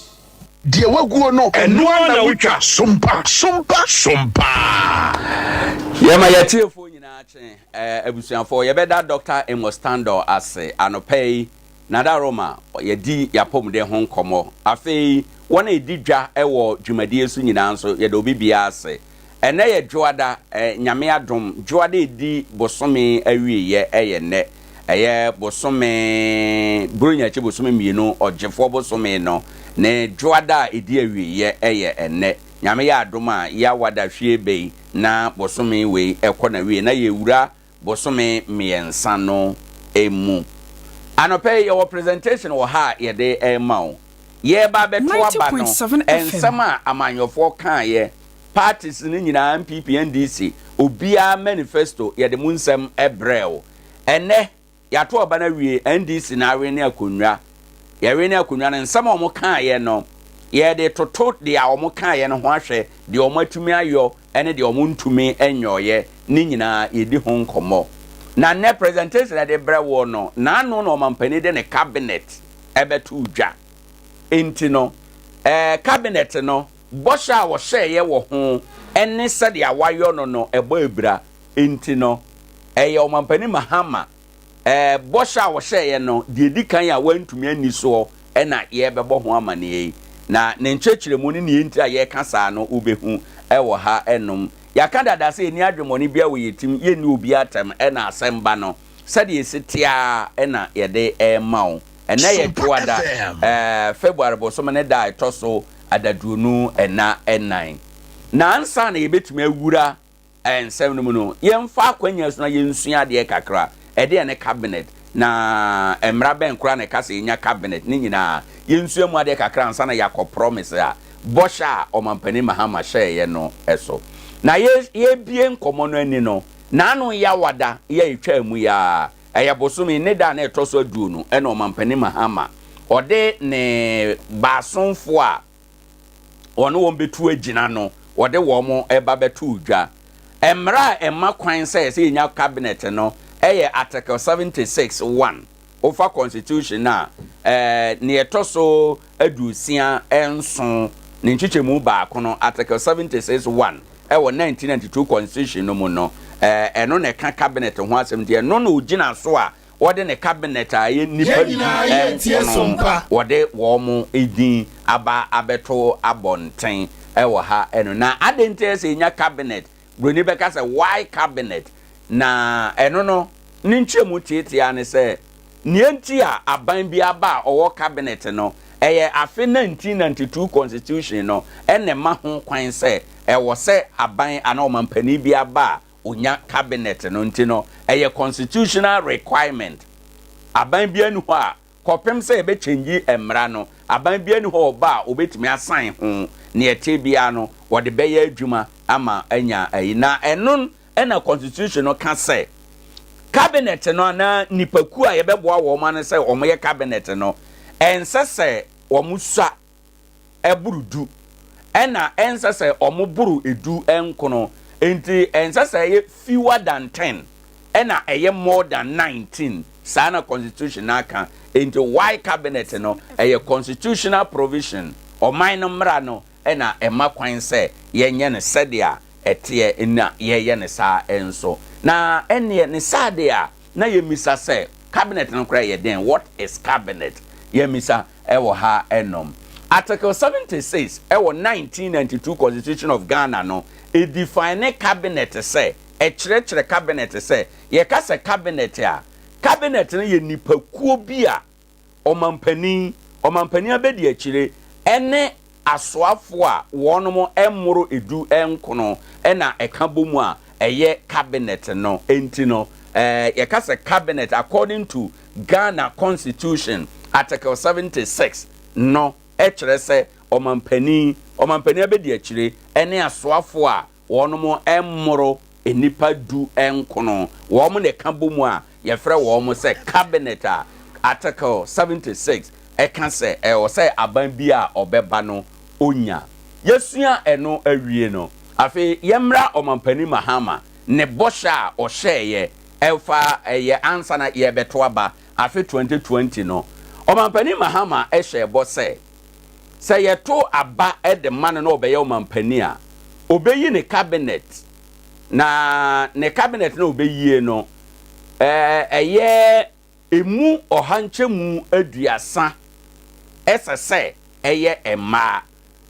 Deɛ waguo no, ɛno ara na wotwa. Sompa, sompa, sompa. Yɛma yɛatiefoɔ nyinaa kye. Eh, abusuafoɔ, yɛbɛda Dɔkta Amos Tandor ase anɔpa yi. Nadaroma, yɛadi y'apɔmuden ho nkɔmmɔ. Afei, wɔn a ɛdi dwa wɔ dwumadie so nyinaa nso, yɛda obi biara ase. Ɛnnɛ yɛ Dwoada, eh, Nyame adom, Dwoada a ɛdi bosome awieɛ yɛ nnɛ. Ɛyɛ bosome, Buronya akyi bosome mmienu, Ɔgyefoɔ bosome no, ne Dwoada a ɛdi awieɛ yɛ ɛnnɛ. Nyame yɛ adom a, Yawada hwie bɛ yi na bosome wei kɔ n'awieɛ na yɛwura. bosome mmiɛnsa no mu. Anɔpa yi yɛwɔ presentation wɔ ha a yɛde rema wo. Yɛreba abɛto aba no, 90.7 FM. nsɛm a amanyɔfoɔ kaeɛ, parties no nyinaa, NPP, NDC, obiara manifesto, yɛde mu nsɛm brɛɛ wo. Ɛnnɛ, Yɛato aba no awie, NDC na awene akonnwa. Yɛwene akonnwa no, nsɛm a wɔkaeɛ no, yɛde toto deɛ a wɔkaeɛ no ho ahwɛ, deɛ wɔatumi ayɔ ne deɛ wɔntumi nyɔeɛ, ne nyinaa yɛdi ho nkɔmmɔ. Na nnɛ presentation a yɛde brɛ woɔ no, n'ano na ɔmampanin de ne cabinet bɛtoo dwa. Enti no, ɛɛ cabinet no, bɔhyɛ a wɔhyɛeɛ wɔ ho ne sɛdeɛ wɔayɔ no no, ɛbɔ abira. Enti no, ɛyɛ Ɔmampanin Mahama bɔhyɛ a ɔhyɛeɛ no deɛ ɛdi kan a wantumi anni soɔ na yɛrebɛbɔ ho amaneɛ yi. Na ne nkyerɛkyerɛmu ne deɛ nti a yɛreka saa no wobɛhu wɔ ha nom. Yɛaka dada sɛ yɛnni adwemmɔne biara wɔ yɛn tirim, yɛnni obiara atɛm na asɛm ba no sɛdeɛ ɛsi teɛ ara na yɛde rema wo. Ɛnnɛ yɛ Dwoada, February bosome ne da a ɛtɔ so adaduonu nna nnan. Na ansa na yɛbɛtumi awura nsɛm no mu no, yɛmfa akwannya so na yɛnsua adeɛ kakra. Ɛdeɛn ne cabinet? Na mmara bɛn koraa na ɛka sɛ yɛnya cabinet? Ne nyinaa, yɛnsua mu adeɛ kakra ansa na yɛakɔ promise a bɔhyɛ a Ɔmampanin Mahama hyɛeɛ no so. Na yɛrebue nkɔmmɔ no ani no, n'ano Yawada yi a ɛtwaa mu yi ara, ɛyɛ bosome yi ne da a na ɛtɔ so aduonu na Ɔmampanin Mahama ɔde ne baasomfoɔ a wɔne wɔn bɛtu agyina no, wɔde wɔn ba bɛtoo dwa. Mmara a ɛma kwan sɛ ɛsɛ yɛnya cabinet no yɛ Article 76 1. Wofa Constitution no a, eh, nea ɛtɔ so 67 ne nkyekyɛmu baako no, Article 76 1 ɛwɔ 1992 Constitution no mu no, eh, ɛno na ɛka cabinet ho asɛm nti ɛno na ogyina so a wɔde ne cabinet a ɛyɛ nnipa Yɛn nyinaa yɛretie du so nkono mpa. wɔde wɔn din aba abɛto abɔnten wɔ ha no. Na adɛn nti ɛsɛ yɛnya cabinet? Buroni bɛka sɛ why cabinet? Na ɛno no ne nkyerɛmu tiatia ne sɛ nea nti a aban bi aba a ɔwɔ cabinet no, ɛyɛ afe 1992 constitution no na ɛma ho kwan sɛ ɛwɔ sɛ aban anaa ɔmampanin bi aba a onya cabinet no nti no ɛyɛ constitutional requirement. Aban biara nni hɔ a kɔpem sɛ yɛbɛ change mmara no, aban biara nni hɔ a ɔba a obetumi asan ho, nea ɛte biara no wɔde bɛyɛ adwuma ama anya ayi. Na ɛno na constitution no ka sɛ cabinet no anaa nnipakuo a yɛbɛboa wɔn ano sɛ wɔyɛ cabinet no, ɛnsɛ sɛ wɔsua boro du, ɛna ɛnsɛ sɛ wɔboro du nkono. Enti ɛnsɛ sɛ ɛyɛ fewer than ten, ɛna ɛyɛ more than 19. Saa na constitution no aka. Enti why cabinet no? Ɛyɛ constitutional provision. Ɔman no mmara no na ɛma kwan sɛ yɛnyɛ no sɛdeɛ ɛteɛ na yɛyɛ no saa nso. Na ɛnneɛ ne saa deɛ a, na yɛmmisa sɛ cabinet no koraa yɛ dɛn? What is cabinet? Yɛmmisa. wɔ ha nom. Article 76 wɔ 1992 Constitution of Ghana no, edefine cabinet sɛ, ɛkyerɛkyerɛ cabinet sɛ, yɛka sɛ cabinet a, cabinet no yɛ nnipakuo bi a ɔmampanin, ɔmampanin abadiakyire ne asoafoɔ a wɔnom mmoro edu nkono na ɛka bɔ mu a ɛyɛ cabinet no. Enti no, yɛka sɛ cabinet according to Ghana Constitution Article 76 no kyerɛ sɛ ɔmampanin, ɔmampanin abadiakyire ne asoafoɔ a wɔnom mmoro nnipa du nkono, wɔn na ɛka bɔ mu a yɛfrɛ wɔn sɛ Cabinet a Article 76 ka sɛ ɛwɔ sɛ aban bi a ɔbɛba no ɔnya. Yɛasua ɛno awie no, afei yɛmmra Ɔmampanin Mahama ne bɔhyɛ a ɔhyɛeɛ ɛfa ɛyɛ ansa na yɛrebɛto aba afe 2020 no. Ɔmampanin Mahama hyɛɛ bɔ sɛ, sɛ yɛto aba de ma no na ɔbɛyɛ ɔmampanin a, ɔbɛyi ne cabinet na ne cabinet no a ɔbɛyie no, ɛyɛ ɛmu ɔha nkyɛmu aduasa ɛsɛ sɛ ɛyɛ mmaa.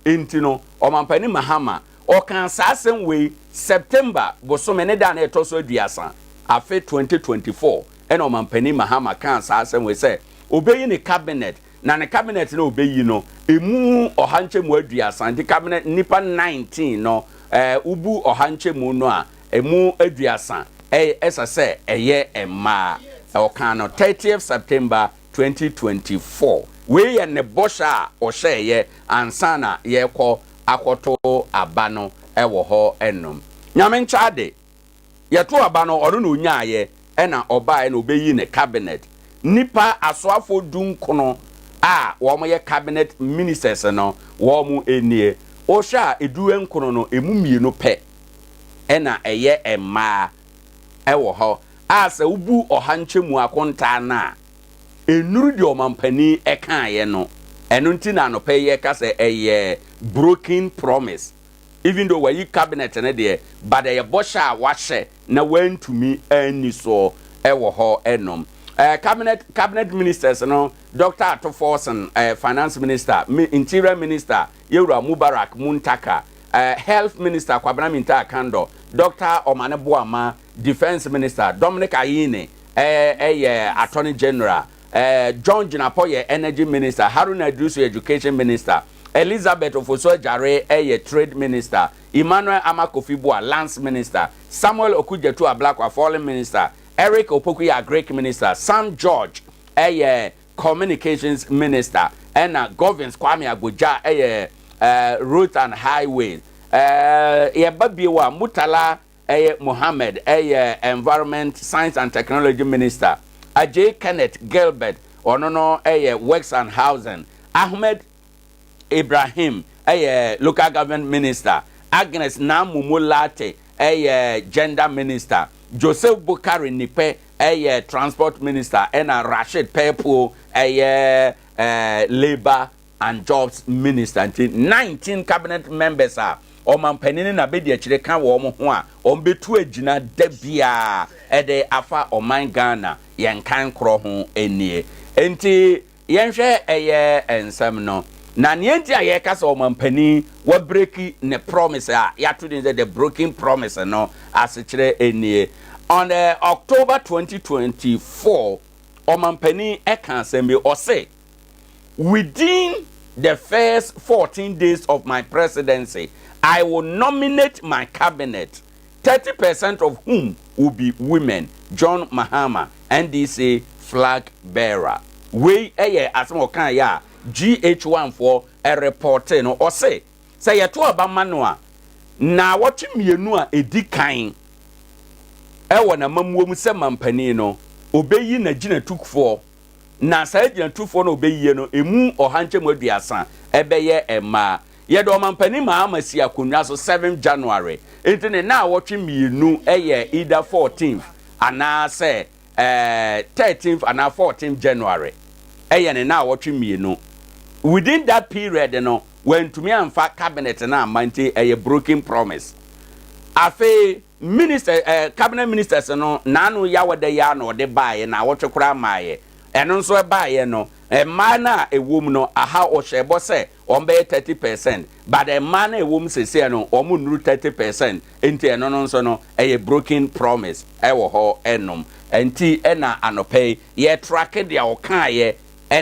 Enti no, Ɔmampanin Mahama, ɔkaa saa asɛm wei September bosome ne da a na ɛtɔ so aduasa, afe 2024 ɛna Ɔmampanin Mahama kaa saa asɛm wei sɛ ɔbɛyi ne cabinet na ne cabinet no a ɔbɛyi no, ɛmu ɔha nkyɛmu aduasa, nti cabinet nnipa 19 no, wobu ɔha nkyɛmu no a, ɛmu aduasa ɛsɛ sɛ ɛyɛ mmaa. Ɔkaa no 30th September 2024. Wei yɛ ne bɔhyɛ a ɔhyɛeɛ ansa na yɛrekɔ akɔto aba no wɔ hɔ nom. Nyame nkyɛ ade, yɛto aba no ɔno na ɔnyaaeɛ ɛna ɔbaeɛ na ɔbɛyi ne cabinet. Nnipa asoafoɔ du nkono a wɔyɛ cabinet ministers no wɔn nie. Wohwɛ a ɛdu nkono no ɛmu mmienu pɛ ɛna ɛyɛ mmaa wɔ hɔ a sɛ wobu ɔha nkyɛmu akontaa no a, ɛnnuru deɛ ɔmampanin kaeɛ no. Ɛno nti na anɔpa yi yɛka sɛ ɛyɛ broken promise. Even though wayi cabinet no deɛ, but ɛyɛ bɔhyɛ a wahyɛ na wantumi anni soɔ wɔ hɔ nom. Eh, cabinet, cabinet ministers no, Doctor Ato Forson, eh, finance minister, interior minister, Yɛwura Mubarak Muntaka, eh, Health Minister Kwabena Mintah Akandoh, Doctor Omane Boamah, Defence Minister, Dominic Ayine eh, yɛ Attorney General, eh, John Jinapor yɛ Energy Minister, Haruna Iddrisu yɛ Education Minister, Elizabeth Ofosu-Adjare yɛ Trade Minister, Emmanuel Armah Kofi Buah, Lands Minister, Samuel Okudzeto Ablakwa, Foreign Minister, Eric Opoku yɛ Agric Minister, Sam George yɛ Communications Minister ɛna Governs Kwame Agbodza yɛ Roads and Highways. Yɛba bio a, Murtala ɛyɛ Mohammed yɛ Environment, Science and Technology Minister, Adjei Kenneth Gilbert ɔno no yɛ Works and Housing, Ahmed Ibrahim yɛ Local Government Minister, Agnes Naa Momo Lartey yɛ Gender Minister, Joseph Bukari Nikpe yɛ Transport Minister ɛna Rashid Pelpuo yɛ Labour and Jobs Minister. Nti 19 cabinet members a ɔmanpanin ne n'abadiakyire ka wɔn ho a wɔbɛtu agyina da biara de afa ɔman Ghana yɛn kan korɔ ho nie. Nti Yɛnhwɛ ɛyɛ nsɛm no. Na nea enti a yɛka sɛ ɔmampanin wabreki ne promise a yɛato din sɛ the broken promise no asekyerɛ nie. On the October 2024, ɔmampanin ka asɛm bi, ɔse, Within the first 14 days of my presidency, I will nominate my cabinet, 30 percent of whom will be women, John Mahama, NDC flag bearer. Wei yɛ asɛm a ɔkaeɛ a GH1 foɔ repɔtee no. Ɔse sɛ yɛto aba ma no a, nnaawɔtwe mmienu a ɛdi kan wɔ n'amammuo mu sɛ mampanin no, ɔbɛyi n'agyinatufoɔ na saa agyinatufoɔ no a ɔbɛyie no, ɛmu ɔha nkyɛmu aduasa bɛyɛ mmaa. Yɛde Ɔmampanin Mahama sii akonnwa so seventh January, nti ne nnaawɔtwe mmienu yɛ either fourteenth anaasɛ thirteenth anaa fourteenth January yɛ ne nnaawɔtwe mmienu. Within that period no, wantumi amfa cabinet no amma nti ɛyɛ broken promise. Afei Minister eh, cabinet ministers no n'ano yawada yi ara na ɔde baeɛ, naawɔtwe koraa mmaeɛ. Ɛno nso ɛbaeɛ no, mmaa no a ɛwɔ mu no, aha ɔhyɛɛ bɔ sɛ wɔbɛyɛ 30 percent, but mmaa no a ɛwɔ mu seesei no, wɔn nnuru 30 percent, nti ɛno no nso no, ɛyɛ broken promise ɛwɔ hɔ nom. Nti ɛna anɔpa yi, yɛretrake deɛ ɔkaeɛ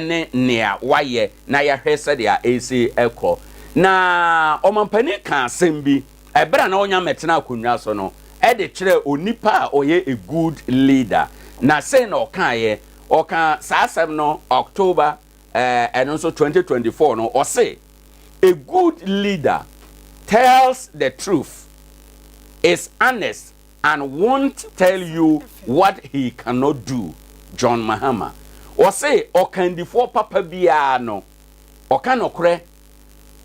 ne nea wayɛ na yɛahwɛ sɛdeɛ ɛresi kɔ. Na ɔmampanin kaa asɛm bi, Ɛberɛ a na ɔnya mmɛtena akonnwa so no, de kyerɛɛ onipa a ɔyɛ a good leader. Na sei na ɔkaeɛ, ɔkaa saa asɛm no October eh, ɛno nso 2024 no, ɔse, A good leader tells the truth, is honest and won't tell you what he cannot do, John Mahama. Ɔse ɔkandifoɔ papa biara no, ɔka nokorɛ,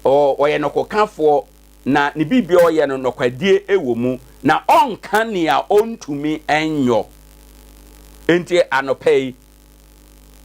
ɔyɛ nɔkɔkafoɔ, na ne biribiara a ɔyɛ no, nɔkwadie wɔ mu, na ɔnka nea ɔntumi nyɔ. Enti anɔpa yi,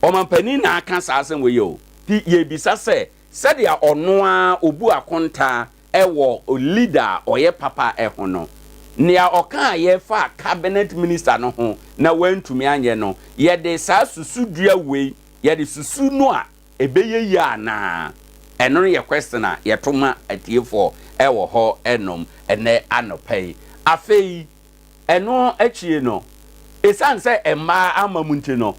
ɔmampanin na aka saa asɛm wei o. Nti yɛrebisa sɛ, sɛdeɛ ɔno ara ɔbu akontaa wɔ leader a ɔyɛ papa ho no, nea ɔkaeɛ faa cabinet minister no ho na wantumi anyɛ no, yɛde saa susudua wei, yɛde susu no a, Ɛbɛyɛ yie anaa? Ɛno no yɛ question a yɛto ma atiefoɔ wɔ hɔ nom ɛnɛ anɔpa yi. Afei ɛno akyie no, ɛsiane sɛ mmaa amma mu nti no,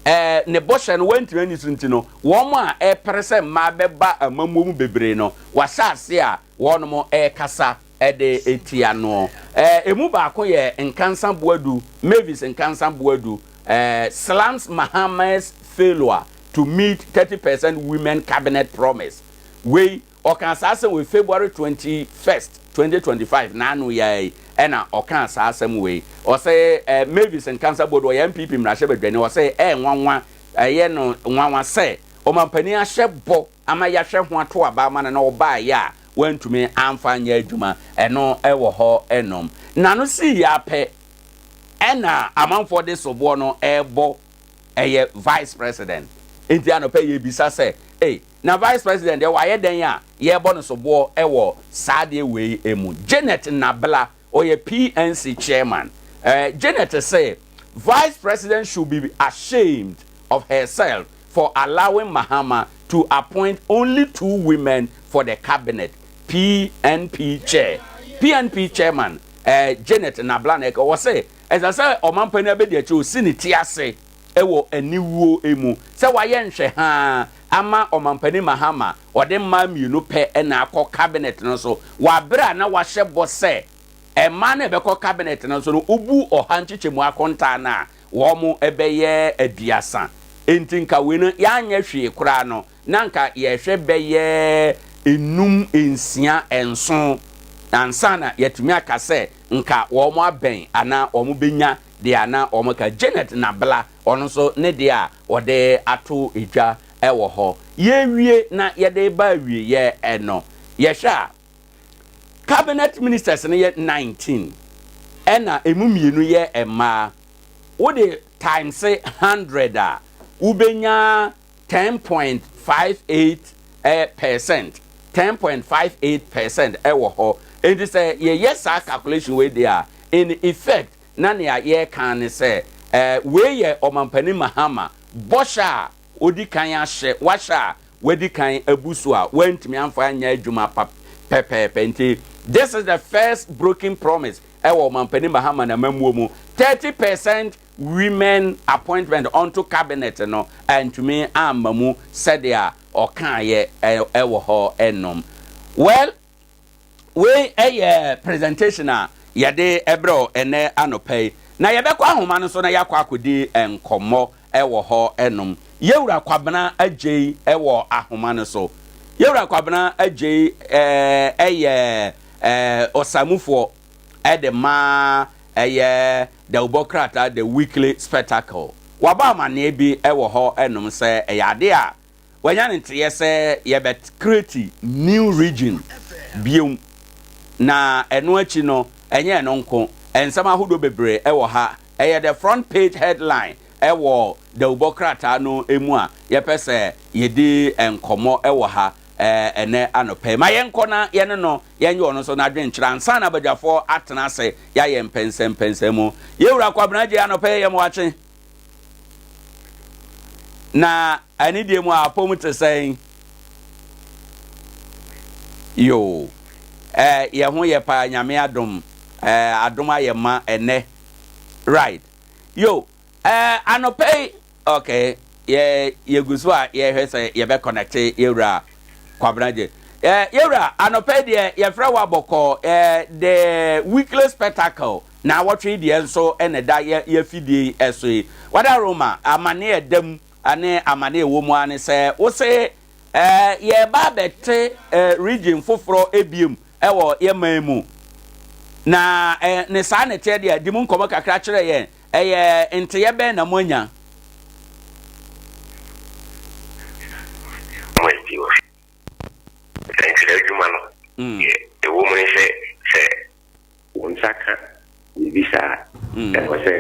ɛɛ ne bɔhyɛ no wantumi anni so nti no, wɔn a ɛrepere sɛ mmaa bɛba amammuo mu bebree no, wɔahyɛ aseɛ a wɔnom rekasa de tia noɔ. Eh, emu baako yɛ Nkansa Boadu, Mavis Nkansa Boadu, eh, slams Mahama's failure to meet 30% women cabinet promise. Wei, ɔkaa saa asɛm wei February 21st, 2025, n'ano yi ara yi ɛna ɔkaa saa asɛm wei. Ɔsɛ eh, Mavis Nkansa Boadu, ɔyɛ NPP mmarahyɛbadwani, ɔsɛ ɛyɛ nwanwa, ɛyɛ no nwanwa sɛ ɔmampanin ahyɛ bɔ ama yɛahwɛ ho ato aba ama no na ɔbaeɛ a wantumi amfa anyɛ adwuma, ɛno wɔ hɔ nom. N'ano sii yɛ ara pɛ ɛna amanfoɔ de soboɔ no rebɔ ɛyɛ vice president. Nti anɔpa yi yɛbisa sɛ, ei, na vice president deɛ wayɛ dɛn a yɛrebɔ no soboɔ wɔ saa adeɛ wei mu? Janet Nabila, ɔyɛ PNC chairman. Eh, Janet se, Vice President should be ashamed of herself for allowing Mahama to appoint only two women for the cabinet, PNP chair. PNP chairman, eh, Janet Nabila na ɛka, ɔse, ɛsɛ sɛ ɔmampanin abadiakyiri osi ne ti ase wɔ aniwuo mu sɛ wayɛ nhwɛhaa ama ɔmampanin Mahama ɔde mmaa mmienu pɛ na akɔ cabinet no so wɔ abere a na wahyɛ bɔ sɛ mmaa no a ɛbɛkɔ cabinet no so no wobu ɔha nkyekyɛmu akontaa no a wɔn bɛyɛ aduasa. Enti nka wei no yɛanyɛ hwee koraa no na nka yɛhwɛ bɛyɛ nnum, nsia, nson ansa na yɛatumi aka sɛ nka wɔn abɛn anaa wɔn bɛnya deɛ a na wɔka. Janet Nabla ɔno nso ne deɛ a ɔde ato dwa wɔ hɔ. Yɛrewie na yɛde reba awieeɛ no, yɛhwɛ a, Cabinet ministers no yɛ 19 ɛna ɛmu mmienu yɛ mmaa. Wode times 100 a, wobɛnya 10.58 percent, 10.58 percent wɔ hɔ. Enti sɛ yɛyɛ saa calculation wei deɛ a, in effect na nea yɛreka ne sɛ, wei yɛ Ɔmampanin Mahama bɔhyɛ a odi kan ahyɛ, wahyɛ a wadi kan abu so a wantumi amfa anyɛ adwuma pa pɛpɛɛpɛ. Nti this is the first broken promise ɛwɔ Ɔmampanin Mahama n'amammuo mu. 30% women appointment onto cabinet no antumi amma mu sɛdeɛ ɔkaeɛ ɛwɔ hɔ nom. Well, Wei yɛ presentation a yɛde brɛ wo ɛnnɛ anɔpa yi. Na yɛbɛkɔ ahoma no so na yɛakɔ akɔdi nkɔmmɔ wɔ hɔ nom. Yɛwura Kwabena Agyei wɔ ahoma no so. Yɛwura Kwabena Agyei yɛ ɔsamufoɔ de ma ɛyɛ dawubɔ krataa The Weekly Spectacle. Wabɔ amanneɛ bi wɔ hɔ nom sɛ ɛyɛ adeɛ a Wanya ne nteɛ sɛ yɛbɛ create new region biom na ɛno akyi no ɛnyɛ ɛno nko, nsɛm ahodoɔ bebree ɛwɔ ha. Ɛyɛ the front page headline ɛwɔ dawubɔ krataa no mu a yɛpɛ sɛ yɛdi nkɔmmɔ ɛwɔ ha ɛnɛ anɔpa yi. Ma yɛnkɔ na yɛne no yɛnyɛ ɔno nso n'adwenkyerɛ ansa na badwafoɔ atena ase yɛayɛ mpɛnsɛmpɛnsɛm mu. Yɛwura Kwabena Gyei anɔpa yi yɛ mo akye. Na anidie mu a apɔ mu te sɛn? Yoo, eh, yɛ ho yɛ paa Nyame adom, eh, adom ayɛ ma ɛnɛ. Right. Yo, eh, anɔpa yi, okay, yɛ yɛgu so a yɛhwɛ sɛ yɛbɛ connecte yɛwura Kwabena Gye. Eh, yɛwura, anɔpa yi deɛ yɛfrɛ wo abɔkɔ, eh, the weekly spectacle. Naawɔtwe yi deɛ nso na ɛda yɛ y'afidie yi so yi. Wada Roma, amane a ɛda mu ne amane a ɛwɔ mu ara ne sɛ wo se eh, yɛreba abɛte eh, region foforɔ ebiem wɔ yɛ man mu. Na eh, ne saa na ɛteɛ deɛ, di mu nkɔmmɔ kakra kyerɛ yɛn. Ɛyɛ nteyɛ bɛn na moanya? Nsɛntwerɛ adwuma no, deɛ ɛwɔ mu ne sɛ, sɛ Wo nsa ka biribi saa a, ɛwɔ sɛ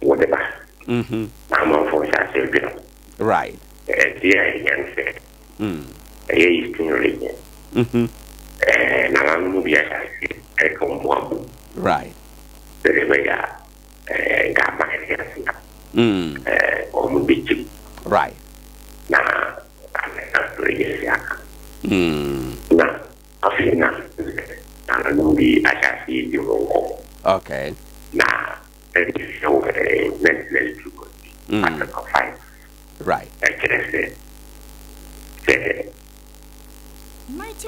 wode ba na amanfoɔ nhyɛ aseɛ dwene ho. Right. Ɛdeɛ a ɛhia ne sɛ ɛyɛ Eastern Region. Ɛɛ nananom bi ahyɛ aseɛ ɛreka wɔn ho abom. Right. Sɛdeɛ ɛbɛyɛ a ɛɛ nka aban te ase a ɛɛ wɔn bɛgye mu. Right. Na abɛka regions aka. Na Afei na nananom bi ahyɛ ase redi ho nkɔmmɔ. Okay. Na ɛde sɛ wɔ 1992 mm. Article 5. Right. Ɛkyerɛ sɛ sɛ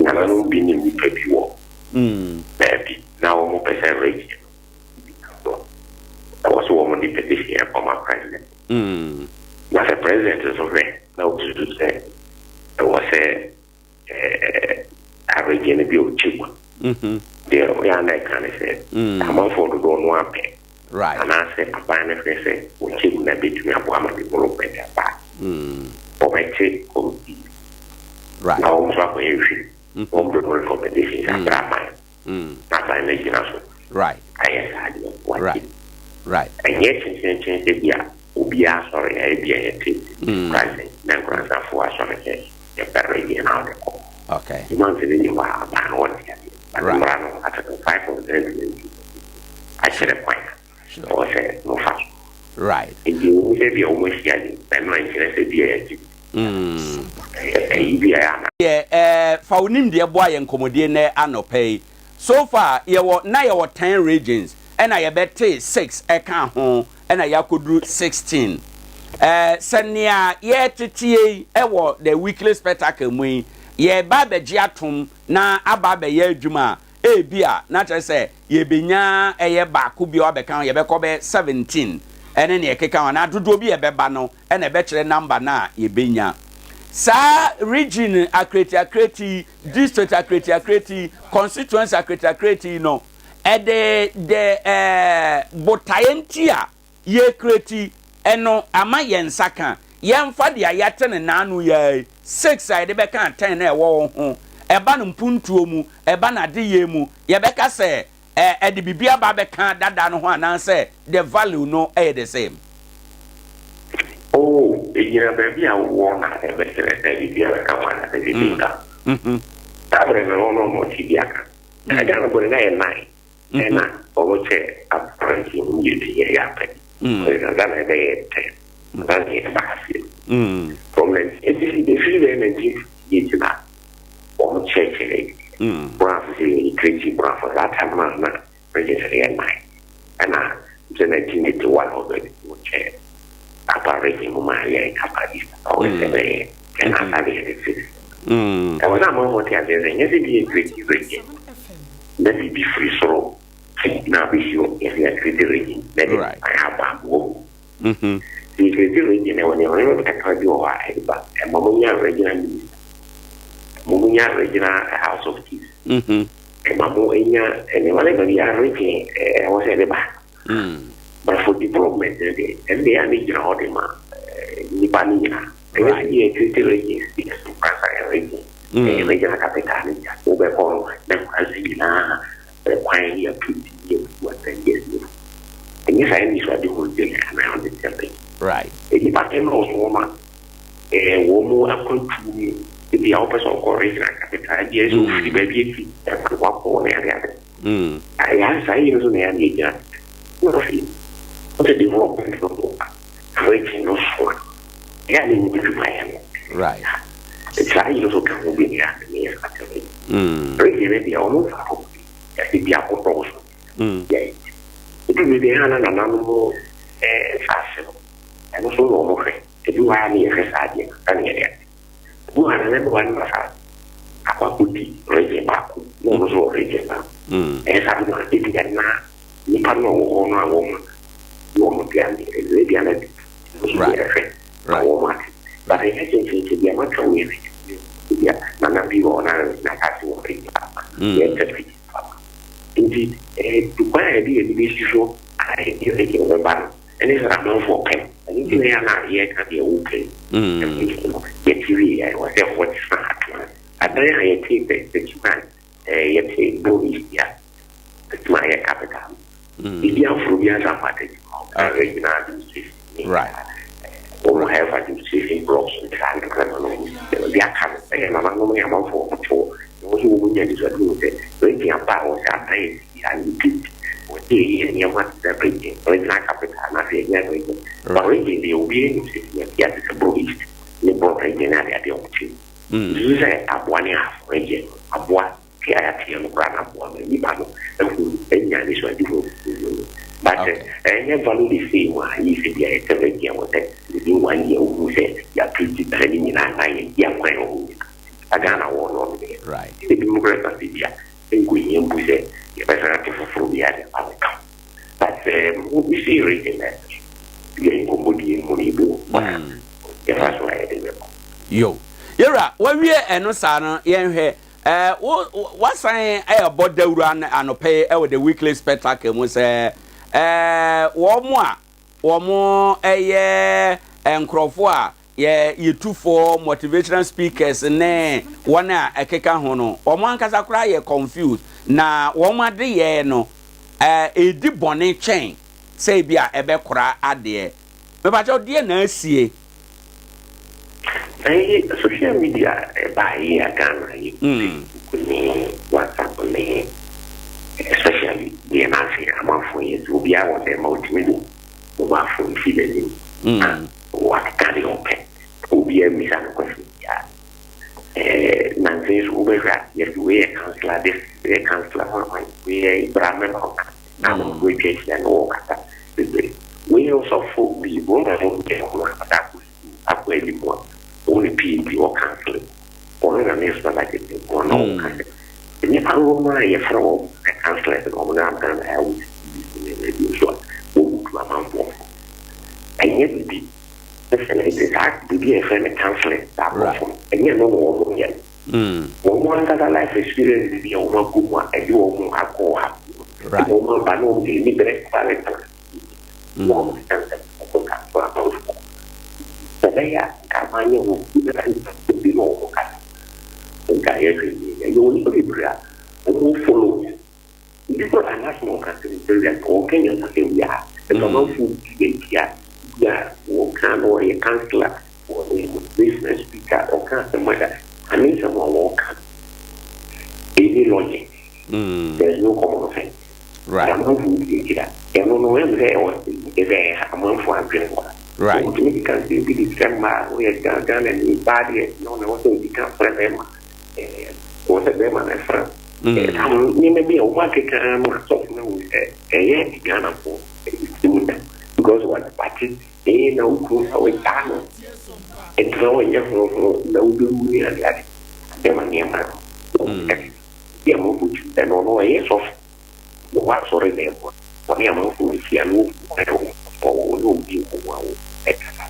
nananom bi ne nnipa bi wɔ mm. baabi na wɔn pɛ. wɔpɛ sɛ region no bi ka so a, ɛwɔ sɛ wɔn de petition ɛkɔma president. Na sɛ president nso hwɛ na osusu sɛ ɛwɔ sɛ ɛɛ region no bi a ɔkyɛ mu a, deɛ ɔyɛ a na ɛka ne sɛ amanfoɔ dodoɔ no apɛ anaasɛ aban no hwɛ sɛ wɔkyɛ mu na ɛbɛtumi aboa ma development aba a, wɔbɛte committee na wɔn nso akɔyɛ nhwɛ wɔn de wɔn recommendations abrɛ aban na aban no agyina so ayɛ saa deɛ wɔate. Ɛnyɛ kyenkyenkyen sɛ bi a obiara asɔre a ebi a yɛte Nkoranza na Nkoranzafoɔ asɔre sɛ yɛpɛ region na wɔde kɔ. Demands no nni hɔ a aban no wɔnte aseɛ. But mmara no Article 5 of the akyerɛ kwan a ɛwɔ sɛ mofa so. Nti ɛwɔ mu sɛ bi a wɔahyia de, ɛno ankyerɛ sɛ bi a yɛagye ɛyi bi a ɛyɛ ana. Deɛ ɛɛ fa wo nimdeɛ boa yɛn nkɔmmɔdie nnɛ anɔpa yi. So far yɛwɔ na yɛwɔ ten regions ɛna yɛbɛtee six ɛkaa ho ɛna yɛakɔduru 16. Ɛɛ sɛ nea yɛreteteɛ yi ɛwɔ the weekly spectacle mu yi yɛreba abɛgye atom na aba abɛyɛ adwuma a, ebia na kyerɛ sɛ yɛbɛnya ɛyɛ baako bio abɛka ho, yɛbɛkɔ bɛyɛ 17 ɛne nea ɛkeka ho anaa dodoɔ bi a ɛbɛba no ɛna ɛbɛkyerɛ number no a yɛbɛnya. Saa region akreti akreti yi, district akreti akreti yi, constituency akreti akreti yi no, ɛde the ɛɛ botaeɛ nti a yɛrekreti ɛno ama yɛn nsa ka. Yɛmfa deɛ yɛate no naano yi ara yi, six a yɛde bɛka ten no a ɛwɔ wo ho, ɛba no mpuntuo mu, ɛba no adeyɛ mu, yɛbɛka sɛ ɛ ɛde biribi aba abɛka dada no ho anaasɛ the value no yɛ the same? Oh, egyina baabi a wowɔ na ɛbɛkyerɛ sɛ biribi abɛka ho anaasɛ biribi nka ho. Saa bere no, no na ɔte bi aka. Na Ghana bɔ no na yɛ nine ɛna wɔn kyɛ aberanteɛ mu mmienu yɛ yɛ apɛ. Ɔyɛ na Ghana ɛbɛyɛ ten. Ghana yɛ ba aseɛ. From 19, ɛfiri bɛyɛ 1958 na wɔn kyerɛkyerɛ Brafo sɛ yɛ creative Brafo that time na na regions no yɛ nine ɛna sɛ 1981 hɔ baabi wɔn kyɛ apa region mu ma yɛ apa east apa west ɛbɛyɛ ɛna asa de yɛ six. Ɛwɔ sɛ amanfoɔ te aseɛ sɛ nyɛ sɛ bi yɛ creative region na biribi firi soro na abɛsi hɔ yɛsɛ yɛ creative region na ɛde ayɛ aba aboɔ mu. Nti creative region ɛwɔ nneɛma nneɛma kakra bi wɔ hɔ a ɛde ba ɛma mo nya regional minister, ɛma mo nya regional house of chiefs, ɛma mo nya nneɛma nneɛma bi a region ɛwɔ sɛ ɛde ba. But for development no deɛ ɛno deɛ ɛyɛ a na egyina hɔ de ma nnipa no nyinaa. Ɛnyɛ sɛ yɛ creative region bi ɛso Nkoranza yɛ region ɛyɛ regional capital no nti wobɛkɔ no na Nkoranza nyinaa kwan yɛ penti yɛ fufu asan yɛ sie. Ɛnyɛ saa anisoadehu no na anaa ɔde sɛ pɛ. Nnipa ɛnɔɔso wɔn a ɛɛ wɔn mu akwantuo mu ebi a wɔpɛ sɛ ɔkɔ regional capital ebi a ɛsɛ ofiri baabi efi ɛkwan wakɔ ne ade ade. Ɛyɛ saa yi nso na ɛyɛ adeɛ gyina. Na afei wɔsɛ development no so a region no so a ɛyɛ a na ɛnyɛ adwuma yɛ no. Saa yi nso ka ho bi ne ade ne yɛ saa tɛmɛ. Region no deɛ wɔn mfa ho ɛde biako dɔɔso. Yɛ ebi baabi a na nananom nsaase no ɛno nso na wɔn hwɛ. Ebi wɔ ha ne yɛhwɛ saa adeɛ no na yɛde ade. Ebi wɔ ha nana bi wɔ ha ne n'asaase akɔ akɔdi region baako na ɔno nso wɔ region baako. Ɛyɛ saa no a ebi a na nipa no a ɔwɔ hɔ no a wɔn wɔn dea no ebi a na bi nso deɛ ɛhwɛ na wɔn ate. But ɛnyɛ kyenkyenkyen bi a matwa wei region ebi a nana bi wɔ hɔ na n'asaase wɔ region baako yɛn separate baako. Nti ɛɛ kwan a yɛde yɛn ani bɛsi so a yɛde region bɛba no ɛne sɛ amanfoɔ pɛ. Ɛno nti na ɛyɛ a na yɛreka deɛ woka yi. Ɛno nti no, yɛte wieeɛ a, ɛwɔ sɛ wɔsesa ato ase. Adan a yɛte sɛ Techiman, yɛte Bono East a, Techiman yɛ capital no. Biribi aforo biara san ba Techiman hɔ, Ghana Regional Administration ne wɔn health administration blocks ne saa nneɛma no wɔn si. Deɛ aka no, ɛyɛ nananom ne amanfoɔ a wɔte hɔ. Na wɔn nso wɔn nya anisoadehu sɛ region aba a, ɛwɔ sɛ adan a ɛsisi ha no yɛpenti. Ɛwɔ sɛ yɛyɛ nneɛma te sɛ region, regional capital anaasɛ yɛnyɛ region. But region deɛ obiara nim sɛ bi a te sɛ Bono East ne Bono region ne adeade a wɔte mu. Nsusu sɛ aboa ne Ahafo region no, aboa te a yɛateɛ no koraa no aboa ma nnipa no ahu anya anisoadehu no. But ɛnyɛ value the same a ɛyɛ sɛ bi a yɛsɛ region wɔ sɛ within one year wohu sɛ yɛapenti dan no nyinaa anaa yɛadi akwan wɔ hɔ nyinaa. Ghana wɔ no ɔno deɛ. Ebinom koraa ka sɛ bi a. Ɛnkɔhia mpo sɛ yɛbɛsan ate foforɔ biara de aba abɛka ho. But um, we see region na yɛ nkɔmmɔdie mu no yɛbɛhu kwan a yɛfa so a yɛde bɛkɔ. Yo. Yɛwura, wawie ɛno saa no, yɛnhwɛ. Eh, wo, wasan ɛrebɔ dawuro an, anɔpa yi ɛwɔ The Weekly Spectacle mu sɛ, eh, wɔn a wɔn ɛyɛ nkurɔfoɔ a Yɛ yɛtufoɔ, motivational speakers ne wɔn a ɛkeka ho no, wɔn ankasa koraa yɛ confused na wɔn adeyɛɛ no ɛredi bɔne kyɛn sɛ ebi a ɛbɛkora adeɛ. Mepakyɛw deɛ na asie? Ɛyi social media ɛbaa yi a Ghana yi Facebook ne WhatsApp ne especially deɛ n'ase amanfoɔ yɛ nti obiara wɔ dɛm ma otumi de mobile phone si n'anim na Wakeka deɛ ɔpɛ, obiara mmisa no question biara. Eh, nansa yi so wobɛhwɛ a, yɛse wei yɛ councillor this, wei yɛ councillor hwan hwan, wei yɛ bra mɛma wo ka, na amanfoɔ atwa ahyia na wɔkasa bebree. Wei yɛ ɔsɔfo bi, wɔn na wɔn yɛ ho a ɔda akɔ sukuu akɔ anim a, wɔn ne PhD wɔ counseling. Wɔn na ne scholarship nko na wɔka sɛ nnipa nwoma a yɛfrɛ wɔn sɛ councillors na wɔn nam Ghana a wɔsi TV so ne radio so a wɔbutu amanfoɔ fo. Ɛnyɛ biribi sɛ na ɛte saa, biribi a yɛfrɛ no counseling saa aborɔfo no, ɛnyɛ ɛno na wɔn yɛ no. Wɔn ankasa life experience bi a wɔn akɔ mu a ɛde wɔn akɔ ɔhaw mu, ɛna wɔn aba na wɔn de anibere ba bɛtena na wɔn keka nsɛm kɔ counsel amanfoɔ. Sɛ ɛbɛyɛ a nka wɔanyɛ wɔn bi na wɔn kasa nka yɛhwɛ yie. Yɛwɔ nnipa bebree a wɔn follow Obi kɔ anasɛ ɔka sɛ Nigeria no ɔka nyansasɛm bi a ɛma amanfoɔ di akyi a bi a wɔka no ɔyɛ councillor, ɔyɛ motivational speaker, ɔka asɛm a ane nsɛm a wɔka no ɛnni logic, there is no common sense. But amanfoɔ di akyiri a ɛno no ɛm sɛ ɛwɔ sɛ ɛha amanfoɔ adwene kwa. Wɔtumi keka nsɛm bi de kyerɛ mmaa, woyɛ Ghanani baa deɛ na ɔna ɛwɔ sɛ ɔdi kan frɛ bɛrima, ɛwɔ sɛ bɛrima na ɛfrɛ wo. Ɛtam nneɛma bi a wɔn akeka ama asɔfo no ahu sɛ ɛyɛ Ghanafoɔ tirim da because wate ee na wo kunu na wagyaa no ntina wɔnyɛ ho ho na wobɛwu ne ade ade bɛma nneɛma no bi a mɔfo tu ɛno no ɔyɛ sɔfo wɔ asɔre na ɛmu a wɔne amanfoɔ ahyia na wɔfu kwan a wɔne wɔn di nkɔmmɔ a wɔkasa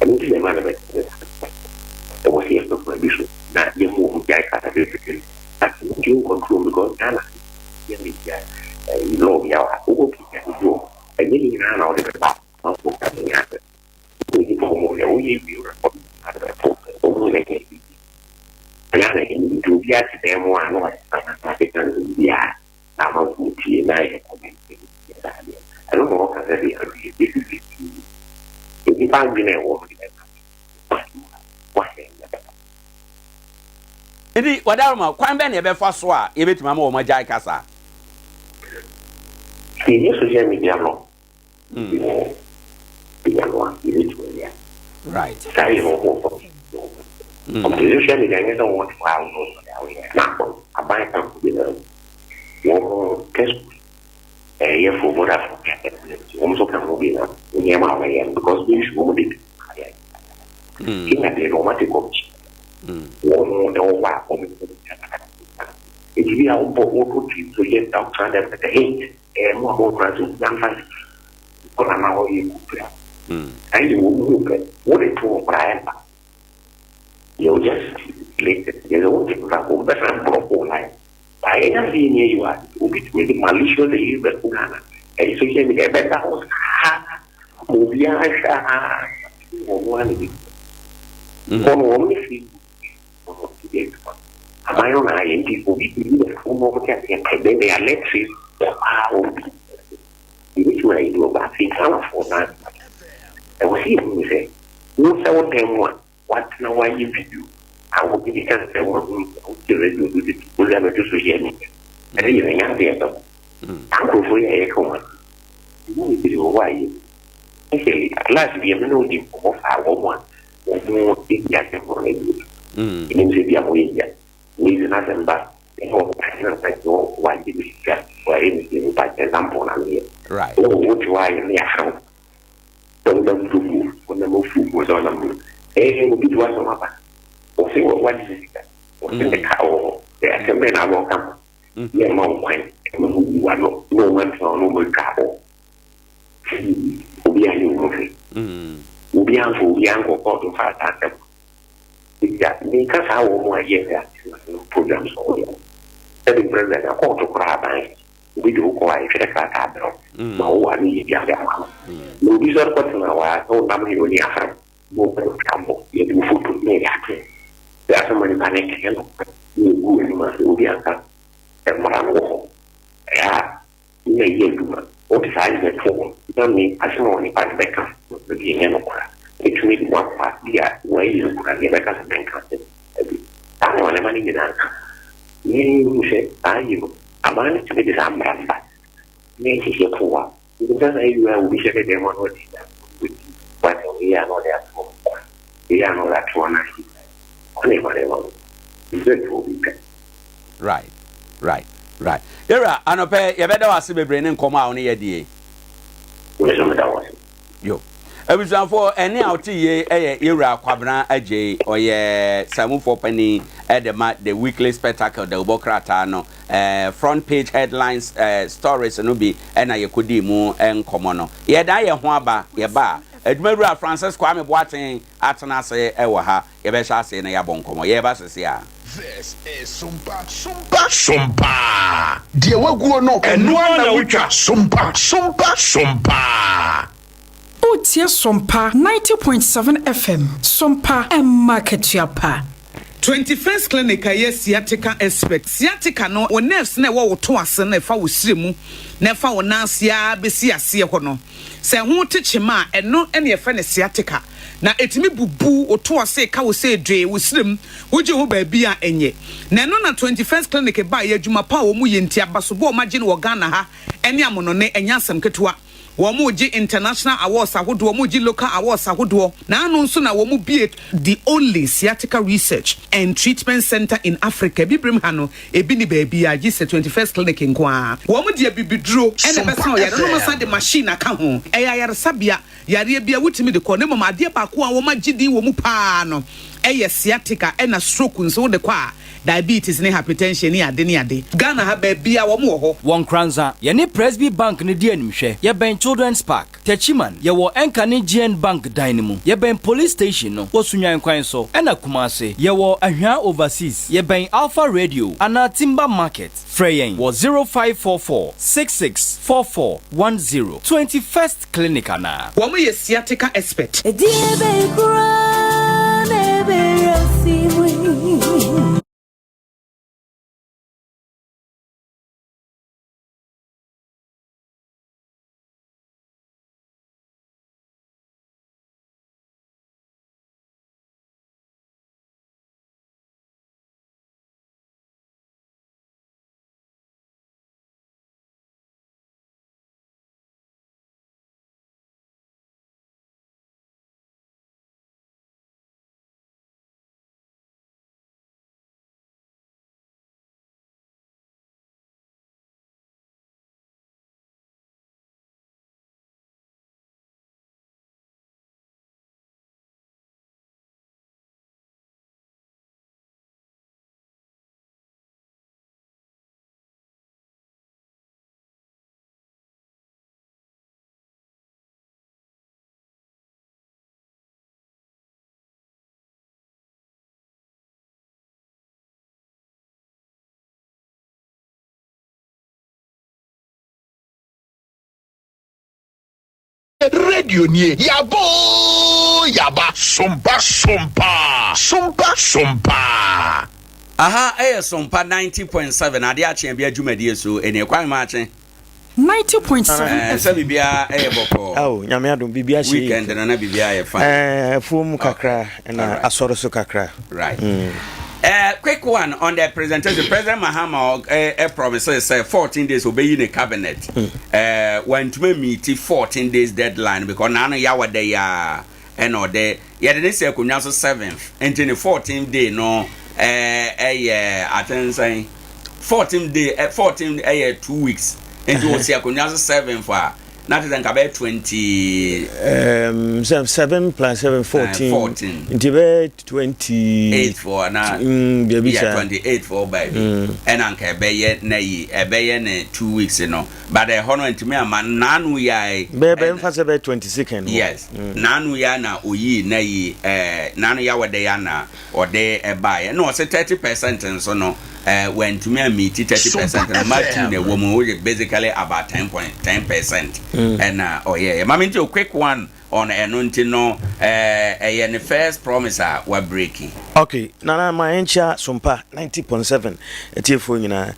ɛno nti na ɛma no bɛtɛ ɛwɔ sɛ yɛpɛ kwan bi so na yɛmu wɔn gyae kasa bebree. But wontumi ncontrol because Ghana yɛ media ɛyi law bi a wowɔ pii a ebi wɔ hɔ ɛnyɛ ne nyinaa na wode bɛba amanfoɔ ka ne nyinaa sɛ wowɔ nipa wɔn yɛ woyɛ wie record ade bɛto wɔn na ɛyɛ bi Ghana yɛ nti obi ate dan mu a na wakeka nsɛm biara na amanfoɔ tie na yɛ comment yɛ saa deɛ ɛno na wɔka sɛ deɛ awie bɛbi nnipa adwene a ɛwɔ no de bɛba wahwɛ nyɛ bɛba. Enti, Wadaroma, kwan bɛn na yɛbɛfa so a yɛbɛtumi ama wɔn agyae kasa? Sɛ yɛnyɛ social media no wɔ media no a, yɛbɛtumi ayɛ. Right. Saa yɛ wɔn ho fam. Ɔmo social media nyɛ sɛ wɔn te hɔ a wɔn sɔre a wɔyɛ na aban ka ho bi na wɔn test ɛyɛ fo Vodafone wɔn nso ka ho bi na nneɛma a wɔyɛ no because bi nso wɔn de bi ayɛ. Kenya deɛ no wɔn ate kɔmhyɛ. Wɔn na wɔwɔ hɔ a wɔn nti bi a wobɔ wotwi so yɛ ɔtra dɛm sɛ hey ɛɛ mo a mo kura so yamfa kɔ na ma wɔyɛ kupira ɛyɛ wɔn mu pɛ wɔde to wɔ koraa ɛmba yɛ o just listen yɛ sɛ wɔn ti kura wɔn bɛ san borɔ kɔ line ba yɛ nya se yɛ nyɛ yi wa obi tumi de malicious ɛyi bɛ to Ghana ɛyi social media ɛbɛ da hɔ saa ma obiara hwɛ a wɔn ano na bi Hɔ no wɔn ne Facebook wɔn yɛ adwuma. Aban no na ayɛ nti obi bi na wɔn wɔn te aseɛ pɛ then they alert Facebook paa wɔn bi. Yɛbɛtumi ayɛ bi ɔba afei Ghanafoɔ na ɛwɔ sɛ yɛhunu sɛ wo sɛ wo dan mu a woatena woayɛ video a obi de ka nsɛm a wote radio so de wode abɛto social media ɛne yɛ ɛnyɛ adeɛ ɛbɛbɔ. Saa nkurɔfoɔ yi a yɛka wɔn asɛm yi, emu bebree wɔ hɔ a yɛnim. Especially last bi me ne wo di nkɔmmɔ faa wɔn a wɔn di asɛm no awie. Menim sɛ bi a moyɛ bi a wei sɛ n'asɛm ba ɛna wɔn ka na nka kyerɛ wɔn wagye me sika wɔayɛ me sɛ nipa example na meyɛ. Oh wote hɔ ayɛ ne yɛafrɛ wo sɛ wonam dwom o wonam afuo mu sɛ wonam mu ɛɛ obi de w'asɛm aba wɔse wagye me sika wɔse ne ka wɔ hɔ asɛm bɛn na abɔ ka ho. Yɛmma wo kwan ma woyi w'ano na wɔatena hɔ na wɔatwa abɔ. Fii, obiara nyɛ wo ho hwee. Obiara mfa obiara nkɔ kɔɔto mfa saa asɛm no. Ebia meka saa wɔ wɔn a yɛhwɛ ase no programs a wɔyɛ no. Sɛbe mprɛ na kɔɔto koraa ban obi de wo kɔ a yɛtwerɛ krataa brɛ wo ma wowɔ ano yie bi ade ama no. Na obi sɔre kɔtena hɔ a sɛ wonam he ɔni afrɛ wo na wɔtwa abɔ yɛde wo foto na yɛde ato sɛ asɛm a nipa no ɛyɛ nokorɛ na yɛgu w'anim ase obi anka mmara no wɔ hɔ ɛyɛ a na ɛyɛ adwuma. Wode saa ade no to hɔ na me asɛm a onipa no bɛka no bi nyɛ nokware a, metumi de wo akɔ a bi a wɔayi no koraa deɛ ɛbɛka sɛ menka asɛm bi. Saa na nneɛma no nyinaa ka. Yɛhu sɛ saa yi no, aban no tumi de saa mmara no ba na ɛhyehyɛ to hɔ a, nti sɛ saa yi a obi hyɛ ne dan mu a na ɔde da ɔdi wate wei a na ɔde ato hɔ kwa, wei a na ɔde ato hɔ na ayi ɔne ɛma no ɛma no. Ɛsɛ sɛ obi twa. Right right right yɛwura anɔpɛ yɛbɛda wo ase bebree ne nkɔmɔ a wo ne yɛ die. Me nso meda wo ase. Yo. Abusuafoɔ ɛne a wote yie ɛyɛ yɛwura Kwabena Agyei ɔyɛ samufoɔ panin ɛde ma The Weekly Spectacle dawubɔ krataa no eh, front page headlines eh, stories no bi ɛna yɛkɔdii mu nkɔmɔ no. Yɛdan yɛn ho aba yɛba a adwumawura Francis Kwame Boateng atena ase ɛwɔ ha. Yɛbɛhyɛ ase na yɛabɔ nkɔmmɔ. Yɛreba sese a. This is Sompa Sompa Sompa. Deɛ waguo no, ɛno ara na wotwa. Sompa Sompa Sompa. Woretie Sompa 90.7 FM, Sompa ɛmma akatua pa. 21st Clinic a ɛyɛ sciatica expert. Sciatica no, wo nerves no a ɛwɔ wo to ase no a ɛfa wo srɛ mu na ɛfa wo nan ase ara bɛsi aseɛ hɔ no, sɛ ɛho te kyema a, ɛno na yɛfrɛ no sciatica. Na ɛtumi bubu wo to ase, ka wo sɛ dwee, wo srɛ mu, wogye ho baabi a ɛnyɛ. Na ɛno na 21st Clinic baeɛ, adwuma pa a wɔyɛ nti, abasobɔ a wɔagye no wɔ Ghana ha ne amonɔne, ɛnyɛ asɛm ketewa. Wɔregye international awards ahodoɔ, wɔregye local awards ahodoɔ, na ano nso na wɔbue the only sciatica research and treatment centre in Africa. Abibirem ha no, ebi nni baabiara gye sɛ 21st Clinic nko ara. Wɔde abibiduro na ɛbɛsa ɔyare no, na wɔasan de machine aka ho. Ɛyɛ ayaresabea, yareɛ biara wotumi de kɔ, na mmom adeɛ baako a wɔagye din wɔ mu pa ara no yɛ sciatica, ɛna stroke nso wode kɔ a, Diabetes ne hypertension ne ade ne ade. Ghana ha baabia wɔn wɔ hɔ. Wɔ Nkoranza, yɛne Presby Bank no di animhwɛ. Yɛbɛn Children's Park, Techiman, yɛwɔ Ɛnka ne GN Bank dan no mu. Yɛbɛn Police Station no wɔ Sunyani kwan so, ɛna Kumasi, yɛwɔ Ahwea Overseas, yɛbɛn Alpha Radio anaa Timber Market. Frɛ yɛn wɔ 0544 66 44 10, 21st Clinic anaa. Wɔn yɛ sciatica expert. Radio nie, yɛaba oo yɛaba. Sompa sompa sompa sompa. Aha ɛyɛ Sompa 90.7 adeɛ akye abia dwumadie so ɛnie Kwame Maakye. 90.7 FM. Sɛ biribiara ɛyɛ bɔkɔɔ. Awo nyame adom biribiara hyɛ yie. Weekend no na biribiara yɛ fine. Ɛɛ afuom kakra na asɔre so kakra. Right. Mm. Uh, quick one on the presentation. President Mahama uh, uh, promises say 14 days obeyi ne cabinet. Mm. Uh, wantumi meet 14 days deadline because na no yawa da ya ɛna ɔde yɛde ne sɛ akonnwa so 7th nti ne 14th day no ɛyɛ atensɛn 14th day 14 ɛyɛ 2 weeks nti wɔsi akonnwa so 7th a. Na te sɛ nka bɛyɛ 20. Um, 7 plus 7, 14. 14. Nti bɛyɛ 20. 8 for na. Baabi yeah, saa. 28 for baabi. Ɛna nka ɛbɛyɛ na yi, ɛbɛyɛ ne 2 weeks no. But ɛhɔ no ntumi ama naanu yae. Bɛyɛ bɛyɛ mfa sɛ bɛyɛ 22nd. Yes. Naanu ya na oyii na yi, eh, naanu ya wɔde ya na ɔde ɛbaeɛ. Na ɔse 30% nso no, eh, wantumi ammeeti 30% no, ma 2 na ɛwɔ mu, which is basically about 10.10% ɛna ɔyɛeɛ. Ma mente o quick one on ɛno nti no, eh, ɛyɛ ne first promise a wabreki. Ok, Nana ma yɛnkyia Sompa 90.7 atiefoɔ nyinaa.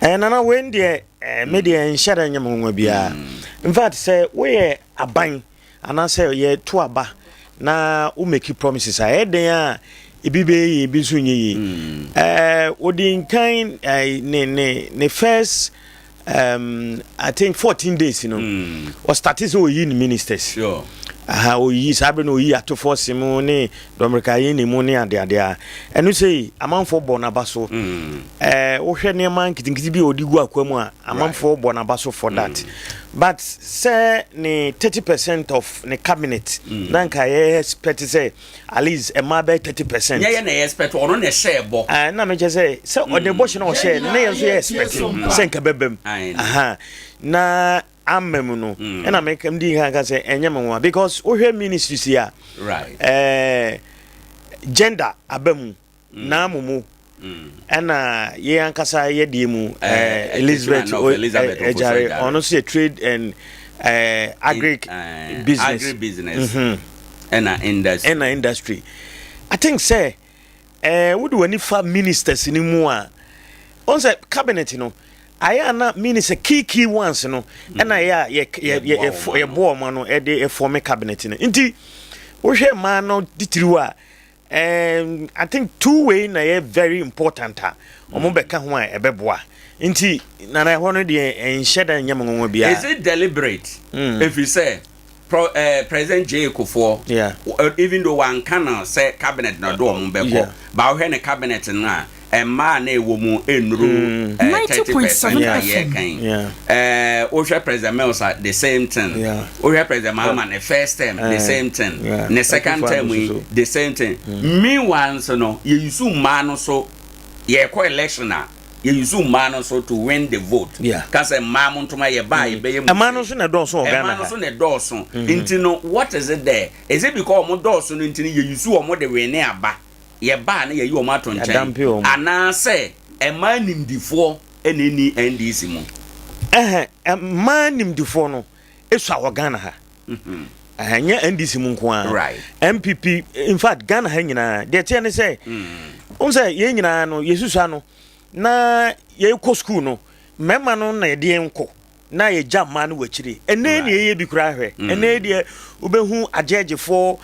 Eh, Nana wei deɛ eh, me deɛ nhyɛ da nyɛ me nwanwa biara. In fact, sɛ woyɛ aban anaasɛ yɛto aba na wo make promises a, ɛyɛ den a ebi bɛyɛ yie, ebi nso nyɛ yie. Eh, ɔdi nkan eh, ne, ne, ne first um, I think 14 days no, ɔstarte sɛ ɔyi ne ministers. Sure. Aha, ɔyi saa bere no ɔyi atofoɔ se mu ne dɔmmerɛkayi ne mu ne adeade a ɛno sei amanfoɔ bɔ n'aba so. Eh, wohwɛ nneɛma nketenkete bi a ɔde gu akwa mu a amanfoɔ bɔ n'aba so for that. But sɛ ne 30% of ne cabinet na nka yɛ expect sɛ at least ɛmaa bɛyɛ 30%. Nyɛ yɛ na yɛ expect, ɔno na ɛhyɛɛ bɔ. Ah, na mekyɛ sɛ sɛ ɔde bɔ hyɛ na ɔhyɛɛ na yɛn nso yɛ expect sɛ nka bɛba mu. Aha. Na ama mu no ɛna meka mdi kan ka sɛ ɛnyɛ me nwa because wohwɛ ministries yi a Right. eh, gender aba mu na mo mu ɛna yɛn ankasa yɛ deɛ mu Eh, eh, Elizabeth Techiman North, Elizabeth Ofosu Ejare Ejare. ɔno nso yɛ trade and eh, agric business. Agri business. Ɛna industry. Ɛna industry. I think sɛ eh, wode w'ani fa ministers no mu a ɔn sɛ cabinet no ayɛ a na minister key key ones no ɛna ɛyɛ a yɛboa ɔmo ano ɛde ɛfɔme cabinet no. Nti wohwɛ mmaa no titiriw a I think two way na yɛ very important a ɔmo bɛka ho a ɛbɛboa. Nti nana ɛhɔ no deɛ ɛnhyɛ da nyɛ mo nwanwa biara. Is it deliberate? Ɛfiri sɛ Pro, eh, President J. Kufuor, even though wanka no sɛ cabinet na ɔde wɔn bɛkɔ, ba wohwɛ ne cabinet no a, mmaa na ɛwɔ mu nnuru 30% a yɛreka yi. Wohwɛ President Mills a, the same thing. Wohwɛ President Mahama ne first term, the same thing. Ne second term yi, the same thing. Meanwhile nso no, yɛyusu mmaa no so, yɛrekɔ election a, yɛyusu mmaa no so to win the vote. Ka sɛ mmaa mo ntoma yɛ ba a yɛbɛyɛ mu. Mmaa no nso na ɛdɔɔso wɔ Ghana ha. Mmaa no nso na ɛdɔɔso. Nti no, what is it there? Is it because wɔn dɔɔso no nti no yɛyusu wɔn de win aba? Yɛba a na yɛyi wɔn ato nkyɛn. Anaasɛ mmaa nimdifoɔ na ɛnni NDC mu? Ɛhɛn, mmaa nimdifoɔ no esua wɔ Ghana ha. Ɛnyɛ NDC mu nko ara. NPP, in fact, Ghana ha nyinaa. Deɛ ɛteɛ ne sɛ, wohu sɛ yɛn nyinaa no, yɛsusua no, na yɛkɔ sukuu no, mmarima no na yɛde yɛn kɔ, na yɛgya mmaa no wɔ akyire. Ɛnnɛ na yɛyɛ bi koraa hwɛ. Ɛnnɛ deɛ wobɛhu agyɛgyefoɔ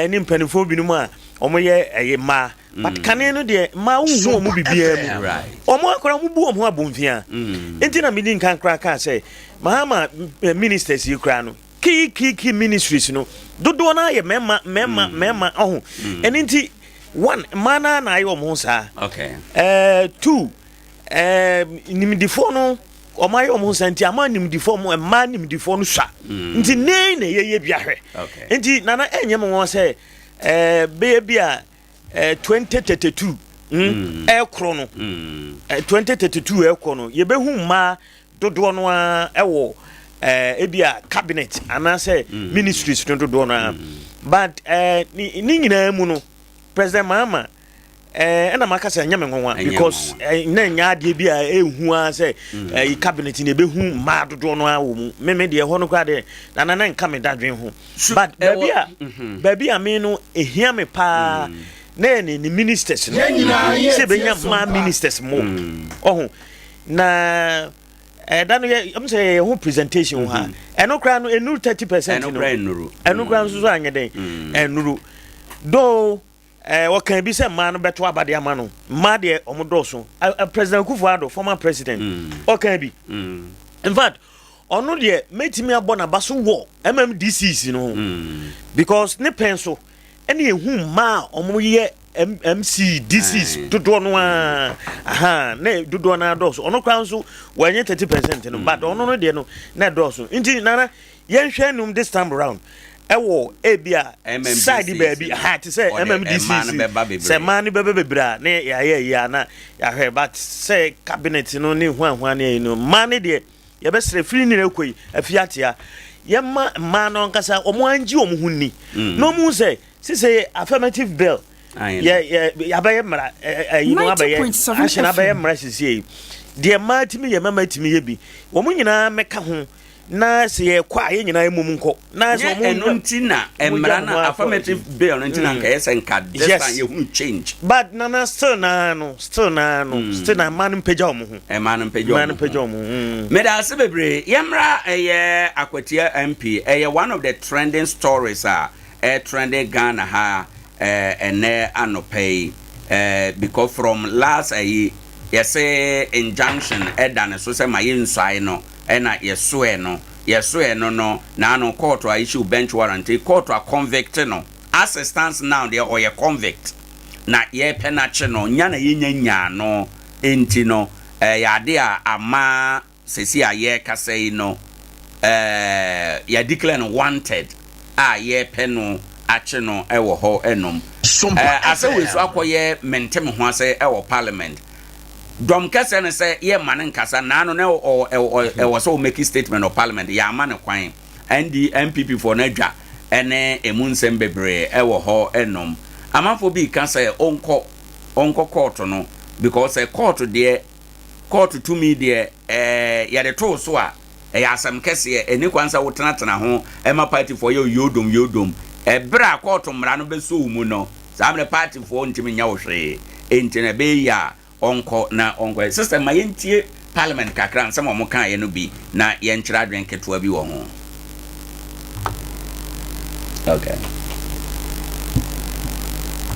ne mpanimfoɔ binom a wɔyɛ ɛyɛ mmaa. But kane no deɛ mmaa wonhu wɔn biribiara mu. Wɔn akora wɔn bu wɔn ho abomfia. Nti na medi nkan koraa kaa sɛ Mahama ministers yi koraa no key key key ministries no dodoɔ no ara yɛ mmarima mmarima mmarima ɔho. Ɛno nti one mmaa no ara na ayɛ wɔn ho saa. 2 nimdifoɔ no wɔn ayɛ wɔn ho saa nti ama nimdifoɔ mo mmaa nimdifoɔ no sua. Nti nee na yɛyɛ bi ahwɛ. Nti nana ɛnyɛ mo wɔn sɛ bɛyɛ bi a 2032 ɛkorɔ no 2032 ɛkorɔ no yɛbɛhu mmaa dodoɔ no ara ɛwɔ ebi a cabinet anaasɛ ministries no dodoɔ no ara. But ne nyinaa mu no President Mahama ɛna maka sɛ ɛnyɛ me nwanwa because na ɛnyɛ adeɛ bi a ɛhu ara sɛ cabinet na ɛbɛhu mmaa dodoɔ no ara wɔ mu. Me me deɛ ɛhɔ no koraa deɛ nana na nka me dadwen ho. But baabi a baabi a me no ehia me paa na yɛ ne ne ministers no sɛ ebenya mmaa ministers mo ɔho na ɛda no yɛ ɛmu sɛ yɛ ho presentation wɔ ha ɛno koraa no enuru 30% no ɛno koraa enuru ɛno koraa nso so anyɛ dɛn ɛnuru though wɔka bi sɛ mmaa no bɛto aba de ama no mmaa deɛ wɔn dɔɔso President Akufo-Addo former president ɔka bi in fact ɔno deɛ mɛtumi abɔ n'aba so wɔ MMDCs no ho because ne pɛn so ɛne ehu mmaa a wɔn yɛ MC DCs dodoɔ no ara aha na dodoɔ no ara dɔɔso ɔno koraa nso wɔnyɛ 30% no but ɔno no deɛ no na ɛdɔɔso nti nana. Yɛnhwɛ anim this time round ɛwɔ ebi a side baabi ha te sɛ MMDC sɛ mmaa no bɛbɛ bebree a ne yɛayɛ yi a na yɛahwɛ but sɛ cabinet no ne huanhuan ne ayi no mmaa no deɛ yɛbɛsrɛ firi ne rekɔ yi afi atea yɛma mmaa no ankasa wɔn angye wɔn ho nni mm. na wɔn sɛ sise affirmative bill yɛ yɛ yɛabɛyɛ mmara ɛyi no abɛyɛ ahyɛn abɛyɛ mmara sisi yi deɛ mmaa tumi yɛ mmarima tumi yɛ bi wɔn nyinaa mɛka ho. Na sɛ yɛkɔ a, yɛn nyinaa mmom nkɔ. Na sɛ wɔn ɛno nti na mmara no affirmative bill no nti na nka yɛ sɛ nka this time yɛhunu change. But nana still naa no still naa no still na mmaa no mpagya wɔn ho. Mmaa no mpagya wɔn ho. Mmaa no mpagya wɔn ho. Meda ase bebree. Yɛmmra ɛyɛ Akwatia MP. Ɛyɛ one of the trending stories a ɛretrende Ghana ha ɛnɛ anɔpa yi. Because from last ayi yɛse injunction ɛda ne so sɛ ma yɛnsuae no. Ɛna yɛsoɛɛ no, yɛsoɛɛ no no, naano kɔɔto a issue bench warrant yi, kɔɔto a convict no, as it stands now deɛ ɔyɛ convict, na yɛrepɛ no akye no, nya na yɛnnya nyaa no nti no, ɛyɛ adeɛ a ama seesei a yɛrekasa yi no, ɛɛ, yɛ declare no wanted a yɛrepɛ no akye no wɔ hɔ nom. Ɛɛ, asɛ wei so akɔyɛ mente me ho ase wɔ parliament. Dɔm kɛsɛ no sɛ yɛ ma no nkasa naano na ɛwɔ sɛ ɔmaki statement wɔ parliament yɛ ama no kwan ND NPP foɔ no adwa ɛne ɛmu nsɛm bebree ɛwɔ hɔ ɛnom amanfoɔ bi ka sɛ ɔnkɔ ɔnkɔ court no because sɛ court deɛ court tumi deɛ ɛɛ yɛde too so a ɛyɛ asɛm kɛseɛ ɛni kwan sɛ wotenatena ho ɛma party foɔ yɛ yodom yodom ɛberɛ a court mmara no bɛsɔ wo mu no Saa mmerɛ party foɔ ntumi nyɛ wo hwee enti no ɛbɛyɛ yie a ɔnkɔ na ɔnkɔyɛ. Sister ma yɛntie parliament kakra nsɛm a wɔn kaeɛ no bi na yɛnkyerɛ adwene ketewa bi wɔ ho. Okay.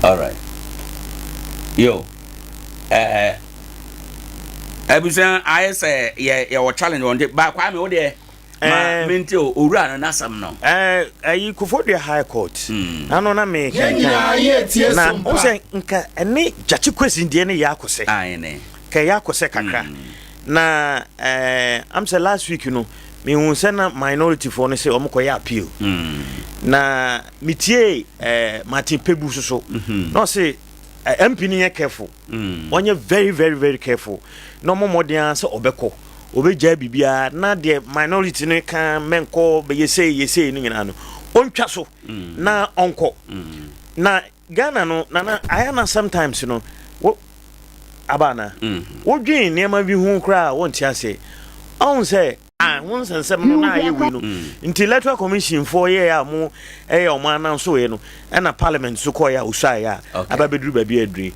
All right. Yo. Eh, abusua ayɛ sɛ yɛ yɛwɔ challenge wɔn ti ba Kwame wo deɛ. Ma mente o, owura no n'asɛm no. Ɛyi Koforidua High Court. Ano na me kankan. Na o sɛ nka ɛne Gyakye Kwesi deɛ ne yɛ akɔsɛ. Aane. Ka ɛyɛ akɔsɛ kakra. Na ɛɛ am sɛ last week no me hu sɛ na minority foɔ no sɛ wɔn kɔ yɛ appeal. Na me tie ɛɛ Martin Kpebu soso. Na ɔse MP no nyɛ careful. Ɔnyɛ very very very careful na ɔmmɔ mmɔden ara sɛ ɔbɛkɔ, ɔbɛgyae biribiara na deɛ minority no ka mɛnkɔ bɛyɛ sei yɛ sei no nyinaa no ɔntwa so na ɔnkɔ. Na Ghana no nana ayɛ na sometimes no wo aba ana wodwen nneɛma bi ho koraa a wonte aseɛ. Ɔhu sɛ A ho nsɛnsɛm no na ayɛ wei no nti electoral commission foɔ yɛɛ a wɔn ɛyɛ wɔn anansoeɛ no ɛna parliament so kɔɛ a osuaeɛ a aba bɛduru baabi a aduru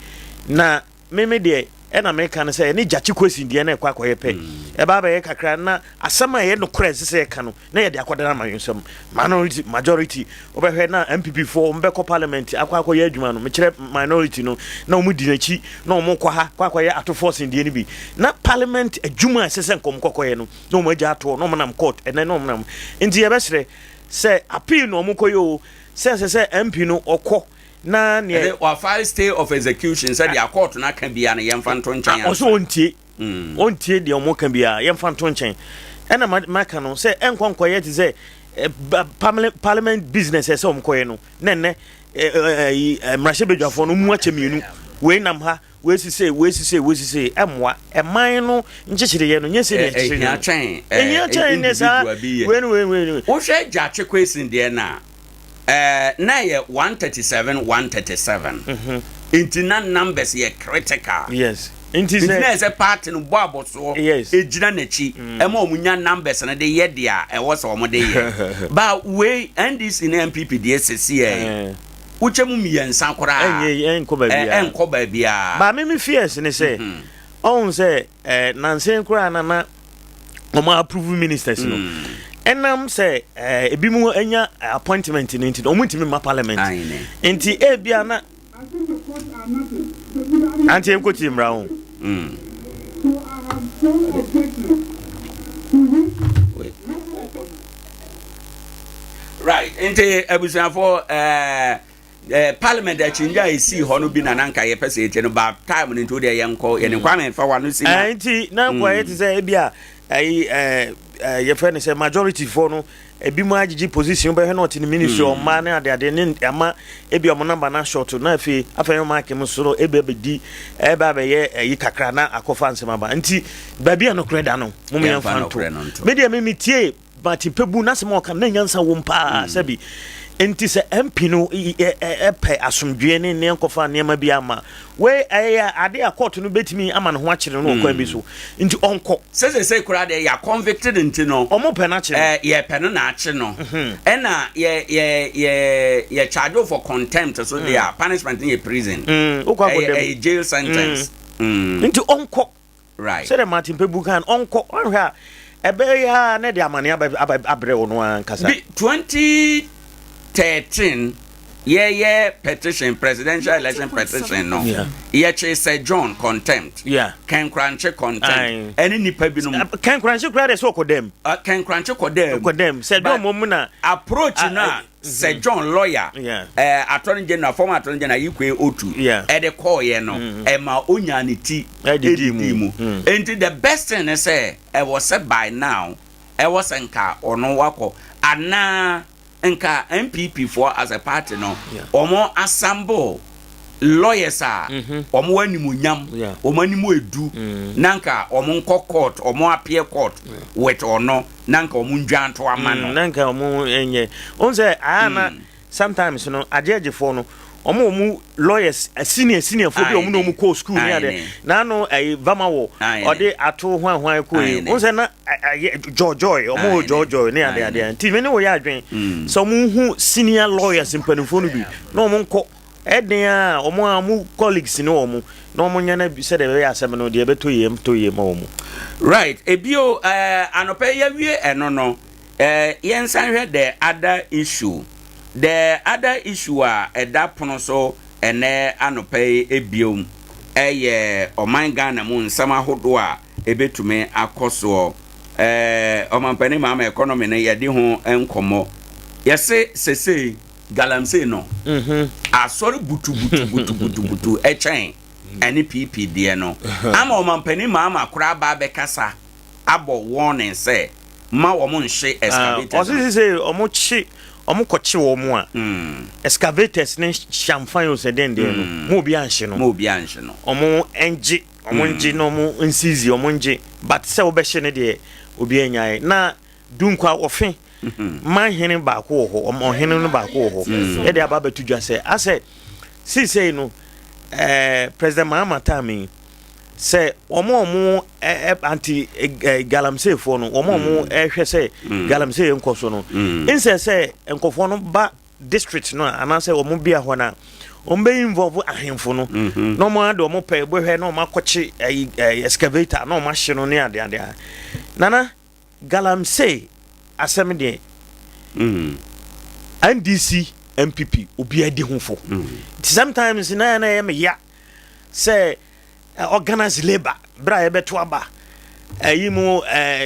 na meme deɛ ɛna meka no sɛ ɛne gyakye kwesi deɛ na ɛkɔ akɔyɛ pɛ ɛba abɛyɛ kakra na asɛm a ɛyɛ nokorɛ ɛsɛ sɛ yɛka no na yɛde akɔdana amanyɔsɛm minority majority wobɛhwɛ na MPP foɔ wɔn bɛkɔ parliament akɔ akɔyɛ adwuma no mekyerɛ minority no na wɔn di n'akyi na wɔn kɔ ha kɔ akɔyɛ atofoɔ sendeɛ no bi na parliament adwuma a ɛsɛ sɛ nkɔm kɔkɔyɛ no na wɔn agya atoɔ na wɔn nam court ɛnɛ na wɔn nam nti yɛbɛsrɛ sɛ appeal na wɔn kɔyɛ o sɛ ɛsɛ sɛ MP no ɔkɔ na neɛ Ɛde wafile stay of execution sɛ deɛ court no aka biara no yɛmfa nto nkyɛn ansa. Ɔsɛ ɔntie. Ɔntie deɛ wɔn ka biara, yɛmfa nto nkyɛn. Ɛna maka no sɛ ɛnkɔ nkɔyɛ te sɛ parliament business ɛsɛ wɔn kɔyɛ no na ɛnɛ mmarahyɛbadwafoɔ no mu akyɛ mmienu, wei nam ha, wei sise, wei sise, wei sise, ɛmmoa ɛman no nkyekyereyɛ no nyɛ sɛ deɛ nkyekyereyɛ no ɛhia kyɛn ɛhia kyɛn ne saa wei no wei wei no. Wohwɛ Gyakye Quayson deɛ no a, Eh, na ɛyɛ 137 137. Nti na numbers yɛ critical. Yes. Nti sɛ na ɛsɛ party no bɔ abɔsoɔ. Yes. Egyina n'akyi. Ɛma wɔn nya numbers no de yɛ deɛ ɛwɔ sɛ wɔn de yɛ. Ba wei NDC ne NPP deɛ sisi yɛ. Wokyɛ mu mmiɛnsa koraa. Ɛnyɛ ɛnkɔ baabiara. Ɛnkɔ baabiara. Ba me me fears ne sɛ. Ɔhun sɛ ɛɛ nansen koraa na na. wɔn approve ministers no ɛnam sɛ ɛɛ ebi mu anya appointment no nti wɔn ntumi mma parliament nti ebia na ante nko tie mmara ho. Mm. Right nti abusuafo ɛɛ. Eh, parliament akyinnye a esii hɔ no bi na na nka yɛpɛ sɛ yɛtie no ba time no nti wodeɛ yɛnkɔ yɛne mm. Kwame fa wano si na eh, nti na nkoa yɛ te sɛ ebi a ɛyi eh, eh, yɛfrɛ no sɛ majority foɔ no Ebi mu agyegye position wobɛhwɛ na ɔte ne ministry ɔmma ne adeade ne ama ebi ɔmo namba na short na afei afei ɔmo akem so no ebi abɛdi ɛbɛ abɛyɛ ɛyi kakra na akɔfa nsɛm aba nti baabi a nokorɛ da no mo yɛmfa nto me deɛ me metie Martin Kpebu n'asɛm a ɔka no na nyansa wom paa sɛbi nti sɛ MP no pɛ asomdwoeɛ ne ne nkɔfa nneɛma bi ama wei ɛyɛ ade a court no bɛtumi ama ne ho akyere no wɔ kwan bi so nti ɔnkɔ. Sɛ sesei koraa deɛ yɛ convicted nti no. Ɔmo pɛ no akye no. Yɛ pɛ no na akye no. Ɛna yɛ yɛ yɛ yɛ charge wo for contempt so deɛ a punishment no yɛ prison. Wokɔ akɔ dam. Ɛyɛ jail sentence. Nti ɔnkɔ. Right. Sɛdeɛ Martin Kpebu kan no, ɔnkɔ. Ɔnhwɛ a, ɛbɛyɛ ara na ɛde amane aba aba abrɛ ɔno ankasa. Bi 2013 yɛyɛ petition presidential election petition no Yeah. yɛkye Sir John contempt Yeah. Ken Korankye contempt Aye. ɛne nipa binom. Ken Korankye koraa deɛ sɛ ɔkɔ dam. Ken Korankye kɔ dam. Ɔkɔ dam. Sir John mmom na. Approach no a Sir John lawyer, eh, Attorney General, former Attorney General Ayikwe Otu, ɛde kɔɔyɛ no, ɛma onyaa ne ti ɛdidii mu. Enti the best thing ne sɛ, ɛwɔ sɛ by now, ɛwɔ sɛ nka ɔno wakɔ, anaa nka NPP foɔ as a party no, wɔn assemble lawyers a wɔn wɔ animuonyam, wɔn anim edu, na nka wɔn nkɔ court, wɔn appear court with ɔno. na nka wɔn ndwa nto ama no. Mm, na nka wɔn nyɛ. Wɔn sɛ aa na mm. sometimes no agyɛgyefoɔ no wɔn wɔn lawyers eh, senior senior fo bi wɔn na wɔn kɔ school ne adeɛ na ano ɛyi eh, vama wɔ ɔde ato hwan hwan kɔ yi wɔn sɛ na ɛyɛ jɔjɔy wɔn wɔ jɔjɔy ne adeɛ adeɛ nti mi ne wɔ yɛ adwene mm. sɛ wɔn hu senior lawyers mpanimfoɔ no bi na wɔn nkɔ. Ɛden a wɔn a wɔn colleagues ne wɔn na wɔn nyɛ no sɛdeɛ ɛbɛyɛ asɛm no deɛ ɛbɛtɔ yie ɛmtɔ yie ma wɔn. Right ebio eh, anɔpa yi yɛawie ɛno no eh, yɛnsan hwɛ the other issue the other issue a ɛda pono so ɛnɛ anɔpa yi ebiom ɛyɛ ɔman Ghana mu nsɛm ahodoɔ a ɛbɛtumi akɔ soɔ eh, ɔmampanin Mahama economy no yɛde ho nkɔmmɔ yɛse sesei Galamsey no asɔre butubutubutubutu kyɛn ɛne PP deɛ no ama ɔmampanin Mahama koraa aba abɛkasa abɔ warning sɛ mma wɔn nhye excavators no. Ɔse sesei ɔmo kye ɔmo kɔ kye wɔn a excavators ne hyamfan o sɛ dɛn deɛ no ma obi anhye no. Ma obi anhye no. Ɔmo ngye ɔmo ngye na ɔmo nsizi ɔmo ngye but sɛ wobɛhye no deɛ obi anyae na Dunkwa ɔfe man hene baako wɔ hɔ, ɔhene no baako wɔ hɔ. Mm. Ɛde aba abɛto dwa sɛ asɛ seesei no ɛɛ President Mahama time yi sɛ wɔn a wɔn ɛ anti ɛ galamseyfoɔ no wɔn a wɔn mm. ɛhwɛ sɛ mm. galamsey nkɔ so no mm. nsɛ sɛ nkɔfoɔ no ba district no a anaasɛ wɔn bea hɔ no a wɔn bɛ involve ahemfo no mm-hmm. na wɔn ade wɔn pɛ bɛhwɛ na wɔn akɔkye ɛyi ɛɛ excavator na wɔn ahye no ne adeade nana. Galamsey asɛm deɛ NDC NPP obiara di ho fo nti sometimes na na ɛyɛ me ya sɛ organized labour berɛ a yɛbɛto aba ɛyi mu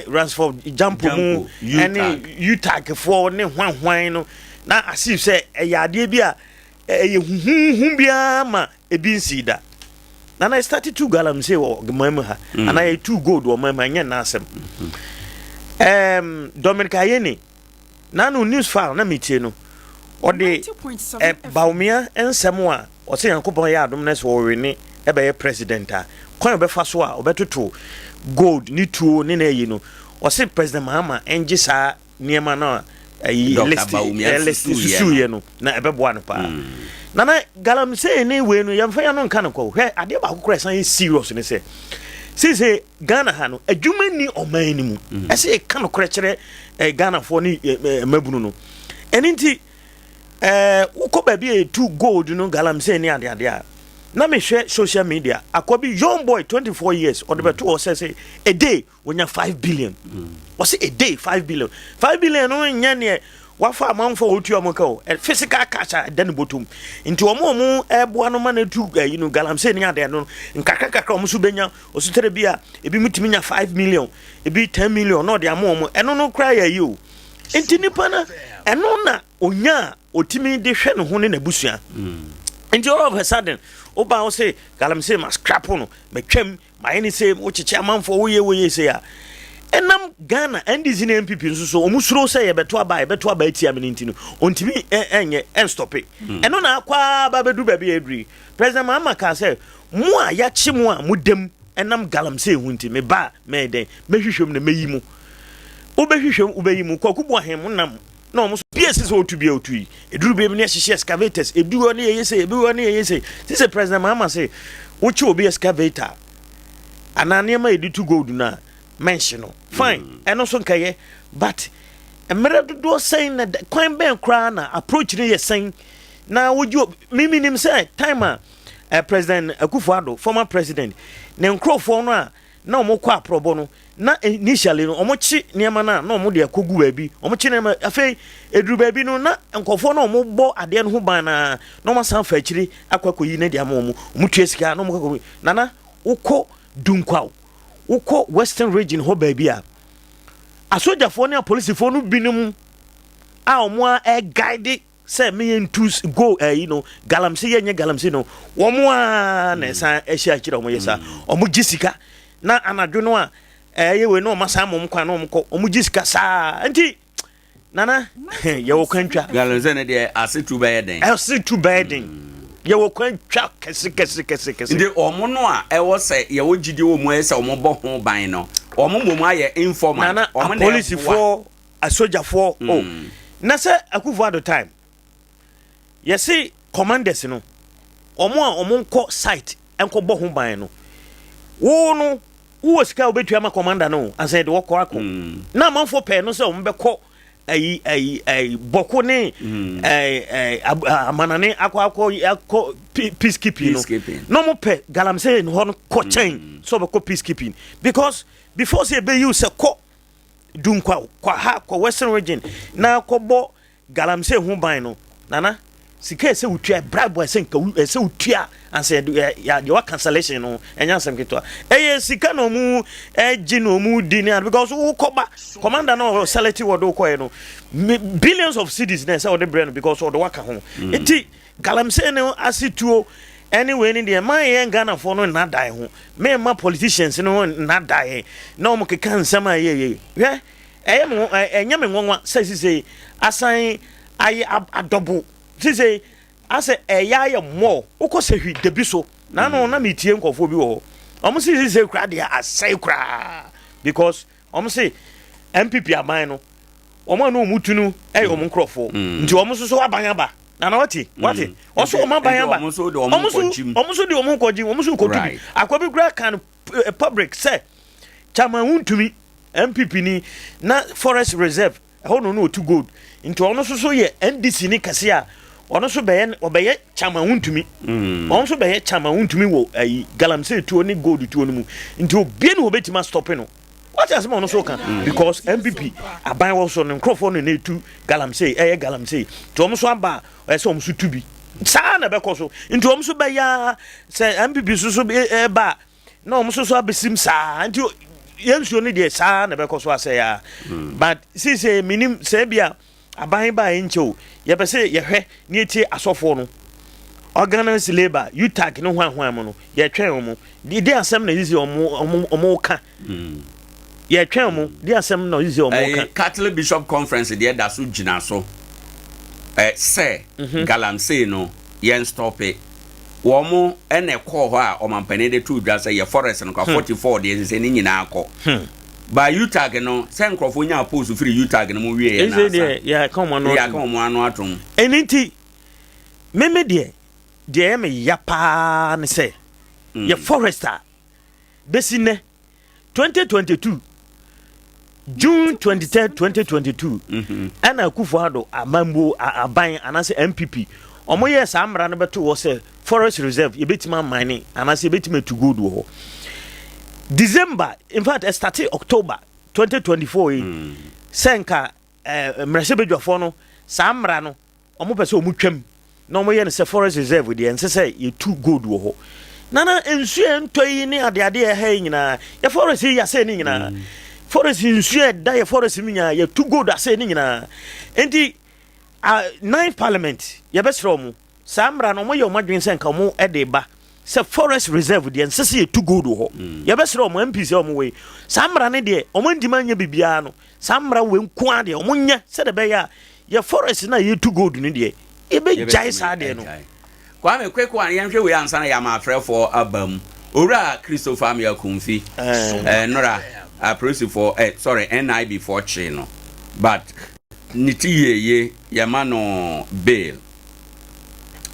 Ransford Jampo mu ɛne UTAG foɔ ne hwan hwan no na as if sɛ ɛyɛ adeɛ bi a ɛyɛ huhuhu biara ma Ebi nsii da. Nana yɛ start tu galamsey wɔ man mu ha. Mm. Ana yɛ tu gold wɔ man mu ha nyɛ nna asɛm. Um, Dominic Ayeni, nano news file na metie no. Ɔde eh, Bawumia nsɛm a ɔsɛ Nyankopɔn yɛ adom na sɛ ɔwene ɛbɛyɛ president a kwan ɔbɛfa so a ɔbɛtoto gold ne tuo ne na ɛyi no ɔse President Mahama ɛngye saa nneɛma no a ayi list list susuiɛ no na ɛbɛboa no paa mm. nana galamsey ne wei no yɛmfa yɛn no nka no kɔ hwɛ adeɛ baako koraa ɛsan yɛ serious ne sɛ seesei ghana ha no adwuma ni ɔman no mu mm. ɛsɛ yɛka nokorɛ kyerɛ eh, ghanafoɔ ne eh, eh, mmabunu no ɛno nti eh, wokɔ baabi a yɛtu gold no galamsey ne adeade a na mehwɛ social media akɔ bi young boy 24 years ɔde bɛto hɔ sɛ sɛ a day wɔnya 5 billion wɔsɛ a day 5 billion 5 billion no nyɛ neɛ wafa amanfo a wɔtua wɔn ka o physical cash a ɛda ne bɔtɔm nti wɔn a wɔn ɛboa no ma no tu ɛyi no galamsey ne adeɛ no nkakra kakra wɔn nso bɛnya ɔsotere bi a ebi mu tumi nya 5 million ebi 10 million na ɔde ama wɔn ɛno no koraa yɛ yi o nti nipa no ɛno na onya a otumi de hwɛ ne ho ne n'abusua nti all of a sudden woba wo se galamsey ma scrap no matwam Mayɛ ne sei, wokyekyɛ amanfoɔ, woyɛ woyɛ sei a. Ɛnam Ghana NDC ne NPP nso so wɔn suro sɛ yɛbɛto aba a yɛbɛto aba atia me no nti no ɔntumi ɛnyɛ ɛnstɔpe. Ɛno na akɔ ara ba bɛdu baabi a ɛduru yi. President Mahama kaa sɛ mo a yɛakye mo a moda mu ɛnam galamsey ho nti meba a mɛyɛ dɛn mɛhwehwɛ mu na mɛyi mo. Wobɛhwehwɛ mu wobɛyi mo. Kwaku Boahen mo nam na wɔn nso bia ɛsɛ sɛ ɔtu bia ɔtu yi. Ɛduru baabi no yɛhyehyɛ excavators ɛdu hɔ ne yɛyɛ sei ɛdu hɔ ne yɛyɛ sei. Te sɛ President Mahama se wokye obi excavator anaa nneɛma a yɛde tu gold no a mɛnhye no fine mm. ɛno nso nkɛyɛ but mmerɛ dodoɔ sɛn na kwan bɛn koraa na approach no yɛ sɛn na wogye mimi nim sɛ time a eh, president akufo addo former president ne nkurɔfoɔ no a na wɔn kɔ aprɔbɔ no na initially no wɔn kye nneɛma no a na wɔn de akɔgu baabi wɔn kye nneɛma afei eduru baabi no na nkurɔfoɔ no wɔn bɔ adeɛ no ho ban na na wɔn asan fa akyire akɔ akɔyi ne de ama wɔn wɔn tua sika na wɔn kɔ akɔyi nana wokɔ Dunkwaw, wokɔ Western Region hɔ baabi a, asogyafoɔ ne apolisifoɔ no binom a wɔn a ɛguide sɛ meyɛ ntu go ɛyi no galamsey yɛ nyɛ galamsey no wɔn a na ɛsan ɛhyɛ akyire a wɔn yɛ saa wɔn gye sika na anadwo no a ɛyɛ wei na wɔn asan wɔn kwan na wɔn kɔ wɔn gye sika saa nti. Nana, yɛwɔ kwan twa. Galamsey no deɛ asetu bɛyɛ den. Asetu bɛyɛ den. Yɛwɔ kwan twa kɛse kɛse kɛse kɛse. Nti wɔn no a ɛwɔ sɛ yɛwɔ gyidie wɔ mu ɛyɛ sɛ wɔn bɔ ho ban no, wɔn mmom ayɛ informant. Nana, apolisifoɔ, asogyafoɔ, o. Oh. Na sɛ Akufo Addo time, yɛse commanders no, wɔn a wɔn nkɔ site nkɔ bɔ ho ban no, wo no Wowɔ sika a wobɛtua ama commander no ansa yɛde wɔkɔ akɔ. Mm. Na amanfoɔ pɛɛ no sɛ wɔbɛkɔ ayi ayi ayi bɔko ne mm. ɛɛ ɛɛ amanane akɔ akɔ akɔ peacekeeping no. Na wɔn pɛ galamsey hɔ no kɔ mm. kyɛn sɛ wɔbɛkɔ peacekeeping because before sɛ ɛbɛyi sɛ kɔ Dunkwa kɔ ha kɔ western region na kɔbɔ Galamsey ho ban no, Nana, sika a ɛsɛ wotua, bribe a ɛsɛ nka ɛsɛ wotua ansa yɛde yɛ wa cancellation no, ɛnyɛ asɛm ketewa. Ɛyɛ sika na ɔmo ɛgye na ɔmo di ne ade because wokɔba commander na ɔsɛlɛti wɔde wokɔɛ no billions of cedis na ɛsɛ wɔde brɛ no because ɔde waka ho. Mm. Nti galamsey no ase tuo ɛne wei ne deɛ ma yɛn Ghanafoɔ no nnadae ho, mɛmma politicians no nnadae na wɔn keka nsɛm a ɛyɛ yɛ hwɛ. Ɛyɛ me ɛnyɛ me nwanwa sɛ sisei asan ayɛ adɔbo sisei asɛ ɛyɛ ayɛ mɔɔ wokɔ sɛhwi dabi so na ano na metie nkɔfoɔ bi wɔ hɔ ɔmo se sisei koraa deɛ asɛe koraa because ɔmo se NPP aban no ɔmo a na ɔmo tu no ɛyɛ ɔmo nkorɔfoɔ nti ɔmo nso so aban aba nana wate wate ɔso ɔmo aban aba ɔmo nso de ɔmo kɔgye ɔmo nso kɔtu bi akɔ bi koraa kan public sɛ chairman wontumi NPP ni na forest reserve ɛhɔ na ɔno ɔtu gold nti ɔno nso so yɛ NDC ni kɛse a ɔno nso bɛyɛ ɔbɛyɛ chairman wontumi mm. ɔno nso bɛyɛ chairman wontumi wɔ ayi galamsey tuo ne gold tuo no mu nti obie ne wɔbɛtumi astɔpe no wate asɛm a ɔno nso ka mm. because NPP aban wɔ so no nkurɔfoɔ no na ɛtu galamsey ɛyɛ galamsey nti wɔn nso aba a ɛsɛ wɔn nso tu bi saa na ɛbɛkɔ so nti wɔn nso bɛyɛ sɛ NPP nso so ɛba a na wɔn nso so abesim saa nti yɛn nsuo no deɛ saa na ɛbɛkɔ so asɛe a hmm. but sise minim sɛ bi a aban ba a nkyɛ o yɛpɛ sɛ yɛhwɛ ne etie asɔfoɔ no organized labour utag ne hwan hwan mu no yɛtwɛn wɔn de de asɛm na sisi wɔn wɔn wɔn ka hmm. yɛtwɛn wɔn de asɛm na sisi wɔn ka. Catholic Bishop Conference deɛ da so gyina so ɛ sɛ mhm. galamsey no yɛn stɔpe. Wɔn na ɛkɔɔ hɔ a ɔmampanin de too dwa sɛ yɛ forest no kora 44 deɛ ɛsɛ sɛ ne nyinaa kɔ. Ba UTAG no sɛ nkurɔfoɔ nyaa post firi UTAG no mu wieɛ na asa. Deɛ yɛaka wɔn ano atom. Yɛaka wɔn ano atom. Ɛno nti meme deɛ deɛ ɛyɛ me ya paa ne sɛ yɛ forest a bɛsi nnɛ 2022 June 23 2022 ɛna Akufo Addo amambuo aban anaasɛ NPP wɔn yɛ saa mmara no bɛto hɔ sɛ forest reserve yɛbɛtumi amane anaasɛ yɛbɛtumi atu gold wɔ hɔ December in fact ɛstate October 2024 yi mm. sɛ nka eh, mmarahyɛbadwafoɔ no saa mmara no Wɔn pɛ sɛ wɔn twam na wɔn yɛ no sɛ forest reserve deɛ ɛnsɛ sɛ yɛtu gold wɔ hɔ. Nana nsuo a ɛntɔ yi ne adeade a ɛha yi nyinaa yɛ forest yi yɛasɛe ne nyinaa. Mm. Forest nsuo a ɛda yɛ forest mu nyinaa yɛtu gold asɛe ne nyinaa. Nti uh, ninth parliament yɛbɛsrɛ wɔn saa mmara no wɔyɛ wɔn adwene sɛ nka wɔn de ba. sɛ forest reserve deɛ nsɛ sɛ yɛtu gold wɔ hɔ. Yɛbɛsrɛ wɔn MPs a wɔn wɔ yi, saa mmara no deɛ wɔn ntumi anyɛ biribiara no, saa mmara wei nko ara deɛ wɔn nyɛ sɛdeɛ ɛbɛyɛ a yɛ forest no a yɛtu gold no deɛ yɛbɛgyae saa deɛ no. Kwame, quick one, yɛnhwɛ wei ansa na yɛama afrɛfoɔ aba mu. Owura Christopher Ameya Kumfi, eh, nnora apolisifoɔ, eh, sorry, NIB foɔ kyee no, but ne ti yieye yɛma no bail.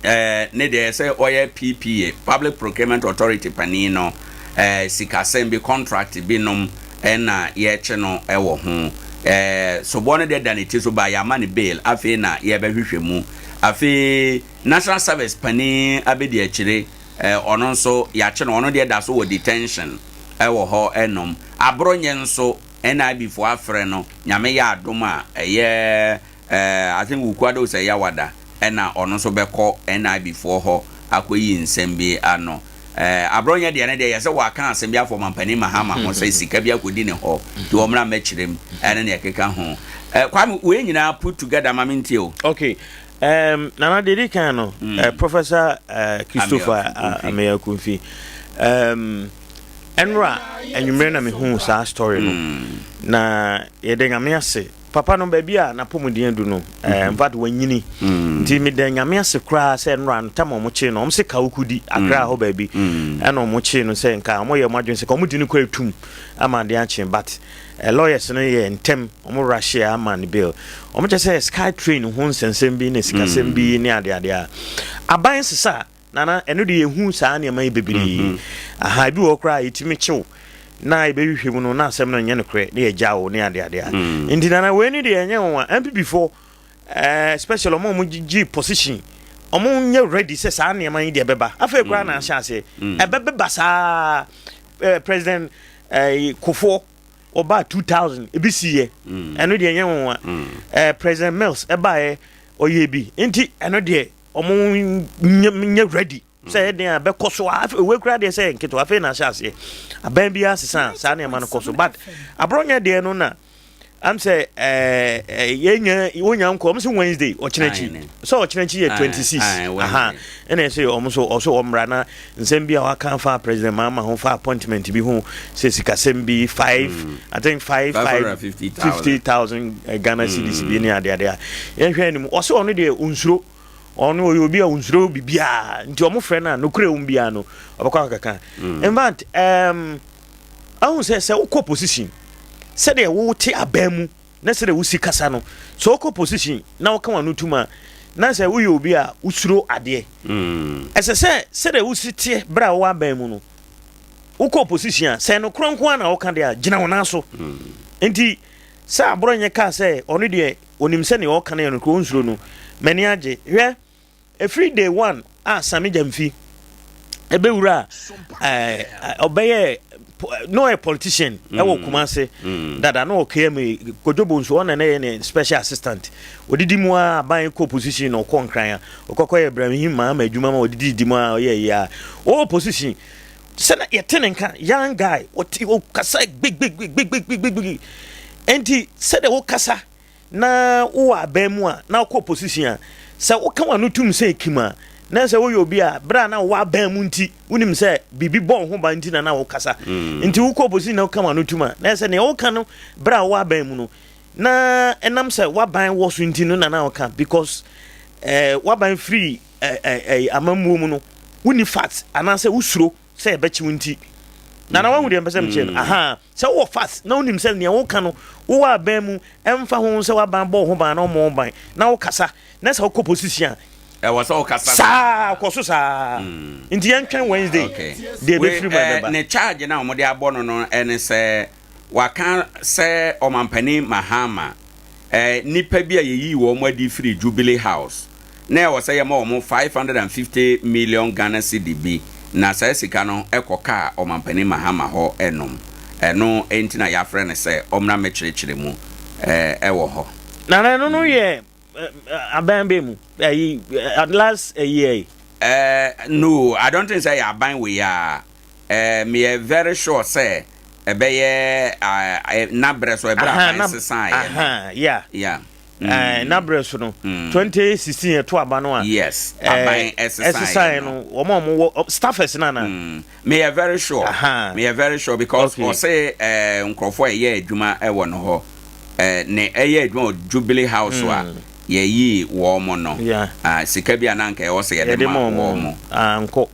Eh, ne deɛ sɛ ɔyɛ PPA, Public Procurement Authority panin no, eh, sikasɛm bi, contract bi nom ɛna yɛkye no ɛwɔ ho. Eh, soboɔ no deɛ da ne ti so ba yɛama no bail, afei na yɛbɛhwehwɛ mu. Afei National Service panin abɛdi akyire, eh, ɔno nso yɛakye no, ɔno deɛ da so wɔ detention ɛwɔ hɔ ɛnom. Aborɔnyɛ nso NIB foɔ afrɛ no, Nyame yɛ adom a ɛyɛ eh, I think Wukuada o sɛ Yawada ɛna ɔno nso bɛkɔ NIB foɔ hɔ akɔyi nsɛm bi ano. Eh, Aborɔnyɛ deɛ no deɛ yɛ sɛ waka asɛm bi afa Ɔmampanin Mahama ho sɛ sika bi akɔdi ne hɔ nti ɔmmra mmɛkyerɛ mu ɛne nea ɛkeka ho. Eh, Kwame, wei nyinaa put together ma mentie o. Okay. Nana deɛ ɛdi kan no, Professor Christopher Ameya Kumfi, ɛnora anwummerɛ na mehuu saa story no, na yɛda Nyame ase. Papa no baabi a n'apɔmuden adu no, in fact wanyini. Nti meda Nyame ase koraa sɛ ɛnora ntam a wɔkyee no, wɔn se Kawukudi, Accra hɔ baabi, ɛna wɔn kyee no sɛ nka wɔyɛ wɔn adwene sɛ ka wɔn di no kɔ atum ama adeɛ akye, but lawyers no yɛ ntɛm, wɔn rush ama no bail. Wɔn kyɛ sɛ sky train ho nsɛnsɛm bi ne sikasɛm bi ne adeade a aban sesa. Nana, ɛno de yɛhu saa nneɛma yi bebree. Aha, ebi wɔ hɔ koraa a yɛtumi kyew na yɛbɛhwehwɛ mu no na asɛm no nyɛ nokorɛ na yɛgya wo ne adeade a. Nti Nana, wei no deɛ ɛnyɛ nwanwa. NPP foɔ, eh, especially wɔn a wɔn gye position, wɔn nyɛ ready sɛ saa nneɛma yi deɛ ɛbɛba. Afei koraa na ahyɛ aseɛ. Ɛbɛbɛba saa. Eh, President eh, Kufuor, ɔbaa 2000, ebi siiɛ. Ɛno deɛ ɛnyɛ nwanwa. Eh, President Mills ɛbaeɛ, ɔyɛɛ bi. Nti ɛno deɛ wɔn nyɛ nyɛ ready sɛ ɛyɛ den a bɛkɔ so a afei wei kura deɛ sɛ nketewa afei na ahyɛ aseɛ aban bi asesa saa nneɛma no kɔ so but aborɔnyɛ deɛ no na am sɛ ɛɛ yɛnya wonya nkɔ ɔmo sɛ Wednesday ɔkyena akyi sɛ ɔkyena akyi yɛ 26 aha ɛna ɛsɛ ɔmo so ɔso ɔmmra na nsɛm bi a waka fa President Mahama ho fa appointment bi ho sɛ sikasɛm bi five I think five five 50,000 Ghana cedis bi ne adeade a yɛhwɛ anim ɔsɛ ɔno deɛ onsuro. Ɔno ɔyɛ obi a onsuro biribiara nti ɔmo frɛ no a nokorɛ wom biara no ɔbɛkɔ akɔkeka. In fact um, ahu sɛ sɛ wokɔ position sɛdeɛ wote aban mu na sɛdeɛ wosi kasa no sɛ wokɔ position na woka w'ano tum a na sɛ woyɛ obi a wosuro adeɛ. Ɛsɛ sɛ sɛdeɛ wosi teɛ berɛ a wowɔ aban mu no wokɔ position a sɛ nokorɛ nko ara na woka deɛ a gyina wo nan so. Nti sɛ Aborɔnyɛ kaa sɛ ɔno deɛ Onim sɛ nea ɔreka no yɛ nokorɛ, ɔnsuro no. M'ani agye. Hwɛ, ɛfiri day one a Sammy Gyamfi ɛbɛwura ɛɛ ɔbɛyɛ na ɔyɛ politician ɛwɔ mm. Kumase mm. dada na ɔwɔ KMA Kojo Bonsu ɔna na yɛ ne special assistant odidi mu a aban kɔ position na ɔkɔ nkran a ɔkɔkɔ yɛ Ibrahim Mahama adwuma ma ɔdidi di mu a ɔyɛ yɛ a ɔwɔ position sɛ na yɛte ne nka young guy ɔte ɔkasa gbegbegbegbegbegbe nti sɛdeɛ wokasa na wowɔ aban mu a na wokɔ opposition a sɛ woka w'ano tum sɛ ekim a na sɛ woyɛ obi a berɛ a na wowɔ aban mu nti wonim sɛ biribi bɔ wo ho ban nti na na wokasa mm. nti wokɔ opposition na woka w'ano tum a na sɛ nea woka no berɛ a wowɔ aban mu no na ɛnam sɛ w'aban wɔ so nti no na na woka because eh, w'aban firi eh, eh, eh, amammuo mu no wonni fat anaasɛ wosuro sɛ ɛbɛkye wo nti na na wahu deɛ mpɛ sɛ mekyerɛ no mm. aha sɛ wowɔ fat na wonim sɛ nea woka no wowɔ aban mu ɛmfa ho sɛ waban bɔ wo ho ban na ɔmmɔ wo ban na wokasa na sɛ wokɔ position a ɛwɔ sɛ wokasa saa kɔ so saa mm. nti yɛntwɛn Wednesday deɛ ɛbɛfiri mu ɛbɛba eh, ne charge na wɔde abɔ no no ɛne sɛ Waka sɛ Ɔmampanin Mahama, nnipa bi a yɛyii wɔn adi firii Jubilee House na ɛwɔ sɛ yɛma wɔn 550 million Ghana cedi bi na saa sika no kɔkaa Ɔmampanin Mahama hɔ nom. Ɛno nti na yɛafrɛ no sɛ ɔmmra mmɛkyerɛkyerɛ mu wɔ hɔ. Nana ɛno no yɛ aban bɛ mu ɛyi last year yi. No, I don't think sɛ ɛyɛ aban wei ara. Eh, meyɛ very sure sɛ ɛbɛyɛ ah, eh, na berɛ so ɛberɛ aban sesaeɛ no. Yeah. Yeah. Eh, n'abrɛ so no 2016 ɛto aba no a yes eh, aban ɛsesaeɛ no wɔn a wɔwɔ staffers no ana meyɛ very sure meyɛ very sure because ɔse eh, nkurɔfoɔ a ɛyɛ adwuma ɛwɔ no hɔ eh, ne ɛyɛ adwuma wɔ Jubilee House a yɛyii wɔn mo no ah, sika bi a na anka ɛwɔ sɛ yɛde ma wɔn mo ankɔ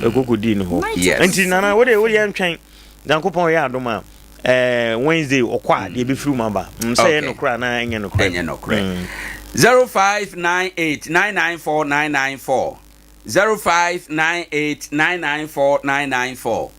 ɛkɔkɔdii no hɔ Yes. nti nana wode wode yɛntwɛn Nyankopɔn yɛ adom a eh, Wednesday ɔkɔ a deɛ ɛbɛfiri mu aba mm, sɛ ɛyɛ nokorɛ anaa ɛnyɛ nokorɛ. Ɛnyɛ nokorɛ. 0598 994 994 0598 994 994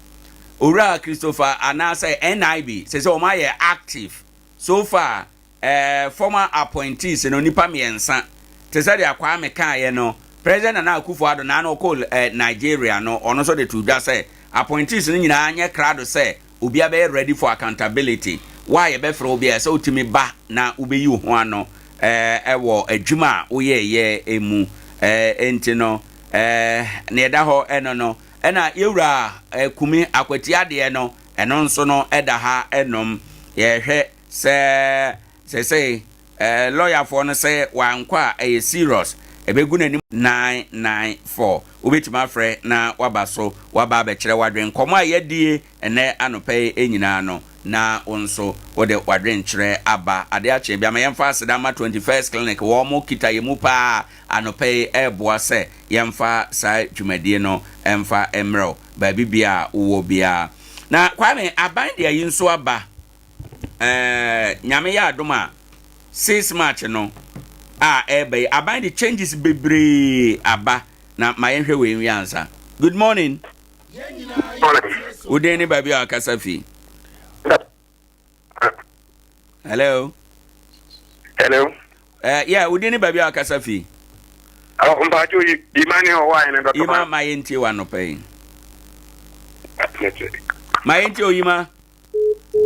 Owura Christopher anaasɛ NIB sɛ sɛ wɔn ayɛ active so far eh, former appointees no nnipa mmiɛnsa te sɛ deɛ Kwame kaeɛ no, President Nana Akufo-Addo naa no ɔkɔɔ eh, Nigeria no, ɔno nso de too dwa sɛ appointees no nyinaa nyɛ krado sɛ obiara bɛyɛ ready for accountability. Wo a yɛbɛfrɛ wo biara sɛ wotumi ba na wobɛyi wo ho ano eh, wɔ adwuma a woyɛeɛ mu. Eh, enti no, eh, nea ɛda hɔ ɛno no, ɛna yɛwura eh, Kumi Akwati adeɛ no, ɛno nso no ɛda ha ɛnom. Yɛhwɛ Sɛ sesei lɔyafoɔ no sɛ wankɔ a ɛyɛ serious ɛbɛgu n'anim. 994 wobɛtumi afrɛ na waba so waba abɛkyerɛ w'adwene nkɔmmɔ a yɛadie ɛnnɛ anɔpa yi nyinaa no na wo nso wode w'adwenkyerɛ aba adeɛ akye bi ama yɛmfa aseda ma 21st clinic wɔn kita yɛ mu paa anɔpa yi ɛreboa sɛ yɛmfa saa dwumadie no ɛmfa mmerɛ wo baabi biara wowɔ biara na Kwame aban de ayi nso aba Eh, Nyame yɛ adom a, 6 March no a ɛreba yi, aban de changes bebree aba. Na ma yɛnhwɛ wei nwie ansa. Good morning. Wo din ne baabi a wakasa fi? Hello. Hello. Eh, yeah, wo din ne baabi a wakasa fi? Oh, mpacho Ima ne ɔwɔ ayɛ ne dɔtɔ. Ima ma yɛntie w'anɔpa yi. Ma yɛntie o Ima.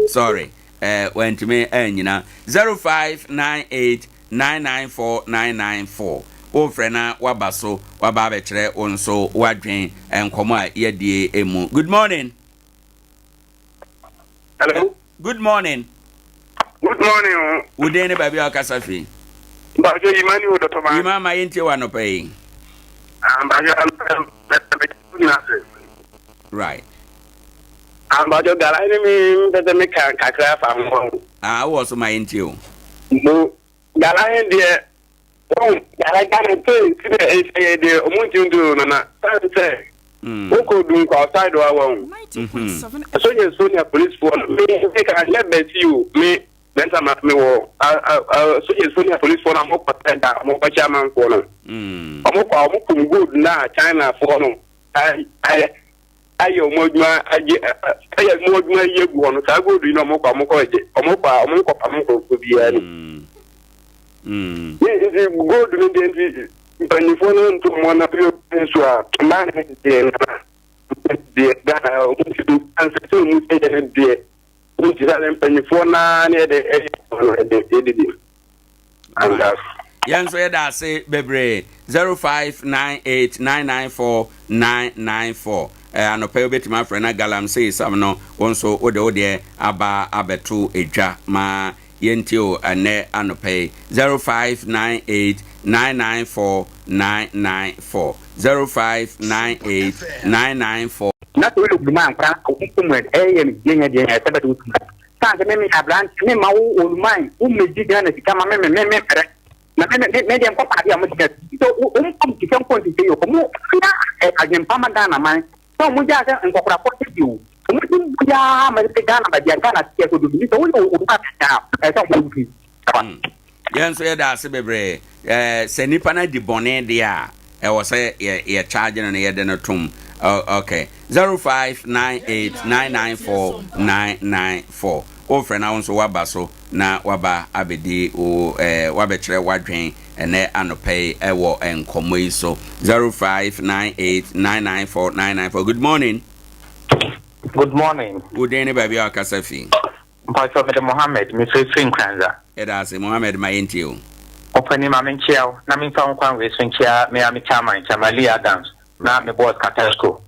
Sorry, eh, wantumi annyina. 0598 994 994. Wofrɛ na waba so, waba abɛkyerɛ wo nso w'adwen nkɔmmɔ a yɛadie mu. Good morning. Hello. Good morning. Good morning. Oh. Wo din ne baabi a wakasa fi? Mpacho Yima ni o dɔtɔ ma. Yima ma yɛntie wɔ anɔpa yi. Ah, mpacho Right. Ah mpacho gala ne me mpɛ sɛ meka kakra fa ho. Ah wowɔ so ma yɛntie o. Mo gala he deɛ wɔn gala Ghana pay ti dɛ ɛsɛ yɛ deɛ ɔmo nti nti nana san sɛ wokɔ Dunkwa side wa wɔn. Soja so ne apolisifoɔ no me me ka nyɛ bɛsi o me bɛnta ma me wɔ soja so ne apolisifoɔ no a ɔmo kɔ sɛ da ɔmo kɔkyɛ amanfoɔ no ɔmo kɔ a ɔmo kum gold na China foɔ no ayɛ ayɛ wɔn adwuma agye ayɛ wɔn adwuma yi agu hɔ no saa gold yi na wɔn kɔ wɔn kɔ agye wɔn kɔ a wɔn nkɔ pam nkurɔfoɔ biara ni. Mm. Ne nti gold no deɛ nti mpanyinfoɔ no nto wɔn na bi nso a mmaa ne deɛ nana deɛ Ghana wɔn ti do ansa sɛ wɔn ti yɛ ne deɛ wɔn ti sɛ mpanyinfoɔ naa ne yɛ de ɛyɛ wɔn ɛde ɛdidi. Yɛn nso yɛda ase bebree 0598994994 eh, anɔpa yi wobɛtumi afrɛ na galamsey sam no wo nso wode wo deɛ aba abɛto edwa ma yɛntie o ɛnɛ anɔpa yi 0598994994 059899 Na sɛ woyɛ oluman koraa a, wo mpo mu ɛyɛ no deɛn deɛn a ɛsɛ bɛde wo tumi. San sɛ me meyɛ aberante me ma wo oluman wo mmɛgye Ghana sika ma me me me me mmerɛ na me me me deɛ nkɔ paade a mo sika sɛ wo mpam sika nkɔ nsese yɛ ɔmo fia adwempa ma Ghana man sɛ ɔmo gyaa sɛ nkɔkorafo sɛ bi o ɔmo ti mpo yaa ma sɛ Ghana baabi a Ghana sika kɔ dodo sɛ woyɛ oluman a ɛsɛ ɔmo fi. Yɛn nso yɛda ase bebree. Ɛɛ sɛ nipa no adi bɔne deɛ a, ɛwɔ sɛ yɛ yɛ charge no na yɛde no tom. Okay. 0598994994. Wofrɛ na wo nso woaba so na woaba abɛdi wo ɛɛ woabɛkyerɛ w'adwen ɛnɛ anɔpa yi ɛwɔ nkɔmmɔ yi so. 0598994994. Good morning. Good morning. Wo din ne baabi a wakasa fi? Mpakyɛw mede Mohammed, mefiri firi Nkoranza. Yɛda ase Mohammed ma yɛntie wo. Ɔpanin ma menkyea wo na memfa wo kwan wei so nkyea me ara me chairman, Chairman Lee Adams na me boss Katasco.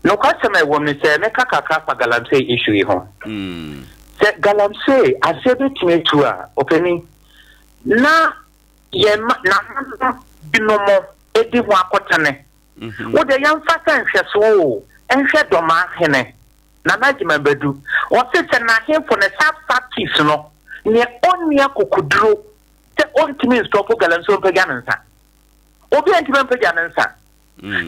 Nokwasɛm a ɛwom ne sɛ mɛka kakra afa galamsey issue yi ho. Sɛ galamsey aseɛ bɛtumi atu a, ɔpanin, na yɛn nananom binom di ho akotene. Wo deɛ yɛmfa sɛ nhwɛsoɔ o, nhwɛ Dɔmaa hene, Nana Agyeman Badu. Ɔse sɛ n'ahemfo no, sub sub chiefs no, neɛ ɔnni akokoduro sɛ ɔntumi nstɔpo galamsey ɔmpagya ne nsa. Obiara ntumi mpagya ne nsa.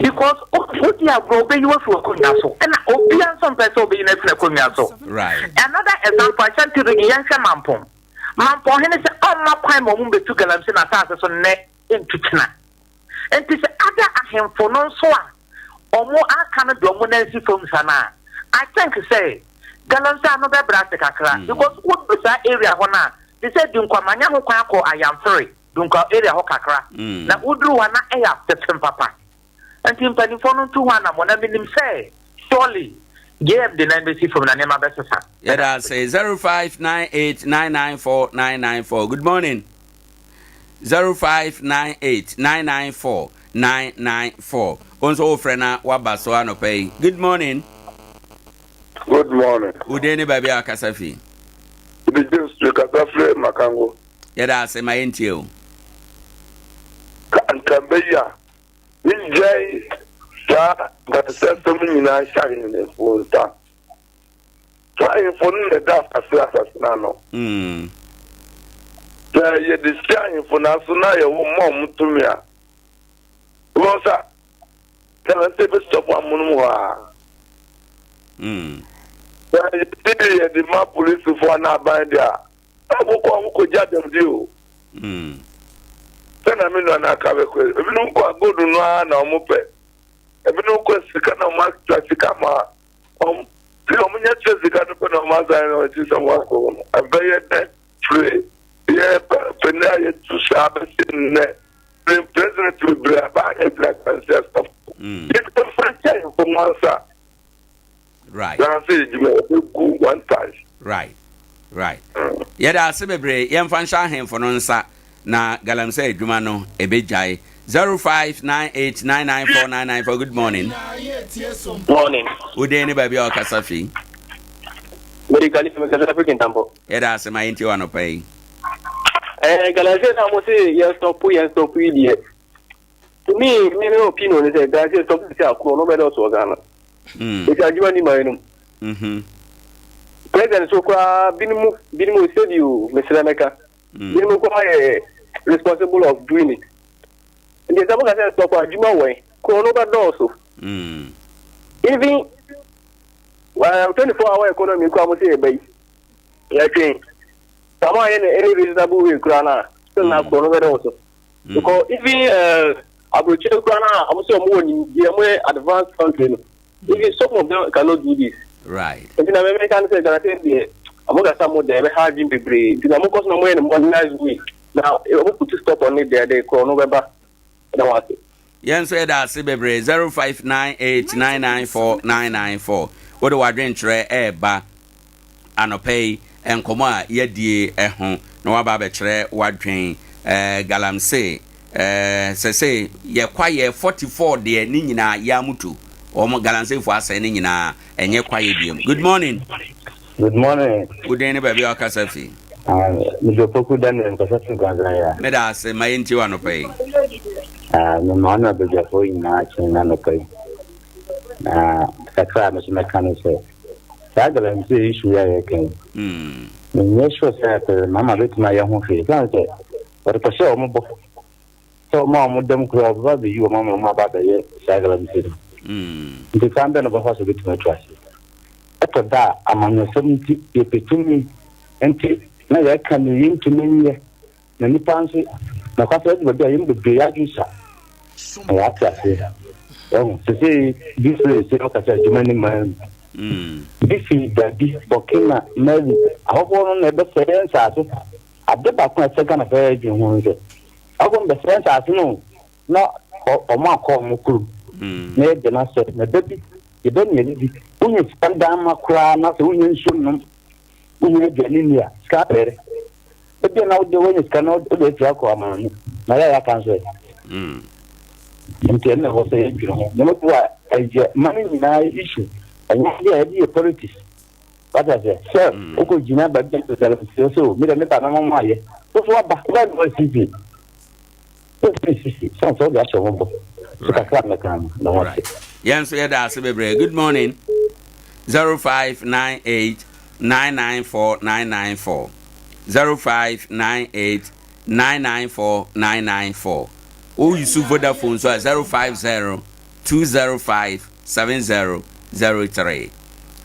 Because wodi agorɔ obeyi wo afi w'akonnwa so ɛna obiara nso mpɛ sɛ obeyi no afi n'akonnwa so. Another example, Ashanti region yɛnhwɛ Mampong. Mampong hene sɛ ɔmma kwan ma wɔn mbetu galamsey n'asase so nnɛ ntu kyena. Nti sɛ ada ahemfo no nso a wɔn aka no de wɔn nan si fam sa no a, I think sɛ galamsey ano bɛbrɛ ase kakra because wodu saa area hɔ no a, te sɛ Dunkwa manya ho kwan akɔ Ayamfere. Dunkwa area hɔ kakra na woduru hɔ a na ɛyɛ asefem papa nti mpanimfoɔ no ntu ho anammɔn na menim sɛ surely JM de nan bɛsi fam na nneɛma bɛsesa. Yɛda ase 0598994994 good morning 0598994994 wo nso wofrɛ na waba so anɔpa yi good morning. Good morning. Wo din ne baabi a wakasa fi? Mede James mekasa firi Makango. Yɛda ase ma yɛntie o. Ka anka ɛbɛyɛ a yɛgyae saa nkwaseasɛm nyinaa hyɛ ahemfo nsa. Saa ahemfo no na ɛda asase asase no ano. Sɛ yɛde hyɛ ahemfo no aso na yɛwɔ ma wɔn tumi a, wobɛhu sɛ galamsey bɛstɔpo amonom hɔ ara. Sɛ yɛde yɛde ma polisifoɔ anaa aban de a, Ɔmo kɔ ɔmo kɔ gya dɛm di o. Sɛ na me nua no aka bɛkɔ yi, ebinom kɔ a gold no ara na ɔmo pɛ. Ebinom kɔ sika na ɔmo atwa sika ma ɔmo. Ti ɔmo nya tua sika no pɛ na ɔmo asan na ɔkyi sɛ ɔmo akɔ hɔ no. Ɛbɛyɛ dɛ firi yɛ pɛni a yɛtu saa bɛsi nnɛ. Firi president bebree aba a yɛgyina kansi asafo. Yɛmfa nkyɛn mfom ansa. Right. Na sɛ edwuma ɛbɛgu one time. Right. Right. Yɛda ase bebree. Yɛmfa nhyɛ ahemfo no nsa na galamsey adwuma no ɛbɛgyae. 0598994994 good morning. Morning. Wo din ne baabi a ɔkasa fi? Mede Khalifa mekasa firi Kintampo. Yɛda ase ma yɛntie wɔ anɔpa yi. Eh, galamsey na mo se yɛn stop yɛn stop yi deɛ. To me, me me opinion ne sɛ galamsey stop sɛ akorɔ no bɛdɔɔso wɔ Ghana. Ɛti adwuma ni man no mu. President so koraa binom binom sɛbi o mesrɛ mɛka binom koraa yɛ responsible of doing it. Nti sɛ moka sɛ stop adwuma wɔ korɔ no bɛdɔɔso. Even 24 hour economy koraa mo sɛ yɛba yi yɛtwen. Sɛ mo ayɛ no any reasonable way koraa no a still na korɔ no bɛdɔɔso. Because even aburokyire koraa no a wɔn sɛ wɔn wɔ nimdeɛ wɔn yɛ advanced country no even some of them cannot do this. Right. Nti na mɛmɛ kan sɛ Ghana sɛ deɛ wɔn kasa mo deɛ ɛbɛha adwene bebree nti na wɔn kɔ so na wɔn yɛ no modernized way na wɔn put stop on it deɛ de korɔ no bɛba ɛna wɔn ase. Yɛn nso yɛda ase bebree 0598994994 wode w'adwenkyerɛ ɛreba anɔpa yi nkɔmmɔ a yɛadie ho na waba abɛkyerɛ w'adwen eh, galamsey eh, sɛsɛ yɛ kwaeɛ 44 deɛ ne nyinaa yɛamutu wɔn galamseyfoɔ asɛe ne nyinaa ɛnyɛ kwaeɛ biom. Good morning. Good morning. Wo din ne baabi a wakasa fi? Ah, Mr. Poku Daniel nkasa fi Nkwanta ya. Meda ase ma yɛntie wɔ anɔpa yi. Ah, mema ɔne abadwafoɔ nyinaa kyen na anɔpa yi. Na kakra a meso mɛka no sɛ saa galamsey issue yi a yɛka yi. Hmm. Menyɛ sure sɛ pɛrɛ mama bɛtumi ayɛ ho hwee. Sane sɛ wɔde kɔhyɛ wɔn bɔ sɛ wɔn a wɔn dɛm koraa wɔbɛba abɛyi wɔn ama wɔn aba abɛyɛ saa galamsey no. Nti kwan bɛn na wɔbɛfa so bɛtumi atu ase? Ɛtɔ da a amanyɔsɛm nti yɛpɛ tumi nti na yɛka nea yɛntumi nyɛ na nnipa nso nokwasɛm ɛdu baabi a yɛn mu bebree yɛn adwene sua na yɛate aseɛ. Wahu? Sesei bi firi sɛ ɔka sɛ adwuma ni man mu. Bi firi baabi, Burkina, Mali, ahɔhoɔ no na ɛbɛsɛe yɛn nsaase. Ade baako a ɛsɛ Ghanafoɔ yɛ adwene ho ne sɛ, ahɔhoɔ no bɛsɛe nsaase no na wɔn akɔ wɔn kurom na yɛde no asɛ na da bi yɛbɛ nea didi. Wonya sika dan ma koraa na sɛ wonya nsuo nnom, wonya aduane nni a, sika abɛre. Ebia na wode woanya sika na wode afiri akɔ amanɔne na yɛ a yɛaka nso ɛ. Nti ɛno na ɛwɔ sɛ yɛdwene ho. Nneɛma bi wɔ a ɛyɛ ma no nyinaa issue. Ɛnyɛ adeɛ a yɛde yɛ politics. Wate aseɛ? Sɛ wokɔgyina baabi a galamsey sɛ o, me deɛ meba mɛma mo ayɛ. Wo so waba, wobɛyɛ na woasisi. Wotumi sisi, sane sɛ wode ahyɛ wo ho bɔ. So kakra a mɛka no, na wate. Yɛn nso yɛda ase bebree. Good morning. 0598 994 994 0598 994 994 Woyi so Vodafone nso a 050 205 7003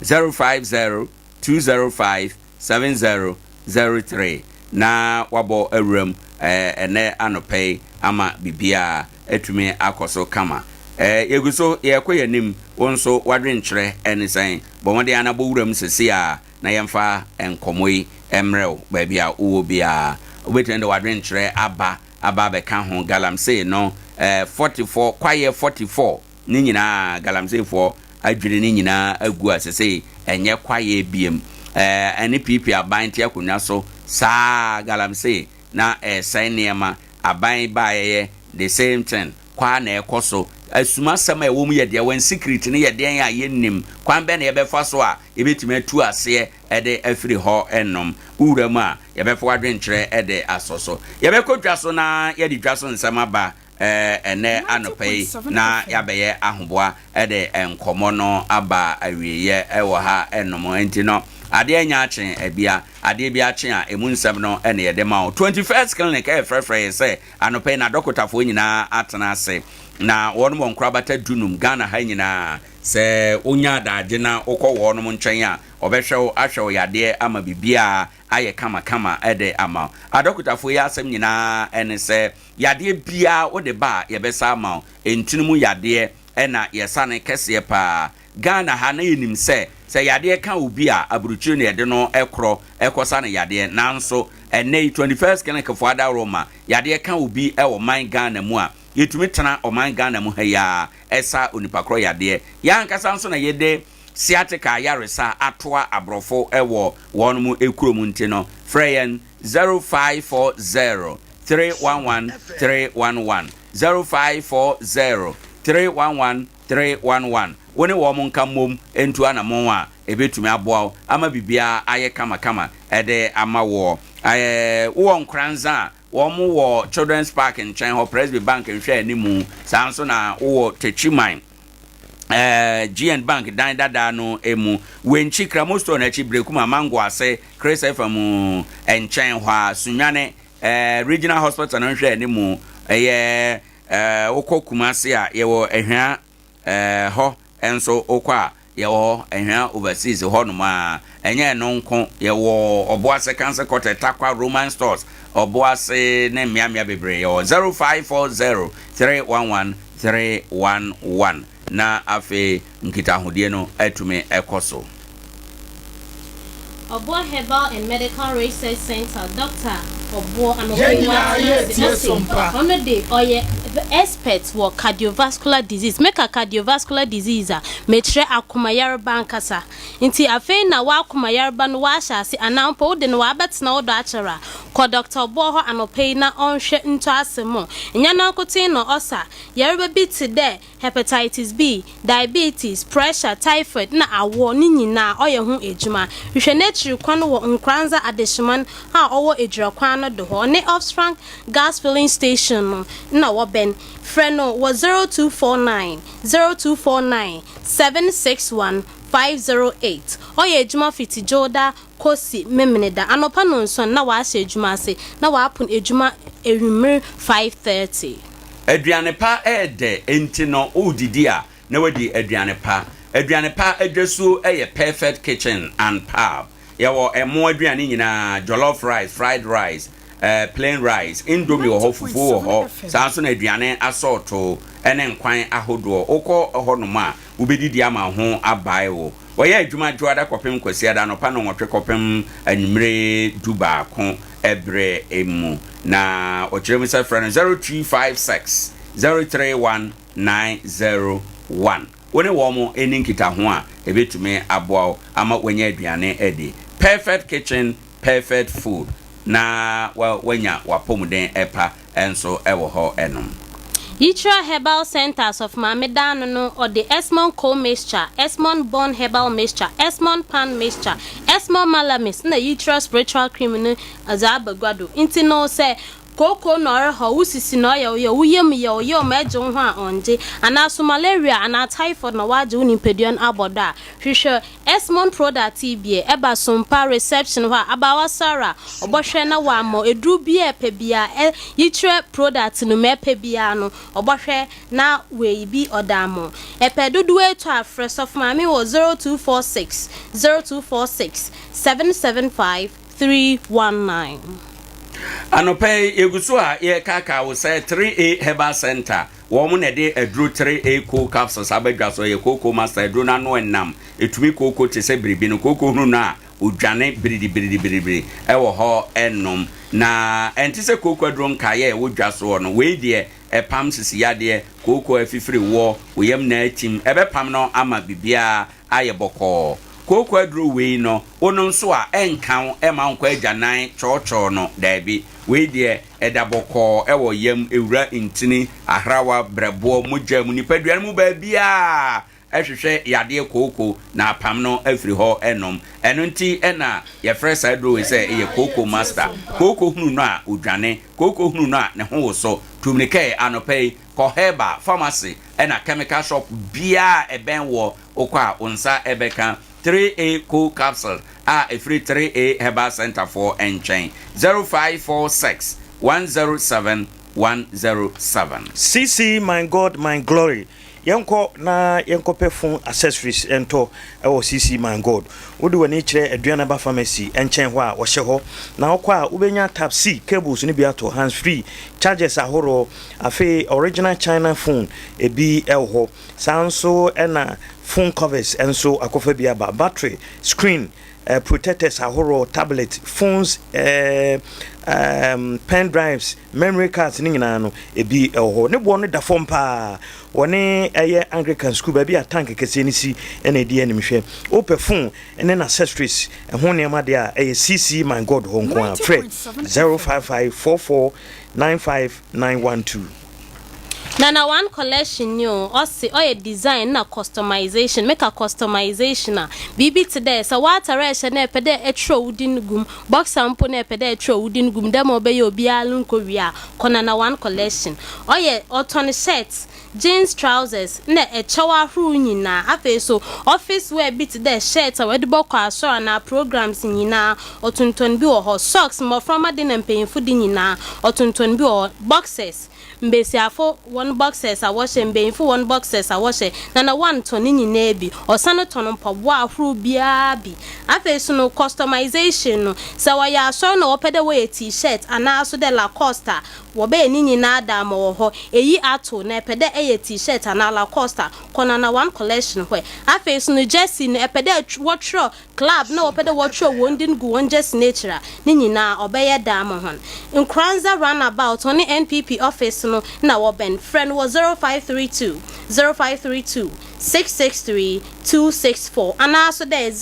050 205 7003 na wabɔ awuram ɛnnɛ anɔpa yi ama biribiara atumi akɔ so kama. Yɛgu so yɛrekɔ yɛn anim, wo nso w'adwenkyerɛ ne sɛn? Bɔ mmɔden ara na bɔ wuram seesei ara na yɛmfa nkɔmmɔ yi mmrɛ wo baabi a wowɔ biara. Wobɛtumi de w'adwenkyerɛ aba aba abɛka ho. Galamsey no, 44, kwaeɛ 44. Ne nyinaa galamseyfoɔ adwiri ne nyinaa agu a sesei ɛnyɛ kwaeɛ biom. Ɛne PP aban te akonnwa so saa galamsey na ɛresɛe nneɛma. Aban baeɛ yɛ the same thing kwaa na ɛkɔ so. Asumasɛm a ɛwɔ mu yɛ deɛ wɔn secret no yɛ deɛn a yɛnnim. Kwan bɛn na yɛbɛfa so a yɛbɛtumi atu aseɛ de afiri hɔ nom. Wo wura mu a yɛbɛfa w'adwenkyerɛ de asɔ so. Yɛbɛkɔ dwa so na yɛde dwa so nsɛm aba Ɛnnɛ anɔpa yi na yɛabɛyɛ ahoboa de nkɔmmɔ no aba awieeɛ wɔ ha nom. Enti no, adeɛ nyɛ akye abia, adeɛ bi akye a, ɛmu nsɛm no na yɛde ma wo. 21st Clinic refrɛfrɛ yɛn sɛ anɔpa yi n'adɔkotafoɔ nyinaa atena ase na wɔnom wɔ nkorabata dunum Ghana ha nyinaa. Sɛ wonya adagye na wokɔ wɔnom nkyɛn a, wɔbɛhwɛ wo, ahwɛ wo yadeɛ ama biribiara ayɛ kamakama de ama wo. Adɔkotafoɔ yi asɛm nyinaa ne sɛ Yadeɛ biara wode ba a yɛbɛsa ama wo, ntini mu yadeɛ na yɛsa no kɛseɛ paa. Ghana ha na yɛnim sɛ, sɛ yadeɛ ka obi a aburukyire na yɛde no korɔ kɔsa no yadeɛ. Nanso ɛnnɛ yi 21st Clinic foɔ adaworoma, yadeɛ ka obi wɔ man Ghana mu a, yɛtumi tena ɔman Ghana mu ha yi ara sa onipa korɔ yadeɛ. Yɛn ankasa nso na yɛde sciatica ayaresa atoa aborɔfo wɔ wɔn kurom nti no, frɛ yɛn 0540 311 311, 0540 311 311. Wo ne wɔn nka mmom ntu anammɔn a ɛbɛtumi aboa wo ama biribiara ayɛ kamakama de ama woɔ. Wowɔ Nkoranza a, wɔn wɔ Children's Park nkyɛn hɔ, Presby Bank nhwɛanimu. Saa nso na wowɔ Techiman. eh, GN Bank dan dada no mu, Wenchi, Kramo Store no akyi, Brekuma, Mango ase, Chris FM nkyɛn hɔ a, Sunyane, eh, Regional Hospital no nhwɛ anim, ɛyɛ eh, wokɔ Kumasi a, yɛwɔ Ahwia eh, hɔ nso wokɔ a, yɛwɔ hɔ, Ahwia Overseas hɔ nom a, ɛnyɛ ɛno nko, yɛwɔ Ɔboase Council Quarter, Tarkwa Roman Stores, Ɔboase ne mmeammea bebree, yɛwɔ 0540 311 311 na afei nkitahodie no atumi kɔ so. Ɔboɔ Herbal and Medical Research Centre Dɔkta Ɔboɔ Yɛn anɔpa yi nyinaa watena ase yɛretie ɔse Sompa. ɔno de ɔyɛ expert wɔ cardiovascular disease meka cardiovascular disease a mekyerɛ akoma yareba ankasa nti afei na w'akoma yareba no w'ahyɛ ase anaa mpo wode no w'abɛtena wo dɔ akyɛr a Kɔ dɔkta ɔboɔ hɔ anɔpa yi na ɔnhwɛ ntɔ ase mo. Nnyɛ nankotsee na ɔsa yarba bi tse dɛ hepatitis B, diabetes, pressure, typhoid na awɔ ne nyina ɔyɛ ho edwuma. Hwehwɛ n'ekyir kwan wɔ Nkoranza Adehyeman a ɔwɔ Edwira kwan no do hɔ. Ɔne Offsprang Gas Filling Station no na wɔbɛn. Frɛ no wɔ 0249 0249 761 508. Ɔyɛ edwuma fitsi Dwowda kosi Memeneda anɔpa nɔnsuon na ɔahyɛ edwuma ase na ɔapon edwuma ewimbir 5:30. Aduane pa yɛ dɛ enti no woredidi a na wadi aduane pa. Aduane pa adwasuo yɛ Perfect Kitchen and Pub. Yɛwɔ ɛmo aduane nyinaa, jollof rice, fried rice, plain rice, indomie wɔ hɔ, fufuo wɔ hɔ, saa nso na aduane asɔɔtoo ne nkwan ahodoɔ. Wokɔ hɔnom a wobɛdidi ama wo ho abae wo. Wɔyɛ adwuma Dwoada kɔpem Kwasiada anɔpa nnɔnwɔtwe kɔpem anwummere dubaako berɛ mu. Na wɔkyerɛ mu sɛ frɛ no 0256 031 901. Wo ne wɔn nni nkitaho a ɛbɛtumi aboa wo ama woanya aduane adi. Perfect kitchen, perfect food na woanya w'apɔmuden pa nso wɔ hɔ nom. Yikyerɛ Herbal Centre Asɔfo Maame Daano no ɔde Esmond Coal Mixture, Esmond Bone Herbal Mixture, Esmond Pan Mixture, Esmond Malamis na Yikyerɛ Spiritual Cream no dze aba gua do. Ntsi no sɛ kooko na ɔrehɔ wo sisi na ɔyɛ wo yaw, wo yamu yɛ wo yaw ma egye wo ho a ɔnngye, anaa so malaria anaa typhoid na wɔagye wo nyimpadua no abɔ do a, hwehwɛ Esmond product yi bie, ɛba Sompa reception hɔ a, abaawa Sarah, ɔbɔhwɛ na wama eduru biaa ɛpɛ biaa, ɛ, yikyerɛ product no ma ɛpɛ biaa no, ɔbɔhwɛ na weyi bi ɔda ama wo. Ɛpɛ dodoɔ etɔ a, frɛ Sɔfo Maame wɔ 0246 0246 775 319. Anɔpa yi, yɛgu so a yɛrekaakaa wo sɛ 3A Herbal Centre Wɔn na ɛde aduro 3A Coal Capsules aba dwa so. Ɛyɛ kooko master aduro no ano ɛnam. Ɛtumi kooko te sɛ biribi no. Kooko hunu no a, ɔdwane biridibiridiribiri wɔ hɔ nom. Na ɛnte sɛ kooko aduro nkaeɛ a ɛwɔ dwa soɔ no. Wei deɛ, ɛpam sisi yadeɛ, kooko a afifiri woɔ, wo yam na atim. Ɛbɛpam no ama biribiara ayɛ bɔkɔɔ. Kooko aduro wei no, wonom nso a, ɛnka wo mma wonkɔ agyanan kyɔɔkyɔɔ no. Daabi. Wei deɛ, ɛda bɔkɔɔ wɔ yam, ɛwura ntini, ahrawa, brɛboɔ, mogya mu, nipadua no mu baabiara hwehwɛ yadeɛ kooko na apam no afiri hɔ nom. Ɛno nti na yɛfrɛ saa aduro wei sɛ ɛyɛ kooko master. Kooko hunu no a, ɔdwane. Kooko hunu no a, ne ho woso. Tu mmirika ɛ, anɔpa yi, kɔ herbal, pharmacy ɛna chemical shop biara a ɛbɛn woɔ, wokɔ a, wo nsa bɛka. 3A Cold Capsules a ɛfiri 3A Herbal Centre foɔ nkyɛn, 0546 107 107. CC my God my glory Yɛnkɔ na yɛnkɔpɛ phone accessories ntɔ wɔ CC my God. Wode w'ani kyerɛ Aduanaba Pharmacy nkyɛn hɔ a, wɔhyɛ hɔ. Na wokɔ a, wobɛnya Tap C cables no bi atɔ, hands free, chargers ahoroɔ, afei original China phone ebi wɔ hɔ. Saa nso na phone covers nso akɔfa bi aba, battery, screen protectors ahoroɔ, tablet, phones, pen drives, memory cards ne nyinaa no ebi wɔ hɔ. Ne boɔ no da fam paa. Wɔne ɛyɛ Anglican school baabi a tank kɛseɛ no si na ɛdi anim hwɛ. Wopɛ phone ne n'accessories ɛho nneɛma deɛ a ɛyɛ CC My God hɔ nko ara. Frɛ 055 44 95912. Nana one collection ni o, ɔse ɔyɛ design na customization, meka customization a, biribi tse dɛ sɛ w'atar a ehyɛ no epɛ dɛ ekyerɛw wo din gu mu, boxer mpo na epɛ dɛ ekyerɛw wo din gu mu dɛ ma ɔbɛyɛ obiara nnkowie a, kɔ Nana one collection. Ɔyɛ, ɔtɔn shirt, jeans trousers na kyɛw ahorow nyina, afei so office wear bi tse dɛ shirt a wɔdze bɔkɔ asɔr anaa programs nyina, ɔtontɔn bi wɔ hɔ, socks, mboframba de na mpanyimfo de nyina, ɔtontɔn bi wɔ hɔ, boxers, Mbasiafo hɔn boxers a wɔhyɛ, mbanyimfo hɔn boxers a wɔhyɛ, na na wɔanntɔn ne nyina bi. Ɔsan tɔn mpaboa ahorow biara bi. Afei so no, customisation no, sɛ wɔyɛ asɔr na wɔpɛ dɛ wɔyɛ T-shirt anaa so dɛ Lacoste a, wɔbɛyɛ ne nyina da ama wɔ hɔ. Eyi ato na epɛ dɛ eyɛ T-shirt anaa Lacoste a, kɔ Nana One Collection hɔ. Afei so no, jersey no, epɛ dɛ wɔkyerɛw Club na wɔpɛ dɛ wɔkyerɛw hɔn din gu hɔn jersey n'ekyir a, ne nyina ɔbɛyɛ dɛ ama hɔn. Nkoranza Runabout hɔn NPP office no na wɔbɛn. Frɛ no wɔ 0532 0532 663 264 anaa so dɛ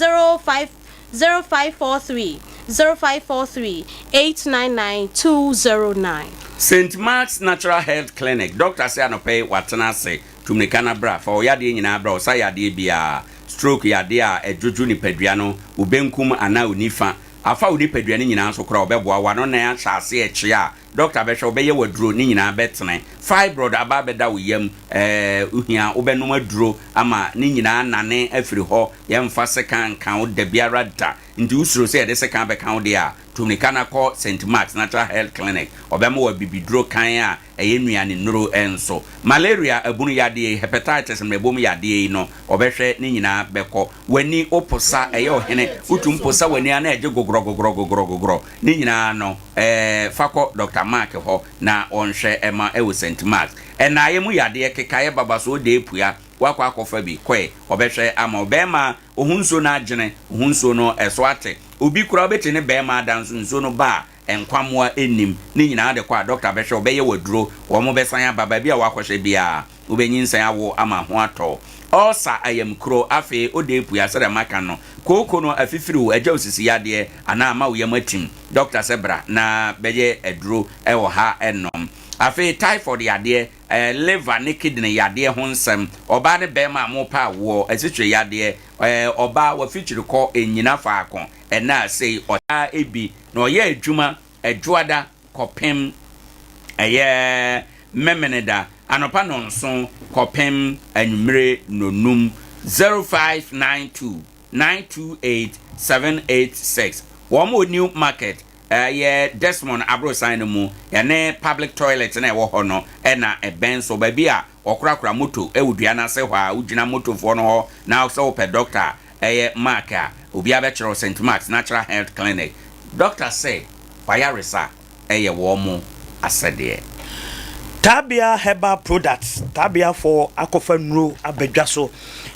05 0543 0543 899 209. Saint Mark's Natural Health Clinic, Dɔkta se anɔpa yi watena ase, tu mmirika na bra, fa wo yadeɛ nyinaa bra, ɔsa yadeɛ biara. Stroke yɛ adeɛ a ɛdwodwo nipadua no, wo benkum anaa wo nifa. Afa wo nipadua no nyinaa nso koraa ɔbɛboa wo. W'ano nan ahyɛ aseɛ rekyea a, dɔkta bɛhwɛ wo, bɛyɛ wo aduro, ne nyinaa bɛtene. Fibroid aba abɛda wo yam, ɛɛ wohia wobɛnom aduro ama ne nyinaa anane afiri hɔ. Yɛmfa sekan nka wo dabiara da. Nti wosuro sɛ yɛde sekan bɛka wo deɛ a, tu mmirika na kɔ Saint Mark's Natural Health Clinic. Ɔbɛma wo abibiduro kann a ɛyɛ nnuane nnuro nso. Malaria abunu yadeɛ yi, hepatitis mmerɛbom yadeɛ yi no, ɔbɛhwɛ ne nyinaa bɛkɔ. W'ani, wo posa, ɛyɛ ɔhene, wotum posa w'ani a na ɛgye gogorɔ gogorɔ gogorɔ gogorɔ. Ne nyinaa no, ɛɛ fa kɔ Dɔkta Mark hɔ na ɔnhwɛ ɛma ɛwɔ Saint Mark's. Ɛnaeɛ mu yadeɛ, kekaeɛ, babasoɔ, deepua, woakɔ akɔfa bi, kɔe, ɔbɛhwɛ ama wo. Bɛɛma, wo ho nsuo no agyene, wo ho nsuo no ɛso ate. Obi koraa wobɛte ne bɛɛma ada nso nsuo no ba a, Nkwammoa nnim. Ne nyinaa de kɔ a dɔkta bɛhwɛ wo, bɛyɛ wo aduro, wɔn bɛsan aba, baabi a woakɔhyɛ biara, wobɛnyinsɛn awo ama ho atɔ wo. Ulcer, ayamkuro, afei ode apue a sɛdeɛ maka no, kooko no afifiri wo, agya wo sisi yadeɛ anaa ama wo yam atim, dɔkta sɛ bra na bɛyɛ aduro wɔ ha nom. Afei typhoid yadeɛ, ɛɛ liver ne kidney yadeɛ ho nsɛm, ɔbaa ne bɛɛma a mopɛ awoɔ, asikyire yadeɛ, ɛɛ ɔbaa wafikyiri kɔ nnyina faako ɛna a sei ɔtaa bi na ɔyɛ adwuma Ɛdwoada kɔpem ɛyɛ Memeneda anɔpa nnɔnson kɔpem anwummere nnɔnum, 0592 928 786. Wɔn wɔ New Market, ɛyɛ Desmond aborosan no mu, ɛne public toilet no a ɛwɔ hɔ no na ɛbɛn so, baabi a wɔkorakora moto wɔ dua no ase hɔ a, wogyina motofoɔ no hɔ na sɛ wopɛ dɔkta a, ɛyɛ Mark a, obiara bɛkyerɛ wo St. Mark's Natural Health Clinic. Dɔkta se w'ayaresa yɛ wɔn asɛdeɛ. Tabea Herbal Products, Tabeafoɔ akɔfa nnuro aba dwa so.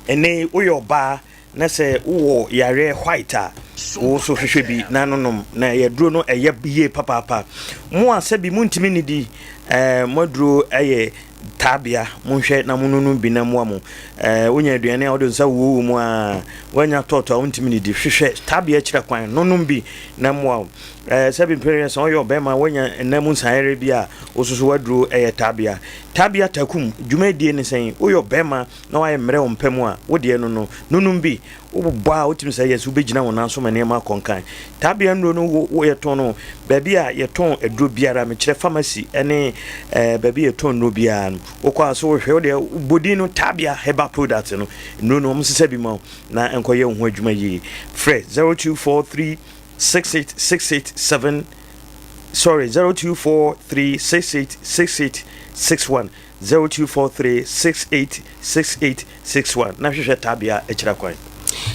Ɛnnɛ yi woyɛ ɔbaa Na sɛ wowɔ yareɛ white a, wo nso hwehwɛ bi na no nom. Na ɛyɛ aduro no ɛyɛ yie papaapa. Mo a sɛbi montumi nnidi, ɛɛ mo aduro ɛyɛ taabea. Monhwɛ na mononom bi na mmoa mo. Ɛɛ wonya aduane a wode nsa wuowu mu a, woanya tɔɔtɔ a wontumi nnidi. Hwehwɛ taabea kyerɛ kwan, nonom bi na mmoa wo. Ɛɛ sɛbi mpɛn sɛ ɔyɛ ɔbɛrima woanya nna mu nsanyɛre bi a, wo nso so w'aduro ɛyɛ taabea. Taabea takum, dwumadie ne sɛn? Woyɛ ɔbɛrima na wayɛ mmerɛ wo mpɛ mu a, wo deɛ no no, nonom bi. Wobobɔ a, wotumi sɛ yes, wobɛgyina wo nan so ma nneɛma akɔ nkan. Taabea nnuro no, wo, wo, yɛtɔn no baabi a yɛtɔn aduro biara, mekyerɛ pharmacy ne eh, baabi a yɛtɔn nnuro biara no. Wokɔ a so wohwɛ, wo deɛ bɔ din no, Taabea Herbal Product no, nnuro no, wɔsesa bi ma wo na nkɔyɛ wo ho adwuma yie. Frɛ 0243 68687 sorry 0243 686861. 0243 68 68 61 na hwehwɛ tabea akyira kwan.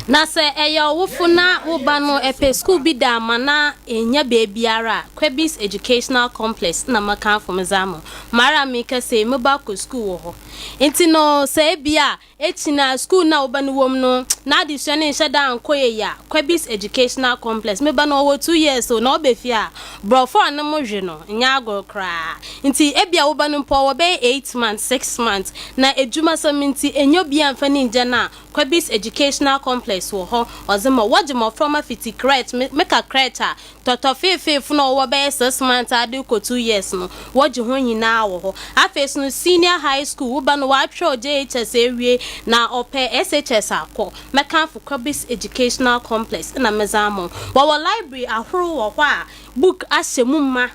Na sɛ ɛyɛ ɔwofo na wo ba no pɛ skuul bi da ama na ennya beebiara a, Kwebis Educational Complex na mɛkamfo medze ama wo. Mara mekasa yi, me ba kɔ skuul wɔ hɔ. Ntsi no sɛ bi a Ekyi no a skuul no a wo ba no wɔ mu no n'adesua no nnhyɛ da nnkɔ yie a, Kwebis Educational Complex, me ba no ɔwɔ 2 years o, na ɔba fie a, borɔfo a no mo hwe no nnyɛ agor koraa. Ntsi ebia wo ba no mpo ɔwɔ bɛyɛ 8 months, 6 months, na edwumasɛm ntsi ennya obiara mmfa no nngya no a, Kwebis Educational Complex wɔ hɔ ɔdze ma. Wɔgye mboframba fitsi crèche, me meka crèche a, Tɔtɔfeefeefo no a wɔwɔ bɛyɛ 6 months ara de rekɔ 2 years no, wɔgye hɔn nyina wɔ hɔ. Afei so no, senior high school, wo ba no ɔatwerɛw JHS ewie na ɔpɛ SHS akɔ, mɛkamfo Kwabis Educational Complex na medze ama wo. Wɔwɔ library ahorow wɔ hɔ a book ahyɛ mu ma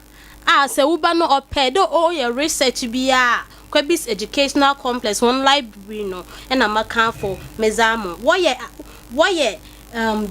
a sɛ wo ba no ɔpɛ dɛ ɔyɛ research biara a, Kwabis Educational Complex hɔn library no na mɛkamfo medze ama wo. Wɔyɛ wɔyɛ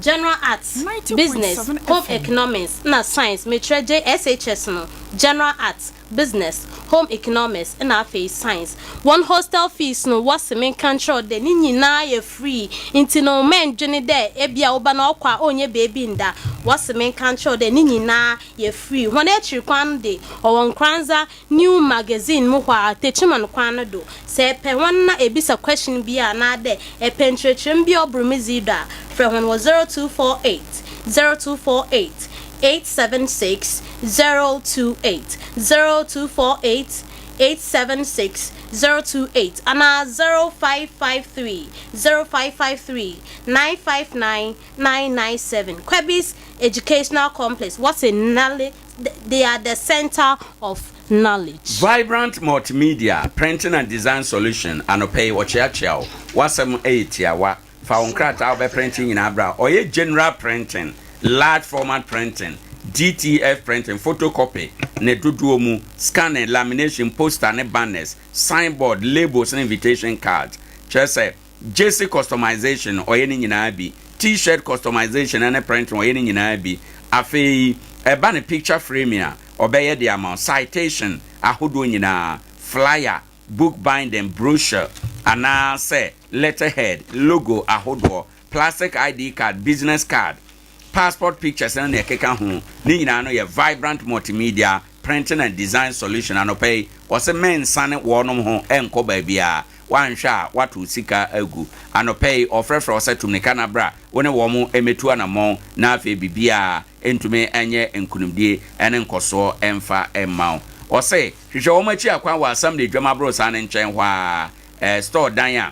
General Arts, Business, Home Economics na Science, mekyerɛ JSHS no, General Arts, Business, Home Economics na afei Science. Wɔn hostel fees no wɔse menka nkyerɛ wo dɛ ne nyinaa yɛ free ntsi no mɛndwene dɛ ebia wo ba no ɔkɔ a ɔnnyɛ beebi nnda, wɔse menka nkyerɛ wo dɛ ne nyinaa yɛ free. Hɔn ekyir kwan no de ɔwɔ Nkoranza New magazine mu hɔ a, Techiman kwan no do. Sɛ epɛ hɔn na ebisa question bi a anaadɛ epɛ nkyerɛkyerɛmu bi a ɔbor me dze yi do a, frɛ hɔn wɔ 0248 0248 876 028, 0248 876 028 anaa 0553 0553 959 997. Kwebis Educational Complex, wɔse nale they are the center of knowledge. Vibrant Multimedia, Printing and Design Solution, Anɔpa yi wɔkyeakyea wo. W'asɛm yɛ tiawa. Fa wo nkrataa a wobɛprente nyinaa bra. Ɔyɛ general printing, large format printing, DTF printing, photocopy, ne dodoɔ mu, scanning, lamination, poster ne banners, signboard, labels ne invitation cards. Kyerɛ sɛ, Jersey customization, ɔyɛ ne nyinaa bi. T-shirt customization ne printing, ɔyɛ ne nyinaa bi. Afei, ɛba no picture framing a, ɔbɛyɛ de ama wo. Citation ahodoɔ nyinaa, flyer, book binding, brochure, anaasɛ letterhead, logo ahodoɔ, plastic ID card, business card, passport pictures ne nea ɛkeka ho, ne nyinaa no yɛ Vibrant Multimedia Printing and Design Solution. Anɔpa yi, wɔse mensane wɔnom ho nkɔ baabiara. Woanhwɛ a, woatow sika agu. Anɔpa yi, ɔfrɛfrɛ wo sɛ tu mmirika na bra, wo ne wɔn mmɛtu anammɔn, na afei biribiara ntumi nyɛ nkonimdie ne nkɔsoɔ mfa mma wo. Ɔse, hwehwɛ wɔn akyi akwan wɔ Assembly dwam aborosan no nkyɛn hɔ ara, eh, store dan a,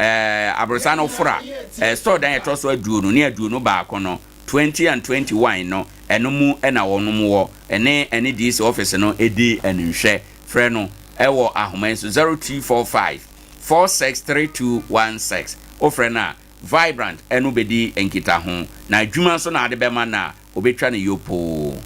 eh, aborosan no woforo a, eh, store dan a ɛtɔ so aduonu ne 21 no, 20 and 21 no, ɛno mu na wɔnom wɔ, ɛne ɛne DC office no di animhwɛ. Frɛ no wɔ ahoma yi so, 0245 463216. Wofrɛ no a, Vibrant ne wo bɛdi nkitaho, na adwuma nso na ade bɛma no a, ɔbɛtwa no yopoo.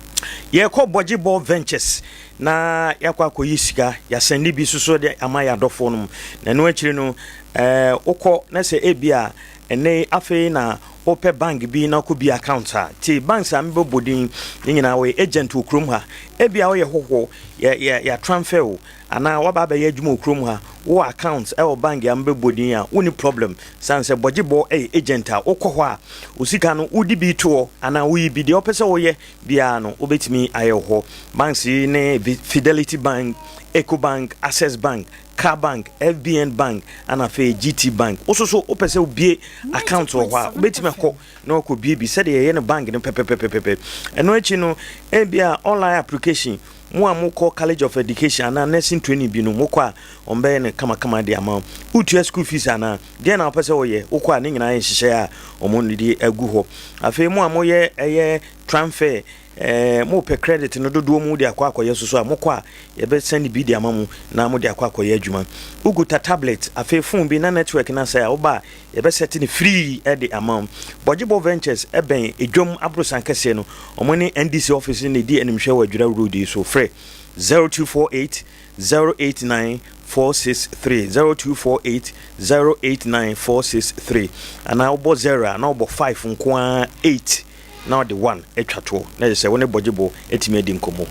Yɛrekɔ Bɔgyebɔ Ventures na yɛakɔ akɔyi sika, yɛasɛnde bi nso so de ama yɛn adɔfoɔ nom. Na ɛno akyiri no, ɛɛ wokɔ na sɛ ebi a ɛnnɛ yi afei na wopɛ bank bi na wokɔbie account a, tie banks a mebɛbɔ din ne nyinaa wɔyɛ agent wɔ kurom ha. Ebi a woyɛ hɔhoɔ, yɛ yɛ yɛatransfer wo anaa woaba abɛyɛ adwuma wɔ kurom ha, wowɔ account wɔ bank a mebɛbɔ din a, wonni problem. Sane sɛ Bɔgyebɔ yɛ agent a, wokɔ hɔ a, wo sika no wode bi to hɔ anaa woyi bi, deɛ wopɛ sɛ woyɛ biara no wobɛtumi ayɛ wɔ hɔ. Banks yi ne Fidelity Bank, Ecobank, Access Bank, Car Bank, FBN Bank, ɛna afei GT Bank. Wo nso so wopɛ sɛ wobie account wɔ hɔ a, wobɛtumi akɔ na wakɔbie bi sɛdeɛ yɛyɛ no bank no pɛpɛpɛpɛpɛ. Ɛno akyi no, ebia online application, mo a mokɔ College of Education anaa nursing training bi no, mokɔ a wɔbɛyɛ no kamakama de ama wo. Wotua school fees anaa? Deɛn na wopɛ sɛ woyɛ? Wokɔ a ne nyinaa yɛ nhyehyɛeɛ a wɔde agu hɔ. Afei mo a moyɛ ɛyɛ transfer, ɛɛ mopɛ credit no dodoɔ mu de akɔ akɔyɛ soso a, mokɔ a yɛbɛsɛne bi de ama mo na mode akɔ akɔyɛ adwuma. Wokuta tablet, afei phone bi na network no asɛe a, woba a Yɛbɛsɛte no free de ama wo. Bɔgyebɔ Ventures bɛn Edwam aborosan kɛseɛ no. Wɔn ne NDC office no na ɛdi animhwɛ wɔ Adwira Road yi so. Frɛ 0248 089 463, 0248 089 463 anaa wobɔ 0 a na wobɔ 5 nko ara 8. na ɔde one atwa toɔ na kyerɛ sɛ wo ne bɔgyebɔ atumi adi nkɔmmɔ.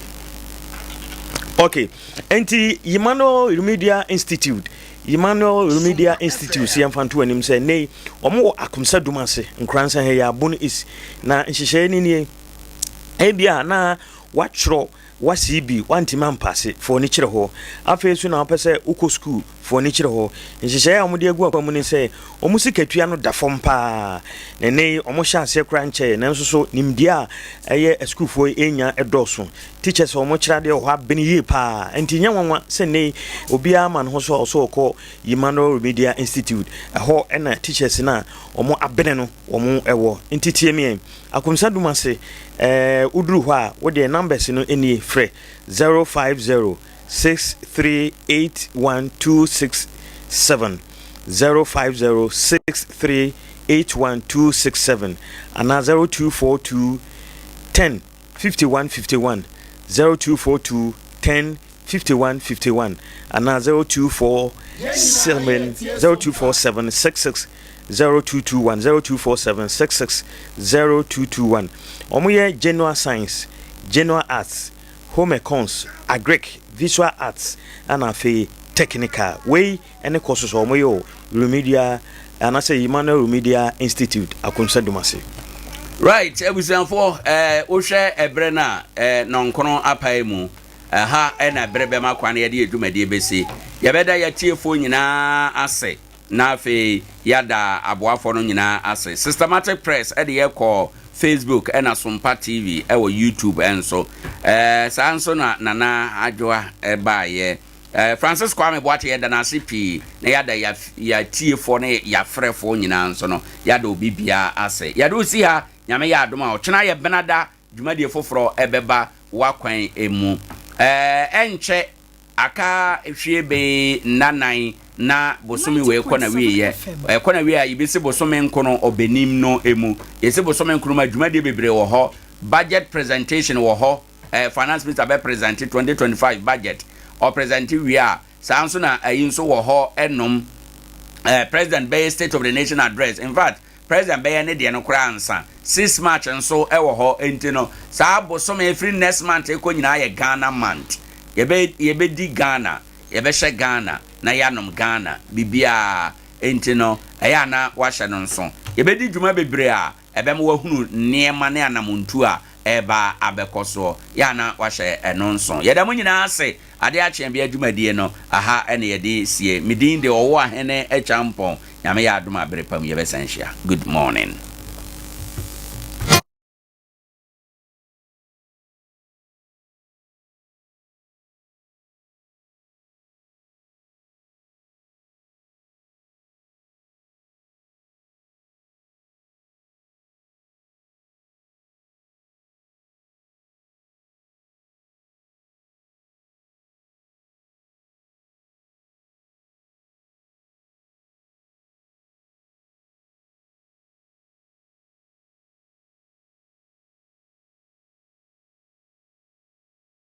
Ok, enti Emmanuel Remedial Institute, Emmanuel Remedial Institute sɛ yɛmfa nto anim sɛ nnɛ yi wɔn wɔ Akomsa Dum ase, Nkoransa ha yi, Abono East. Na nhyehyɛeɛ no nie, ebia na watwerɛ Woasee bi, woantumi ampaase, fa w'ani kyerɛ hɔ. Afei nso na wopɛ sɛ wokɔ sukuu, fa w'ani kyerɛ hɔ. Nhyehyɛe a wɔde agu akwan mu ne sɛ wɔn sikatua no da fam paa, na ɛnnɛ yi wɔhyɛ aseɛ koraa nkyɛe, nanso so nimdeɛ a ɛyɛ asukuufoɔ yi renya dɔɔso. Teachers a wɔkyerɛ adeɛ wɔ hɔ abene yie paa, enti ɛnyɛ nwanwa sɛ nnɛ yi obiara ma ne ho so a ɔsɛ ɔkɔ Emmanuel Remedial Institute. Ɛhɔ na teachers no a wɔabene no wɔwɔ. Nti tie me ɛ. Akomsa dum ase eh, woduru hɔ a wo deɛ numbers no nie frɛ 050 6381267 050 6381267 anaa 0242 10 51 51 0242 10 51 51 anaa 0247 0247 66 0221 0247 66 0221. Wɔyɛ General Science, General Arts, Home Econs, Agric, Visual Arts ɛna afei Technical. Wei ne courses a wɔyɛ wɔ Remedial anaasɛ Emmanuel Remedial Institute, Akonsa Dumase. Right, abusuafoɔ, eh, wohwɛ ɛberɛ no a, eh, nɔnkono apae mu. Ɛha ɛna ɛberɛ bɛma kwan yɛde yɛ dwumadie bɛsi. Yɛbɛda yɛatiefoɔ nyinaa ase. Na afei yɛada aboafoɔ no nyinaa ase. Systematic Press de yɛ kɔ Facebook ɛna Sompa TV ɛwɔ YouTube nso. Ɛɛ saa nso na Nana Adwoa ɛbaayɛ. Ɛɛ Francis Kwame Boakye yɛda no ase pii na yɛada yɛatiefoɔ ne yɛafrɛfoɔ nyinaa nso no yɛada obi biara ase. Yɛde wo si ha, Nyame yɛ adom a ɔkyena yɛ Benada dwumadie foforɔ ɛbɛba w'akwan mu. Ɛɛ ɛnkyɛ Aka hwie bee nna nan na bosome wei kɔ na wieɛ. Ɛkɔ na wie a yɛbɛsi bosome nkono ɔbɛnim no mu. Yɛsi bosome nkono mu a dwumadie bebree wɔ hɔ. Budget presentation wɔ hɔ. Eh, finance minister bɛ present 2025 budget. Ɔ present wie a, saa nso na ayi nso wɔ hɔ ɛnom. Eh, president bɛyɛ state of the nation address. In fact, President bɛyɛ ne deɛ no koraa ansa. Six March nso wɔ hɔ nti no saa bosome ɛfiri next month rekɔ nyinaa yɛ Ghana month. Yɛbɛ yɛbɛdi Ghana, yɛbɛhyɛ Ghana na yɛanom Ghana biribiara nti no ɛyɛ a na woahyɛ no nso. Yɛbɛdi dwuma bebree a ɛbɛma woahunu nneɛma ne anamontuo a ɛreba abɛkɔ soɔ. Yɛ a na wahyɛ ɛno nso. Yɛda mo nyinaa ase. Adeɛ akye bia dwumadie no, aha na yɛde sie. Me din de Ɔwoahene Acheampong. Nyame yɛ adom a bere pa mu yɛbɛsan ahyia. Good morning.